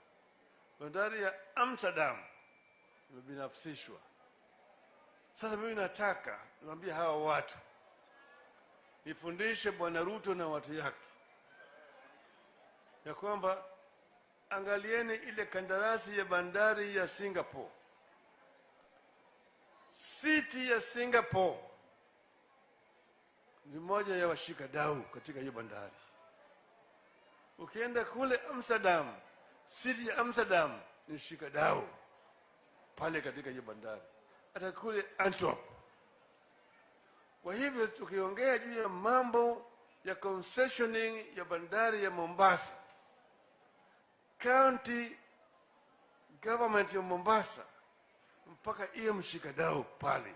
Bandari ya Amsterdam imebinafsishwa. Sasa mimi nataka niwaambie hawa watu, nifundishe Bwana Ruto na watu yake ya kwamba angalieni ile kandarasi ya bandari ya Singapore. City ya Singapore ni moja ya washikadau katika hiyo bandari. Ukienda kule Amsterdam, city ya Amsterdam ni shikadau pale katika hiyo bandari, hata kule Antwerp. Kwa hivyo tukiongea juu ya mambo ya concessioning ya bandari ya Mombasa, county government ya Mombasa mpaka iye mshikadau pale.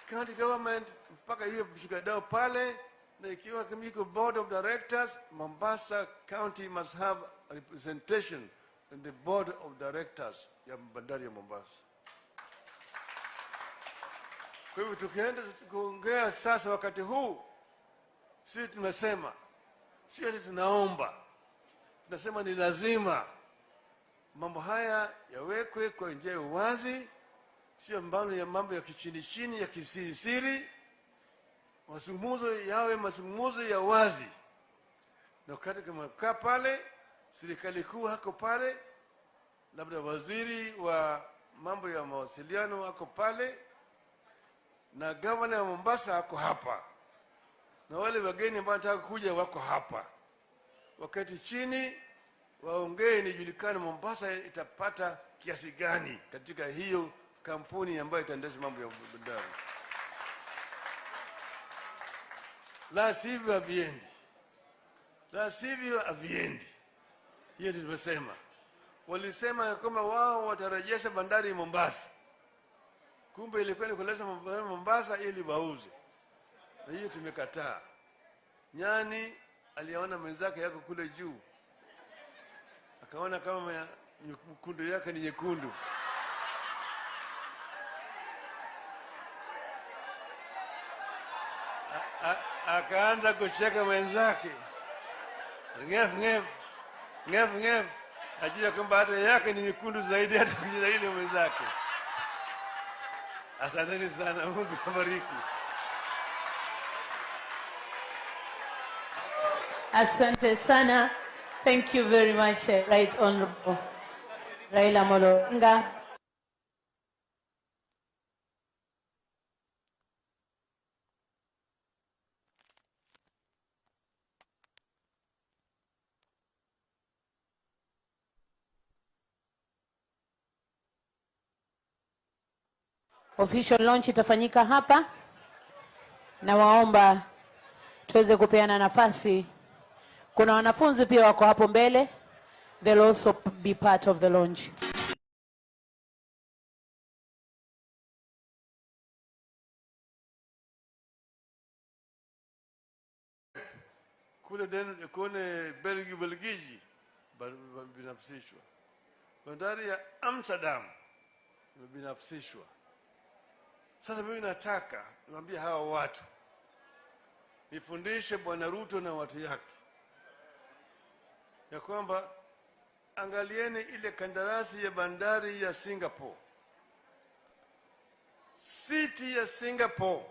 County government mpaka iye mshikadau pale, na ikiwa iko board of directors, Mombasa County must have a representation in the board of directors ya bandari ya Mombasa. Kwa hivyo tukienda kuongea sasa wakati huu, sisi tunasema, sio ati tunaomba, tunasema ni lazima mambo haya yawekwe kwa njia ya uwazi, sio mbano ya mambo ya kichini chini ya kisirisiri. Mazungumzo yawe mazungumzo ya wazi, na wakati kama kaa pale, serikali kuu hako pale, labda waziri wa mambo ya mawasiliano hako pale, na governor wa Mombasa hako hapa, na wale wageni ambao wanataka kuja wako hapa. Wakati chini waongee, nijulikane Mombasa itapata kiasi gani katika hiyo kampuni ambayo itaendesha mambo ya bandari. La sivyo haviendi, la sivyo haviendi. Hiyo ndio tumesema. Walisema kwamba wao watarejesha bandari Mombasa, kumbe ilikuwa ni kuleta Mombasa ili wauze, na hiyo tumekataa. Nyani aliona mwenzake yako kule juu, akaona kama mkundu yake ni nyekundu. Akaanza kucheka mwenzake, ngef ngef ngef ngef, ajua kwamba hata yake ni nyekundu zaidi hata kushinda ile mwenzake. Asanteni sana, Mungu awabariki. Asante sana. Thank you very much, Right Honorable Raila Amolo Odinga. Official launch itafanyika hapa, na waomba tuweze kupeana nafasi. Kuna wanafunzi pia wako hapo mbele. They'll also be part of the launch. Kule kule Belgiji binafsishwa. Bandari ya Amsterdam imebinafsishwa. Sasa mimi nataka niwaambie hawa watu, nifundishe Bwana Ruto na watu yake ya kwamba angalieni ile kandarasi ya bandari ya Singapore. City ya Singapore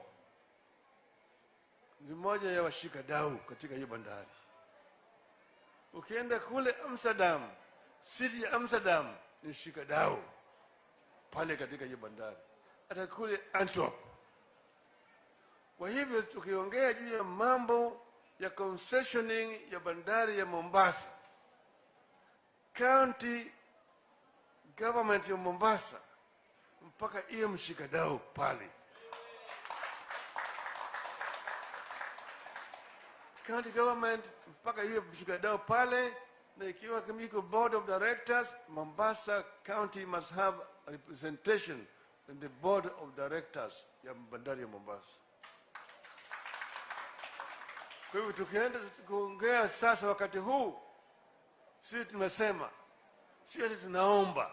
ni moja ya washikadau katika hiyo bandari. Ukienda kule Amsterdam, city ya Amsterdam ni shikadau pale katika hiyo bandari, hata kule Antwerp. Kwa hivyo tukiongea juu ya mambo ya concessioning ya bandari ya Mombasa, county government ya Mombasa mpaka iwe mshikadau pale. County government mpaka iwe mshikadau pale, na ikiwa kama iko board of directors, Mombasa County must have a representation in the board of directors ya bandari ya Mombasa. Kwa hivyo tukienda kuongea sasa wakati huu, sisi tumesema, sio ati tunaomba,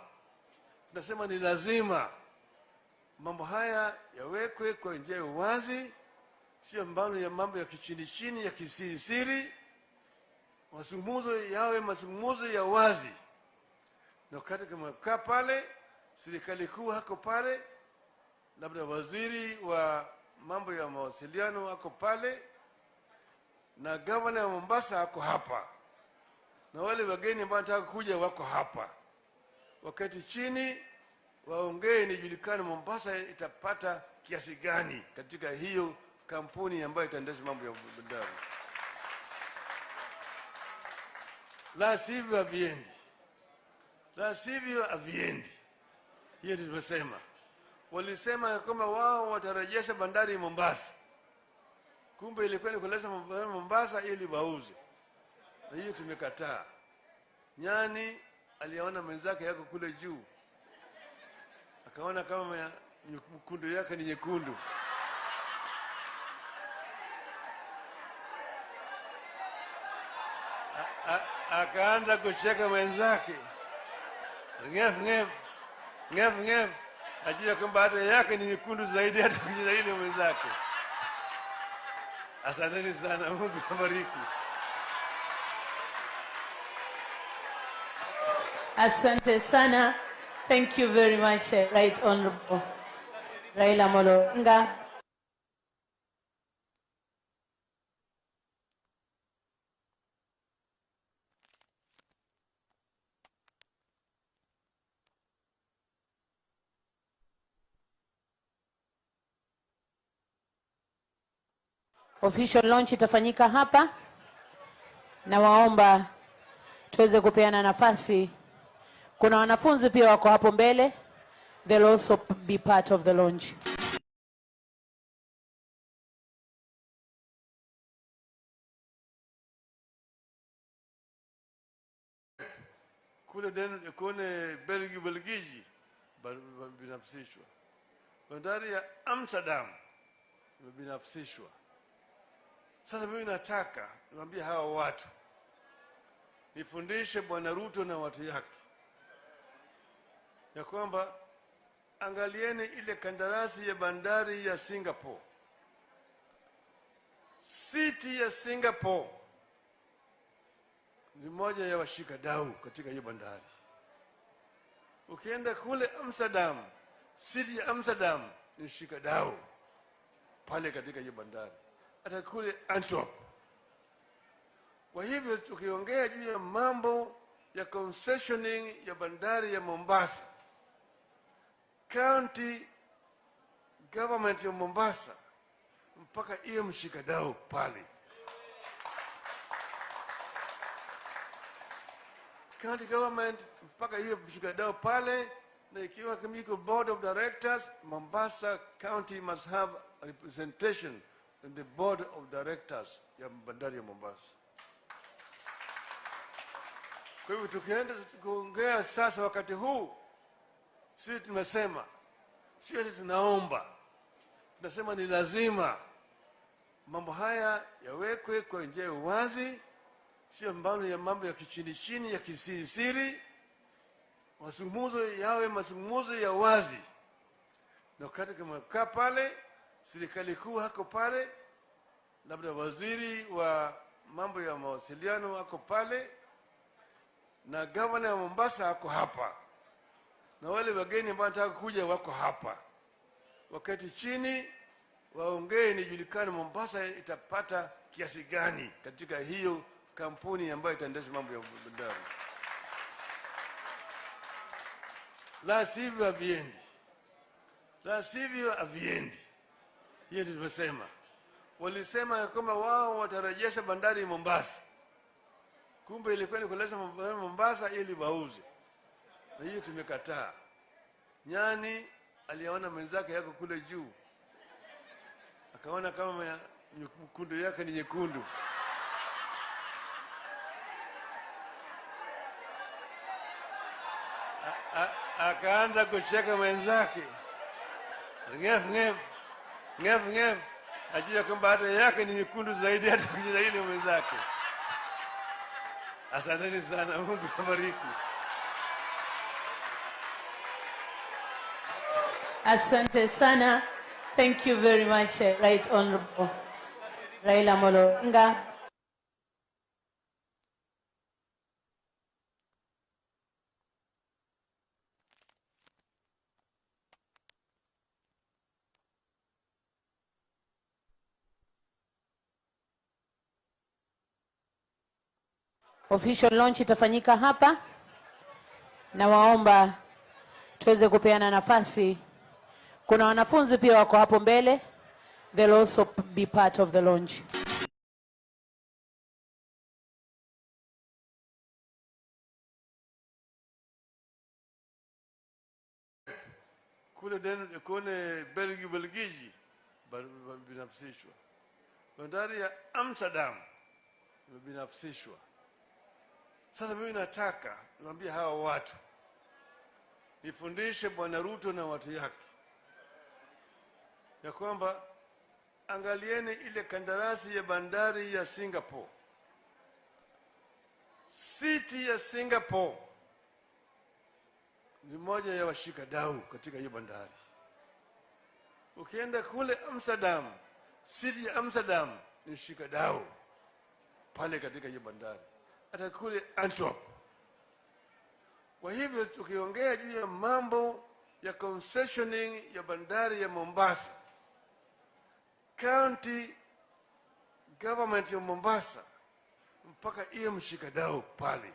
tunasema ni lazima mambo haya yawekwe kwa njia ya uwazi, sio mbano ya mambo ya kichini chini ya kisirisiri. Mazungumzo yawe mazungumzo ya wazi, na wakati kama kaa pale, serikali kuu hako pale, labda waziri wa mambo ya mawasiliano hako pale, na gavana wa Mombasa hako hapa, na wale wageni ambao wanataka kuja wako hapa. Wakati chini waongee, nijulikane Mombasa itapata kiasi gani katika hiyo kampuni ambayo itaendesha mambo ya bandari. La sivyo haviendi. La sivyo haviendi. Hiyo ndio tumesema. Walisema kwamba wao watarejesha bandari Mombasa. Kumbe ilikuwa ni kuleta bandari Mombasa ili wauze. Na hiyo tumekataa. Nyani aliona mwenzake yako kule juu, akaona kama mkundu yake ni nyekundu. Akaanza kucheka mwenzake. Ngef ngef ngef ngef, ajua kwamba hata yake ni nyekundu zaidi hata kushinda ile mwenzake. Asanteni sana, Mungu awabariki. Asante sana. Thank you very much, Right Honorable Raila Amolo Odinga. Official launch itafanyika hapa, na waomba tuweze kupeana nafasi. Kuna wanafunzi pia wako hapo mbele. They'll also be part of the launch. Kule kule Belgiji binafsishwa. Bandari ya Amsterdam imebinafsishwa. Sasa mimi nataka niwaambie hawa watu, nifundishe Bwana Ruto na watu yake ya kwamba angalieni ile kandarasi ya bandari ya Singapore. City ya Singapore ni moja ya washikadau katika hiyo bandari. Ukienda kule Amsterdam, city ya Amsterdam ni shikadau pale katika hiyo bandari, hata kule Antwerp. Kwa hivyo tukiongea juu ya mambo ya concessioning ya bandari ya Mombasa, county government ya Mombasa mpaka iwe mshikadau pale. County government mpaka iwe mshikadau pale, na ikiwa iko board of directors, Mombasa County must have a representation in the board of directors ya bandari ya Mombasa. Kwa hivyo tukienda kuongea sasa wakati huu, sisi tumesema, sio ati tunaomba, tunasema ni lazima mambo haya yawekwe kwa njia ya uwazi, sio mbano ya mambo ya kichini chini ya kisirisiri. Mazungumzo yawe mazungumzo ya wazi, na wakati kama pale serikali kuu hako pale, labda waziri wa mambo ya mawasiliano hako pale, na gavana wa Mombasa hako hapa, na wale wageni ambao wanataka kuja wako hapa. Wakati chini waongee, nijulikane Mombasa itapata kiasi gani katika hiyo kampuni ambayo itaendesha mambo ya bandari. La sivyo haviendi, la sivyo haviendi. Hiyo ndio tumesema. Walisema kwamba wao watarejesha bandari Mombasa, kumbe ilikuwa ni kuleta bandari Mombasa ili wauze, na hiyo tumekataa. Nyani aliona mwenzake yako kule juu, akaona kama nyekundu yake ni nyekundu, akaanza kucheka mwenzake, ngef ngef ngef ngef, ajua kwamba hata yake ni nyekundu zaidi hata kushinda ile mwenzake. Asanteni sana, Mungu awabariki. Asante sana. Thank you very much, Right Honorable Raila Amolo Odinga. Official launch itafanyika hapa, na waomba tuweze kupeana nafasi. Kuna wanafunzi pia wako hapo mbele, they'll also be part of the launch. Kule Belgiji binafsishwa, bandari ya Amsterdam binafsishwa. Sasa mimi nataka niwaambie hawa watu, nifundishe Bwana Ruto na watu yake ya kwamba angalieni ile kandarasi ya bandari ya Singapore. City ya Singapore ni moja ya washikadau katika hiyo bandari. Ukienda kule Amsterdam, city ya Amsterdam ni mshikadau pale katika hiyo bandari, hata kule Antwerp. Kwa hivyo tukiongea juu ya mambo ya concessioning ya bandari ya Mombasa, county government ya Mombasa mpaka iye mshikadau pale.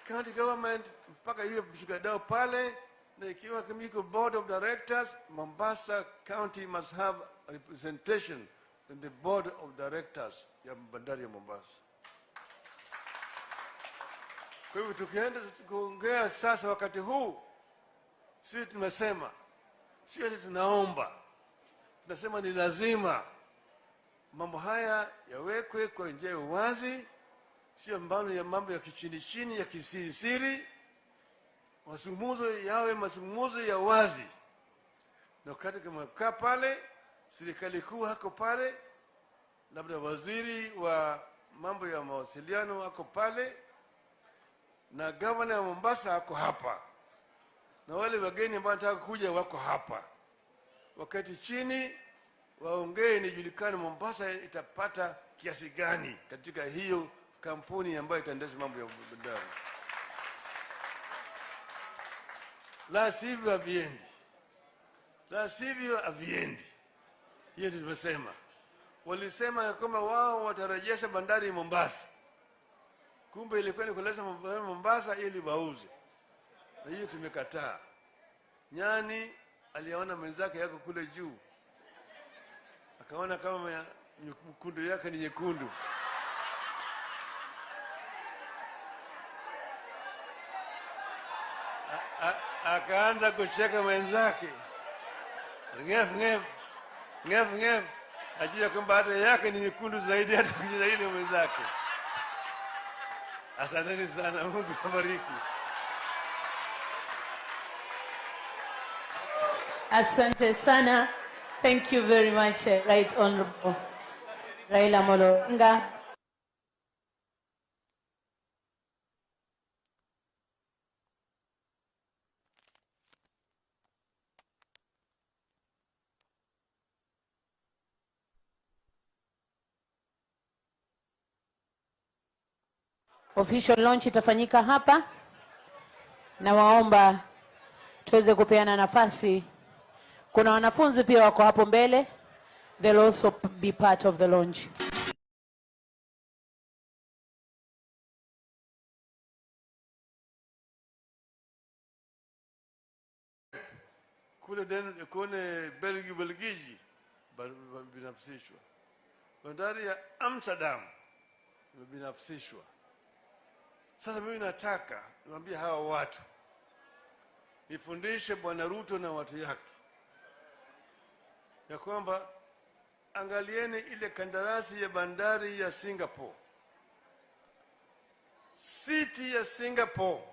County government mpaka iye mshikadau pale, na ikiwa iko board of directors, Mombasa County must have representation in the board of directors ya bandari ya Mombasa. Kwa hivyo tukienda kuongea sasa wakati huu, sisi tumesema, sio ati tunaomba, tunasema ni lazima mambo haya yawekwe kwa njia ya uwazi, sio mbano ya mambo ya kichini chini ya kisirisiri. Mazungumzo yawe mazungumzo ya wazi, na wakati kama pale serikali kuu hako pale, labda waziri wa mambo ya mawasiliano hako pale, na gavana wa Mombasa hako hapa, na wale wageni ambao wanataka kuja wako hapa. Wakati chini waongee, nijulikane Mombasa itapata kiasi gani katika hiyo kampuni ambayo itaendesha mambo ya bandari. La sivyo haviendi, la sivyo haviendi. Hiyo ndio tumesema. Walisema kwamba wao watarejesha bandari Mombasa, kumbe ilikuwa ni kuleta bandari Mombasa ili wauze, na hiyo tumekataa. Nyani aliona mwenzake yako kule juu, akaona kama nyekundu yake ni nyekundu, akaanza kucheka mwenzake, Ngef ngef ngef ngef, ajua kwamba hata yake ni nyekundu zaidi hata kushinda ile mwenzake. Asanteni sana, Mungu awabariki. Asante sana. Thank you very much, Right Honorable Raila Amolo Odinga. Official launch itafanyika hapa, na waomba tuweze kupeana nafasi. Kuna wanafunzi pia wako hapo mbele, they'll also be part of the launch. Kule kule Belgiji binafsishwa. Bandari ya Amsterdam imebinafsishwa. Sasa mimi nataka niwaambie hawa watu, nifundishe Bwana Ruto na watu yake ya kwamba angalieni ile kandarasi ya bandari ya Singapore. City ya Singapore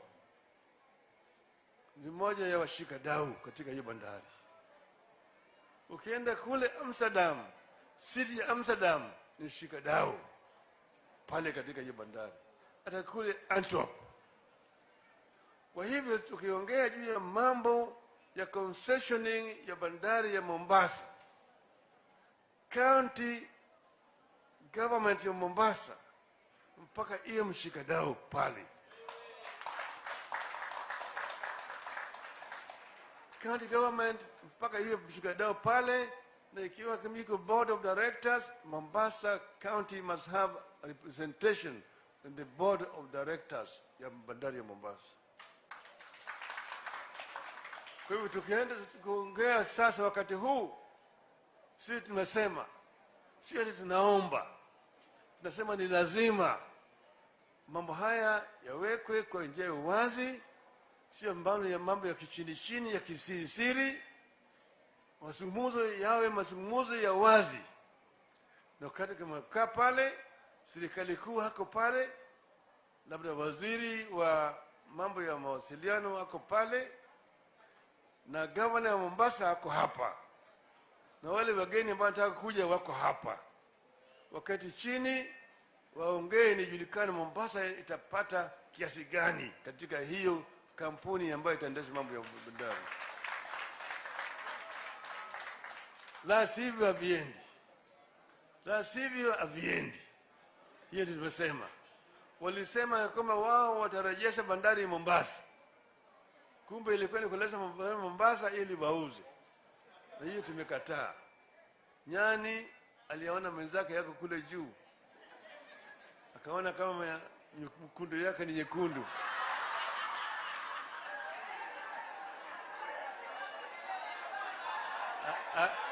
ni moja ya washikadau katika hiyo bandari. Ukienda kule Amsterdam, city ya Amsterdam ni shikadau pale katika hiyo bandari. Hata kule Antwerp. Kwa hivyo tukiongea juu ya mambo ya concessioning ya bandari ya Mombasa, county government ya Mombasa mpaka iye mshikadau pale. County government mpaka iye mshikadau pale, na ikiwa iko board of directors, Mombasa County must have a representation in the board of directors ya bandari ya Mombasa. Kwa hivyo tukienda kuongea sasa wakati huu, sisi tunasema, sio ati tunaomba, tunasema ni lazima mambo haya yawekwe kwa njia ya uwazi, sio mbano ya mambo ya kichini chini ya kisirisiri. Mazungumzo yawe mazungumzo ya wazi. Na wakati kama kaa pale, serikali kuu hako pale, labda waziri wa mambo ya mawasiliano hako pale, na governor wa Mombasa hako hapa, na wale wageni ambao wanataka kuja wako hapa. Wakati chini waongee, nijulikane Mombasa itapata kiasi gani katika hiyo kampuni ambayo itaendesha mambo ya bandari. La sivyo haviendi. La sivyo haviendi. Hiyo ndio tumesema. Walisema kama wao watarejesha bandari Mombasa. Kumbe ilikuwa ni kuleta bandari Mombasa ili wauze. Na hiyo tumekataa. Nyani aliona mwenzake yako kule juu, akaona kama nyekundu yake ni nyekundu.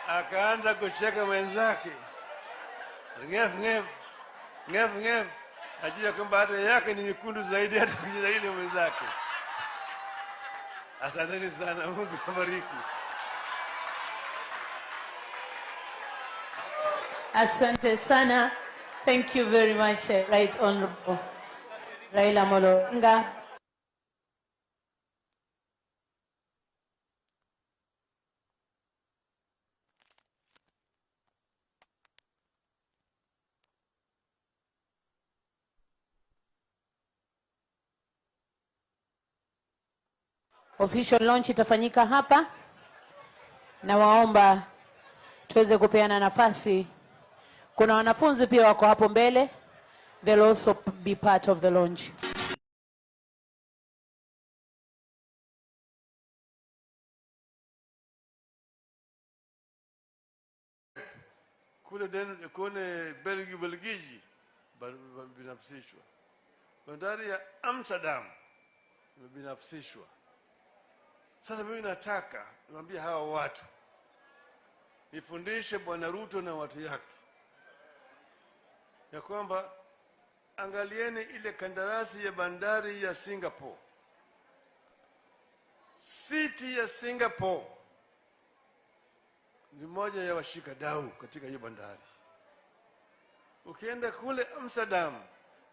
Akaanza kucheka mwenzake. Ngef ngef ngef ngef, ajua kwamba hata yake ni nyekundu zaidi hata kushinda ile mwenzake. Asanteni sana, Mungu awabariki. Asante sana. Thank you very much, Right Honorable Raila Amolo Odinga. Official launch itafanyika hapa, na waomba tuweze kupeana nafasi. Kuna wanafunzi pia wako hapo mbele, they'll also be part of the launch. Kule kule Belgiji binafsishwa. Bandari ya Amsterdam imebinafsishwa. Sasa mimi nataka niwaambie hawa watu, nifundishe Bwana Ruto na watu yake ya kwamba angalieni ile kandarasi ya bandari ya Singapore. City ya Singapore ni moja ya washikadau katika hiyo bandari. Ukienda kule Amsterdam,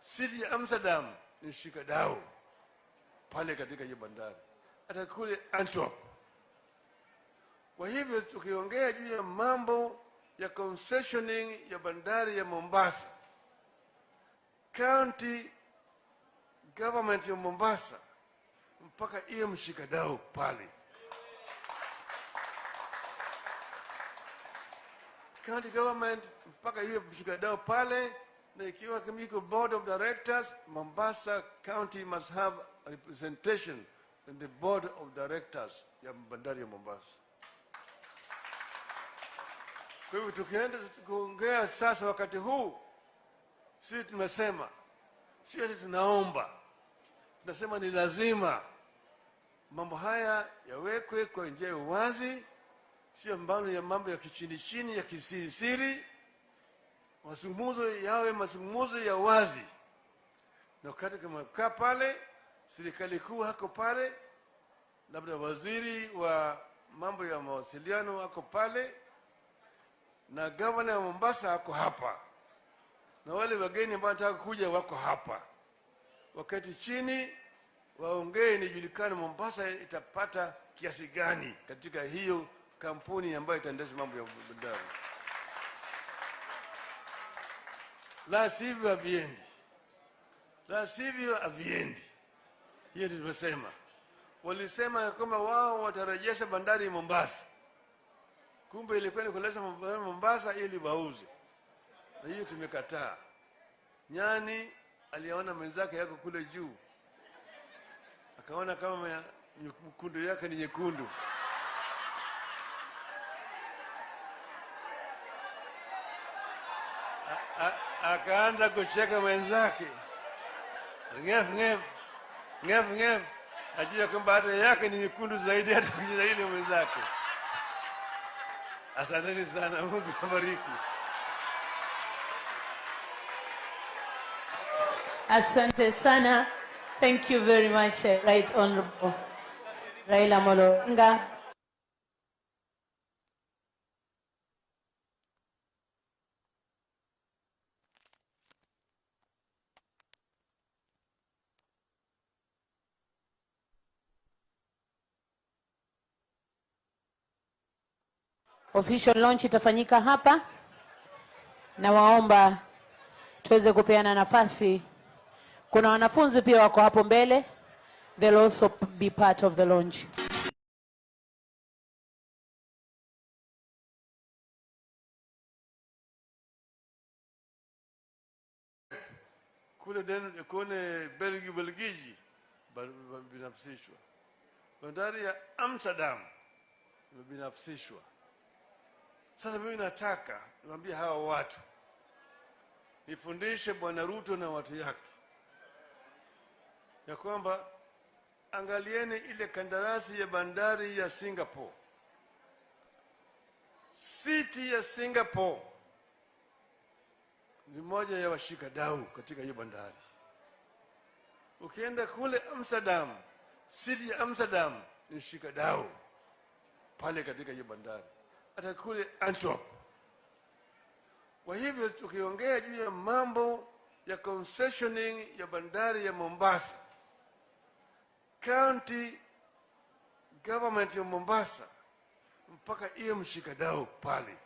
city ya Amsterdam ni mshikadau pale katika hiyo bandari, hata kule Antwerp. Kwa hivyo tukiongea juu ya mambo ya concessioning ya bandari ya Mombasa, county government ya Mombasa mpaka iwe mshikadau pale. County government mpaka iwe mshikadau pale, na ikiwa kama iko board of directors, Mombasa County must have a representation in the board of directors ya bandari ya Mombasa. Kwa hivyo tukienda kuongea sasa wakati huu, sisi tumesema, sio ati tunaomba, tunasema ni lazima mambo haya yawekwe kwa njia ya uwazi, sio mbano ya mambo ya kichini chini ya kisirisiri. Mazungumzo yawe mazungumzo ya wazi, na wakati kama kaa pale, serikali kuu hako pale, labda waziri wa mambo ya mawasiliano hako pale, na gavana wa Mombasa hako hapa, na wale wageni ambao wanataka kuja wako hapa. Wakati chini waongee, nijulikane Mombasa itapata kiasi gani katika hiyo kampuni ambayo itaendesha mambo ya bandari. La sivyo haviendi. La sivyo haviendi. Hiyo ndio tumesema. Walisema kama wao watarejesha bandari Mombasa. Kumbe ilikuwa ni kuleta bandari Mombasa ili wauze. Na hiyo tumekataa. Nyani aliona mwenzake yako kule juu, akaona kama nyekundu yake ni nyekundu. Akaanza kucheka mwenzake. Ngef ngef ngef ngef, ajua kwamba hata yake ni nyekundu zaidi hata kushinda ile mwenzake. Asanteni sana, Mungu awabariki. Asante sana. Thank you very much, Right Honorable Raila Amolo Odinga. Official launch itafanyika hapa, na waomba tuweze kupeana nafasi. Kuna wanafunzi pia wako hapo mbele, they'll also be part of the launch. Kule kule Belgiji binafsishwa. Bandari ya Amsterdam imebinafsishwa. Sasa mimi nataka niwaambie hawa watu, nifundishe Bwana Ruto na watu yake ya kwamba angalieni ile kandarasi ya bandari ya Singapore. City ya Singapore ni moja ya washikadau katika hiyo bandari. Ukienda kule Amsterdam, city ya Amsterdam ni mshikadau pale katika hiyo bandari, hata kule Antwerp. Kwa hivyo tukiongea juu ya mambo ya concessioning ya bandari ya Mombasa, county government ya Mombasa mpaka iwe mshikadau pale.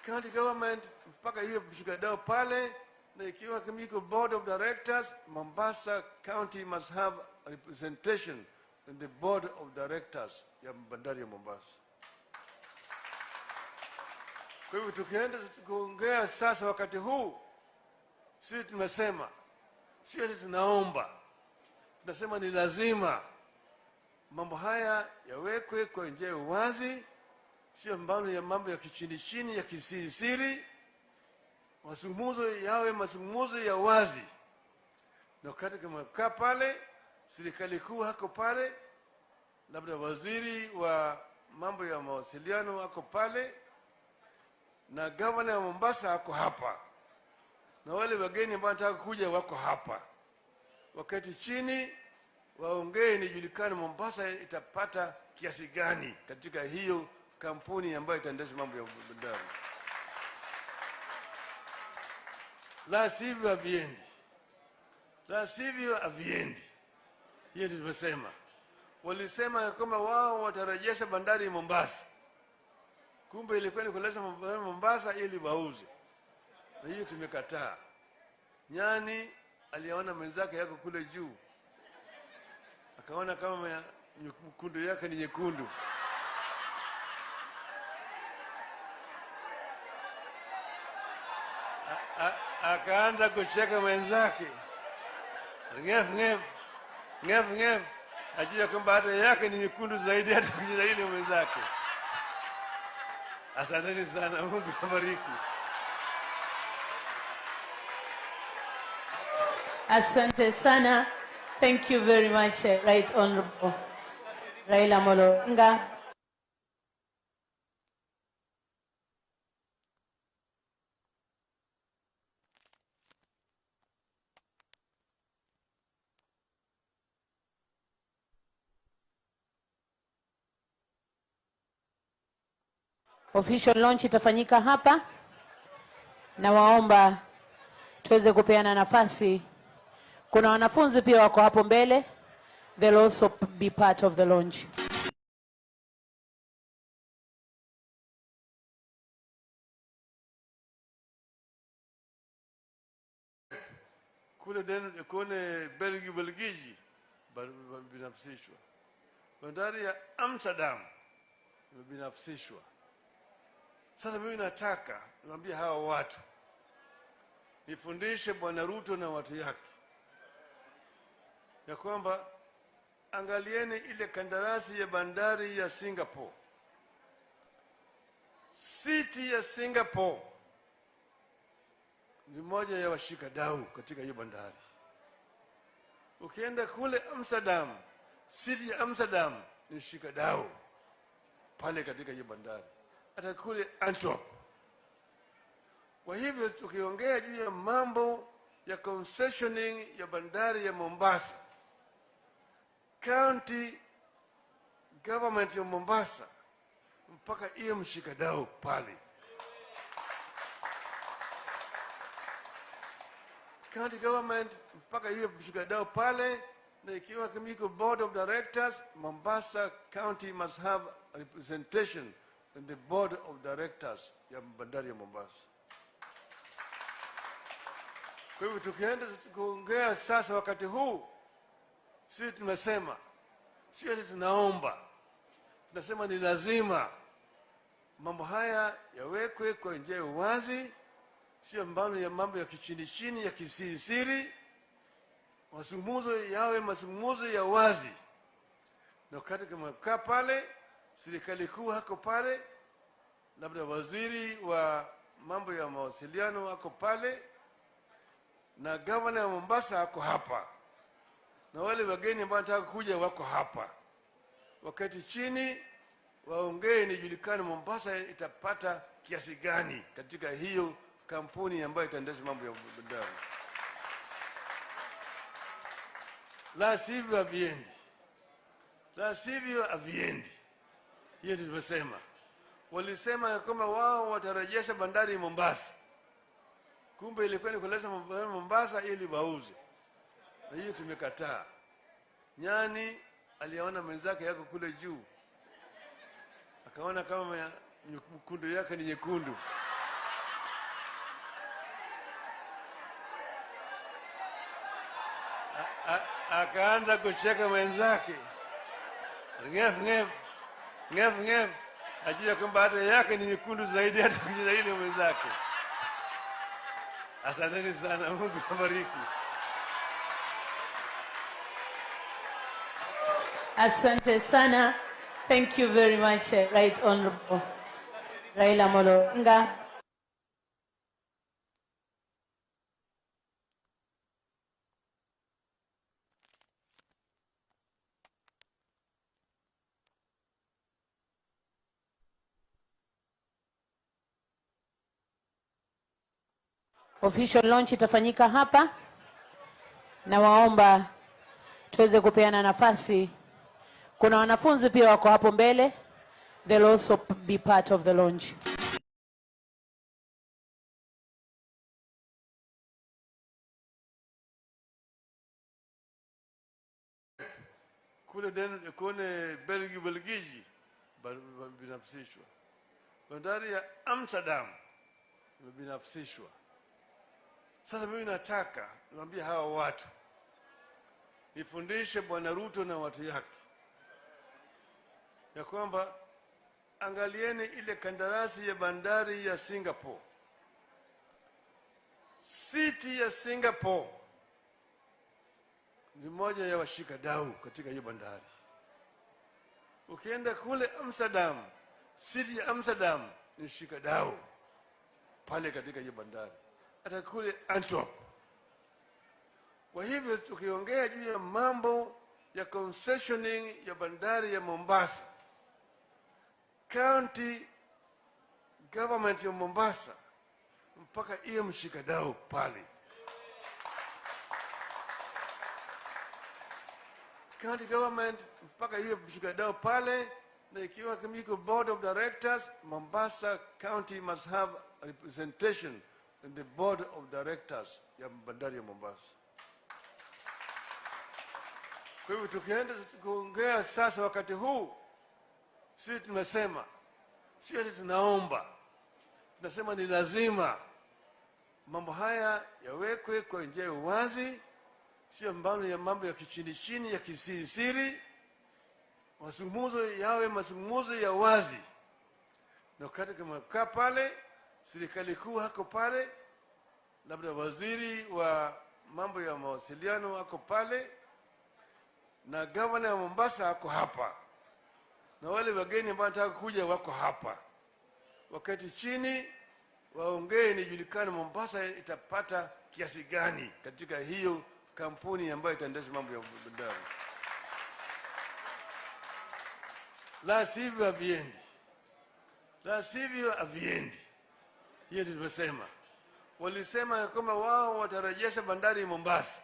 County government mpaka iwe mshikadau pale, na ikiwa kama iko board of directors, Mombasa County must have a representation in the board of directors ya bandari ya Mombasa. Kwa hivyo tukienda kuongea sasa wakati huu, sisi tumesema, sio ati tunaomba, tunasema ni lazima mambo haya yawekwe kwa njia ya uwazi, sio mbano ya mambo ya kichini chini ya kisirisiri. Mazungumzo yawe mazungumzo ya wazi, na wakati kama kaa pale, serikali kuu hako pale, labda waziri wa mambo ya mawasiliano hako pale, na gavana wa Mombasa hako hapa, na wale wageni ambao wanataka kuja wako hapa. Wakati chini waongee, nijulikane Mombasa itapata kiasi gani katika hiyo kampuni ambayo itaendesha mambo ya bandari. La sivyo haviendi. La sivyo haviendi. Hiyo ndio tumesema. Walisema kama wao watarejesha bandari Mombasa. Kumbe ilikuwa ni kuleta bandari Mombasa ili wauze. Na hiyo tumekataa. Nyani aliona mwenzake yako kule juu, akaona kama nyekundu yake ni nyekundu. Akaanza kucheka mwenzake. Ngef ngef ngef ngef, ajua kwamba hata yake ni nyekundu zaidi hata kushinda ile mwenzake. Asanteni sana, Mungu awabariki. Asante sana. Thank you very much, Right Honorable Raila Amolo Odinga. Official launch itafanyika hapa, na waomba tuweze kupeana nafasi. Kuna wanafunzi pia wako hapo mbele, they'll also be part of the launch. Kule Belgiji binafsishwa. Bandari ya Amsterdam binafsishwa. Sasa mimi nataka niwaambie hawa watu, nifundishe Bwana Ruto na watu yake ya kwamba angalieni ile kandarasi ya bandari ya Singapore. City ya Singapore ni moja ya washikadau katika hiyo bandari. Ukienda kule Amsterdam, city ya Amsterdam ni mshikadau pale katika hiyo bandari. Hata kule Antwerp. Kwa hivyo tukiongea juu ya mambo ya concessioning ya bandari ya Mombasa, county government ya Mombasa mpaka iye mshikadau pale. County government mpaka iye mshikadau pale, na ikiwa iko board of directors, Mombasa County must have representation in the board of directors ya bandari ya Mombasa. Kwa hivyo tukienda kuongea sasa wakati huu, sisi tunasema, sio ati tunaomba, tunasema ni lazima mambo haya yawekwe kwa njia ya uwazi, sio mambo ya kichini chini ya kisirisiri. Mazungumzo yawe mazungumzo ya wazi. Na wakati kama kaa pale, serikali kuu hako pale, labda waziri wa mambo ya mawasiliano hako pale, na governor wa Mombasa hako hapa, na wale wageni ambao wanataka kuja wako hapa. Wakati chini waongee, nijulikane Mombasa itapata kiasi gani katika hiyo kampuni ambayo itaendesha mambo ya bandari. La sivyo haviendi. La sivyo haviendi. Hiyo ndio tumesema. Walisema kama wao watarejesha bandari Mombasa. Kumbe ilikuwa ni kuleta bandari Mombasa ili wauze. Na hiyo tumekataa. Nyani aliona mwenzake yako kule juu, akaona kama nyekundu yake ni nyekundu. Akaanza kucheka mwenzake. Ngef ngef ngef ngef, ajua kwamba hata yake ni nyekundu zaidi hata kushinda ile mwenzake. Asanteni sana, Mungu awabariki. Asante sana. Thank you very much, Right Honorable Raila Amolo Odinga. Official launch itafanyika hapa, na waomba tuweze kupeana nafasi. Kuna wanafunzi pia wako hapo mbele. They'll also be part of the launch. Kule kule Belgiji binafsishwa. Bandari ya Amsterdam imebinafsishwa. Sasa mimi nataka niwaambie hawa watu, nifundishe Bwana Ruto na watu yake ya kwamba angalieni ile kandarasi ya bandari ya Singapore. City ya Singapore ni moja ya washikadau katika hiyo bandari. Ukienda kule Amsterdam, city ya Amsterdam ni mshikadau pale katika hiyo bandari, hata kule Antwerp. Kwa hivyo tukiongea juu ya mambo ya concessioning ya bandari ya Mombasa, county government ya Mombasa mpaka iye mshikadau pale. County government mpaka iye mshikadau pale, na ikiwa iko board of directors, Mombasa County must have representation in the board of directors ya bandari ya Mombasa. Kwa hivyo tukienda kuongea sasa wakati huu, sisi tunasema, sio ati tunaomba, tunasema ni lazima mambo haya yawekwe kwa njia ya uwazi, sio mambo ya mambo ya kichini chini ya kisirisiri. Mazungumzo yawe mazungumzo ya wazi. Na wakati kama kaa pale, serikali kuu hako pale, labda waziri wa mambo ya mawasiliano hako pale, na gavana wa Mombasa hako hapa, na wale wageni ambao wanataka kuja wako hapa. Wakati chini waongee, nijulikane Mombasa itapata kiasi gani katika hiyo kampuni ambayo itaendesha mambo ya bandari. La sivyo haviendi. La sivyo haviendi. Hiyo ndio tumesema. Walisema kwamba wao watarejesha bandari Mombasa.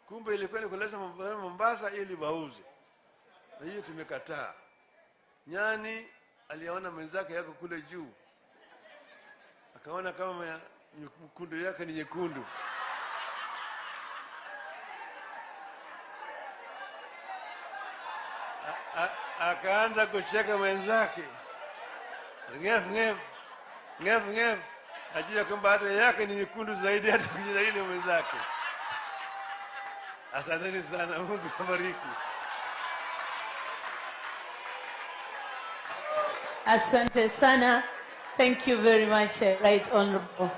Kumbe ilikuwa ni kuleta bandari Mombasa ili wauze. Na hiyo tumekataa. Nyani aliona mwenzake yako kule juu, akaona kama nyekundu yake ni nyekundu. Akaanza kucheka mwenzake. Ngef ngef ngef ngef, ajua kwamba hata yake ni nyekundu zaidi hata kushinda ile mwenzake. Asanteni sana, Mungu awabariki. Asante sana. Thank you very much, Right Honorable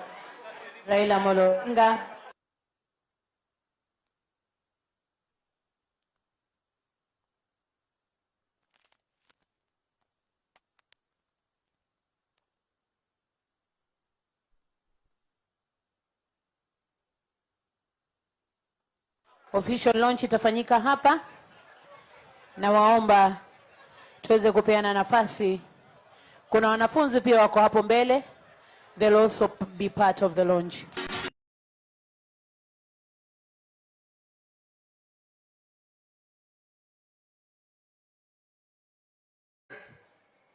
Raila Amolo Odinga. Official launch itafanyika hapa, na waomba tuweze kupeana nafasi. Kuna wanafunzi pia wako hapo mbele. They'll also be part of the launch.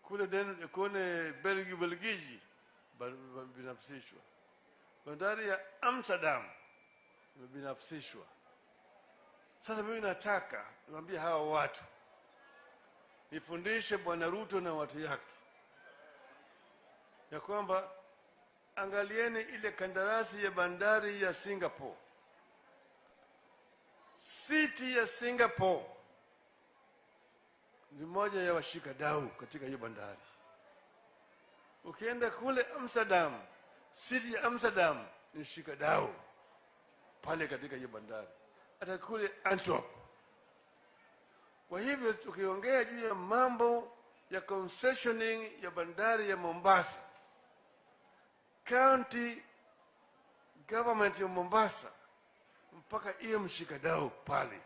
Kule kule Belgiji binafsishwa. Bandari ya Amsterdam imebinafsishwa. Sasa mimi nataka niwaambie hawa watu, nifundishe Bwana Ruto na watu yake ya kwamba angalieni ile kandarasi ya bandari ya Singapore. City ya Singapore ni moja ya washikadau katika hiyo bandari. Ukienda kule Amsterdam, city ya Amsterdam ni mshikadau pale katika hiyo bandari, hata kule Antwerp. Kwa hivyo tukiongea juu ya mambo ya concessioning ya bandari ya Mombasa, county government ya Mombasa mpaka iye mshikadau pale.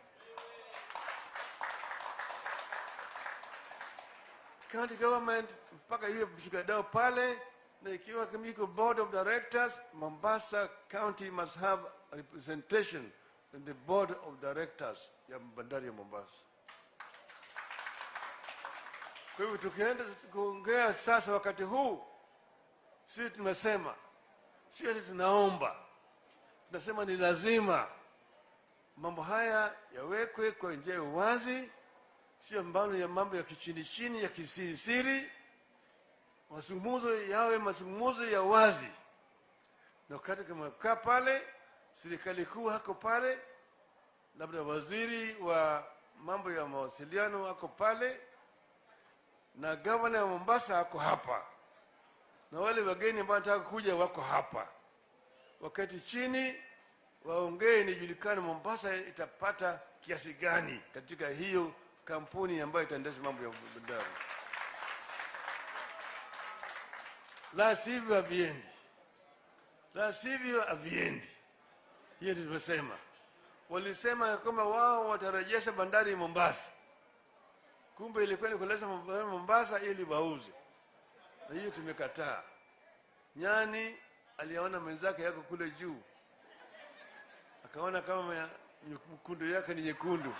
County government mpaka iye mshikadau pale, na ikiwa iko board of directors, Mombasa County must have representation in the board of directors ya bandari ya Mombasa. Kwa hivyo tukienda kuongea sasa wakati huu, sisi tunasema, sio ati tunaomba, tunasema ni lazima mambo haya yawekwe kwa njia ya uwazi, sio mbano ya mambo ya kichini chini ya kisirisiri. Mazungumzo yawe mazungumzo ya wazi, na wakati kama kaa pale, serikali kuu hako pale, labda waziri wa mambo ya mawasiliano hako pale, na gavana wa Mombasa hako hapa, na wale wageni ambao wanataka kuja wako hapa. Wakati chini waongee, nijulikane Mombasa itapata kiasi gani katika hiyo kampuni ambayo itaendesha mambo ya bandari. La sivyo haviendi, la sivyo haviendi. Hiyo ndio tumesema. Walisema kwamba wao watarejesha bandari Mombasa, kumbe ilikuwa ni kuleta Mombasa ili wauze, na hiyo tumekataa. Nyani aliona mwenzake yako kule juu, akaona kama mkundu yake ni nyekundu,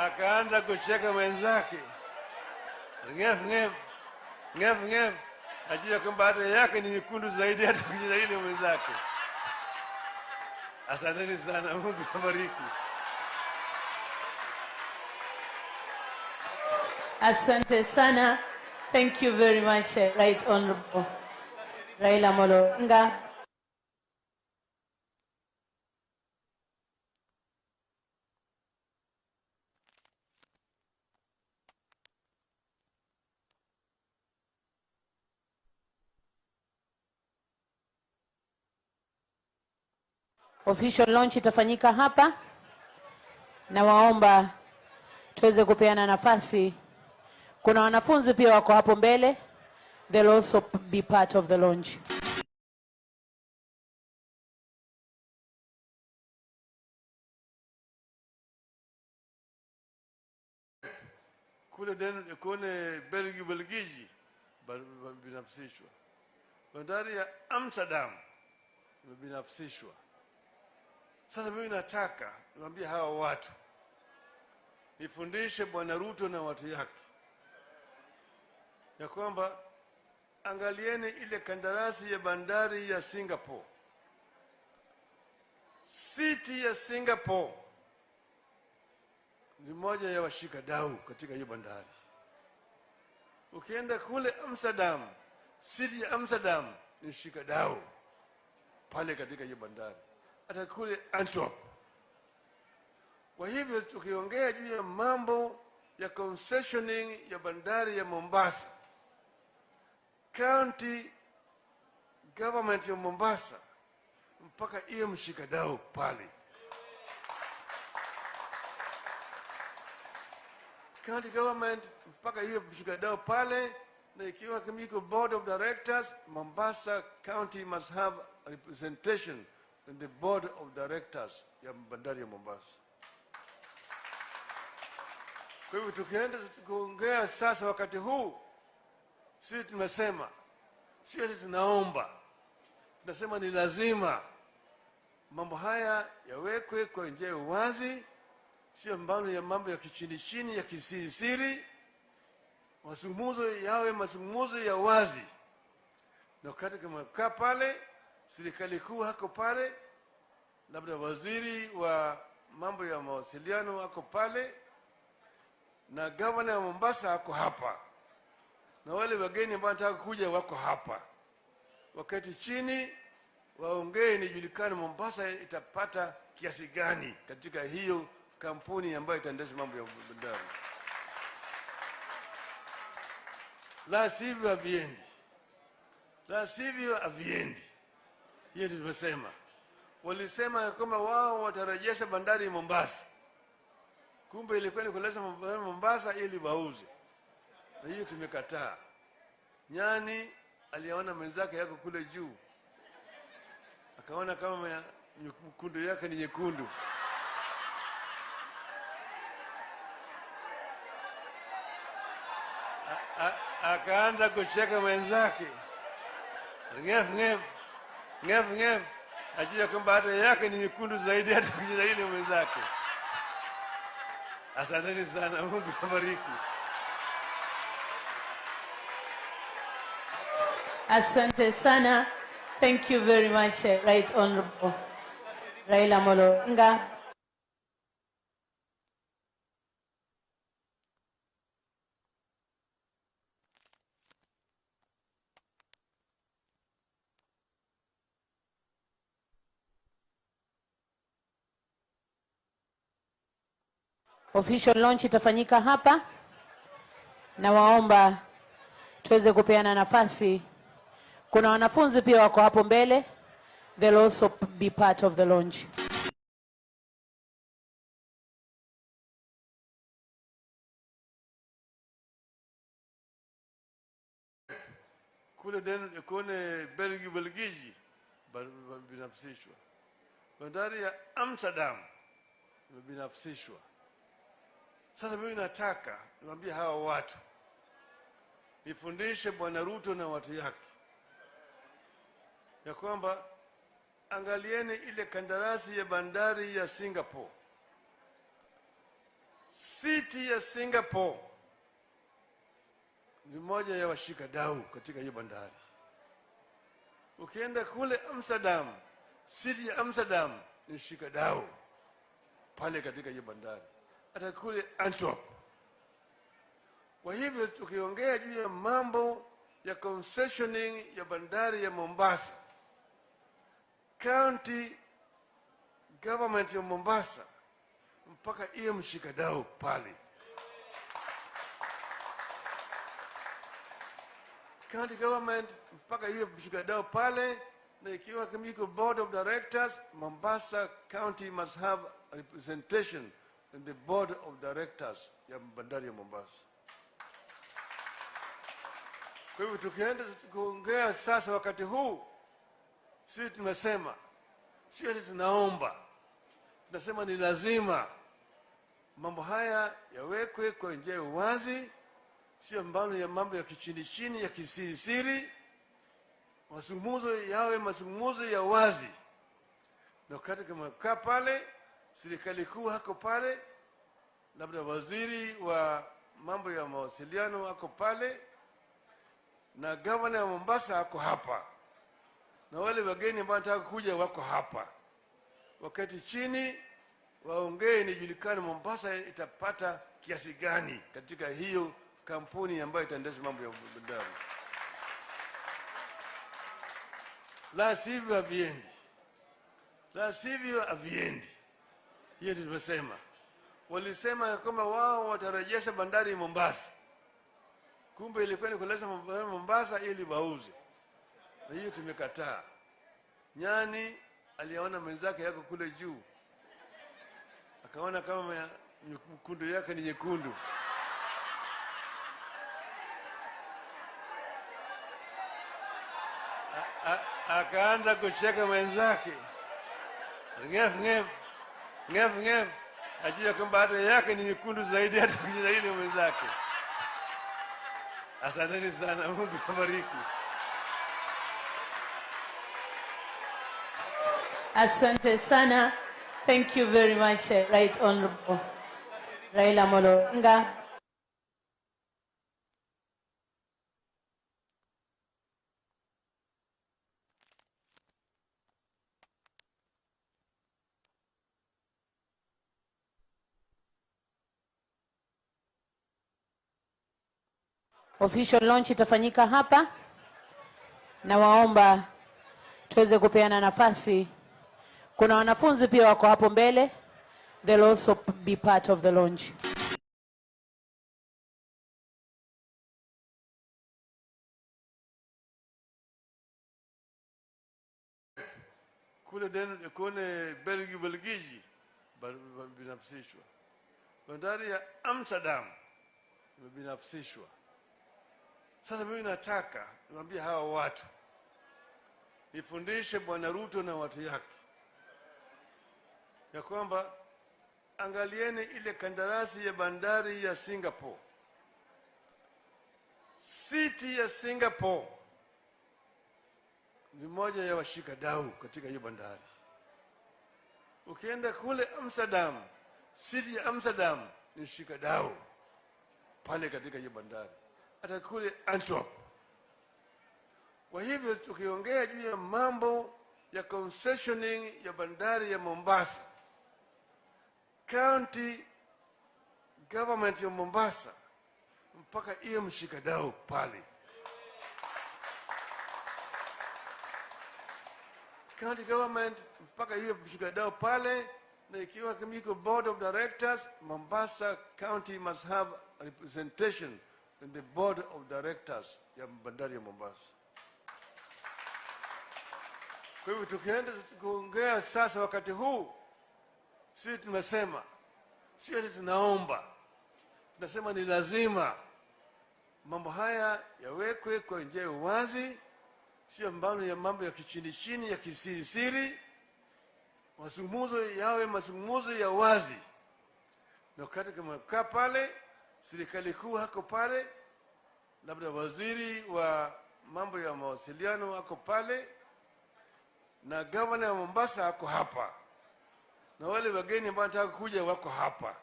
akaanza kucheka mwenzake, ngef ngef ngef ngef, ajua kwamba hata yake ni nyekundu zaidi hata kushinda ile mwenzake. Asanteni sana, Mungu awabariki. Asante sana. Thank you very much, Right Honorable Raila Amolo Odinga. Official launch itafanyika hapa, na waomba tuweze kupeana nafasi. Kuna wanafunzi pia wako hapo mbele, they'll also be part of the launch. Kule kule Belgiji binafsishwa, bandari ya Amsterdam imebinafsishwa. Sasa mimi nataka niwaambie hawa watu, nifundishe Bwana Ruto na watu yake ya kwamba angalieni ile kandarasi ya bandari ya Singapore. City ya Singapore ni moja ya washikadau katika hiyo bandari. Ukienda kule Amsterdam, city ya Amsterdam ni mshikadau pale katika hiyo bandari, hata kule Antwerp. Kwa hivyo tukiongea juu ya mambo ya concessioning ya bandari ya Mombasa, county government ya Mombasa mpaka iwe mshikadau pale. County government mpaka iwe mshikadau pale, na ikiwa kama iko board of directors, Mombasa County must have a representation in the board of directors ya bandari ya Mombasa. Kwa hivyo tukienda kuongea sasa wakati huu, sisi tunasema, sio ati tunaomba, tunasema ni lazima mambo haya yawekwe kwa njia ya uwazi, sio mbano ya mambo ya kichini chini ya kisirisiri. Mazungumzo yawe mazungumzo ya wazi, na wakati kama kaa pale, serikali kuu hako pale, labda waziri wa mambo ya mawasiliano hako pale, na gavana wa Mombasa hako hapa, na wale wageni ambao wanataka kuja wako hapa. Wakati chini waongee, nijulikane Mombasa itapata kiasi gani katika hiyo kampuni ambayo itaendesha mambo ya bandari. La sivyo haviendi, la sivyo haviendi. Hiyo ndio tumesema. Walisema kwamba wao watarejesha bandari Mombasa, kumbe ilikuwa ni kuleta Mombasa ili wauze, na hiyo tumekataa. Nyani aliona mwenzake yako kule juu, akaona kama mkundu yake ni nyekundu, akaanza kucheka mwenzake, Ngef ngef ngef ngef, ajua kwamba hata yake ni nyekundu zaidi hata kushinda ile mwenzake. Asanteni sana, Mungu awabariki. Asante sana. Thank you very much, Right Honorable Raila Amolo Odinga. Official launch itafanyika hapa, na waomba tuweze kupeana nafasi. Kuna wanafunzi pia wako hapo mbele, they'll also be part of the launch. Kule kule Belgiji binafsishwa. Bandari ya Amsterdam imebinafsishwa. Sasa mimi nataka niwaambie hawa watu, nifundishe Bwana Ruto na watu yake ya kwamba angalieni ile kandarasi ya bandari ya Singapore. City ya Singapore ni moja ya washikadau katika hiyo bandari. Ukienda kule Amsterdam, city ya Amsterdam ni mshikadau pale katika hiyo bandari, hata kule Antwerp. Kwa hivyo tukiongea juu ya mambo ya concessioning ya bandari ya Mombasa, county government ya Mombasa mpaka iye mshikadau pale. County government mpaka iye mshikadau pale, na ikiwa kama iko board of directors, Mombasa County must have a representation in the board of directors ya bandari ya Mombasa. Kwa hivyo tukienda kuongea sasa wakati huu, sisi tunasema, sio ati tunaomba, tunasema ni lazima mambo haya yawekwe kwa njia ya uwazi, sio mbano ya mambo ya kichini chini ya kisirisiri. Mazungumzo yawe mazungumzo ya wazi, na wakati kama kaa pale, serikali kuu hako pale, labda waziri wa mambo ya mawasiliano hako pale, na governor wa Mombasa hako hapa, na wale wageni ambao wanataka kuja wako hapa. Wakati chini waongee, nijulikane Mombasa itapata kiasi gani katika hiyo kampuni ambayo itaendesha mambo ya bandari. La sivyo haviendi. La sivyo haviendi. Hiyo ndio tumesema. Walisema kwamba wao watarejesha bandari Mombasa. Kumbe ilikuwa ni kuleta bandari Mombasa ili wauze. Na hiyo tumekataa. Nyani aliona mwenzake yako kule juu, akaona kama nyekundu yake ni nyekundu. Akaanza kucheka mwenzake. Ngef ngef ngef ngef, ajua kwamba hata yake ni nyekundu zaidi hata kushinda ile mwenzake. Asanteni sana, Mungu awabariki. Asante sana. Thank you very much, Right Honorable Raila Amolo Odinga. Official launch itafanyika hapa, na waomba tuweze kupeana nafasi. Kuna wanafunzi pia wako hapo mbele, they'll also be part of the launch. Kule kule Belgiji binafsishwa. Bandari ya Amsterdam imebinafsishwa. Sasa mimi nataka niwaambie hawa watu, nifundishe Bwana Ruto na watu yake ya kwamba angalieni ile kandarasi ya bandari ya Singapore. City ya Singapore ni moja ya washikadau katika hiyo bandari. Ukienda kule Amsterdam, city ya Amsterdam ni mshikadau pale katika hiyo bandari, hata kule Antwerp. Kwa hivyo tukiongea juu ya mambo ya concessioning ya bandari ya Mombasa, county government ya Mombasa mpaka iwe mshikadau pale. County government mpaka iwe mshikadau pale, na ikiwa iko board of directors, Mombasa County must have a representation in the board of directors ya bandari ya Mombasa. Kwa hivyo tukienda kuongea sasa wakati huu, sisi tunasema, sio ati tunaomba, tunasema ni lazima mambo haya yawekwe kwa njia ya uwazi, sio mbano ya mambo ya kichini chini ya kisiri siri. Mazungumzo yawe mazungumzo ya wazi, na wakati kama kaa pale, serikali kuu hako pale, labda waziri wa mambo ya mawasiliano hako pale, na gavana wa Mombasa ako hapa, na wale wageni ambao wanataka kuja wako hapa.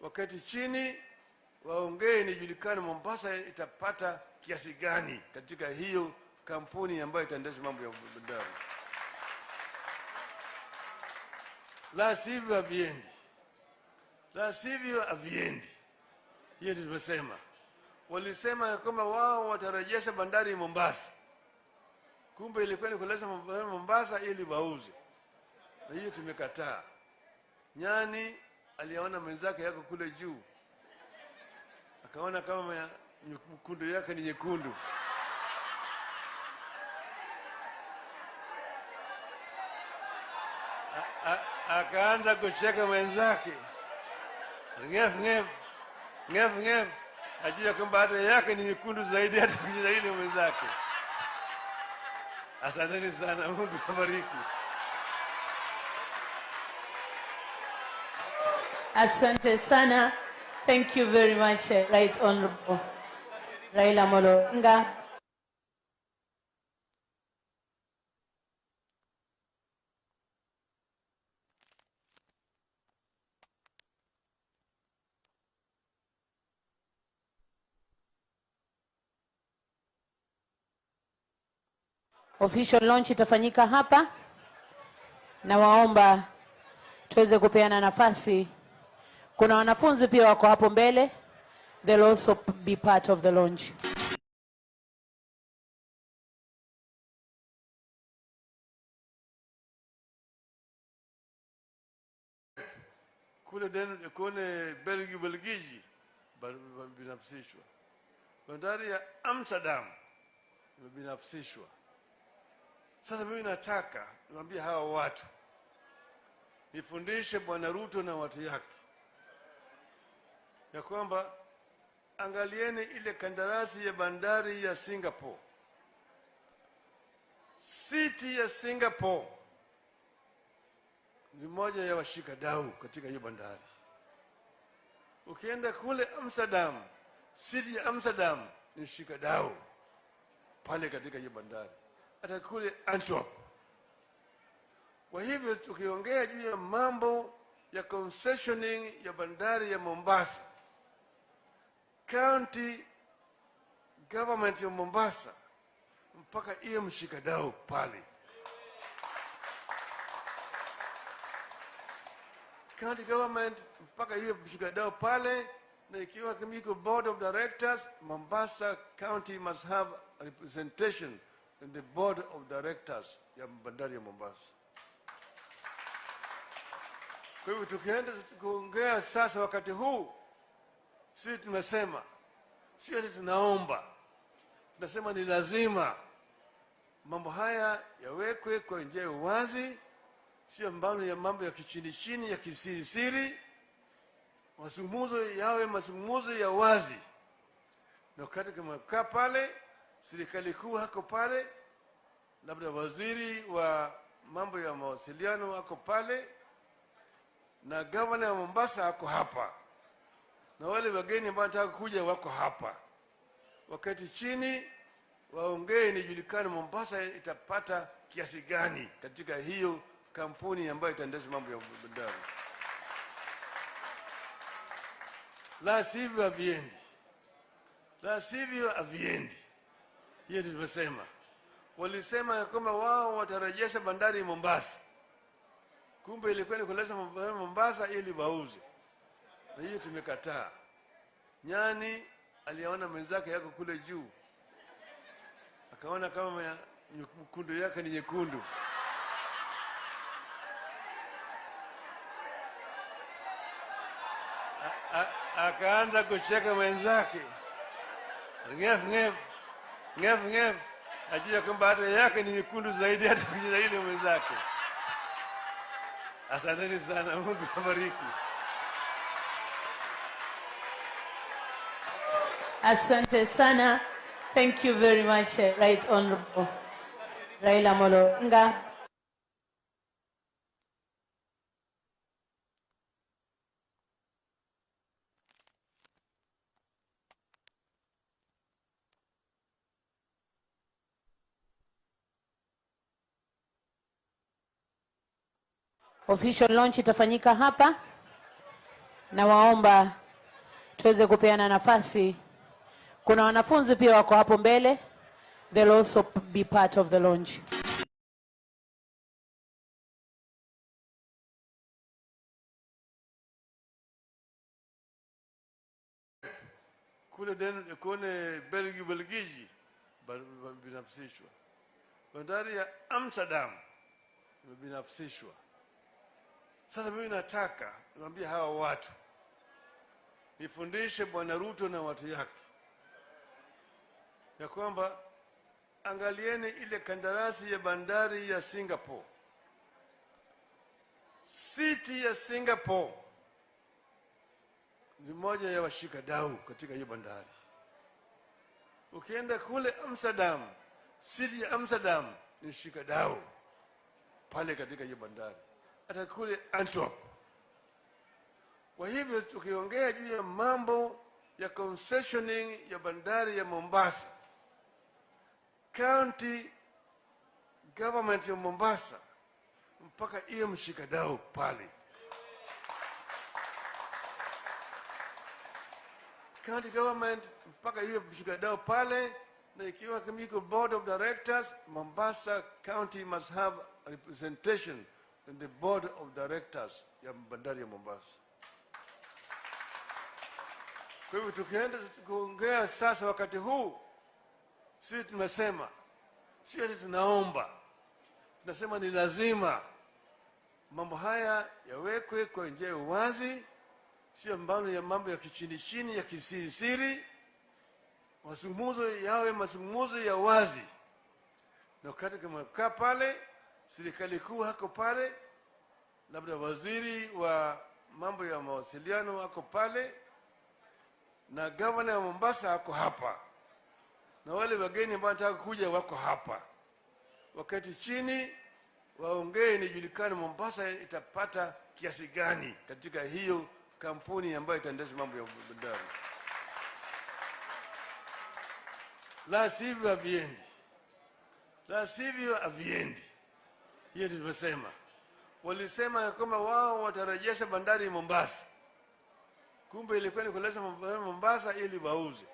Wakati chini waongee, nijulikane Mombasa itapata kiasi gani katika hiyo kampuni ambayo itaendesha mambo ya bandari. La sivyo haviendi, la sivyo haviendi. Hiyo ndio tumesema. Walisema kwamba wao watarejesha bandari Mombasa, kumbe ilikuwa ni kuleta Mombasa ili wauze, na hiyo tumekataa. Nyani aliona mwenzake yako kule juu, akaona kama nyekundu yake ni nyekundu. Akaanza kucheka mwenzake, ngef ngef ngef ngef, ajua kwamba hata yake ni nyekundu zaidi hata kushinda ile mwenzake. Asanteni sana, Mungu awabariki. Asante sana. Thank you very much, Right Honorable Raila Amolo Odinga. Official launch itafanyika hapa, na waomba tuweze kupeana nafasi. Kuna wanafunzi pia wako hapo mbele, they'll also be part of the launch. Kule kule Belgiji binafsishwa, bandari ya Amsterdam imebinafsishwa. Sasa mimi nataka niwaambie hawa watu, nifundishe Bwana Ruto na watu yake ya kwamba angalieni ile kandarasi ya bandari ya Singapore. City ya Singapore ni moja ya washikadau katika hiyo bandari. Ukienda kule Amsterdam, city ya Amsterdam ni mshikadau pale katika hiyo bandari, hata kule Antwerp. Kwa hivyo tukiongea juu ya mambo ya concessioning ya bandari ya Mombasa, county government ya Mombasa mpaka iwe mshikadau pale. County government mpaka iwe mshikadau pale, na ikiwa iko board of directors, Mombasa County must have a representation in the board of directors ya bandari ya Mombasa. Kwa hivyo tukienda kuongea sasa wakati huu, sisi tunasema, sio ati tunaomba, tunasema ni lazima mambo haya yawekwe kwa njia ya uwazi, sio mbano ya mambo ya kichini chini ya kisiri siri. Mazungumzo yawe mazungumzo ya wazi, na wakati kama kaa pale, serikali kuu hako pale, labda waziri wa mambo ya mawasiliano hako pale, na gavana wa Mombasa hako hapa, na wale wageni ambao wanataka kuja wako hapa. Wakati chini waongee, nijulikane Mombasa itapata kiasi gani katika hiyo kampuni ambayo itaendesha mambo ya bandari. La sivyo haviendi, la sivyo haviendi. Hiyo ndio tumesema. Walisema kwamba wao watarejesha bandari Mombasa, kumbe ilikuwa ni kuleta Mombasa ili wauze, na hiyo tumekataa. Nyani aliona mwenzake yako kule juu, akaona kama mkundu yake ni nyekundu. Akaanza kucheka mwenzake, ngef ngef ngef ngef, ajua kwamba hata yake ni nyekundu zaidi hata kushinda ile mwenzake. Asanteni sana, Mungu awabariki. Asante sana. Thank you very much, Right Honorable Raila Amolo Odinga. Official launch itafanyika hapa, na waomba tuweze kupeana nafasi. Kuna wanafunzi pia wako hapo mbele, they'll also be part of the launch. Kule kule Belgiji binafsishwa. Bandari ya Amsterdam imebinafsishwa. Sasa mimi nataka niwaambie hawa watu, nifundishe Bwana Ruto na watu yake ya kwamba angalieni ile kandarasi ya bandari ya Singapore. City ya Singapore ni moja ya washikadau katika hiyo bandari. Ukienda kule Amsterdam, city ya Amsterdam ni shikadau pale katika hiyo bandari, hata kule Antwerp. Kwa hivyo tukiongea juu ya mambo ya concessioning ya bandari ya Mombasa, county government ya Mombasa mpaka iye mshikadau pale. County government mpaka iye mshikadau pale, na ikiwa kama iko board of directors, Mombasa County must have a representation in the board of directors ya bandari ya Mombasa. Kwa hivyo tukienda kuongea sasa wakati huu, sisi tumesema, sio ati tunaomba, tunasema ni lazima mambo haya yawekwe kwa njia ya uwazi, sio mbano ya mambo ya kichini chini ya kisirisiri. Mazungumzo yawe mazungumzo ya wazi, na wakati kama kaa pale, serikali kuu hako pale, labda waziri wa mambo ya mawasiliano hako pale, na governor wa Mombasa hako hapa, na wale wageni ambao wanataka kuja wako hapa. Wakati chini waongee, nijulikane Mombasa itapata kiasi gani katika hiyo kampuni ambayo itaendesha mambo ya bandari. La sivyo haviendi, la sivyo haviendi. Hiyo ndio tumesema. Walisema kwamba wao watarejesha bandari Mombasa, kumbe ilikuwa ni kuleta Mombasa ili wauze,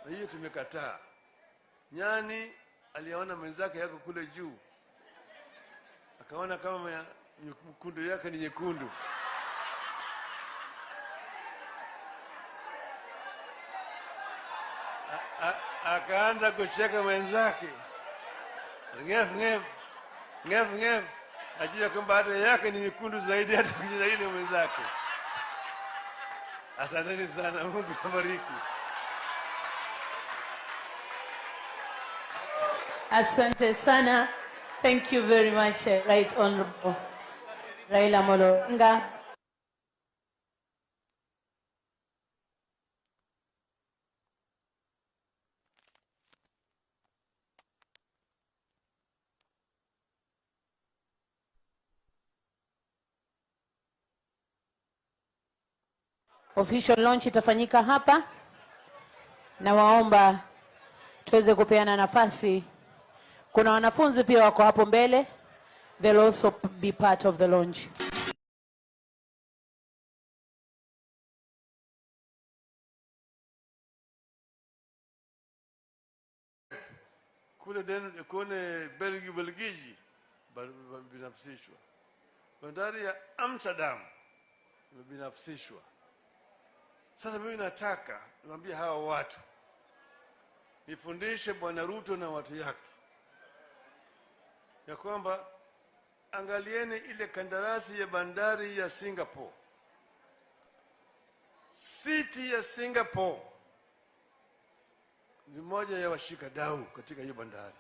na hiyo tumekataa. Nyani aliona mwenzake yako kule juu, akaona kama mkundu yake ni nyekundu. Akaanza kucheka mwenzake, ngef ngef ngef ngef, ajua kwamba hata yake ni nyekundu zaidi hata kushinda ile mwenzake. Asanteni sana, Mungu awabariki. Asante sana. Thank you very much, Right Honorable Raila Amolo Odinga. Official launch itafanyika hapa, na waomba tuweze kupeana nafasi. Kuna wanafunzi pia wako hapo mbele. They'll also be part of the launch. Kule Belgiji binafsishwa. Bandari ya Amsterdam imebinafsishwa. Sasa mimi nataka niwaambie hawa watu, nifundishe Bwana Ruto na watu yake ya kwamba angalieni ile kandarasi ya bandari ya Singapore. City ya Singapore ni moja ya washikadau katika hiyo bandari.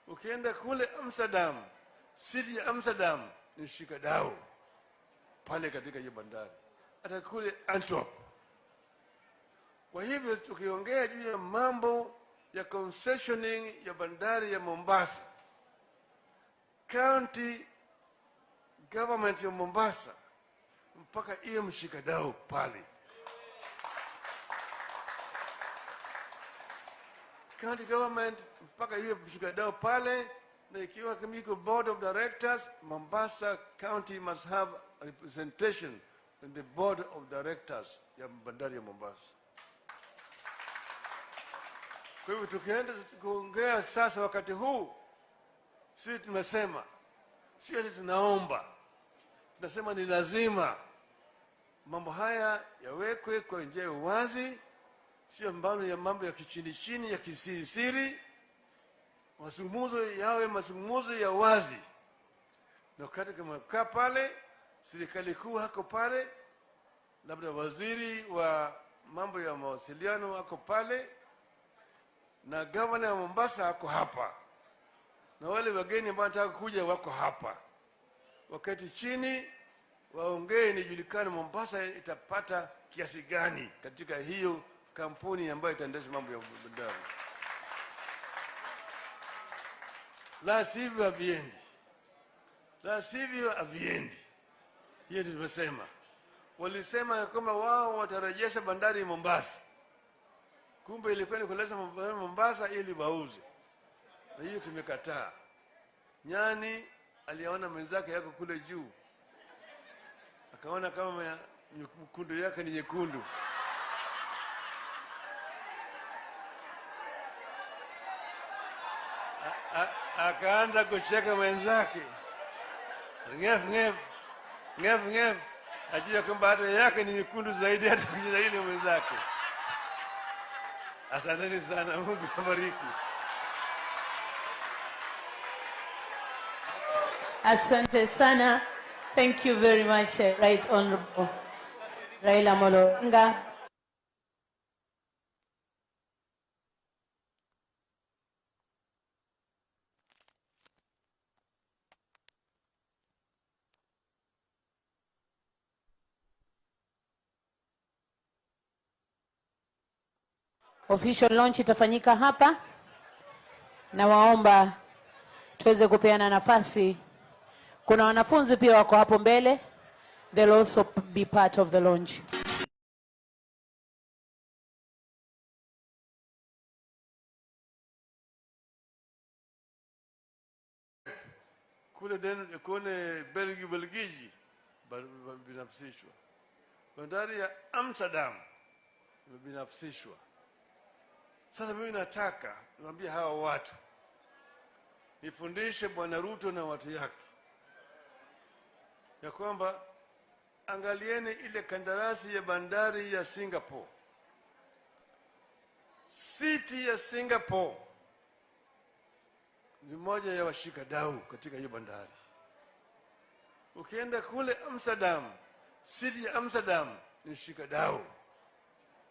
Ukienda kule Amsterdam, city ya Amsterdam ni mshikadau pale katika hiyo bandari, hata kule Antwerp. Kwa hivyo tukiongea juu ya mambo ya concessioning ya bandari ya Mombasa, county government ya Mombasa mpaka iwe mshikadau pale. County government mpaka iwe mshikadau pale, na ikiwa iko board of directors, Mombasa County must have representation in the board of directors ya bandari ya Mombasa. Kwa hivyo tukienda kuongea sasa wakati huu, sisi tunasema, sio ati tunaomba, tunasema ni lazima mambo haya yawekwe kwa njia ya uwazi, sio mbano ya mambo ya kichini chini ya kisirisiri. Mazungumzo yawe mazungumzo ya wazi. Na wakati kama kaa pale, serikali kuu hako pale, labda waziri wa mambo ya mawasiliano hako pale, na governor wa Mombasa hako hapa, na wale wageni ambao wanataka kuja wako hapa. Wakati chini waongee, nijulikane Mombasa itapata kiasi gani katika hiyo kampuni ambayo itaendesha mambo ya bandari. La sivyo haviendi. La sivyo haviendi. Hiyo ndio tumesema. Walisema kwamba wao watarejesha bandari Mombasa. Kumbe ilikuwa ni kuleta bandari Mombasa ili wauze. Na hiyo tumekataa. Nyani aliona mwenzake yako kule juu, akaona kama mkundu yake ni nyekundu. Akaanza kucheka mwenzake. Ngef ngef ngef ngef, ajua kwamba hata yake ni nyekundu zaidi hata kushinda ile mwenzake. Asanteni sana, Mungu awabariki. Asante sana. Thank you very much, Right Honorable Raila Amolo Odinga. Official launch itafanyika hapa, na waomba tuweze kupeana nafasi. Kuna wanafunzi pia wako hapo mbele. They'll also be part of the launch. Kule Belgiji binafsishwa. Bandari ya Amsterdam imebinafsishwa. Sasa mimi nataka niwaambie hawa watu, nifundishe Bwana Ruto na watu yake ya kwamba angalieni ile kandarasi ya bandari ya Singapore. City ya Singapore ni moja ya washikadau katika hiyo bandari. Ukienda kule Amsterdam, city ya Amsterdam ni mshikadau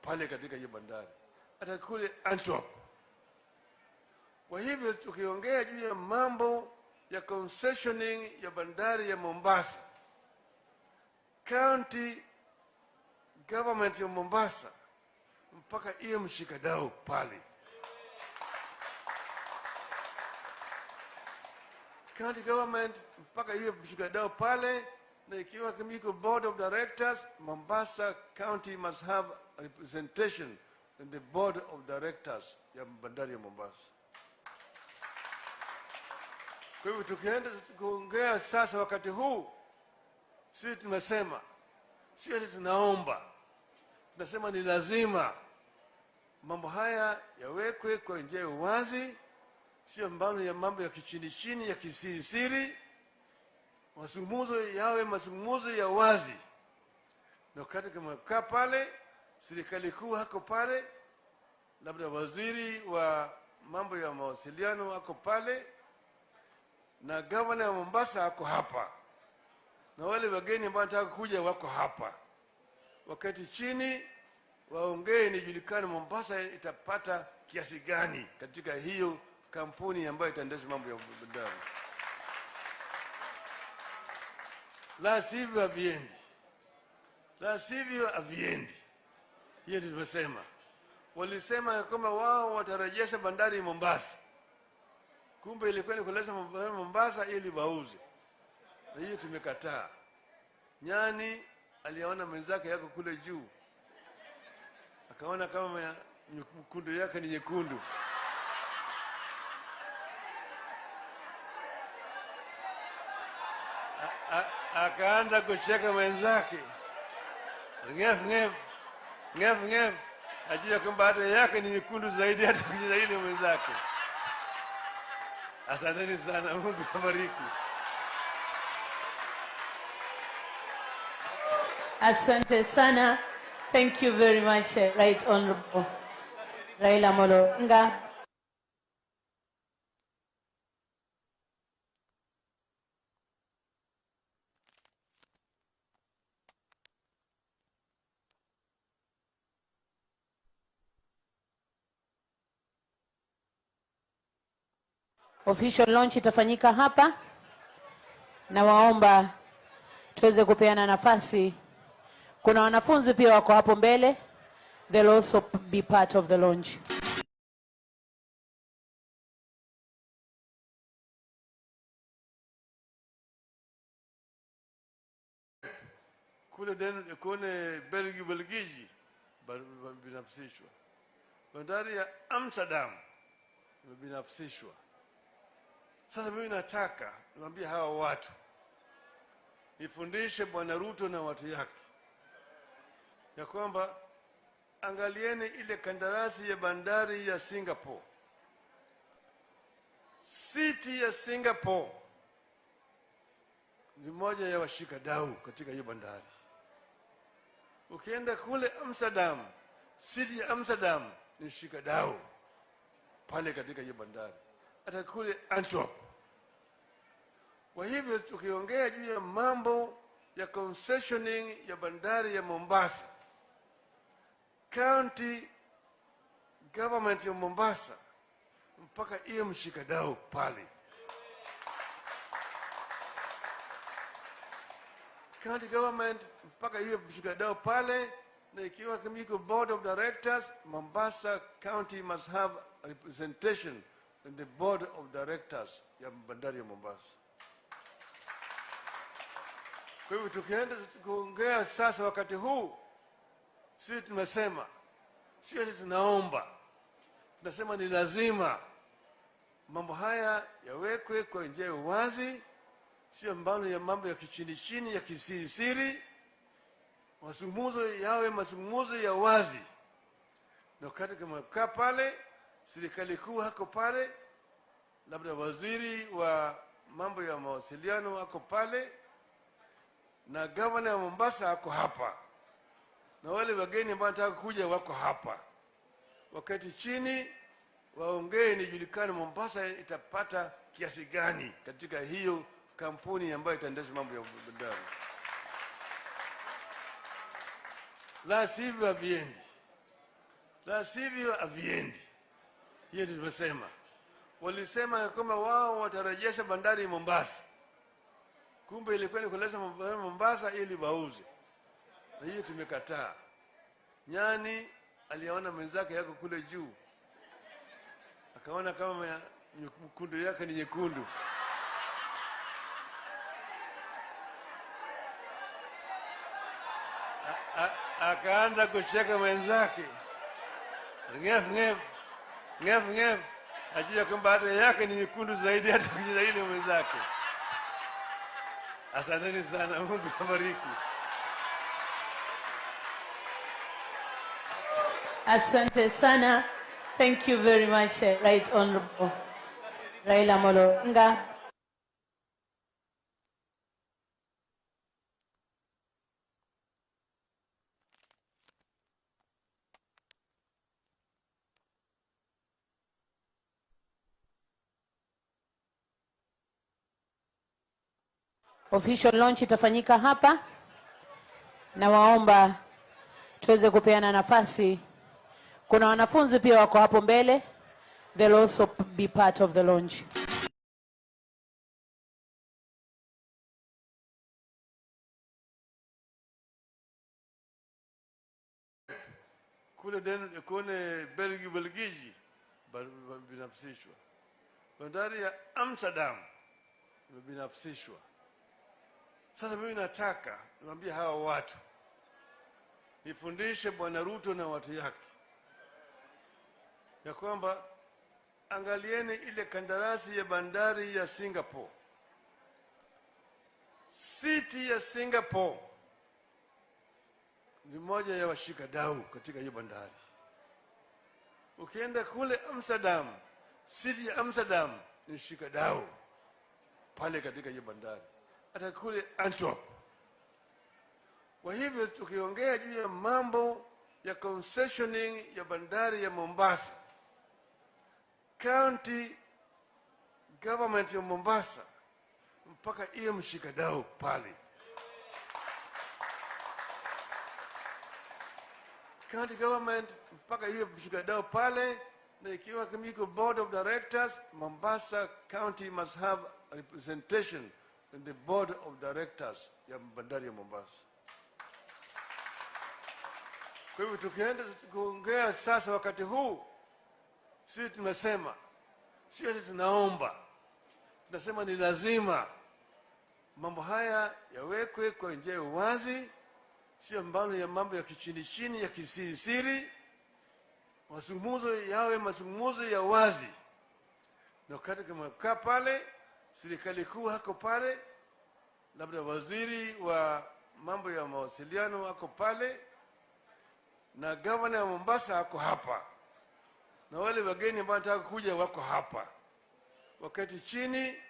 pale katika hiyo bandari, hata kule Antwerp. Kwa hivyo tukiongea juu ya mambo ya concessioning ya bandari ya Mombasa, county government ya Mombasa mpaka iwe mshikadau pale. County government mpaka iwe mshikadau pale, na ikiwa iko board of directors, Mombasa County must have representation in the board of directors ya bandari ya Mombasa. Kwa hivyo tukienda kuongea sasa wakati huu, sisi tunasema, sio ati tunaomba, tunasema ni lazima mambo haya yawekwe kwa njia ya uwazi, sio mbano ya mambo ya kichini chini ya kisirisiri. Mazungumzo yawe mazungumzo ya wazi, na wakati kama kaa pale, serikali kuu hako pale, labda waziri wa mambo ya mawasiliano ako pale, na gavana wa Mombasa ako hapa, na wale wageni ambao wanataka kuja wako hapa. Wakati chini waongee, nijulikane Mombasa itapata kiasi gani katika hiyo kampuni ambayo itaendesha mambo ya bandari. La sivyo haviendi, la sivyo haviendi. Hiyo ndio tumesema. Walisema kwamba wao watarejesha bandari Mombasa, kumbe ilikuwa ni kuleta Mombasa ili wauze, na hiyo tumekataa. Nyani aliona mwenzake yako kule juu, akaona kama nyekundu yake ni nyekundu, akaanza kucheka mwenzake, ngef ngef ngef ngef, ajua kwamba hata yake ni nyekundu zaidi hata kushinda ile mwenzake. Asanteni sana, Mungu awabariki. Asante sana. Thank you very much, Right Honorable Raila Amolo Odinga. Official launch itafanyika hapa, na waomba tuweze kupeana nafasi. Kuna wanafunzi pia wako hapo mbele, they'll also be part of the launch. Kule kule Belgiji binafsishwa, bandari ya Amsterdam imebinafsishwa. Sasa mimi nataka niwaambie hawa watu, nifundishe Bwana Ruto na watu yake ya kwamba angalieni ile kandarasi ya bandari ya Singapore. City ya Singapore ni moja ya washikadau katika hiyo bandari. Ukienda kule Amsterdam, city ya Amsterdam ni mshikadau pale katika hiyo bandari, hata kule Antwerp. Kwa hivyo tukiongea juu ya mambo ya concessioning ya bandari ya Mombasa, county government ya Mombasa mpaka iye mshikadau pale. County government mpaka iye mshikadau pale, na ikiwa kama iko board of directors, Mombasa County must have a representation in the board of directors ya bandari ya Mombasa. Kwa hivyo tukienda kuongea sasa wakati huu, sisi tunasema, sio ati tunaomba, tunasema ni lazima mambo haya yawekwe kwa njia ya uwazi, sio mbano ya mambo ya kichini chini ya kisirisiri. Mazungumzo yawe mazungumzo ya wazi, na wakati kama kaa pale, serikali kuu hako pale, labda waziri wa mambo ya mawasiliano ako pale, na gavana wa Mombasa ako hapa, na wale wageni ambao wanataka kuja wako hapa. Wakati chini waongee, nijulikane Mombasa itapata kiasi gani katika hiyo kampuni ambayo itaendesha mambo ya bandari. La sivyo haviendi, la sivyo haviendi. Hiyo ndio tumesema. Walisema kwamba wao watarejesha bandari Mombasa, kumbe ilikuwa ni kuleta Mombasa ili wauze, na hiyo tumekataa. Nyani aliona mwenzake yako kule juu, akaona kama nyekundu yake ni nyekundu, akaanza kucheka mwenzake, Ngef ngef ngef ngef, ajua kwamba hata yake ni nyekundu zaidi hata kushinda ile mwenzake. Asanteni sana, Mungu awabariki. Asante sana. Thank you very much, Right Honorable Raila Amolo Odinga. Official launch itafanyika hapa, na waomba tuweze kupeana nafasi. Kuna wanafunzi pia wako hapo mbele, they'll also be part of the launch. Kule kule Belgiji binafsishwa. Bandari ya Amsterdam imebinafsishwa. Sasa mimi nataka niwaambie hawa watu, nifundishe Bwana Ruto na watu yake ya kwamba angalieni ile kandarasi ya bandari ya Singapore. City ya Singapore ni moja ya washikadau katika hiyo bandari. Ukienda kule Amsterdam, city ya Amsterdam ni mshikadau pale katika hiyo bandari, hata kule Antwerp. Kwa hivyo tukiongea juu ya mambo ya concessioning ya bandari ya Mombasa, county government ya Mombasa mpaka iye mshikadau pale. County government mpaka iye mshikadau pale, na ikiwa kama iko board of directors, Mombasa County must have a representation in the board of directors ya bandari ya Mombasa. Kwa hivyo tukienda kuongea sasa wakati huu, sisi tunasema, sio ati tunaomba, tunasema ni lazima mambo haya yawekwe kwa njia ya uwazi, sio mbano ya mambo ya kichini chini ya kisirisiri. Mazungumzo yawe mazungumzo ya wazi. Na wakati kama kaa pale, serikali kuu hako pale, labda waziri wa mambo ya mawasiliano hako pale, na governor wa Mombasa hako hapa, na wale wageni ambao wanataka kuja wako hapa. Wakati chini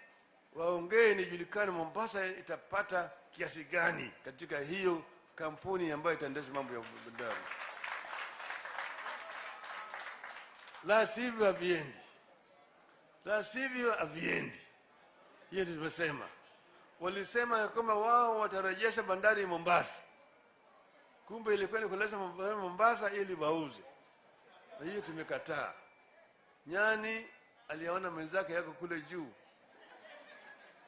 waongee, nijulikane Mombasa itapata kiasi gani katika hiyo kampuni ambayo itaendesha mambo ya bandari. La sivyo haviendi. La sivyo haviendi. Hiyo ndio tumesema. Walisema kwamba wao watarejesha bandari Mombasa. Kumbe ilikuwa ni kuleta bandari Mombasa ili wauze. Na hiyo tumekataa. Nyani aliona mwenzake yako kule juu,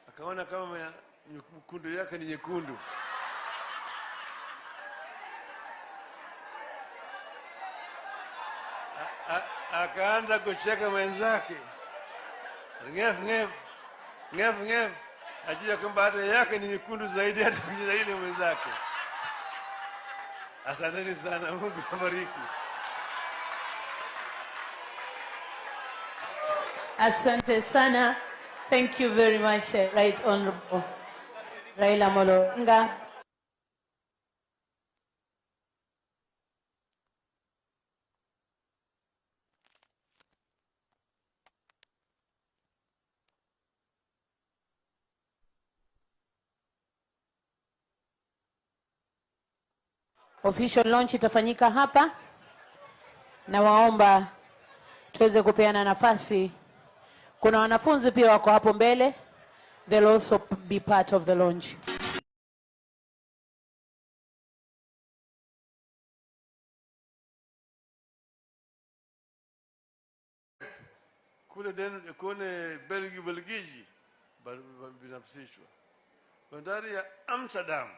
akaona kama nyekundu yake ni nyekundu. Akaanza kucheka mwenzake. Ngef ngef ngef ngef, ajua kwamba hata yake ni nyekundu zaidi hata kushinda ile mwenzake. Asanteni sana, Mungu awabariki. Asante sana. Thank you very much, Right Honorable Raila Amolo Odinga. Official launch itafanyika hapa, na waomba tuweze kupeana nafasi. Kuna wanafunzi pia wako hapo mbele, they'll also be part of the launch. Kule kule Belgiji binafsishwa. Bandari ya Amsterdam